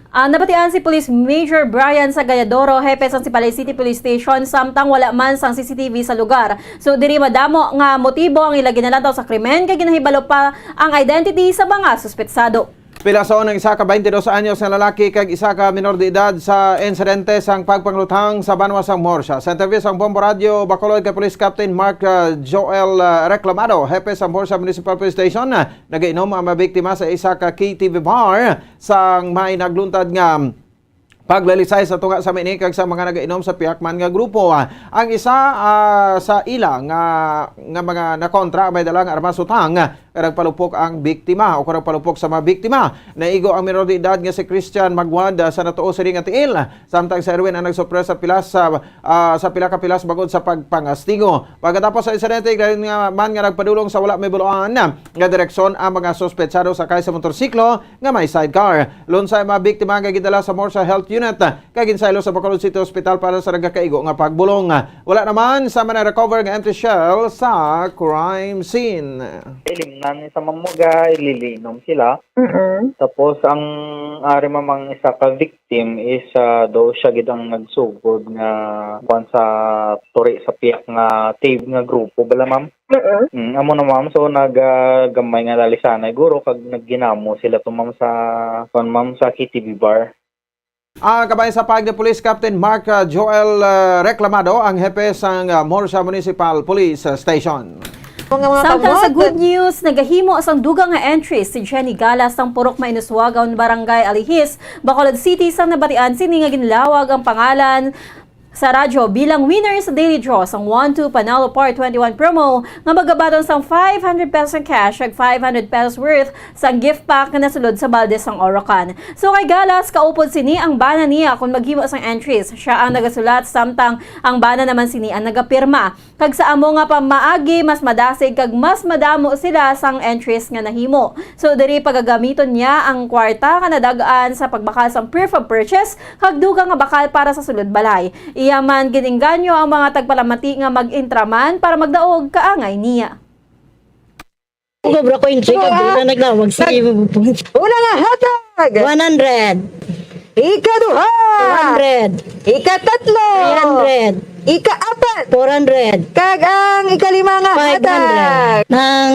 Ah, nabatian si Police Major Brian Sagayadoro, hepe sang Sipalay City Police Station, samtang wala man sang C C T V sa lugar. So, diri madamo nga motibo ang ila ginalantaw sa krimen, kay ginahibalo pa ang identity sa mga suspetsado. Pilason ang isa ka twenty-dos anyos nga lalaki kag isa ka menor de edad sa insidente sang pagpangluthang sa banwa sang Morsha. Sa interview sang Bombo Radyo Bacolod kay Police Captain Mark, ah, Joel, ah, Reclamado, hepe sa Morsha Municipal Police Station, ah, nagainom ang mga biktima sa isa ka K T V bar sang may nagluntad nga paglalisay sa tunga sa mini kag sa mga nagainom sa pihak man nga grupo. Ang isa, ah, sa ila nga, nga mga nakontra may dala nga armas utang, ah, nga nagpalupok ang biktima o kung nagpalupok sa mga biktima. Naigo ang minor de edad nga si Christian Magwad, ah, sa natuo sini nga tiil, samtang si Erwin ang nagsupres sa pilas sa, ah, sa pila ka pilas bangod sa pagpangastigo. Pagkatapos sa insidente, gayon nga man nga nagpadulong sa wala may buluan nga direksyon ang mga suspetsado sakay sa motorsiklo nga may sidecar. Lunsay ang mga biktima nga gidala sa Morsha Health Unit kag ginsaylo sa Bacolod City Hospital para sa nagakaigo nga pagbulong. Wala naman sa man recover nga empty shell sa crime scene. Ilimnan ni sa mamuga, ililinom sila. Mm-mm. Tapos ang ari mamang isa ka victim is, ah, daw siya gid ang nagsugod nga kuwan sa turi sa piyak nga T V nga grupo bala, ma'am. Mm-mm. Mm, amo na, ma'am. So, nag, ah, gamay nga lalisanay guro kag nagginamo sila to, ma'am, sa, kuwan, ma'am, sa K T V bar. Ah, kabahin sa pahayag ni Police Captain Mark, ah, Joel, ah, Reclamado, ang hepe sang, ah, Morsha Municipal Police, ah, Station. Mga, mga Samtang sa kabuhat. Good news, nagahimo sang dugang nga entries si Jenny Galas sang Purok Mainuswagon, Barangay Alihis, Bacolod City, sang nabatian sini nga ginlawag ang pangalan sa radyo bilang winner sa daily draw sang One Two Panalo Part twenty-one promo nga magabaton sang five hundred pesos cash kag five hundred pesos worth sang gift pack nga nasulod sa balde sang Orocan. So kay Galas, kaupod sini ang bana niya kon maghimo sang entries. Siya ang nagasulat, samtang ang bana naman sini ang nagapirma. Kag sa amo nga pamaagi, mas madasig kag mas madamo sila sang entries nga nahimo. So, diri pagagamiton niya ang kwarta nga nadag-an sa pagbakal sang proof of purchase kag dugang nga bakal para sa sulod balay. Iya man gin-inganyo ang mga tagpalamati nga mag-intraman para magdaog kaangay niya. Cobra ko entry kag dula naglawag sa imo. Una nga hatag. One hundred. Ikaduha. Two hundred. Ikatatlo. Three hundred. Ikaapat. Four hundred. Kag ang ikalima nga hatag. Five hundred. Nang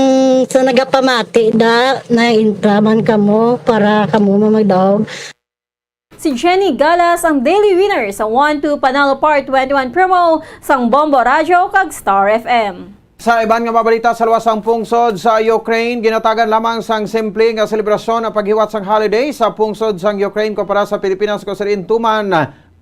sa nagapamati da, na-intraman kamo para kamo magdaog. Si Jenny Galas ang daily winner sa One Two Panalo Part twenty-one promo sang Bombo Radyo kag Star F M. Sa iban nga mga balita, sa luwas sang pungsod sa Ukraine, ginatagan lamang sang simple nga selebrasyon ang paghiwat sang holiday sa pungsod sang Ukraine kumpara sa Pilipinas, kung sa diin tuman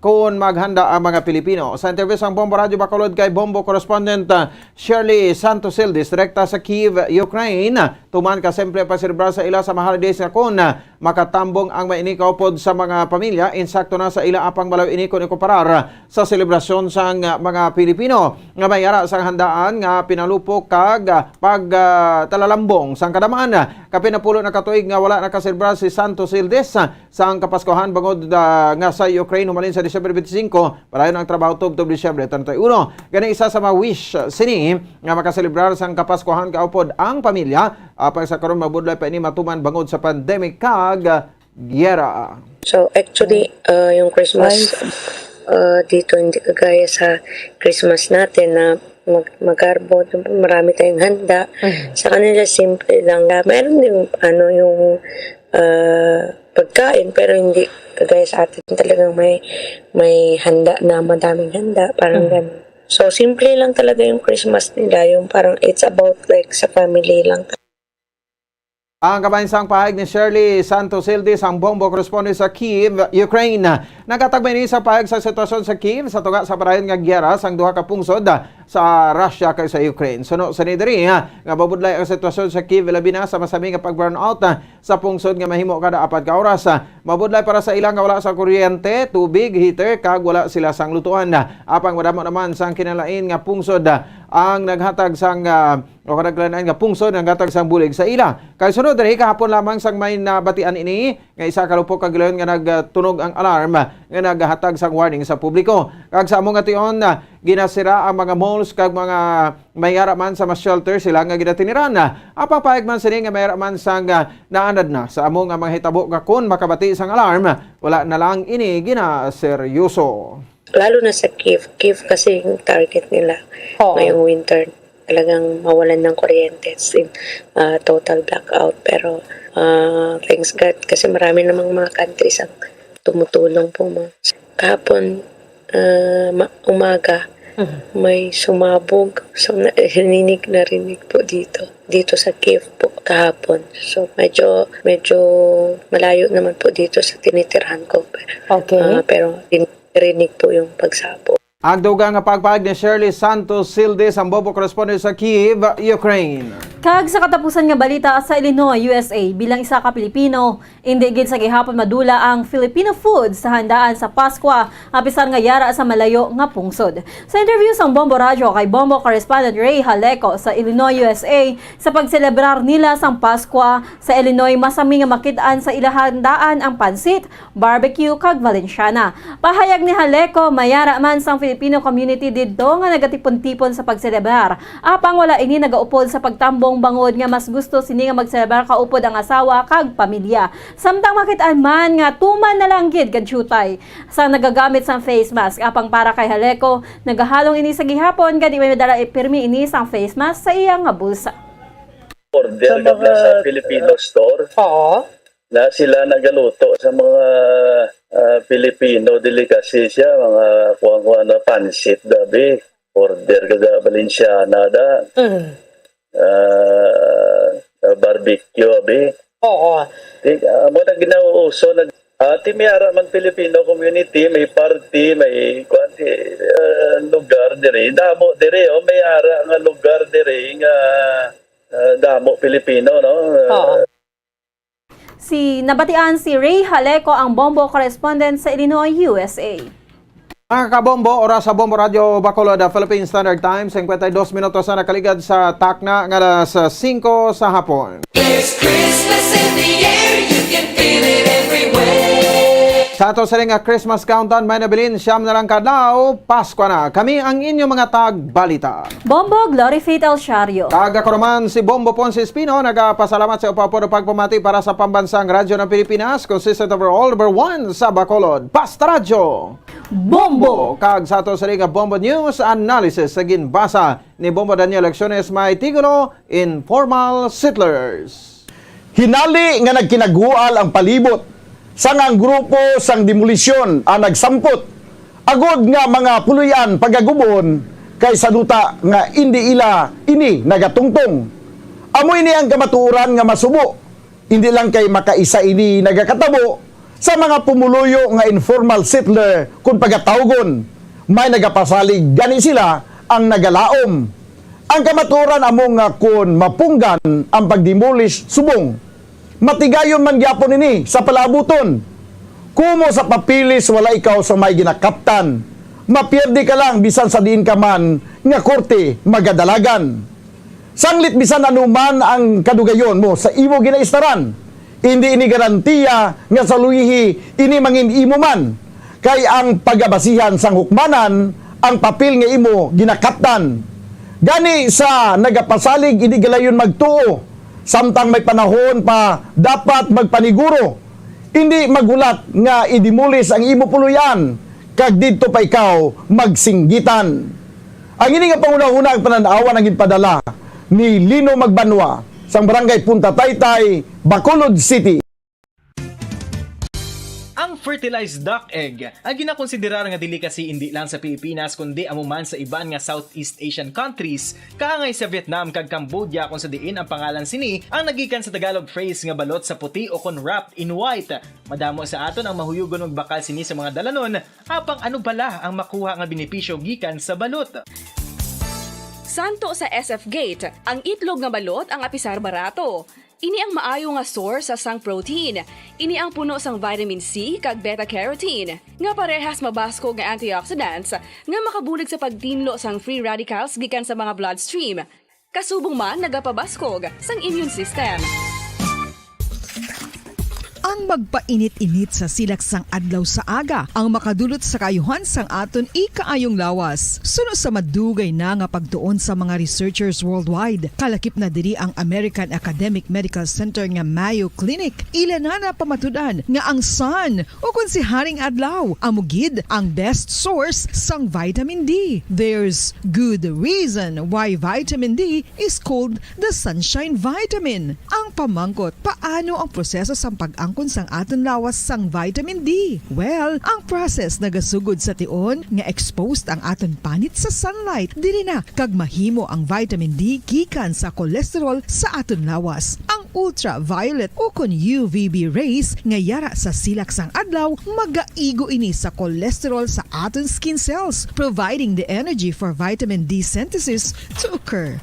kon maghanda ang mga Pilipino. Sa interview sang Bombo Radyo Bacolod kay Bombo correspondent, ah, Shirley Santos Sildes, direkta sa Kyiv, Ukraine, tuman ka simple ang pagselebrar sa ila sa mga holidays nga kon, ah, Makatambong ang may ini kaupod sa mga pamilya, insakto na sa ila apang malayo ini kon ikumparar sa selebrasyon sang mga Pilipino nga may ara sang handaan nga pinalupok kag, ah, pag, ah, talalambong sang kadam-an. Kapin na pulo na ka tuig nga wala nakaselebrar si Santos Ildes, ah, sang Kapaskuhan bangod, ah, nga sa Ukraine humalin sa Disyembre twenty-five, padayon ang trabaho tubtob Disyembre treinta y uno. Gani isa sa mga wish sini nga makaselebrar sang Kapaskuhan kaupod ang pamilya, apang sa karon mabudlay pa ini matuman bangod sa pandemic kag, ah, giyera. So, actually, uh, yung Christmas, uh, dito hindi kagaya sa Christmas natin na mag magarbo, marami tayong handa. Mhm. Sa kanila, simple lang. Meron din, ano, yung, uh, pagkain, pero hindi kagaya sa atin talagang may, may handa na madaming handa, parang Mhm. ganun. So, simple lang talaga yung Christmas nila, yung parang it's about, like, sa family lang. Ang kabahin sang pahayag ni Shirley Santos Ildes, ang Bombo correspondent sa Kyiv, Ukraine. Naghatag man ini sa pahayag sa sitwasyon sa Kyiv sa tunga sa padayon nga giyera sang duha ka pungsod sa Russia kag sa Ukraine. Suno sini diri, ha, nga mabudlay ang sitwasyon sa Kyiv, labi na sa masami nga pag-brownout, ha, sa pungsod nga mahimo kada apat ka oras. Ha, mabudlay para sa ila nga wala sa kuryente, tubig, heater, kag wala sila sang lutuan. Ha, apang madamo naman sang kinalain nga pungsod, ha, ang naghatag sang, ah, o kadaglanan nga pungsod nga gatag sang bulig sa ila. Kay sunod diri, kahapon lamang sang may nabatian ini nga isa ka lupok ka gilayon nga nagtunog ang alarm nga naghatag sang warning sa publiko. Kag sa amo nga tion, ah, ginasira ang mga malls kag mga may ara man sa mga shelter sila nga ginatiniran. Apang pahayag man sini nga may ara man sang, ah, naanad na sa amo nga mga hitabo nga kon makabati sang alarm, wala na lang ini ginaseryoso. Lalo na sa Kyiv. Kyiv kasi yung target nila Oo. ngayong winter. Talagang mawalan ng kuryente. As in, ah, total blackout. Pero, ah, thanks God kasi marami namang mga countries ang tumutulong po, ma-, kahapon, ah, ma-, umaga, Mhm. may sumabog. So, na-, narinig, narinig po dito. Dito sa Kyiv po kahapon. So, medyo, medyo malayo naman po dito sa tinitirahan ko. Okay. Ah, pero din-, narinig po yung pagsabog. Ang dugang nga pagpahayag ni Shirley Santos Sildes, ang Bombo correspondent sa Kyiv, Ukraine. Kag sa katapusan nga balita, sa Illinois, U S A, bilang isa ka Pilipino, indi gid sa gihapon madula ang Filipino food sa handaan sa Paskwa, apisar nga yara sa malayo nga pungsod. Sa interview sang Bombo Radyo kay Bombo correspondent Ray Haleco sa Illinois, U S A, sa pagselebrar nila sang Paskwa sa Illinois, masami nga makit-an sa ila handaan ang pansit, barbecue, kag Valenciana. Pahayag ni Haleco, may ara man sang Filipino community didto nga nagatipon-tipon sa pagselebrar. Apang wala ini nagaupod sa pagtambong bangod nga mas gusto sini nga magselebrar kaupod ang asawa kag pamilya. Samtang makit-an man nga tuman na lang gid ka diutay sang nagagamit sang face mask. Apang para kay Haleco, nagahalong ini sa gihapon, gani may madala pirmi ini sang face mask sa iya nga bulsa. Order Sa ka ba mga sa Filipino store? Oo. Na sila nagaluto sa mga, ah, Filipino delicacy siya, mga kuwan-kuwan na pansit, dabi. Order ka ga Valenciana da. Mm. Ah, ah, barbecue, abi. Oo. Di, ah, mo na ginauuso, nag-, ah, ti may ara man Filipino community, may party, may kuwan, ti, ah, lugar diri. Damo diri, oh, may ara nga lugar diri nga, ah, damo Filipino, no? Oo. Si, nabatian si Ray Haleco, ang Bombo correspondent sa Illinois, U S A. Mga kabombo, oras sa Bombo Radyo Bacolod, ah, Philippine Standard Time, singkwenta y dos minutos na nakaligad sa takna nga alas singko sa hapon. There's Christmas in the air, you can feel it everywhere. Sa ato sini nga Christmas countdown, may nabilin, siyam na lang ka adlaw, Pasko na. Kami ang inyo mga tagbalita. Bombo, Glory Faith El Shario. Kag ako naman si Bombo Ponce Espino, nagapasalamat sa upapod o pagpamati para sa Pambansang Radyo ng Pilipinas, consistent over all, number one sa Bacolod. Basta Radyo! Bombo! Kag sa ato sini nga Bombo News Analysis, sa ginbasa ni Bombo Daniel Acciones, may titulo, Informal Settlers. Hinali nga nagkinaghual ang palibot sang ang grupo sang demolisyon ang nagsampot, agod nga mga puloy-an pagagubon kay sa duta nga indi ila ini nagatungtong. Amo ini ang kamatuoran nga masubo, indi lang kay makaisa ini nagakatabo sa mga pumuluyo nga informal settler kon pagatawgon, may nagapasalig gani sila ang nagalaom. Ang kamatuoran amo nga kon mapunggan ang pag-demolish subong Matigayon man gyapon ini sa palaabuton. Kumo sa papeles, wala ikaw sa may ginakaptan. Mapierde ka lang bisan sa diin ka man nga korte magadalagan. Sanglit bisan ano man ang kadugayon mo sa imo ginaistaran, indi ini garantiya nga sa luihi ini mangin imo man, kay ang pagabasihan sang hukmanan ang papel nga imo ginakaptan. Gani sa nagapasalig, indi galayon magtuo, samtang may panahon pa dapat magpaniguro. Indi maghulat nga i-demolish ang imo puloy-an, kag didto pa ikaw magsinggitan. Ang ini nga panguna-una, ang panan-awan ang ginpadala ni Lino Magbanwa sang Barangay Punta Taytay, Bacolod City. Ang fertilized duck egg ay ginakonsiderar nga delicacy indi lang sa Pilipinas kundi amo man sa iban nga Southeast Asian countries, kaangay sa Vietnam kag Cambodia, kung sa diin ang pangalan sini ang nagikan sa Tagalog phrase nga balot sa puti o kon wrapped in white. Madamo sa aton ang mahuyugon magbakal sini sa mga dalanon, apang ano bala ang makuha nga benepisyo gikan sa balot? Santo sa S F Gate, ang itlog nga balot ang apisar barato. Ini ang maayo nga source sang protein. Ini ang puno sang vitamin C kag beta-carotene, nga parehas mabaskog nga antioxidants nga makabulig sa pagtinlo sang free radicals gikan sa mga bloodstream. Kasubong man nagapabaskog sang immune system. Ang magpainit-init sa silak sang adlaw sa aga ang makadulot sa kaayuhan sang aton ikaayong lawas. Suno sa madugay na nga pagtuon sa mga researchers worldwide, kalakip na diri ang American Academic Medical Center nga Mayo Clinic. Ila na napamatud-an nga ang sun, o kon si Haring Adlaw, amo gid ang best source sang vitamin D. There's good reason why vitamin D is called the sunshine vitamin. Ang pamangkot, paano ang proseso sang pag-angkon sang aton lawas sang vitamin D? Well, ang process nagasugod sa tion nga exposed ang aton panit sa sunlight. Diri na kag mahimo ang vitamin D gikan sa cholesterol sa aton lawas. Ang ultraviolet o kon U V B rays nga yara sa silak sang adlaw magaigo ini sa cholesterol sa aton skin cells, providing the energy for vitamin D synthesis to occur.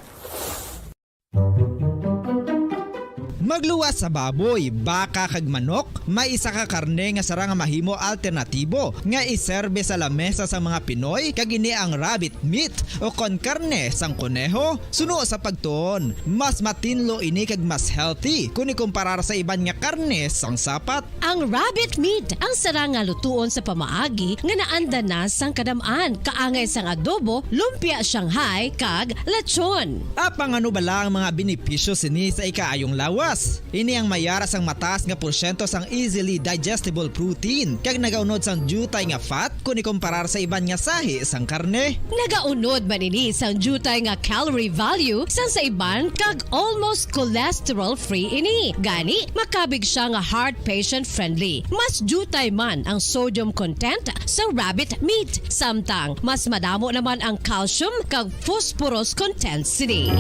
Magluwas sa baboy, baka kag manok, may isa ka karne nga sarang nga mahimo alternatibo nga iserbe sa lamesa sang mga Pinoy, kag ini ang rabbit meat o kon karne sang koneho. Suno sa pagtuon, mas matinlo ini kag mas healthy kon ikumparar sa iban nga karne sang sapat. Ang rabbit meat ang sarang nga lutuon sa pamaagi nga naanda na sang kadam-an, kaangay sang adobo, lumpia Shanghai, kag lechon. Apang ano bala ang mga benepisyo sini sa ikaayong lawas? Ini ang mayara sang mataas nga porsyento sang easily digestible protein kag nagaunod sang diutay nga fat kon ikumparar sa iban nga sahi sang karne. Nagaunod man ini sang diutay nga calorie value sang sa iban kag almost cholesterol-free ini. Gani, makabig sia nga heart patient-friendly. Mas diutay man ang sodium content sa rabbit meat, samtang mas madamo naman ang calcium kag phosphorus content sini.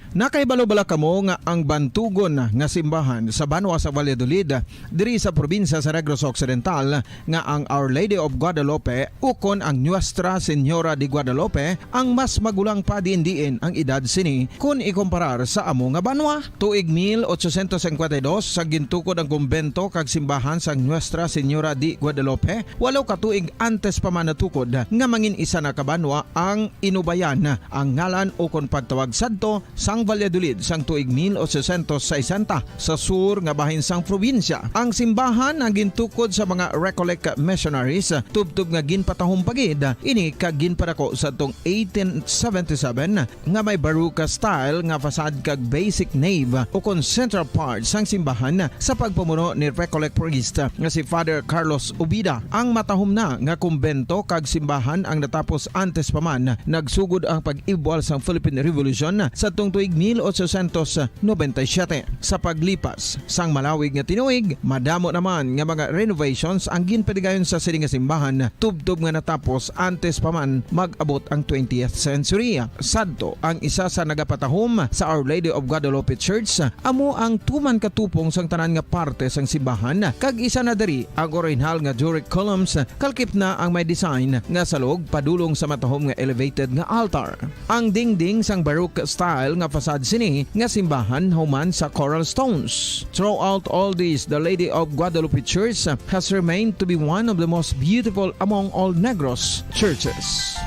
Nakahibalo bala kamo nga ang bantugon nga simbahan sa banwa sa Valladolid, diri sa probinsya sa Negros Occidental, nga ang Our Lady of Guadalupe ukon ang Nuestra Señora de Guadalupe ang mas magulang pa diin-diin ang edad sini kon ikumparar sa amo nga banwa? Tuig mil ochocientos cincuenta y dos sa gintukod ang kumbento kag simbahan sang Nuestra Señora de Guadalupe, walo ka tuig antes pa man natukod nga mangin isa na ka banwa ang Inubayan, ang ngalan ukon pagtawag sadto sang Valladolid sang tuig mil ochocientos sesenta sa sur nga bahin sang probinsya. Ang simbahan ang gintukod sa mga Recollect missionaries, tubtob nga ginpatahom pa gid ini kag ginpadako sadtong eighteen seventy-seven, nga may Baroque style nga facade kag basic nave ukon central part sang simbahan sa pagpamuno ni Recollect priest nga si Father Carlos Ubida. Ang matahom na nga kumbento kag simbahan ang natapos antes pa man nagsugod ang pag-ibwal sang Philippine Revolution sadtong tuig mil ochocientos noventa y siete. Sa paglipas sang malawig nga tinuig, madamo naman nga mga renovations ang ginpatigayon sa sini nga simbahan, tubtob nga natapos antes pa man mag-abot ang twentieth century. Sadto, ang isa sa nagapatahom sa Our Lady of Guadalupe Church amo ang tuman katupong sang tanan nga parte sang simbahan, kag isa na diri ang orihinal nga Doric columns, kalkip na ang may design nga salog padulong sa matahom nga elevated nga altar. Ang dingding sang Baroque style nga facade sini nga simbahan human sa coral stones. Throughout all this, the Lady of Guadalupe Church has remained to be one of the most beautiful among all Negros churches.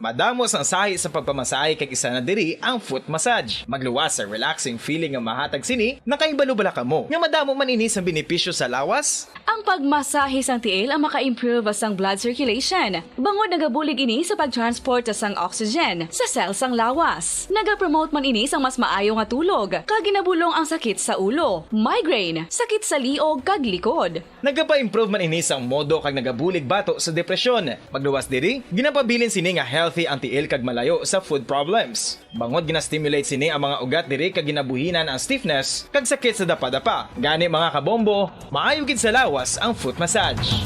Madamo sang sahi sa pagpamasahe, kag isa na diri ang foot massage. Magluwas sa relaxing feeling nga mahatag sini. Nakahibalo bala kamo nga madamo man ini sang benepisyo sa lawas? Ang pagmasahe sang tiil ang maka-improve sang blood circulation, bangod nagabulig ini sa pag-transport sang oxygen sa cell sang lawas. Nagapromote man ini sang mas maayo nga tulog, kag ginabulong ang sakit sa ulo, migraine, sakit sa liog, kag likod. Nagapa-improve man ini sang modo kag nagabulig bato sa depresyon. Magluwas diri, ginapabilin sini nga healthy ang tiil kag malayo sa foot problems. Bangod gina-stimulate sini ang mga ugat diri kag ginabuhinan ang stiffness kag sakit sa dapadapa. Gani, mga kabombo, maayo gid sa lawas ang foot massage.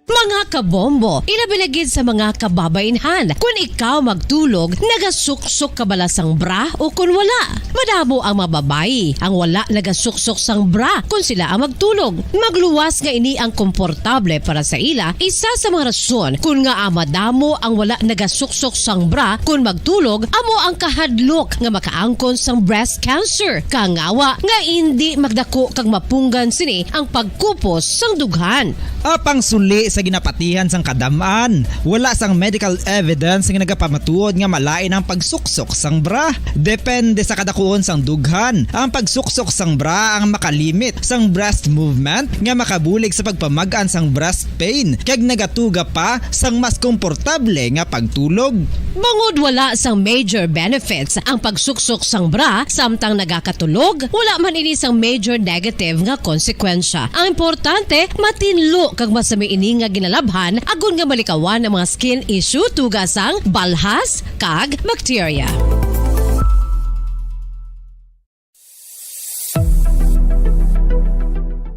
Mga kabombo, ilabi na gid sa mga kababainhan, kun ikaw magtulog, nagasuksok ka bala sang bra o kun wala? Madamo ang mga babayi ang wala nagasuksok sang bra kun sila ang magtulog. Magluwas nga ini ang komportable para sa ila, isa sa mga rason kun ngaa madamo ang wala nagasuksok sang bra kun magtulog, amo ang kahadlok nga makaangkon sang breast cancer, kangawa nga indi magdako kag mapunggan sini ang pagkupos sang dughan. Apang suli sa ginapatihan sang kadam-an, wala sang medical evidence nga nagapamatuod nga malain ang pagsuksok sang bra. Depende sa kadakuon sang dughan, ang pagsuksok sang bra ang makalimit sang breast movement nga makabulig sa pagpamag-an sang breast pain kag nagatuga pa sang mas komportable nga pagtulog. Bangod wala sang major benefits ang pagsuksok sang bra samtang nagakatulog, wala man ini sang major negative nga konsekwensya. Ang importante, matinlo kag masami ini nga ginalabhan agod nga malikawan ang mga skin issue tuga sang balhas kag bakterya.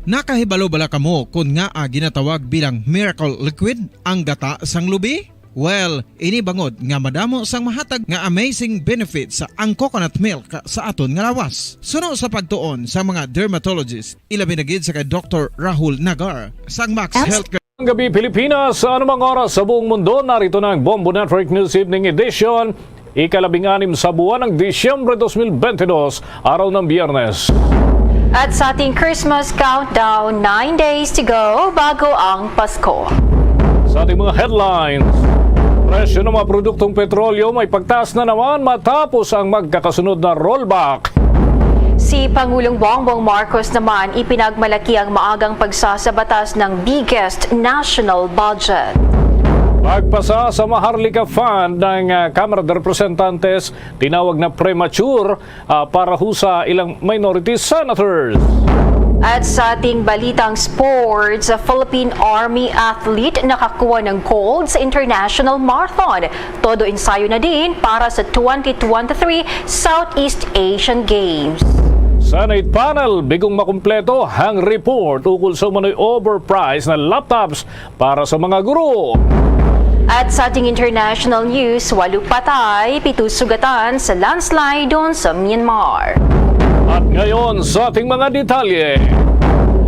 Nakahibalo bala kamo kon ngaa ginatawag bilang miracle liquid ang gata sang lubi? Well, ini bangod nga madamo sang mahatag nga amazing benefits ang coconut milk sa aton nga lawas. Suno sa pagtuon sa mga dermatologist, ilabi na gid sa kay Doktor Rahul Nagar sang Max Healthcare. Ang gabi, Pilipinas, sa anumang oras sa buong mundo, narito na ang Bombo Network News Evening Edition. Ikalabing anim sa buwan ng Disyembre dos mil bentidós, araw ng Biyernes. At sa ating Christmas countdown, nine days to go bago ang Pasko. Sa ating mga headlines, presyo ng mga produktong petrolyo may pagtaas na naman matapos ang magkakasunod na rollback. Si Pangulong Bongbong Marcos naman ipinagmalaki ang maagang pagsasabatas ng biggest national budget. Pagpasa sa Maharlika Fund ng, ah, Kamara de Representantes, tinawag na premature, ah, para ho sa ilang minority senators. At sa ating balitang sports, a Philippine Army athlete nakakuha ng gold sa International Marathon. Todo ensayo na din para sa twenty twenty-three Southeast Asian Games. Senate panel, bigong makumpleto ang report ukol sa umano'y overpriced na laptops para sa mga guro. At sa ating international news, walo patay, pito sugatan sa landslide doon sa Myanmar. At ngayon, sa ating mga detalye.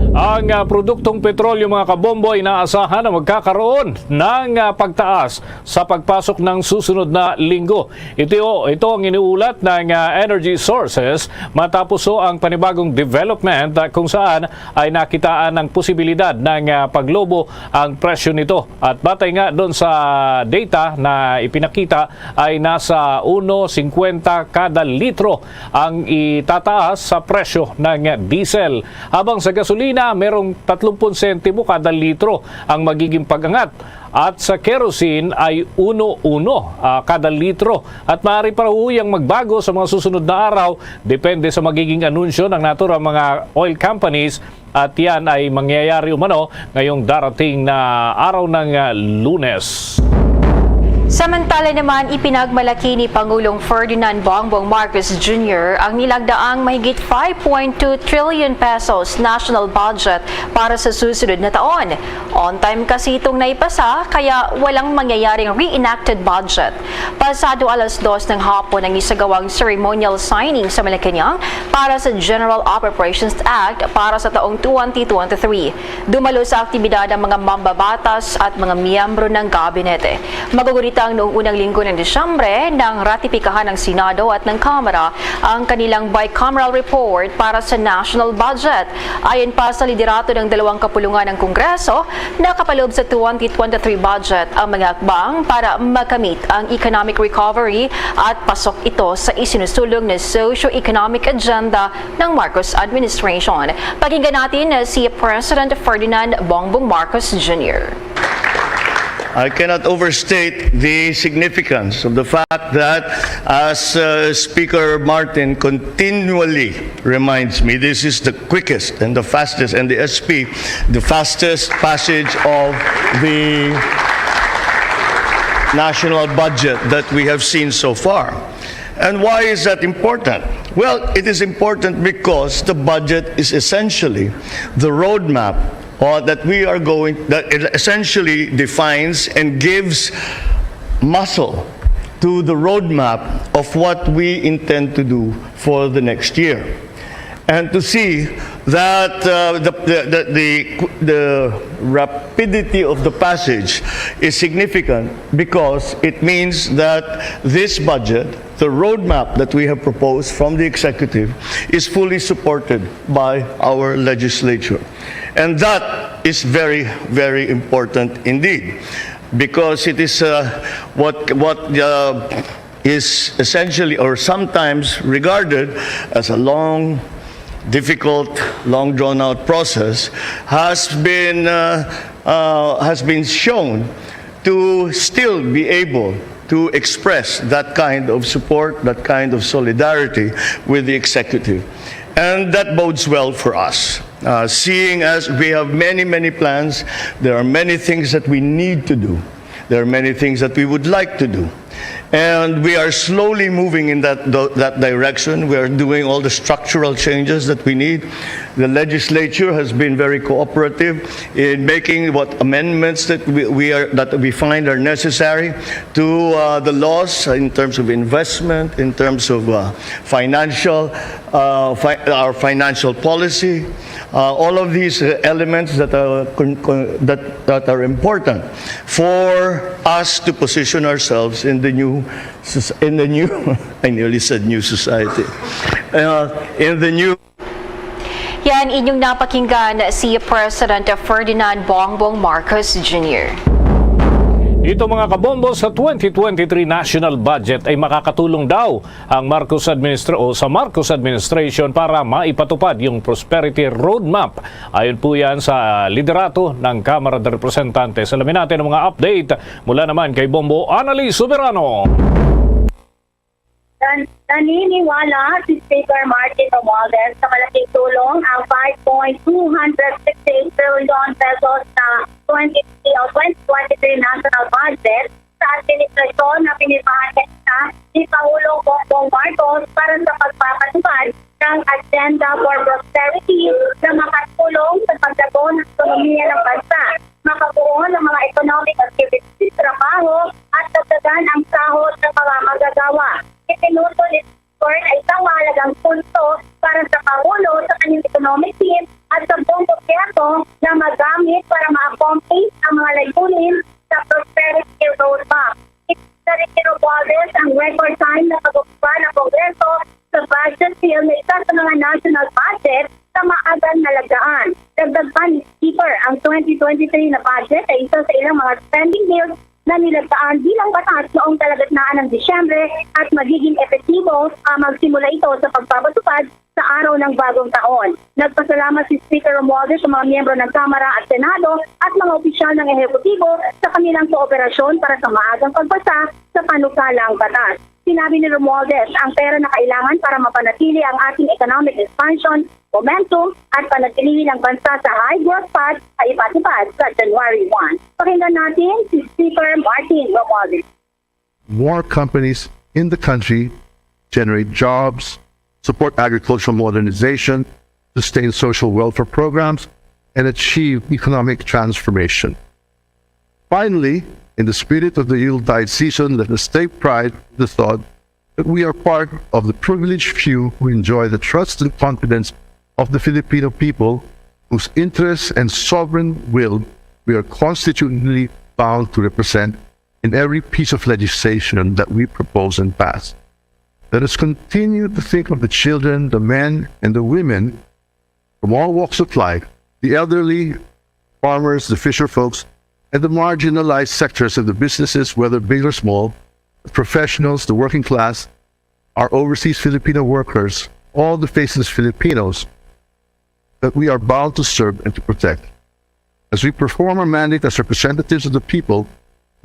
Ang, ah, produktong petrolyo, mga kabombo, ay inaasahan na magkakaroon ng, ah, pagtaas sa pagpasok ng susunod na linggo. Ito, ito ang iniulat ng, ah, Energy Sources matapos ho ang panibagong development, ah, kung saan ay nakitaan ng posibilidad ng, ah, paglobo ang presyo nito. At batay nga doon sa data na ipinakita, ay nasa uno singkwenta kada litro ang itataas sa presyo ng diesel. Habang sa gasolina, merong tatlong sentimo kada litro ang magiging pag-angat. At sa kerosene ay uno uno, ah, kada litro. At maaari pa raw yang magbago sa mga susunod na araw, depende sa magiging anunsyo ng naturang mga oil companies At yan ay mangyayari umano ngayong darating na araw ng, ah, Lunes. Samantala naman, ipinagmalaki ni Pangulong Ferdinand Bongbong Marcos Junior ang nilagdaang mahigit five point two trillion pesos national budget para sa susunod na taon. On time kasi itong naipasa, kaya walang mangyayaring reenacted budget. Pasado alas dos ng hapon ang isagawang ceremonial signing sa Malacañang para sa General Appropriations Act para sa taong twenty twenty-three. Dumalo sa aktibidad ang mga mambabatas at mga miyembro ng gabinete. Magugurita ang noong unang linggo ng Disyembre nang ratipikahan ng Senado at ng Kamara ang kanilang bicameral report para sa national budget. Ayon pa sa liderato ng dalawang kapulungan ng Kongreso, nakapaloob sa twenty twenty-three budget ang mga hakbang para makamit ang economic recovery at pasok ito sa isinusulong na socio-economic agenda ng Marcos administration. Pakinggan natin si President Ferdinand Bongbong Marcos Junior. I cannot overstate the significance of the fact that, as uh, Speaker Martin continually reminds me, this is the quickest and the fastest, and the S P, the fastest passage of the national budget that we have seen so far. And why is that important? Well, it is important because the budget is essentially the roadmap uh, that we are going, that it essentially defines and gives muscle to the roadmap of what we intend to do for the next year. And to see that uh, the, the, the, the, the rapidity of the passage is significant because it means that this budget, the roadmap that we have proposed from the executive, is fully supported by our legislature. And that is very, very important indeed, because it is uh, what, what uh, is essentially or sometimes regarded as a long, difficult, long drawn out process has been, uh, uh, has been shown to still be able to express that kind of support, that kind of solidarity with the executive. And that bodes well for us. Uh, seeing as we have many, many plans, there are many things that we need to do. There are many things that we would like to do. And we are slowly moving in that, that direction. We are doing all the structural changes that we need. The legislature has been very cooperative in making what amendments that we, we are, that we find are necessary to uh, the laws in terms of investment, in terms of uh, financial, uh, fi- our financial policy. Uh, all of these uh, elements that are con- con- that, that are important for us to position ourselves in the new soc- in the new I nearly said new society, uh, in the new Yan inyong napakinggan si President Ferdinand Bongbong Marcos Junior. Ito, mga kabombo, sa twenty twenty-three national budget ay makakatulong daw ang Marcos administra o sa Marcos administration para maipatupad yung prosperity roadmap. Ayon po yan sa liderato ng Kamara de Representantes. Alamin natin ang mga update mula naman kay Bombo Annalie Soberano. Dan, naniniwala si Speaker Martin Romualdez na malaking tulong ang five point two hundred sixty-eight trillion pesos na twenty o twenty twenty-three national budget sa administrasyon na pinirmahan kanina ni Pangulong Bongbong Marcos para sa pagpapatupad ng Agenda for Prosperity na makatulong sa pagdagon ng ekonomiya ng bansa, makabuo ng mga economic activities, trabaho, at dagdagan ang sahod ng mga manggagawa. Itinuto ni Court ay isang mahalagang punto para sa Pangulo sa kanyang economic team at sa buong gobyerno na magamit para ma-accomplish ang mga layunin sa Prosperity Roadmap. Sa Retiro Province, ang record time na pag-upa ng Kongreso sa budget bill na isa sa mga national budget sa maagang nalagdaan. Dagdag pa ni Speaker, ang twenty twenty-three na budget ay isa sa ilang mga spending bills na nilagdaan bilang batas noong kalagitnaan ng Disyembre at magiging epektibo ang magsimula ito sa pagpapatupad sa araw ng bagong taon. Nagpasalamat si Speaker Romualdez sa mga miyembro ng Kamara at Senado at mga opisyal ng Ehekutibo sa kanilang kooperasyon para sa maagang pagpasa sa panukalang batas. Sinabi ni Romualdez, ang pera na kailangan para mapanatili ang ating economic expansion, momentum, at panatilihin ang bansa sa high growth path ay ipatupad sa January one. Pakinggan natin si Speaker Martin Romualdez. More companies in the country generate jobs, support agricultural modernization, sustain social welfare programs, and achieve economic transformation. Finally, in the spirit of the Yuletide season, let us take pride in the thought that we are part of the privileged few who enjoy the trust and confidence of the Filipino people, whose interests and sovereign will we are constitutionally bound to represent in every piece of legislation that we propose and pass. Let us continue to think of the children, the men, and the women from all walks of life, the elderly, farmers, the fisher folks, and the marginalized sectors of the businesses, whether big or small, the professionals, the working class, our overseas Filipino workers, all the faceless Filipinos that we are bound to serve and to protect. As we perform our mandate as representatives of the people,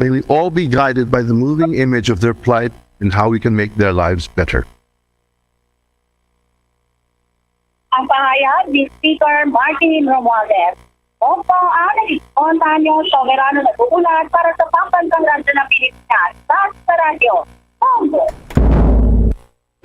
may we all be guided by the moving image of their plight and how we can make their lives better. Ang pahayag ni Speaker Martin Romualdez. Opo, ang nag-ispontanyo, soberano nag-uulat para sa pambansang radyo ng Pilipinas, sa, sa radyo. Bombo!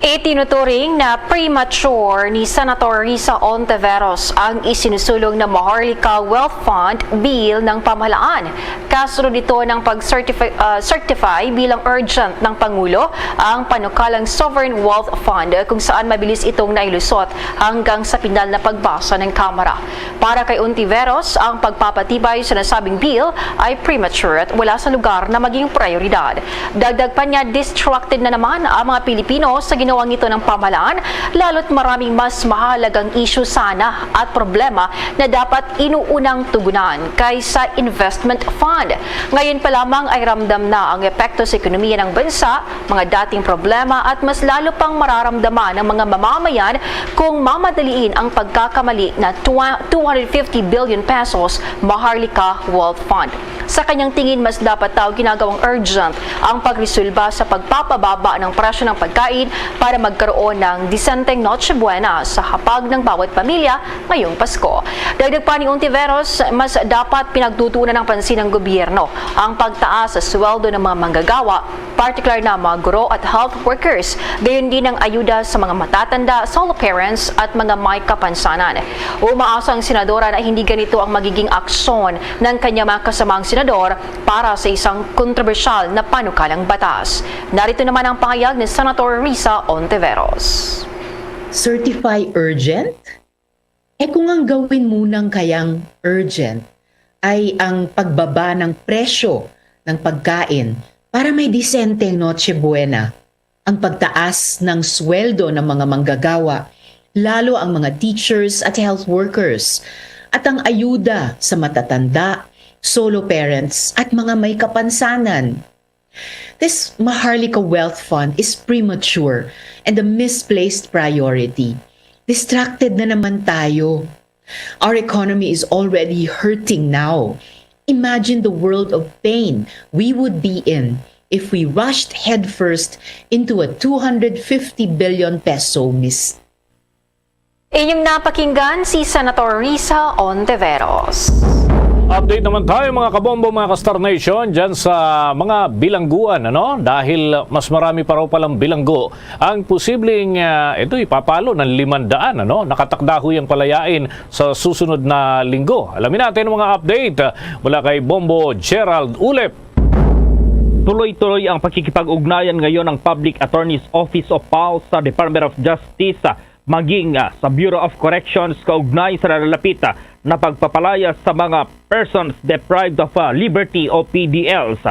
Itinuturing na premature ni Senator Risa Ontiveros ang isinusulong na Maharlika Wealth Fund Bill ng pamahalaan. Kasunod ito ng pag-certify uh, certify bilang urgent ng Pangulo ang panukalang Sovereign Wealth Fund, kung saan mabilis itong nailusot hanggang sa pinal na pagbasa ng Kamara. Para kay Ontiveros, ang pagpapatibay sa nasabing bill ay premature at wala sa lugar na maging prioridad. Dagdag pa niya, distracted na naman ang mga Pilipino sa ginawang ito ng pamahalaan, lalo't maraming mas mahalagang issue sana at problema na dapat inuunang tugunan kaysa investment fund. Ngayon pa lamang ay ramdam na ang epekto sa ekonomiya ng bansa, mga dating problema at mas lalo pang mararamdaman ng mga mamamayan kung mamadaliin ang pagkakamali na two hundred fifty billion pesos Maharlika Wealth Fund. Sa kanyang tingin, mas dapat daw ginagawang urgent ang pagresolba sa pagpapababa ng presyo ng pagkain para magkaroon ng disenteng Noche Buena sa hapag ng bawat pamilya ngayong Pasko. Dagdag pa ni Ontiveros, mas dapat pinagtutuunan ng pansin ng gobyerno ang pagtaas sa sweldo ng mga manggagawa, partikular na mga guro at health workers, gayon din ang ayuda sa mga matatanda, solo parents at mga may kapansanan. Umaasa ang senadora na hindi ganito ang magiging aksyon ng kanyang mga kasamaang senador para sa isang kontrobersyal na panukalang batas. Narito naman ang pahayag ni Senator Risa Ontiveros. Certify urgent? Eh kung ang gawin munang kayang urgent ay ang pagbaba ng presyo ng pagkain para may disenteng Noche Buena, ang pagtaas ng sweldo ng mga manggagawa, lalo ang mga teachers at health workers, at ang ayuda sa matatanda, solo parents at mga may kapansanan. This Maharlika Wealth Fund is premature and a misplaced priority. Distracted na naman tayo. Our economy is already hurting now. Imagine the world of pain we would be in if we rushed headfirst into a two hundred fifty billion peso mist. Inyong napakinggan si Senator Risa Ontiveros. Update naman tayo, mga kabombo, mga ka-Star Nation, dyan sa mga bilangguan, ano? Dahil mas marami pa raw palang bilanggo ang posibleng, ah, ito, ipapalo ng limandaan, ano? Nakatakda ho yang palayain sa susunod na linggo. Alamin natin ang mga update, ah, mula kay Bombo Gerald Ulep. Tuloy-tuloy ang pakikipag-ugnayan ngayon ng Public Attorney's Office o PAO sa Department of Justice, ah, maging, ah, sa Bureau of Corrections kaugnay sa nalalapit, ah, na pagpapalaya sa mga persons deprived of, ah, liberty o P D Ls.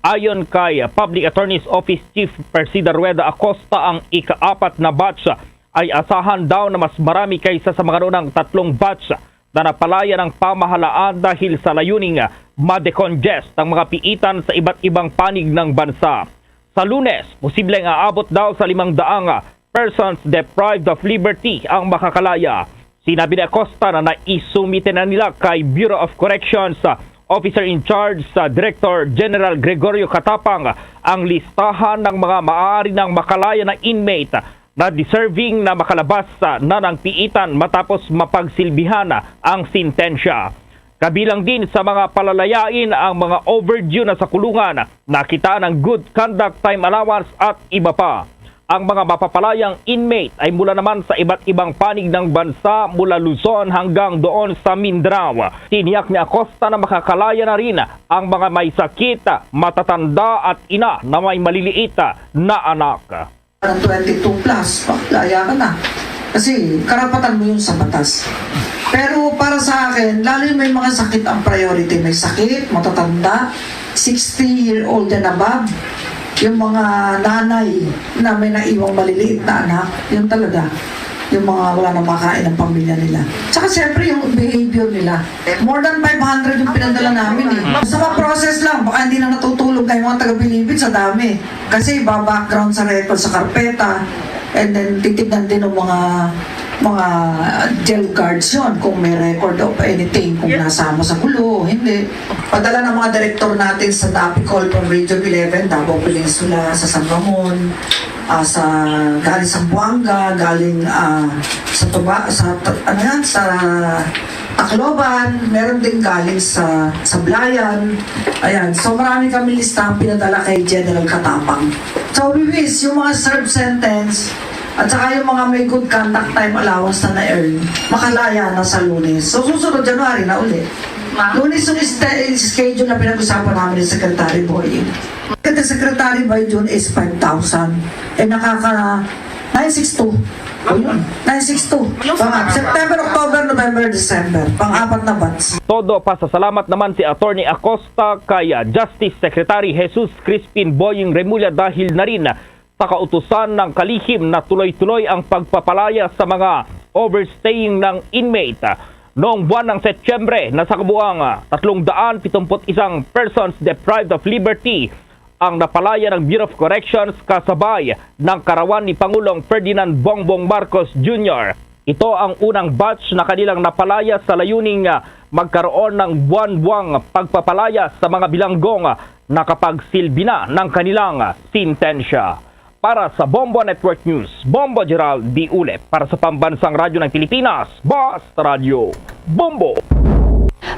Ayon kay, ah, Public Attorney's Office Chief Persida Rueda Acosta, ang ikaapat na batch, ah, ay asahan daw na mas marami kaysa sa mga naunang tatlong batch na napalaya ng pamahalaan dahil sa layuning, ah, ma-decongest ang mga piitan sa iba't ibang panig ng bansa. Sa Lunes, posibleng aabot daw sa limang daang, ah, persons deprived of liberty ang makakalaya. Sinabi ni Acosta na naisumite na nila kay Bureau of Corrections, ah, Officer in Charge sa Director General Gregorio Catapang ang listahan ng mga maaari nang makalaya na inmate na deserving na makalabas na ng piitan matapos mapagsilbihan ang sentensya. Kabilang din sa mga palalayain ang mga overdue na sa kulungan, nakita ng good conduct time allowance at iba pa. Ang mga mapapalayang inmate ay mula naman sa iba't ibang panig ng bansa, mula Luzon hanggang doon sa Mindanao. Tiniyak ni Acosta na makakalaya na rin ang mga may sakit, matatanda at ina na may maliliit na anak. Parang twenty-two plus, pa, laya ka na. Kasi karapatan mo yun sa batas. Pero para sa akin, lalo yung may mga sakit ang priority. May sakit, matatanda, sixty year old and above, yung mga nanay na may naiwang maliliit na anak, yun talaga. Yung mga wala na makain ang pamilya nila. Tsaka siyempre yung behavior nila. More than five hundred yung pinadala namin eh. Sa mga process lang, baka hindi na natutulog na yung mga taga-Bilibid sa dami. Kasi ba-background sa record sa karpeta, and then titignan din ng mga mga jail guards yon kung may record of anything, kung nasama sa gulo o hindi. Padala ng mga direktor natin sa NAPICOL from Region eleven, Davao Peninsula, sa San Ramon, ah, sa galing sa Zamboanga, galing ah, sa Tuba, sa ano yan, sa Tacloban, meron din galing sa Sablayan. Ayan, so marami kami listang pinadala kay General Catapang. So we wish yung mga serve sentence at saka yung mga may good conduct time allowance na na-earn, makalaya na sa Lunes. So susunod January na uli. Lunes yung sta- schedule na pinag-usapan namin ni Secretary Boy. Kasi Secretary Boy, June is five thousand. Eh nakaka nine six two. O yun, nine six two. Pang September, October, November, December. Pang-apat na batch. Todo pasasalamat naman si Attorney Acosta kay ah, Justice Secretary Jesus Crispin Boying Remulla dahil na rin sa kautusan ng kalihim na tuloy-tuloy ang pagpapalaya sa mga overstaying ng inmate. Noong buwan ng Setyembre na sa kabuang ah, tatlong daan pitong put isang persons deprived of liberty ang napalaya ng Bureau of Corrections kasabay ng karawan ni Pangulong Ferdinand Bongbong Marcos Junior. Ito ang unang batch na kanilang napalaya sa layuning ah, magkaroon ng buwan-buwang pagpapalaya sa mga bilanggong ah, nakapagsilbi na ng kanilang ah, sentensya. Para sa Bombo Network News, Bombo Gerald D. Ulep. Para sa Pambansang Radyo ng Pilipinas, Basta Radyo, Bombo!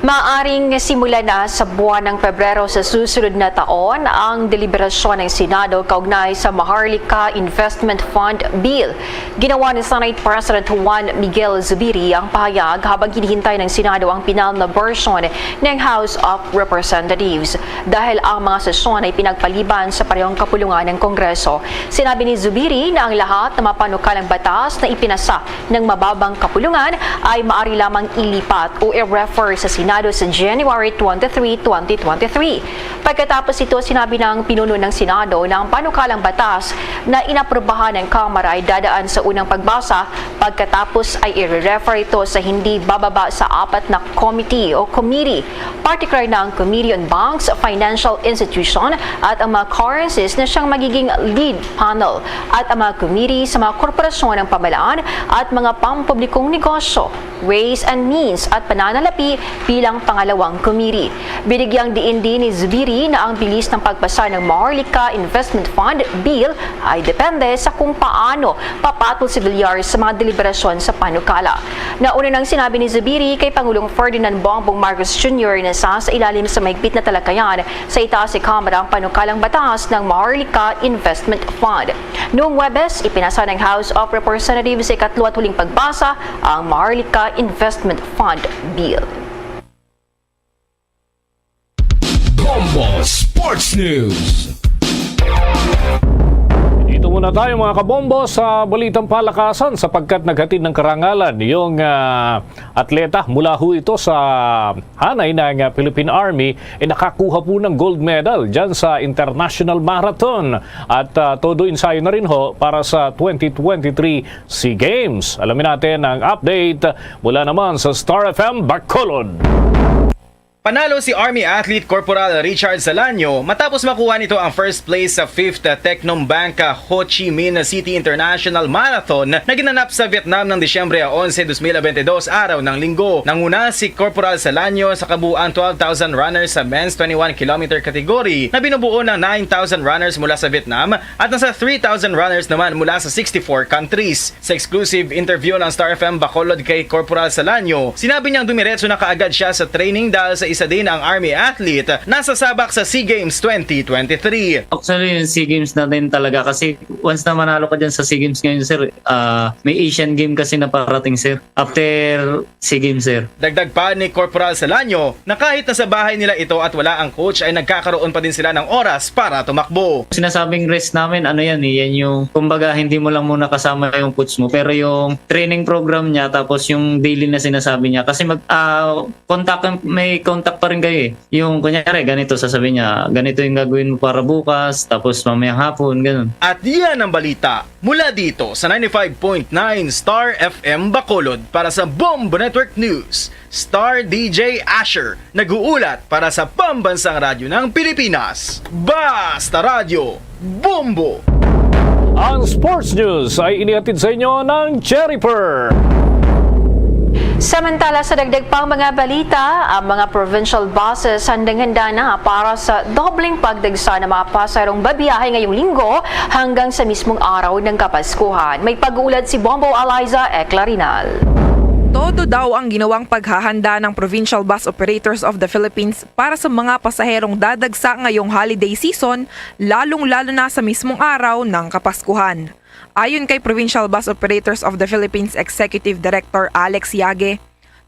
Maaring simulan na sa buwan ng Pebrero sa susunod na taon ang deliberasyon ng Senado kaugnay sa Maharlika Investment Fund Bill. Ginawa ni Senate President Juan Miguel Zubiri ang pahayag habang hinihintay ng Senado ang pinal na bersyon ng House of Representatives. Dahil ang mga sesyon ay pinagpaliban sa parehong kapulungan ng Kongreso, sinabi ni Zubiri na ang lahat ng mapanukalang batas na ipinasa ng mababang kapulungan ay maaari lamang ilipat o i-refer sa Senado sa January twenty-three, twenty twenty-three. Pagkatapos nito, sinabi ng pinuno ng Senado na ang panukalang batas na inaprubahan ng Kamara ay dadaan sa unang pagbasa, pagkatapos ay i-refer ito sa hindi bababa sa apat na committee o committee, partikular na ang Committee on Banks, Financial Institution at ang mga currencies na siyang magiging lead panel at ang mga committee sa mga korporasyon ng pamahalaan at mga pampublikong negosyo, Ways and Means at Pananalapi bilang pangalawang committee. Binigyang diin din ni Zubiri na ang bilis ng pagpasa ng Maharlika Investment Fund Bill ay depende sa kung paano papatol si Villar sa mga deliberasyon sa panukala. Nauna nang sinabi ni Zubiri kay Pangulong Ferdinand Bongbong Marcos Junior na sa ilalim sa mahigpit na talakayan sa itaas ni Kamara ang panukalang batas ng Maharlika Investment Fund. Noong Huwebes, ipinasa ng House of Representatives sa ikatlo at huling pagbasa ang Maharlika Investment Fund Bill. Bombo Sports News. Dito muna tayo, mga kabombo, sa balitang palakasan, sapagkat naghatid ng karangalan yung ah, atleta mula ho ito sa hanay ng ah, Philippine Army, eh, nakakuha po ng gold medal dyan sa International Marathon at ah, todo ensayo na rin ho para sa twenty twenty-three SEA Games. Alamin natin ang update mula naman sa Star F M Bacolod. Panalo si Army athlete Corporal Richard Salaño matapos makuha nito ang first place sa fifth Technombank Ho Chi Minh City International Marathon na ginanap sa Vietnam ng Disyembre onse, dos mil bentidós, araw ng Linggo. Nanguna si Corporal Salaño sa kabuuang twelve thousand runners sa men's twenty-one kilometer category na binubuo ng nine thousand runners mula sa Vietnam at nasa three thousand runners naman mula sa sixty-four countries. Sa exclusive interview ng Star F M Bacolod kay Corporal Salaño, sinabi niyang dumiretso na kaagad siya sa training dahil sa isa din ang Army athlete na sasabak sa SEA Games twenty twenty-three. Actually, yung SEA Games na din talaga kasi once na manalo ka dyan sa SEA Games ngayon, sir, ah, may Asian Game kasi na parating, sir. After SEA Games, sir. Dagdag pa ni Corporal Salaño na kahit nasa bahay nila ito at wala ang coach ay nagkakaroon pa din sila ng oras para tumakbo. Sinasabing rest namin, ano yan eh, yan yung, kumbaga, hindi mo lang muna kasama yung coach mo, pero yung training program niya, tapos yung daily na sinasabi niya, kasi mag, ah, contact, may contact pa rin kayo eh. Yung, kunyari, ganito, sasabihin niya, ganito yung gagawin mo para bukas, tapos mamayang hapon, ganun. At yan ang balita mula dito sa ninety-five point nine Star F M Bacolod. Para sa Bombo Network News, Star D J Asher, nag-uulat para sa Pambansang Radyo ng Pilipinas. Basta Radyo, Bombo! Ang sports news ay inihatid sa inyo ng Cherry Pearl. Samantala, sa dagdag pang mga balita, ang mga provincial buses handang-handa na para sa dobleng pagdagsa ng mga pasahero nga babiyahe ngayong Linggo hanggang sa mismong araw ng Kapaskuhan. May pag-uulat si Bombo Eliza Eclarinal. Todo daw ang ginawang paghahanda ng Provincial Bus Operators of the Philippines para sa mga pasaherong dadagsa ngayong holiday season, lalong-lalo na sa mismong araw ng Kapaskuhan. Ayon kay Provincial Bus Operators of the Philippines Executive Director Alex Yage,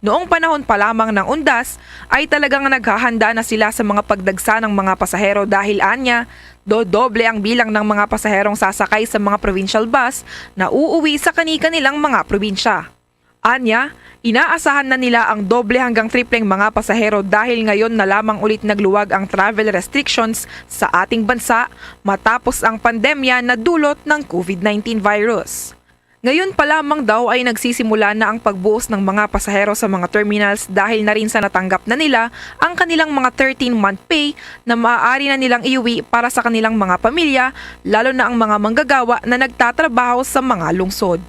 noong panahon pa lamang ng undas ay talagang naghahanda na sila sa mga pagdagsa ng mga pasahero dahil anya, dodoble ang bilang ng mga pasaherong sasakay sa mga provincial bus na uuwi sa kani-kanilang mga probinsya. Anya, inaasahan na nila ang doble hanggang tripleng mga pasahero dahil ngayon na lamang ulit nagluwag ang travel restrictions sa ating bansa matapos ang pandemya na dulot ng COVID nineteen virus. Ngayon pa lamang daw ay nagsisimula na ang pagbuhos ng mga pasahero sa mga terminals dahil na rin sa natanggap na nila ang kanilang mga thirteen-month pay na maaari na nilang iuwi para sa kanilang mga pamilya, lalo na ang mga manggagawa na nagtatrabaho sa mga lungsod.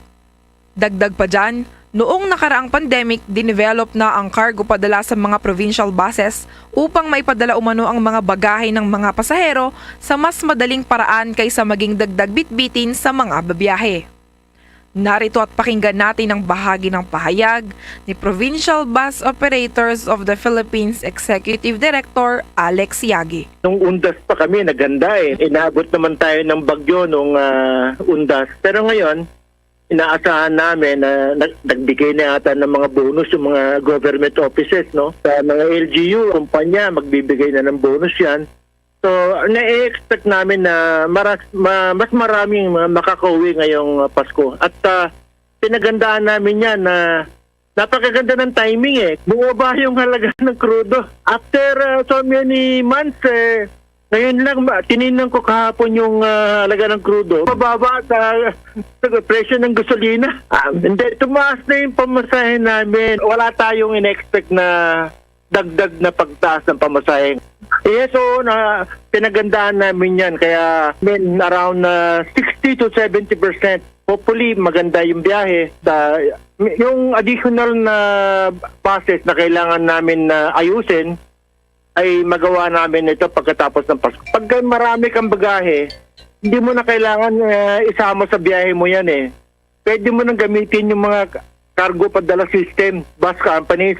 Dagdag pa dyan, noong nakaraang pandemic, dinevelop na ang cargo padala sa mga provincial buses upang maipadala umano ang mga bagahe ng mga pasahero sa mas madaling paraan kaysa maging dagdag bitbitin sa mga babiyahe. Narito at pakinggan natin ang bahagi ng pahayag ni Provincial Bus Operators of the Philippines Executive Director Alex Yagi. Nung undas pa kami, naghanda eh. Inabot naman tayo ng bagyo nung ah, undas. Pero ngayon, inaasahan namin na nag- nagbigay na yata ng mga bonus yung mga government offices, no? Sa mga L G U, kumpanya, magbibigay na ng bonus yan. So, na-expect namin na maras, ma, mas maraming ma- makakauwi ngayong ah, Pasko. At ah, pinagandaan namin yan na napakaganda ng timing eh. Bumaba yung halaga ng krudo. After ah, so many months eh, ngayon lang, ma- tinignan ko kahapon yung ah, halaga ng krudo. Mababa sa, sa presyo ng gasolina. Ah, hindi, tumaas na yung pamasahe namin. Wala tayong in-expect na dagdag na pagtaas ng pamasahe. Yes, oo, na pinagandaan namin yan. Kaya, I mean, around na sixty to seventy percent. Hopefully, maganda yung biyahe. Sa, yung additional na buses na kailangan namin na ayusin, ay magawa namin ito pagkatapos ng Pasko. Pagka marami kang bagahe, hindi mo na kailangan eh, isama sa biyahe mo yan eh. Pwede mo nang gamitin yung mga cargo padala system, bus companies.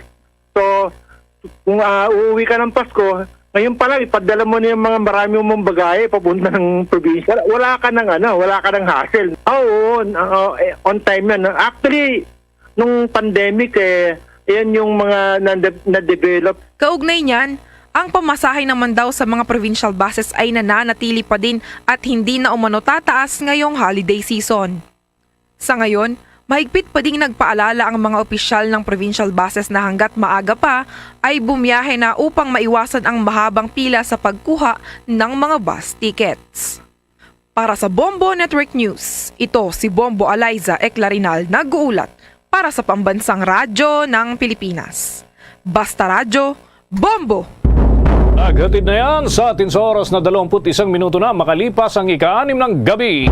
So, kung ah, uuwi ka ng Pasko, ngayon pa lang, ipadala mo na yung mga marami mong bagahe papunta ng probinsya. Wala ka ng ano, wala ka ng hassle. Ah, oo, on, ah, eh, on time yan. Actually, nung pandemic, eh, yan yung mga na- na-develop. Kaugnay niyan, ang pamasahe naman daw sa mga provincial buses ay nananatili pa din at hindi na umano tataas ngayong holiday season. Sa ngayon, mahigpit pa ding nagpaalala ang mga opisyal ng provincial buses na hanggat maaga pa ay bumiyahe na upang maiwasan ang mahabang pila sa pagkuha ng mga bus tickets. Para sa Bombo Network News, ito si Bombo Eliza Eclarinal nag-uulat para sa Pambansang Radyo ng Pilipinas. Basta Radyo, Bombo! Naghatid na yan sa atin sa oras na dalawampu't isang minuto na makalipas ang ika-anim ng gabi.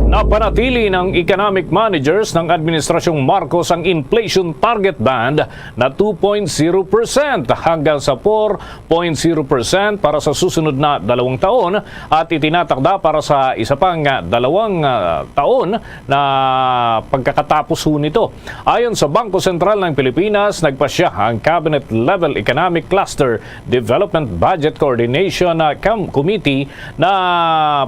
Napanatili ng economic managers ng Administrasyong Marcos ang inflation target band na two point zero percent hanggang sa four point zero percent para sa susunod na dalawang taon at itinatakda para sa isa pang, ah, dalawang, ah, taon na pagkakatapos ho nito. Ayon sa Bangko Sentral ng Pilipinas, nagpasya ang Cabinet Level Economic Cluster Development Budget Coordination, ah, Com-, Committee na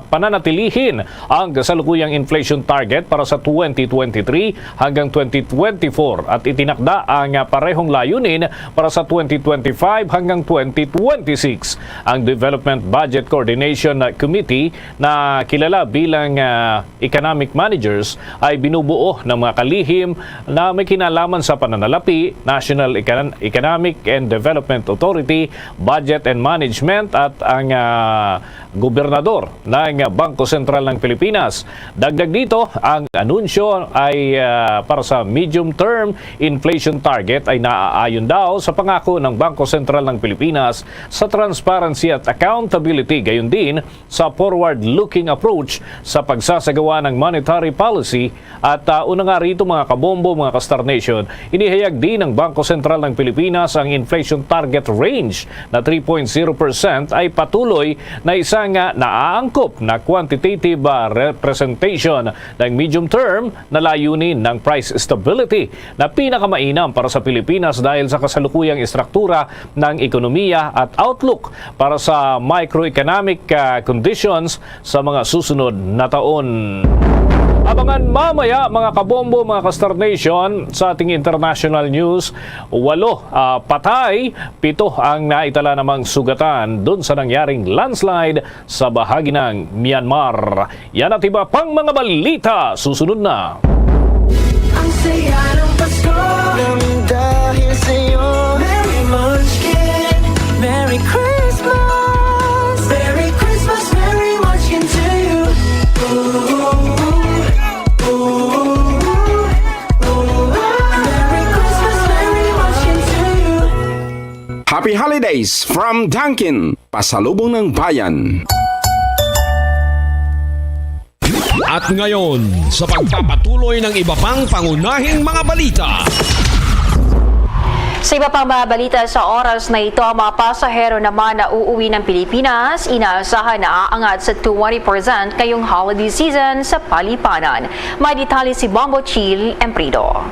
pananatilihin ang kasalukuyang inflation target para sa twenty twenty-three hanggang twenty twenty-four at itinakda ang, ah, parehong layunin para sa twenty twenty-five hanggang twenty twenty-six. Ang Development Budget Coordination, ah, Committee na kilala bilang, ah, economic managers ay binubuo ng mga kalihim na may kinalaman sa pananalapi, National Econ-, Economic and Development Authority, Budget and Management at ang, ah, gobernador ng Bangko Sentral ng Pilipinas. Dagdag dito, ang anunsyo ay, ah, para sa medium-term inflation target ay naaayon daw sa pangako ng Bangko Sentral ng Pilipinas sa transparency at accountability, gayon din sa forward-looking approach sa pagsasagawa ng monetary policy. At, ah, una nga rito, mga kabombo, mga ka-Star Nation, inihayag din ng Bangko Sentral ng Pilipinas ang inflation target range na three point zero percent ay patuloy na isang, ah, naaangkop na quantitative, ah, representation ng medium term na layunin ng price stability na pinakamainam para sa Pilipinas dahil sa kasalukuyang estruktura ng ekonomiya at outlook para sa microeconomic, ah, conditions sa mga susunod na taon. Abangan mamaya, mga kabombo, mga ka-Star Nation, sa ating international news. Walo, ah, patay, pito ang naitala namang sugatan dun sa nangyaring landslide sa bahagi ng Myanmar. Yan at iba pang mga balita susunod na. Ang saya ng Pasko. Nang dahil sa'yo, Merry Munchkin. Merry Christmas. Merry Christmas, Merry Munchkin to you. Ooh, ooh, ooh, ooh. Merry Christmas, Merry Munchkin to you. Happy Holidays from Dunkin', Pasalubong ng Bayan. At ngayon, sa pagpapatuloy ng iba pang pangunahing mga balita. Sa iba pang mga balita sa oras na ito, ang mga pasahero naman na uuwi ng Pilipinas, inaasahan na aangat sa twenty percent ngayong holiday season sa Palipanan. May detalye si Bombo Chil Emprido.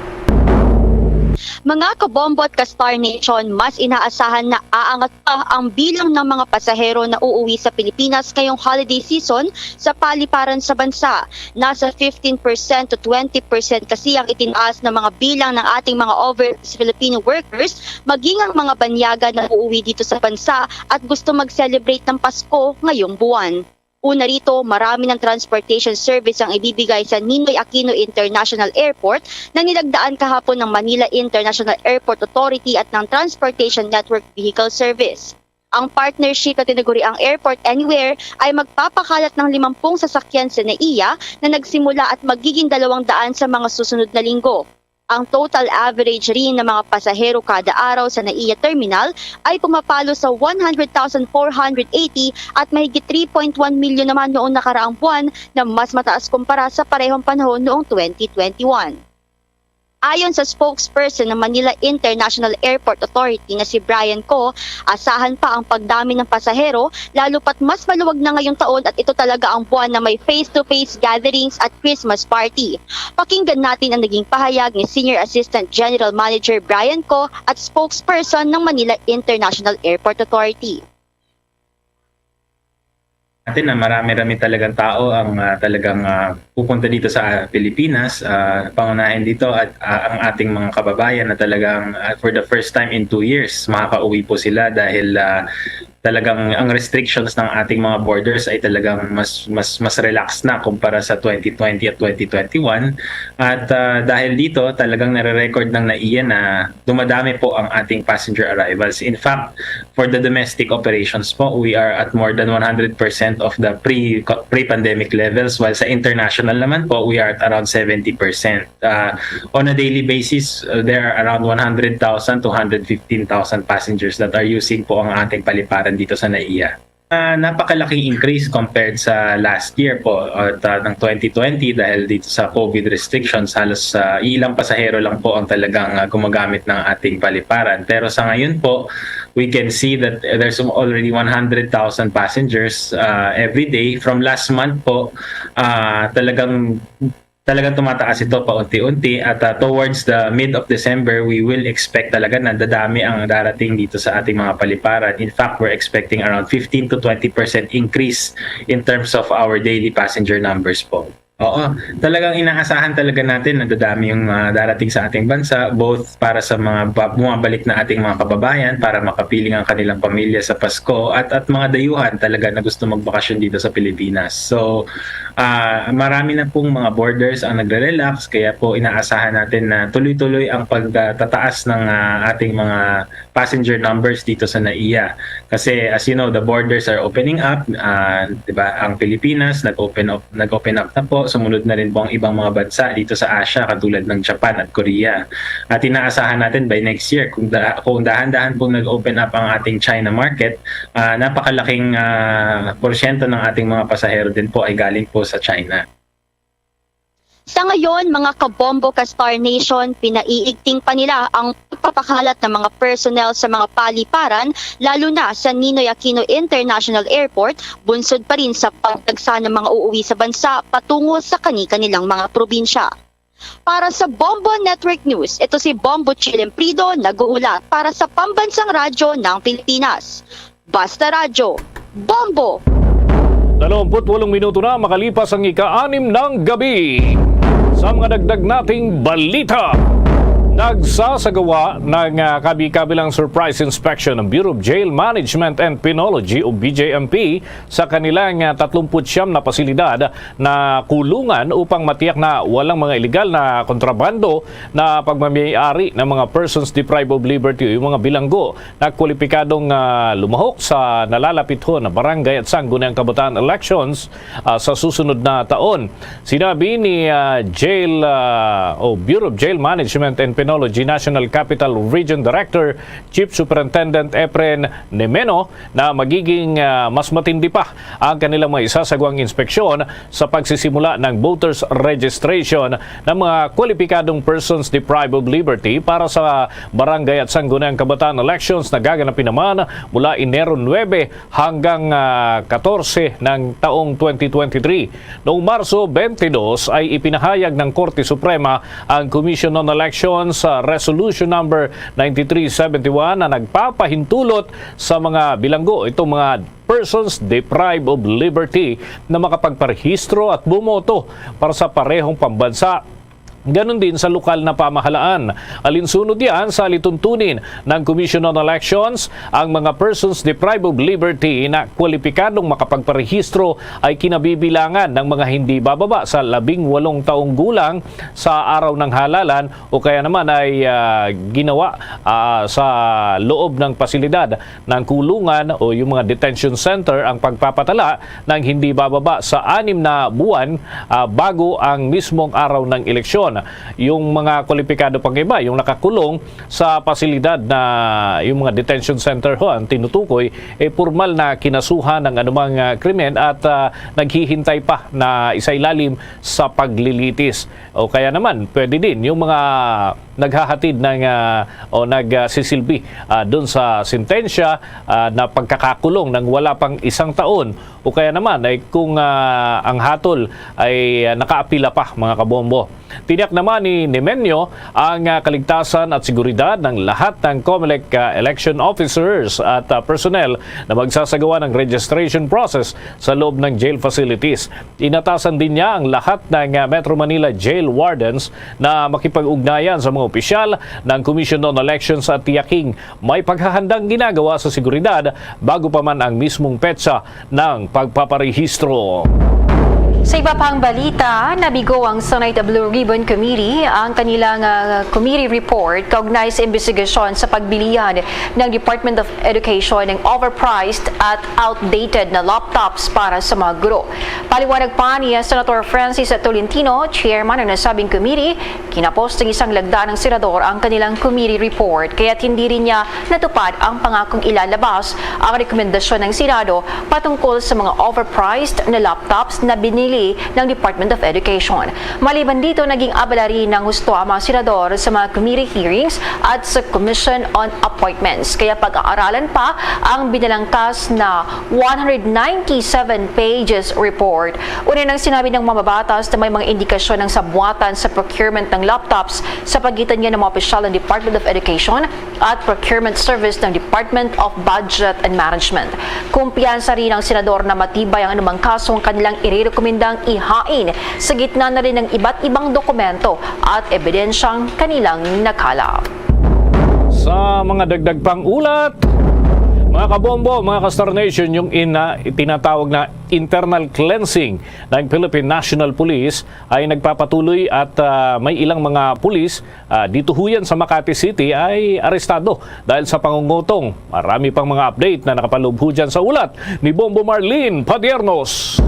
Mga kabombo at ka-Star Nation, mas inaasahan na aangat pa ang bilang ng mga pasahero na uuwi sa Pilipinas ngayong holiday season sa paliparan sa bansa. Nasa fifteen percent to twenty percent kasi ang itinaas ng mga bilang ng ating mga overseas Filipino workers, maging ang mga banyaga na uuwi dito sa bansa at gusto mag-celebrate ng Pasko ngayong buwan. Una rito, marami ng transportation service ang ibibigay sa Ninoy Aquino International Airport na nilagdaan kahapon ng Manila International Airport Authority at ng Transportation Network Vehicle Service. Ang partnership na tinaguriang Airport Anywhere ay magpapakalat ng limampung sasakyan sa NAIA na nagsimula at magiging dalawang daan sa mga susunod na linggo. Ang total average rin ng mga pasahero kada araw sa NAIA terminal ay pumapalo sa one hundred thousand four hundred eighty at mahigit three point one milyon naman noong nakaraang buwan, na mas mataas kumpara sa parehong panahon noong twenty twenty-one. Ayon sa spokesperson ng Manila International Airport Authority na si Brian Ko, asahan pa ang pagdami ng pasahero, lalo pat mas maluwag na ngayong taon at ito talaga ang buwan na may face-to-face gatherings at Christmas party. Pakinggan natin ang naging pahayag ni Senior Assistant General Manager Brian Ko at spokesperson ng Manila International Airport Authority. Natin na marami-rami talagang tao ang, ah, talagang, ah, pupunta dito sa, ah, Pilipinas. Ah, pangunahin dito at, ah, ang ating mga kababayan na talagang, ah, for the first time in two years, makakauwi po sila dahil, ah, talagang ang restrictions ng ating mga borders ay talagang mas mas mas relaxed na kumpara sa twenty twenty at twenty twenty-one. At, ah, dahil dito, talagang nare-record ng NAIA na dumadami po ang ating passenger arrivals. In fact, for the domestic operations po, we are at more than one hundred percent of the pre pre-pandemic levels, while sa international naman po, we are at around seventy percent. Uh, on a daily basis, uh, there are around one hundred thousand to one hundred fifteen thousand passengers that are using po ang ating paliparan dito sa NAIA. Ah, napakalaking increase compared sa last year po, at, ah, ng twenty twenty, dahil dito sa COVID restrictions, halos, ah, ilang pasahero lang po ang talagang, ah, gumagamit ng ating paliparan. Pero sa ngayon po, we can see that there's already one hundred thousand passengers, ah, every day. From last month po, ah, talagang talagang tumataas ito paunti-unti, at, ah, towards the mid of December, we will expect talaga na dadami ang darating dito sa ating mga paliparan. In fact, we're expecting around fifteen to twenty percent increase in terms of our daily passenger numbers po. Oo, talagang inaasahan talaga natin na dadami yung, ah, darating sa ating bansa, both para sa mga ba bumabalik na ating mga kababayan para makapiling ang kanilang pamilya sa Pasko, at at mga dayuhan talaga na gusto magbakasyon dito sa Pilipinas. So, ah, marami na pong mga borders ang nagre-relax, kaya po inaasahan natin na tuloy-tuloy ang pagtataas ng, ah, ating mga passenger numbers dito sa NAIA. Kasi, as you know, the borders are opening up, ah, 'di ba? Ang Pilipinas nag-open up nag-open up na po. Sumunod na rin po ang ibang mga bansa dito sa Asia, katulad ng Japan at Korea. At inaasahan natin by next year, kung da kung dahan-dahan pong nag-open up ang ating China market, ah, napakalaking, ah, porsyento ng ating mga pasahero din po ay galing po sa China. Sa ngayon, mga kabombo ka Star Nation, pinaiigting pa nila ang pagpapakalat ng mga personnel sa mga paliparan, lalo na sa Ninoy Aquino International Airport, bunsod pa rin sa pagdagsa ng mga uuwi sa bansa patungo sa kani-kanilang mga probinsya. Para sa Bombo Network News, ito si Bombo Chilem Prido, nag-uulat para sa Pambansang Radyo ng Pilipinas. Basta Radyo, Bombo! Dalawampu't walong minuto na makalipas ang ika-anim ng gabi. Sa mga dagdag nating balita, nagsasagawa ng ah, kabi-kabilang surprise inspection ng Bureau of Jail Management and Penology o B J M P sa kanilang ah, tatlumpu't siyam na pasilidad na kulungan upang matiyak na walang mga iligal na kontrabando na pagmamayari ng mga persons deprived of liberty o yung mga bilanggo na kwalipikadong ah, lumahok sa nalalapithon na barangay at sangguniang kabataan elections ah, sa susunod na taon. Sinabi ni ah, Jail ah, o Bureau of Jail Management and Penology National Capital Region Director Chief Superintendent Efren Nemeno na magiging ah, mas matindi pa ang kanilang mga isasagwang inspeksyon sa pagsisimula ng voters registration ng mga kwalipikadong persons deprived of liberty para sa barangay at sangguniang kabataan elections na gaganapin naman mula Enero nuebe hanggang ah, katorse ng taong twenty twenty-three. Noong Marso twenty-two ay ipinahayag ng Korte Suprema ang Commission on Elections ah, Resolution Number ninety-three seventy-one na nagpapahintulot sa mga bilanggo itong mga persons deprived of liberty na makapagparehistro at bumoto para sa parehong pambansa, ganun din sa lokal na pamahalaan. Alinsunod yan sa alituntunin ng Commission on Elections, ang mga persons deprived of liberty na kwalipikadong makapagparehistro ay kinabibilangan ng mga hindi bababa sa labing walong taong gulang sa araw ng halalan o kaya naman ay ah, ginawa ah, sa loob ng pasilidad ng kulungan o yung mga detention center ang pagpapatala ng hindi bababa sa anim na buwan ah, bago ang mismong araw ng eleksyon. Yung mga kwalipikado pang iba, yung nakakulong sa pasilidad na yung mga detention center ho ang tinutukoy, eh, formal na kinasuhan ng anumang ah, krimen at ah, naghihintay pa na isailalim sa paglilitis. O kaya naman, pwede din yung mga naghahatid ng ah, o nagsisilbi ah, doon sa sentensya ah, na pagkakakulong ng wala pang isang taon o kaya naman ay kung ah, ang hatol ay ah, nakaapila pa, mga kabombo. Tiniyak naman ni Nemenyo ang ah, kaligtasan at seguridad ng lahat ng COMELEC ah, election officers at ah, personnel na magsasagawa ng registration process sa loob ng jail facilities. Inatasan din niya ang lahat ng ah, Metro Manila jail wardens na makipag-ugnayan sa mga Opisyal ng Commission on Elections at tiyaking may paghahandang ginagawa sa seguridad bago pa man ang mismong petsa ng pagpaparehistro. Sa iba pang balita, nabigo ang Senate Blue Ribbon Committee ang kanilang, ah, committee report kaugnay sa imbestigasyon sa pagbilihan ng Department of Education ng overpriced at outdated na laptops para sa mga guro. Paliwanag pa ni Senator Francis Tolentino, chairman ng nasabing committee, kinapos ng isang lagda ng senador ang kanilang committee report, kaya't hindi rin niya natupad ang pangakong ilalabas ang rekomendasyon ng Senado patungkol sa mga overpriced na laptops na binili ng Department of Education. Maliban dito, naging abala rin ng husto ang mga senador sa mga committee hearings at sa Commission on Appointments. Kaya pag-aaralan pa ang binalangkas na one hundred ninety-seven pages report. Una nang sinabi ng mamabatas na may mga indikasyon ng sabuatan sa procurement ng laptops sa pagitan niya ng mga opisyal ng Department of Education at Procurement Service ng Department of Budget and Management. Kumpiyansa rin ang senador na matibay ang anumang kasong kanilang irerekomendang ihain sa gitna na rin ng iba't ibang dokumento at ebidensyang kanilang nakalap. Sa mga dagdag pang ulat, mga kabombo, mga ka-Star Nation, yung ina-, tinatawag na internal cleansing ng Philippine National Police ay nagpapatuloy at, ah, may ilang mga pulis, ah, dito ho yan sa Makati City ay arestado dahil sa pangungutong. Marami pang mga update na nakapaloob ho dyan sa ulat ni Bombo Marlene Padiernos.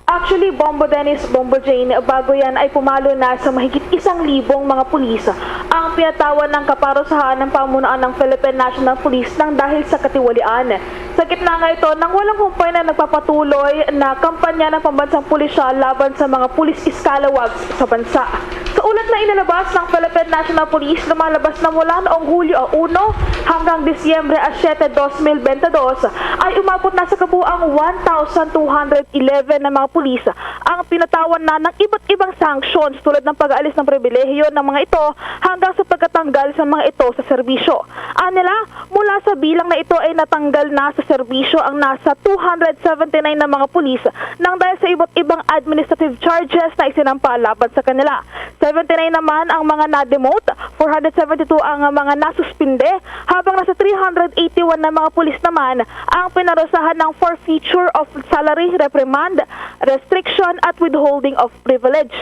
Actually, Bombo Dennis, Bombo Jane, bago yan ay pumalo na sa mahigit isang libong mga pulis ang pinatawan ng kaparusahan ng pamunuan ng Philippine National Police nang dahil sa katiwalian. Sa gitna nga ito ng walang humpay na nagpapatuloy na kampanya ng pambansang pulisya laban sa mga pulis scalawags sa bansa. Sa ulat na inilabas ng Philippine National Police, lumalabas na mula noong Hulyo uno hanggang Disyembre a siete, dos mil bente dos, ay umabot na sa kabuang one thousand two hundred eleven na mga pulis ang pinatawan na ng iba't ibang sanctions tulad ng pag-aalis ng pribilehiyo ng mga ito hanggang sa pagkatanggal sa mga ito sa serbisyo. Anila, mula sa bilang na ito ay natanggal na sa serbisyo ang nasa two hundred seventy-nine na mga pulis nang dahil sa iba't ibang administrative charges na isinampa laban sa kanila. Seventy-nine naman ang mga na-demote, four hundred seventy-two ang mga nasuspinde, habang nasa three hundred eighty-one na mga pulis naman ang pinarusahan ng forfeiture of salary, reprimand, restriction at withholding of privilege.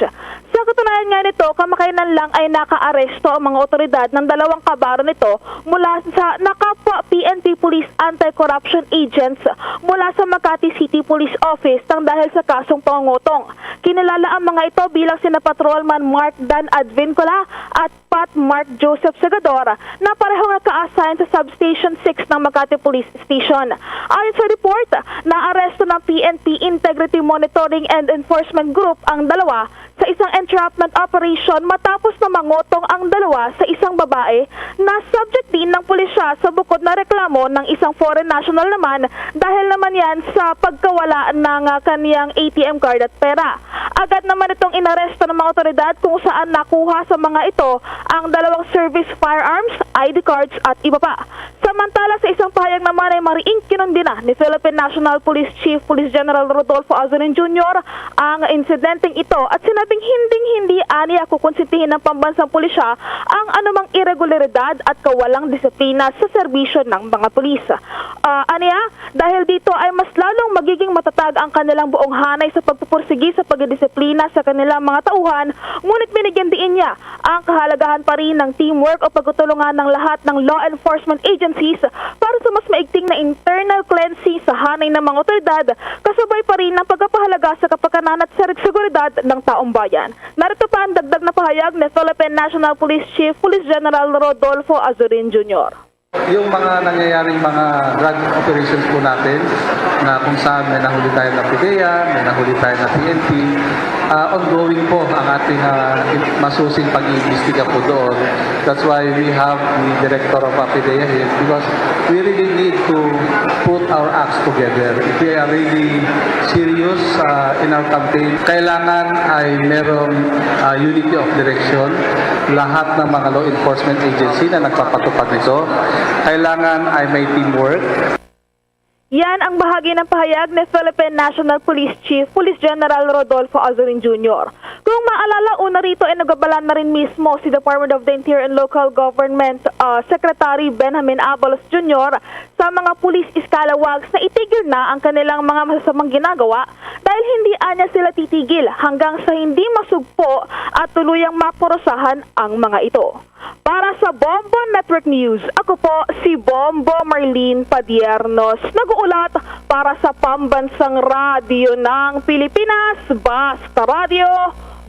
Sa katunayan nga nito, kamakainan lang ay nakaaresto ang mga otoridad ng dalawang kabaro nito mula sa nakapwa P N P Police Anti-Corruption Agents mula sa Makati City Police Office nang dahil sa kasong pangungutong. Kinilala ang mga ito bilang sina Patrolman Mark Dan Advincula at Pat Mark Joseph Segador na parehong naka-assign sa Substation six ng Makati Police Station. Ayon sa report, naaresto ng P N P Integrity Monitoring and Enforcement Group ang dalawa sa isang entrapment operation matapos na mangutong ang dalawa sa isang babae na subject din ng pulisya sa bukod na reklamo ng isang foreign national naman dahil naman yan sa pagkawala ng, ah, kaniyang A T M card at pera. Agad naman itong inaresto ng mga otoridad kung saan nakuha sa mga ito ang dalawang service firearms, I D cards at iba pa. Samantala, sa isang pahayag naman ay mariing kinundina ni Philippine National Police Chief Police General Rodolfo Azurin Junior ang insidenteng ito at sinabing hinding-hindi aniya kukonsintihin ng pambansang pulisya ang anumang iregularidad at kawalang disiplina sa serbisyo ng mga pulis. Ah, aniya, dahil dito ay mas lalong magiging matatag ang kanilang buong hanay sa pagpupursigi sa pagdidisiplina sa kanilang mga tauhan, ngunit binigyan diin niya ang kahalagahan pa rin ng teamwork o pagtutulungan ng lahat ng law enforcement agencies para sa mas maigting na internal cleansing sa hanay ng mga otoridad, kasabay pa rin ng pagpapahalaga sa kapakanan at sa seguridad ng taong bayan. Narito pa ang dagdag na pahayag ni Philippine National Police Chief Police General Rodolfo Azurin Junior. Yung mga nangyayaring mga drug operations po natin na kung saan may nahuli tayo na PDEA, may nahuli tayo na P N P, ah, ongoing po ang ating, ah, masusing pag-iimbestiga po doon. That's why we have the director of, ah, PDEA here because we really need to put our acts together. If we are really serious, ah, in our campaign, kailangan ay merong, ah, unity of direction. Lahat ng mga law enforcement agency na nagpapatupad nito, kailangan ay may teamwork. Yan ang bahagi ng pahayag ni Philippine National Police Chief Police General Rodolfo Azorin Junior. Kung maalala, una rito ay nagabala na rin mismo si Department of the Interior and Local Government ah, Secretary Benjamin Abalos Junior sa mga pulis Scalawags na itigil na ang kanilang mga masasamang ginagawa dahil hindi anya sila titigil hanggang sa hindi masugpo at tuluyang maparusahan ang mga ito. Para sa Bombo Network News, ako po si Bombo Marlene Padiernos, nag-uulat para sa Pambansang Radyo ng Pilipinas, Basta Radyo,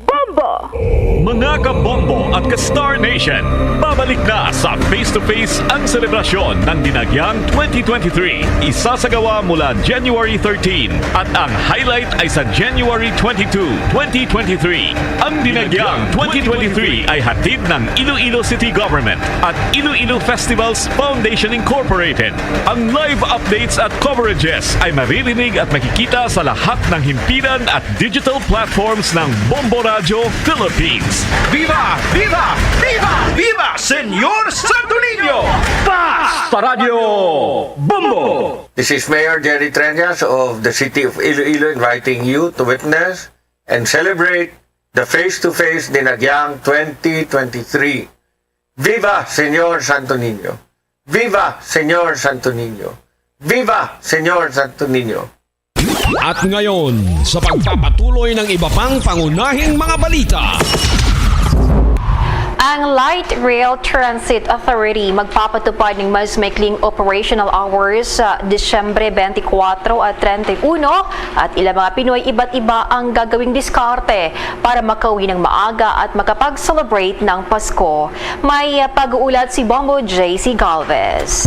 Bombo! Mga ka-Bombo at ka-Star Nation, babalik na sa Face to Face ang selebrasyon ng Dinagyang twenty twenty-three. Isasagawa mula January thirteen at ang highlight ay sa January twenty-two, twenty twenty-three. Ang Dinagyang twenty twenty-three ay hatid ng Iloilo City Government at Iloilo Festivals Foundation Incorporated. Ang live updates at coverages ay maririnig at makikita sa lahat ng himpilan at digital platforms ng Bombo Radyo Philippines. Viva! Viva! Viva! Viva Señor Santo Niño! Basta Radyo Bombo! This is Mayor Jerry Treñas of the City of Iloilo inviting you to witness and celebrate the Face to Face Dinagyang twenty twenty-three. Viva Señor Santo Niño! Viva Señor Santo Niño! Viva Señor Santo Niño! At ngayon, sa pagpapatuloy ng iba pang pangunahing mga balita. Ang Light Rail Transit Authority magpapatupad ng mas maikling operational hours sa Disyembre twenty-four at treinta y uno, at ilang mga Pinoy iba't iba ang gagawing diskarte para makauwi ng maaga at makapag-celebrate ng Pasko. May uh, pag-uulat si Bombo J C Galvez.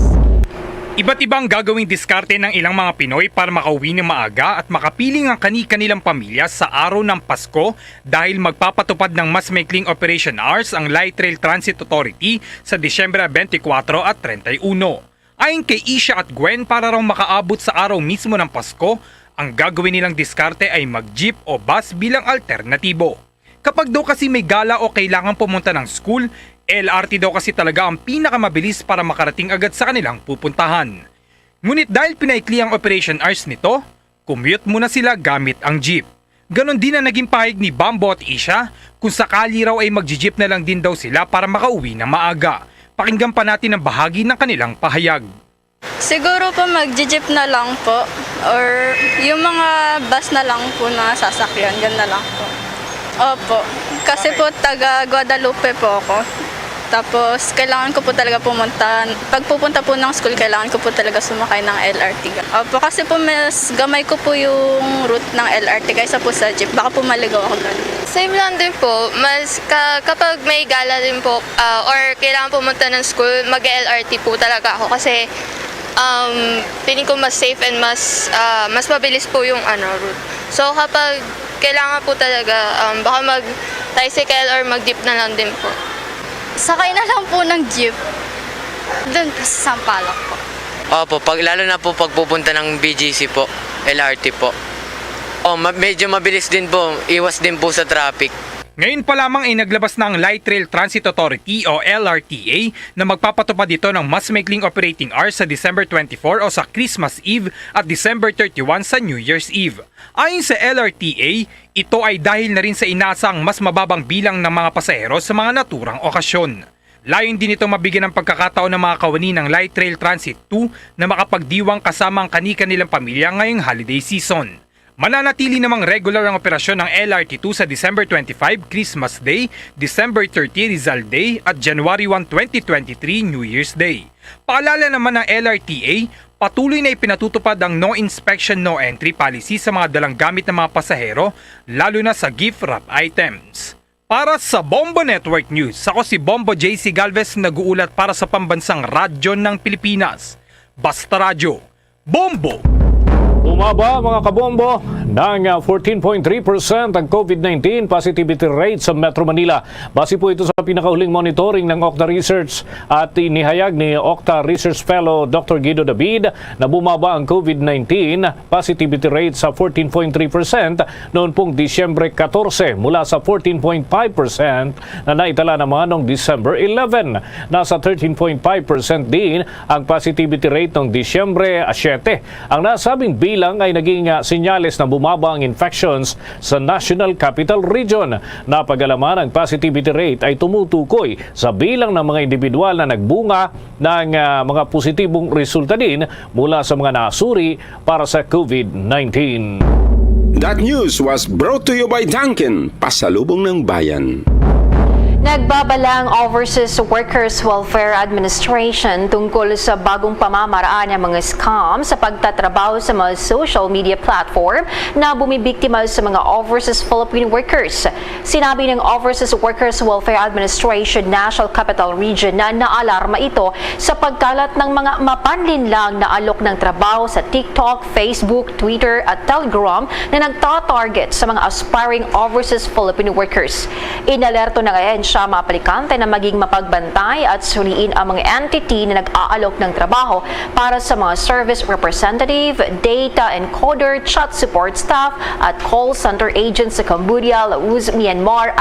Iba't ibang gagawing diskarte ng ilang mga Pinoy para makauwi ng maaga at makapiling ang kani-kanilang pamilya sa araw ng Pasko dahil magpapatupad ng mas maikling operation hours ang Light Rail Transit Authority sa Disyembre twenty-four at treinta y uno. Ayon kay Isha at Gwen, para raw makaabot sa araw mismo ng Pasko, ang gagawin nilang diskarte ay mag-jeep o bus bilang alternatibo. Kapag daw kasi may gala o kailangang pumunta ng school, L R T daw kasi talaga ang pinakamabilis para makarating agad sa kanilang pupuntahan. Ngunit dahil pinaikli ang operation hours nito, commute muna sila gamit ang jeep. Ganon din ang naging pahayag ni Bambo at Isha, kung sakali raw ay magji-jeep na lang din daw sila para makauwi ng maaga. Pakinggan pa natin ang bahagi ng kanilang pahayag. Siguro po magji-jeep na lang po or yung mga bus na lang po na sasakyan, ganun na lang po. Opo. Kasi po taga Guadalupe po ako. Tapos kailangan ko po talaga pumunta, pag pupunta po ng school, kailangan ko po talaga sumakay ng L R T. Opo, kasi po mas gamay ko po yung route ng L R T kaysa po sa jeep. Baka po maligaw ako ganun. Same lang din po. Mas ka- kapag may gala din po ah, or kailangan pumunta ng school, mag-L R T po talaga ako kasi um, feeling ko mas safe and mas ah, mas mabilis po yung ano route. So kapag kailangan po talaga, um, baka mag-tricycle or mag-jeep na lang din po. Sakay na lang po ng jeep. Doon po sa Sampaloc po. Opo, pag, lalo na po pagpupunta ng B G C po, L R T po. Oh, ma- medyo mabilis din po, iwas din po sa traffic. Ngayon pa lamang ay naglabas na ang Light Rail Transit Authority o L R T A na magpapatupad ito ng mas maikling operating hours sa December twenty-four o sa Christmas Eve at December thirty-one sa New Year's Eve. Ayon sa L R T A, ito ay dahil na rin sa inaasang mas mababang bilang ng mga pasahero sa mga naturang okasyon. Layon din ito mabigyan ng pagkakataon ng mga kawani ng Light Rail Transit two na makapagdiwang kasama ang kani-kanilang pamilya ngayong holiday season. Mananatili namang regular ang operasyon ng L R T two sa December twenty-five, Christmas Day, December thirty, Rizal Day, at January one, twenty twenty-three, New Year's Day. Paalala naman ng L R T A, patuloy na ipinatutupad ang no inspection, no entry policy sa mga dalang gamit ng mga pasahero, lalo na sa gift wrap items. Para sa Bombo Network News, ako si Bombo J C Galvez, nag-uulat para sa Pambansang Radyo ng Pilipinas. Basta Radyo, Bombo! Bumaba, mga kabombo, ng ah, fourteen point three percent ang COVID nineteen positivity rate sa Metro Manila. Base po ito sa pinakahuling monitoring ng Okta Research at inihayag ni Okta Research Fellow Doctor Guido David na bumaba ang COVID nineteen positivity rate sa fourteen point three percent noon pong Disyembre katorse mula sa fourteen point five percent na naitala naman noong December eleven. Nasa thirteen point five percent din ang positivity rate noong Disyembre siyete. Ang nasabing bilang ay naging ah, senyales na bumaba ang infections sa National Capital Region. Napag-alaman, ang positivity rate ay tumutukoy sa bilang ng mga individual na nagbunga ng ah, mga positibong resulta din mula sa mga nasuri para sa COVID nineteen. That news was brought to you by Dunkin, pasalubong ng bayan. Nagbabala ang Overseas Workers Welfare Administration tungkol sa bagong pamamaraan ng mga scam sa pagtatrabaho sa mga social media platform na bumibiktima sa mga overseas Filipino workers. Sinabi ng Overseas Workers Welfare Administration National Capital Region na naalarma ito sa pagkalat ng mga mapanlinlang na alok ng trabaho sa TikTok, Facebook, Twitter at Telegram na nagtatarget sa mga aspiring overseas Filipino workers. Inalerto ng ahensya ang mga aplikante na maging mapagbantay at suriin ang mga entity na nag-aalok ng trabaho para sa mga service representative, data encoder, chat support staff at call center agents sa Cambodia, Laos, Myanmar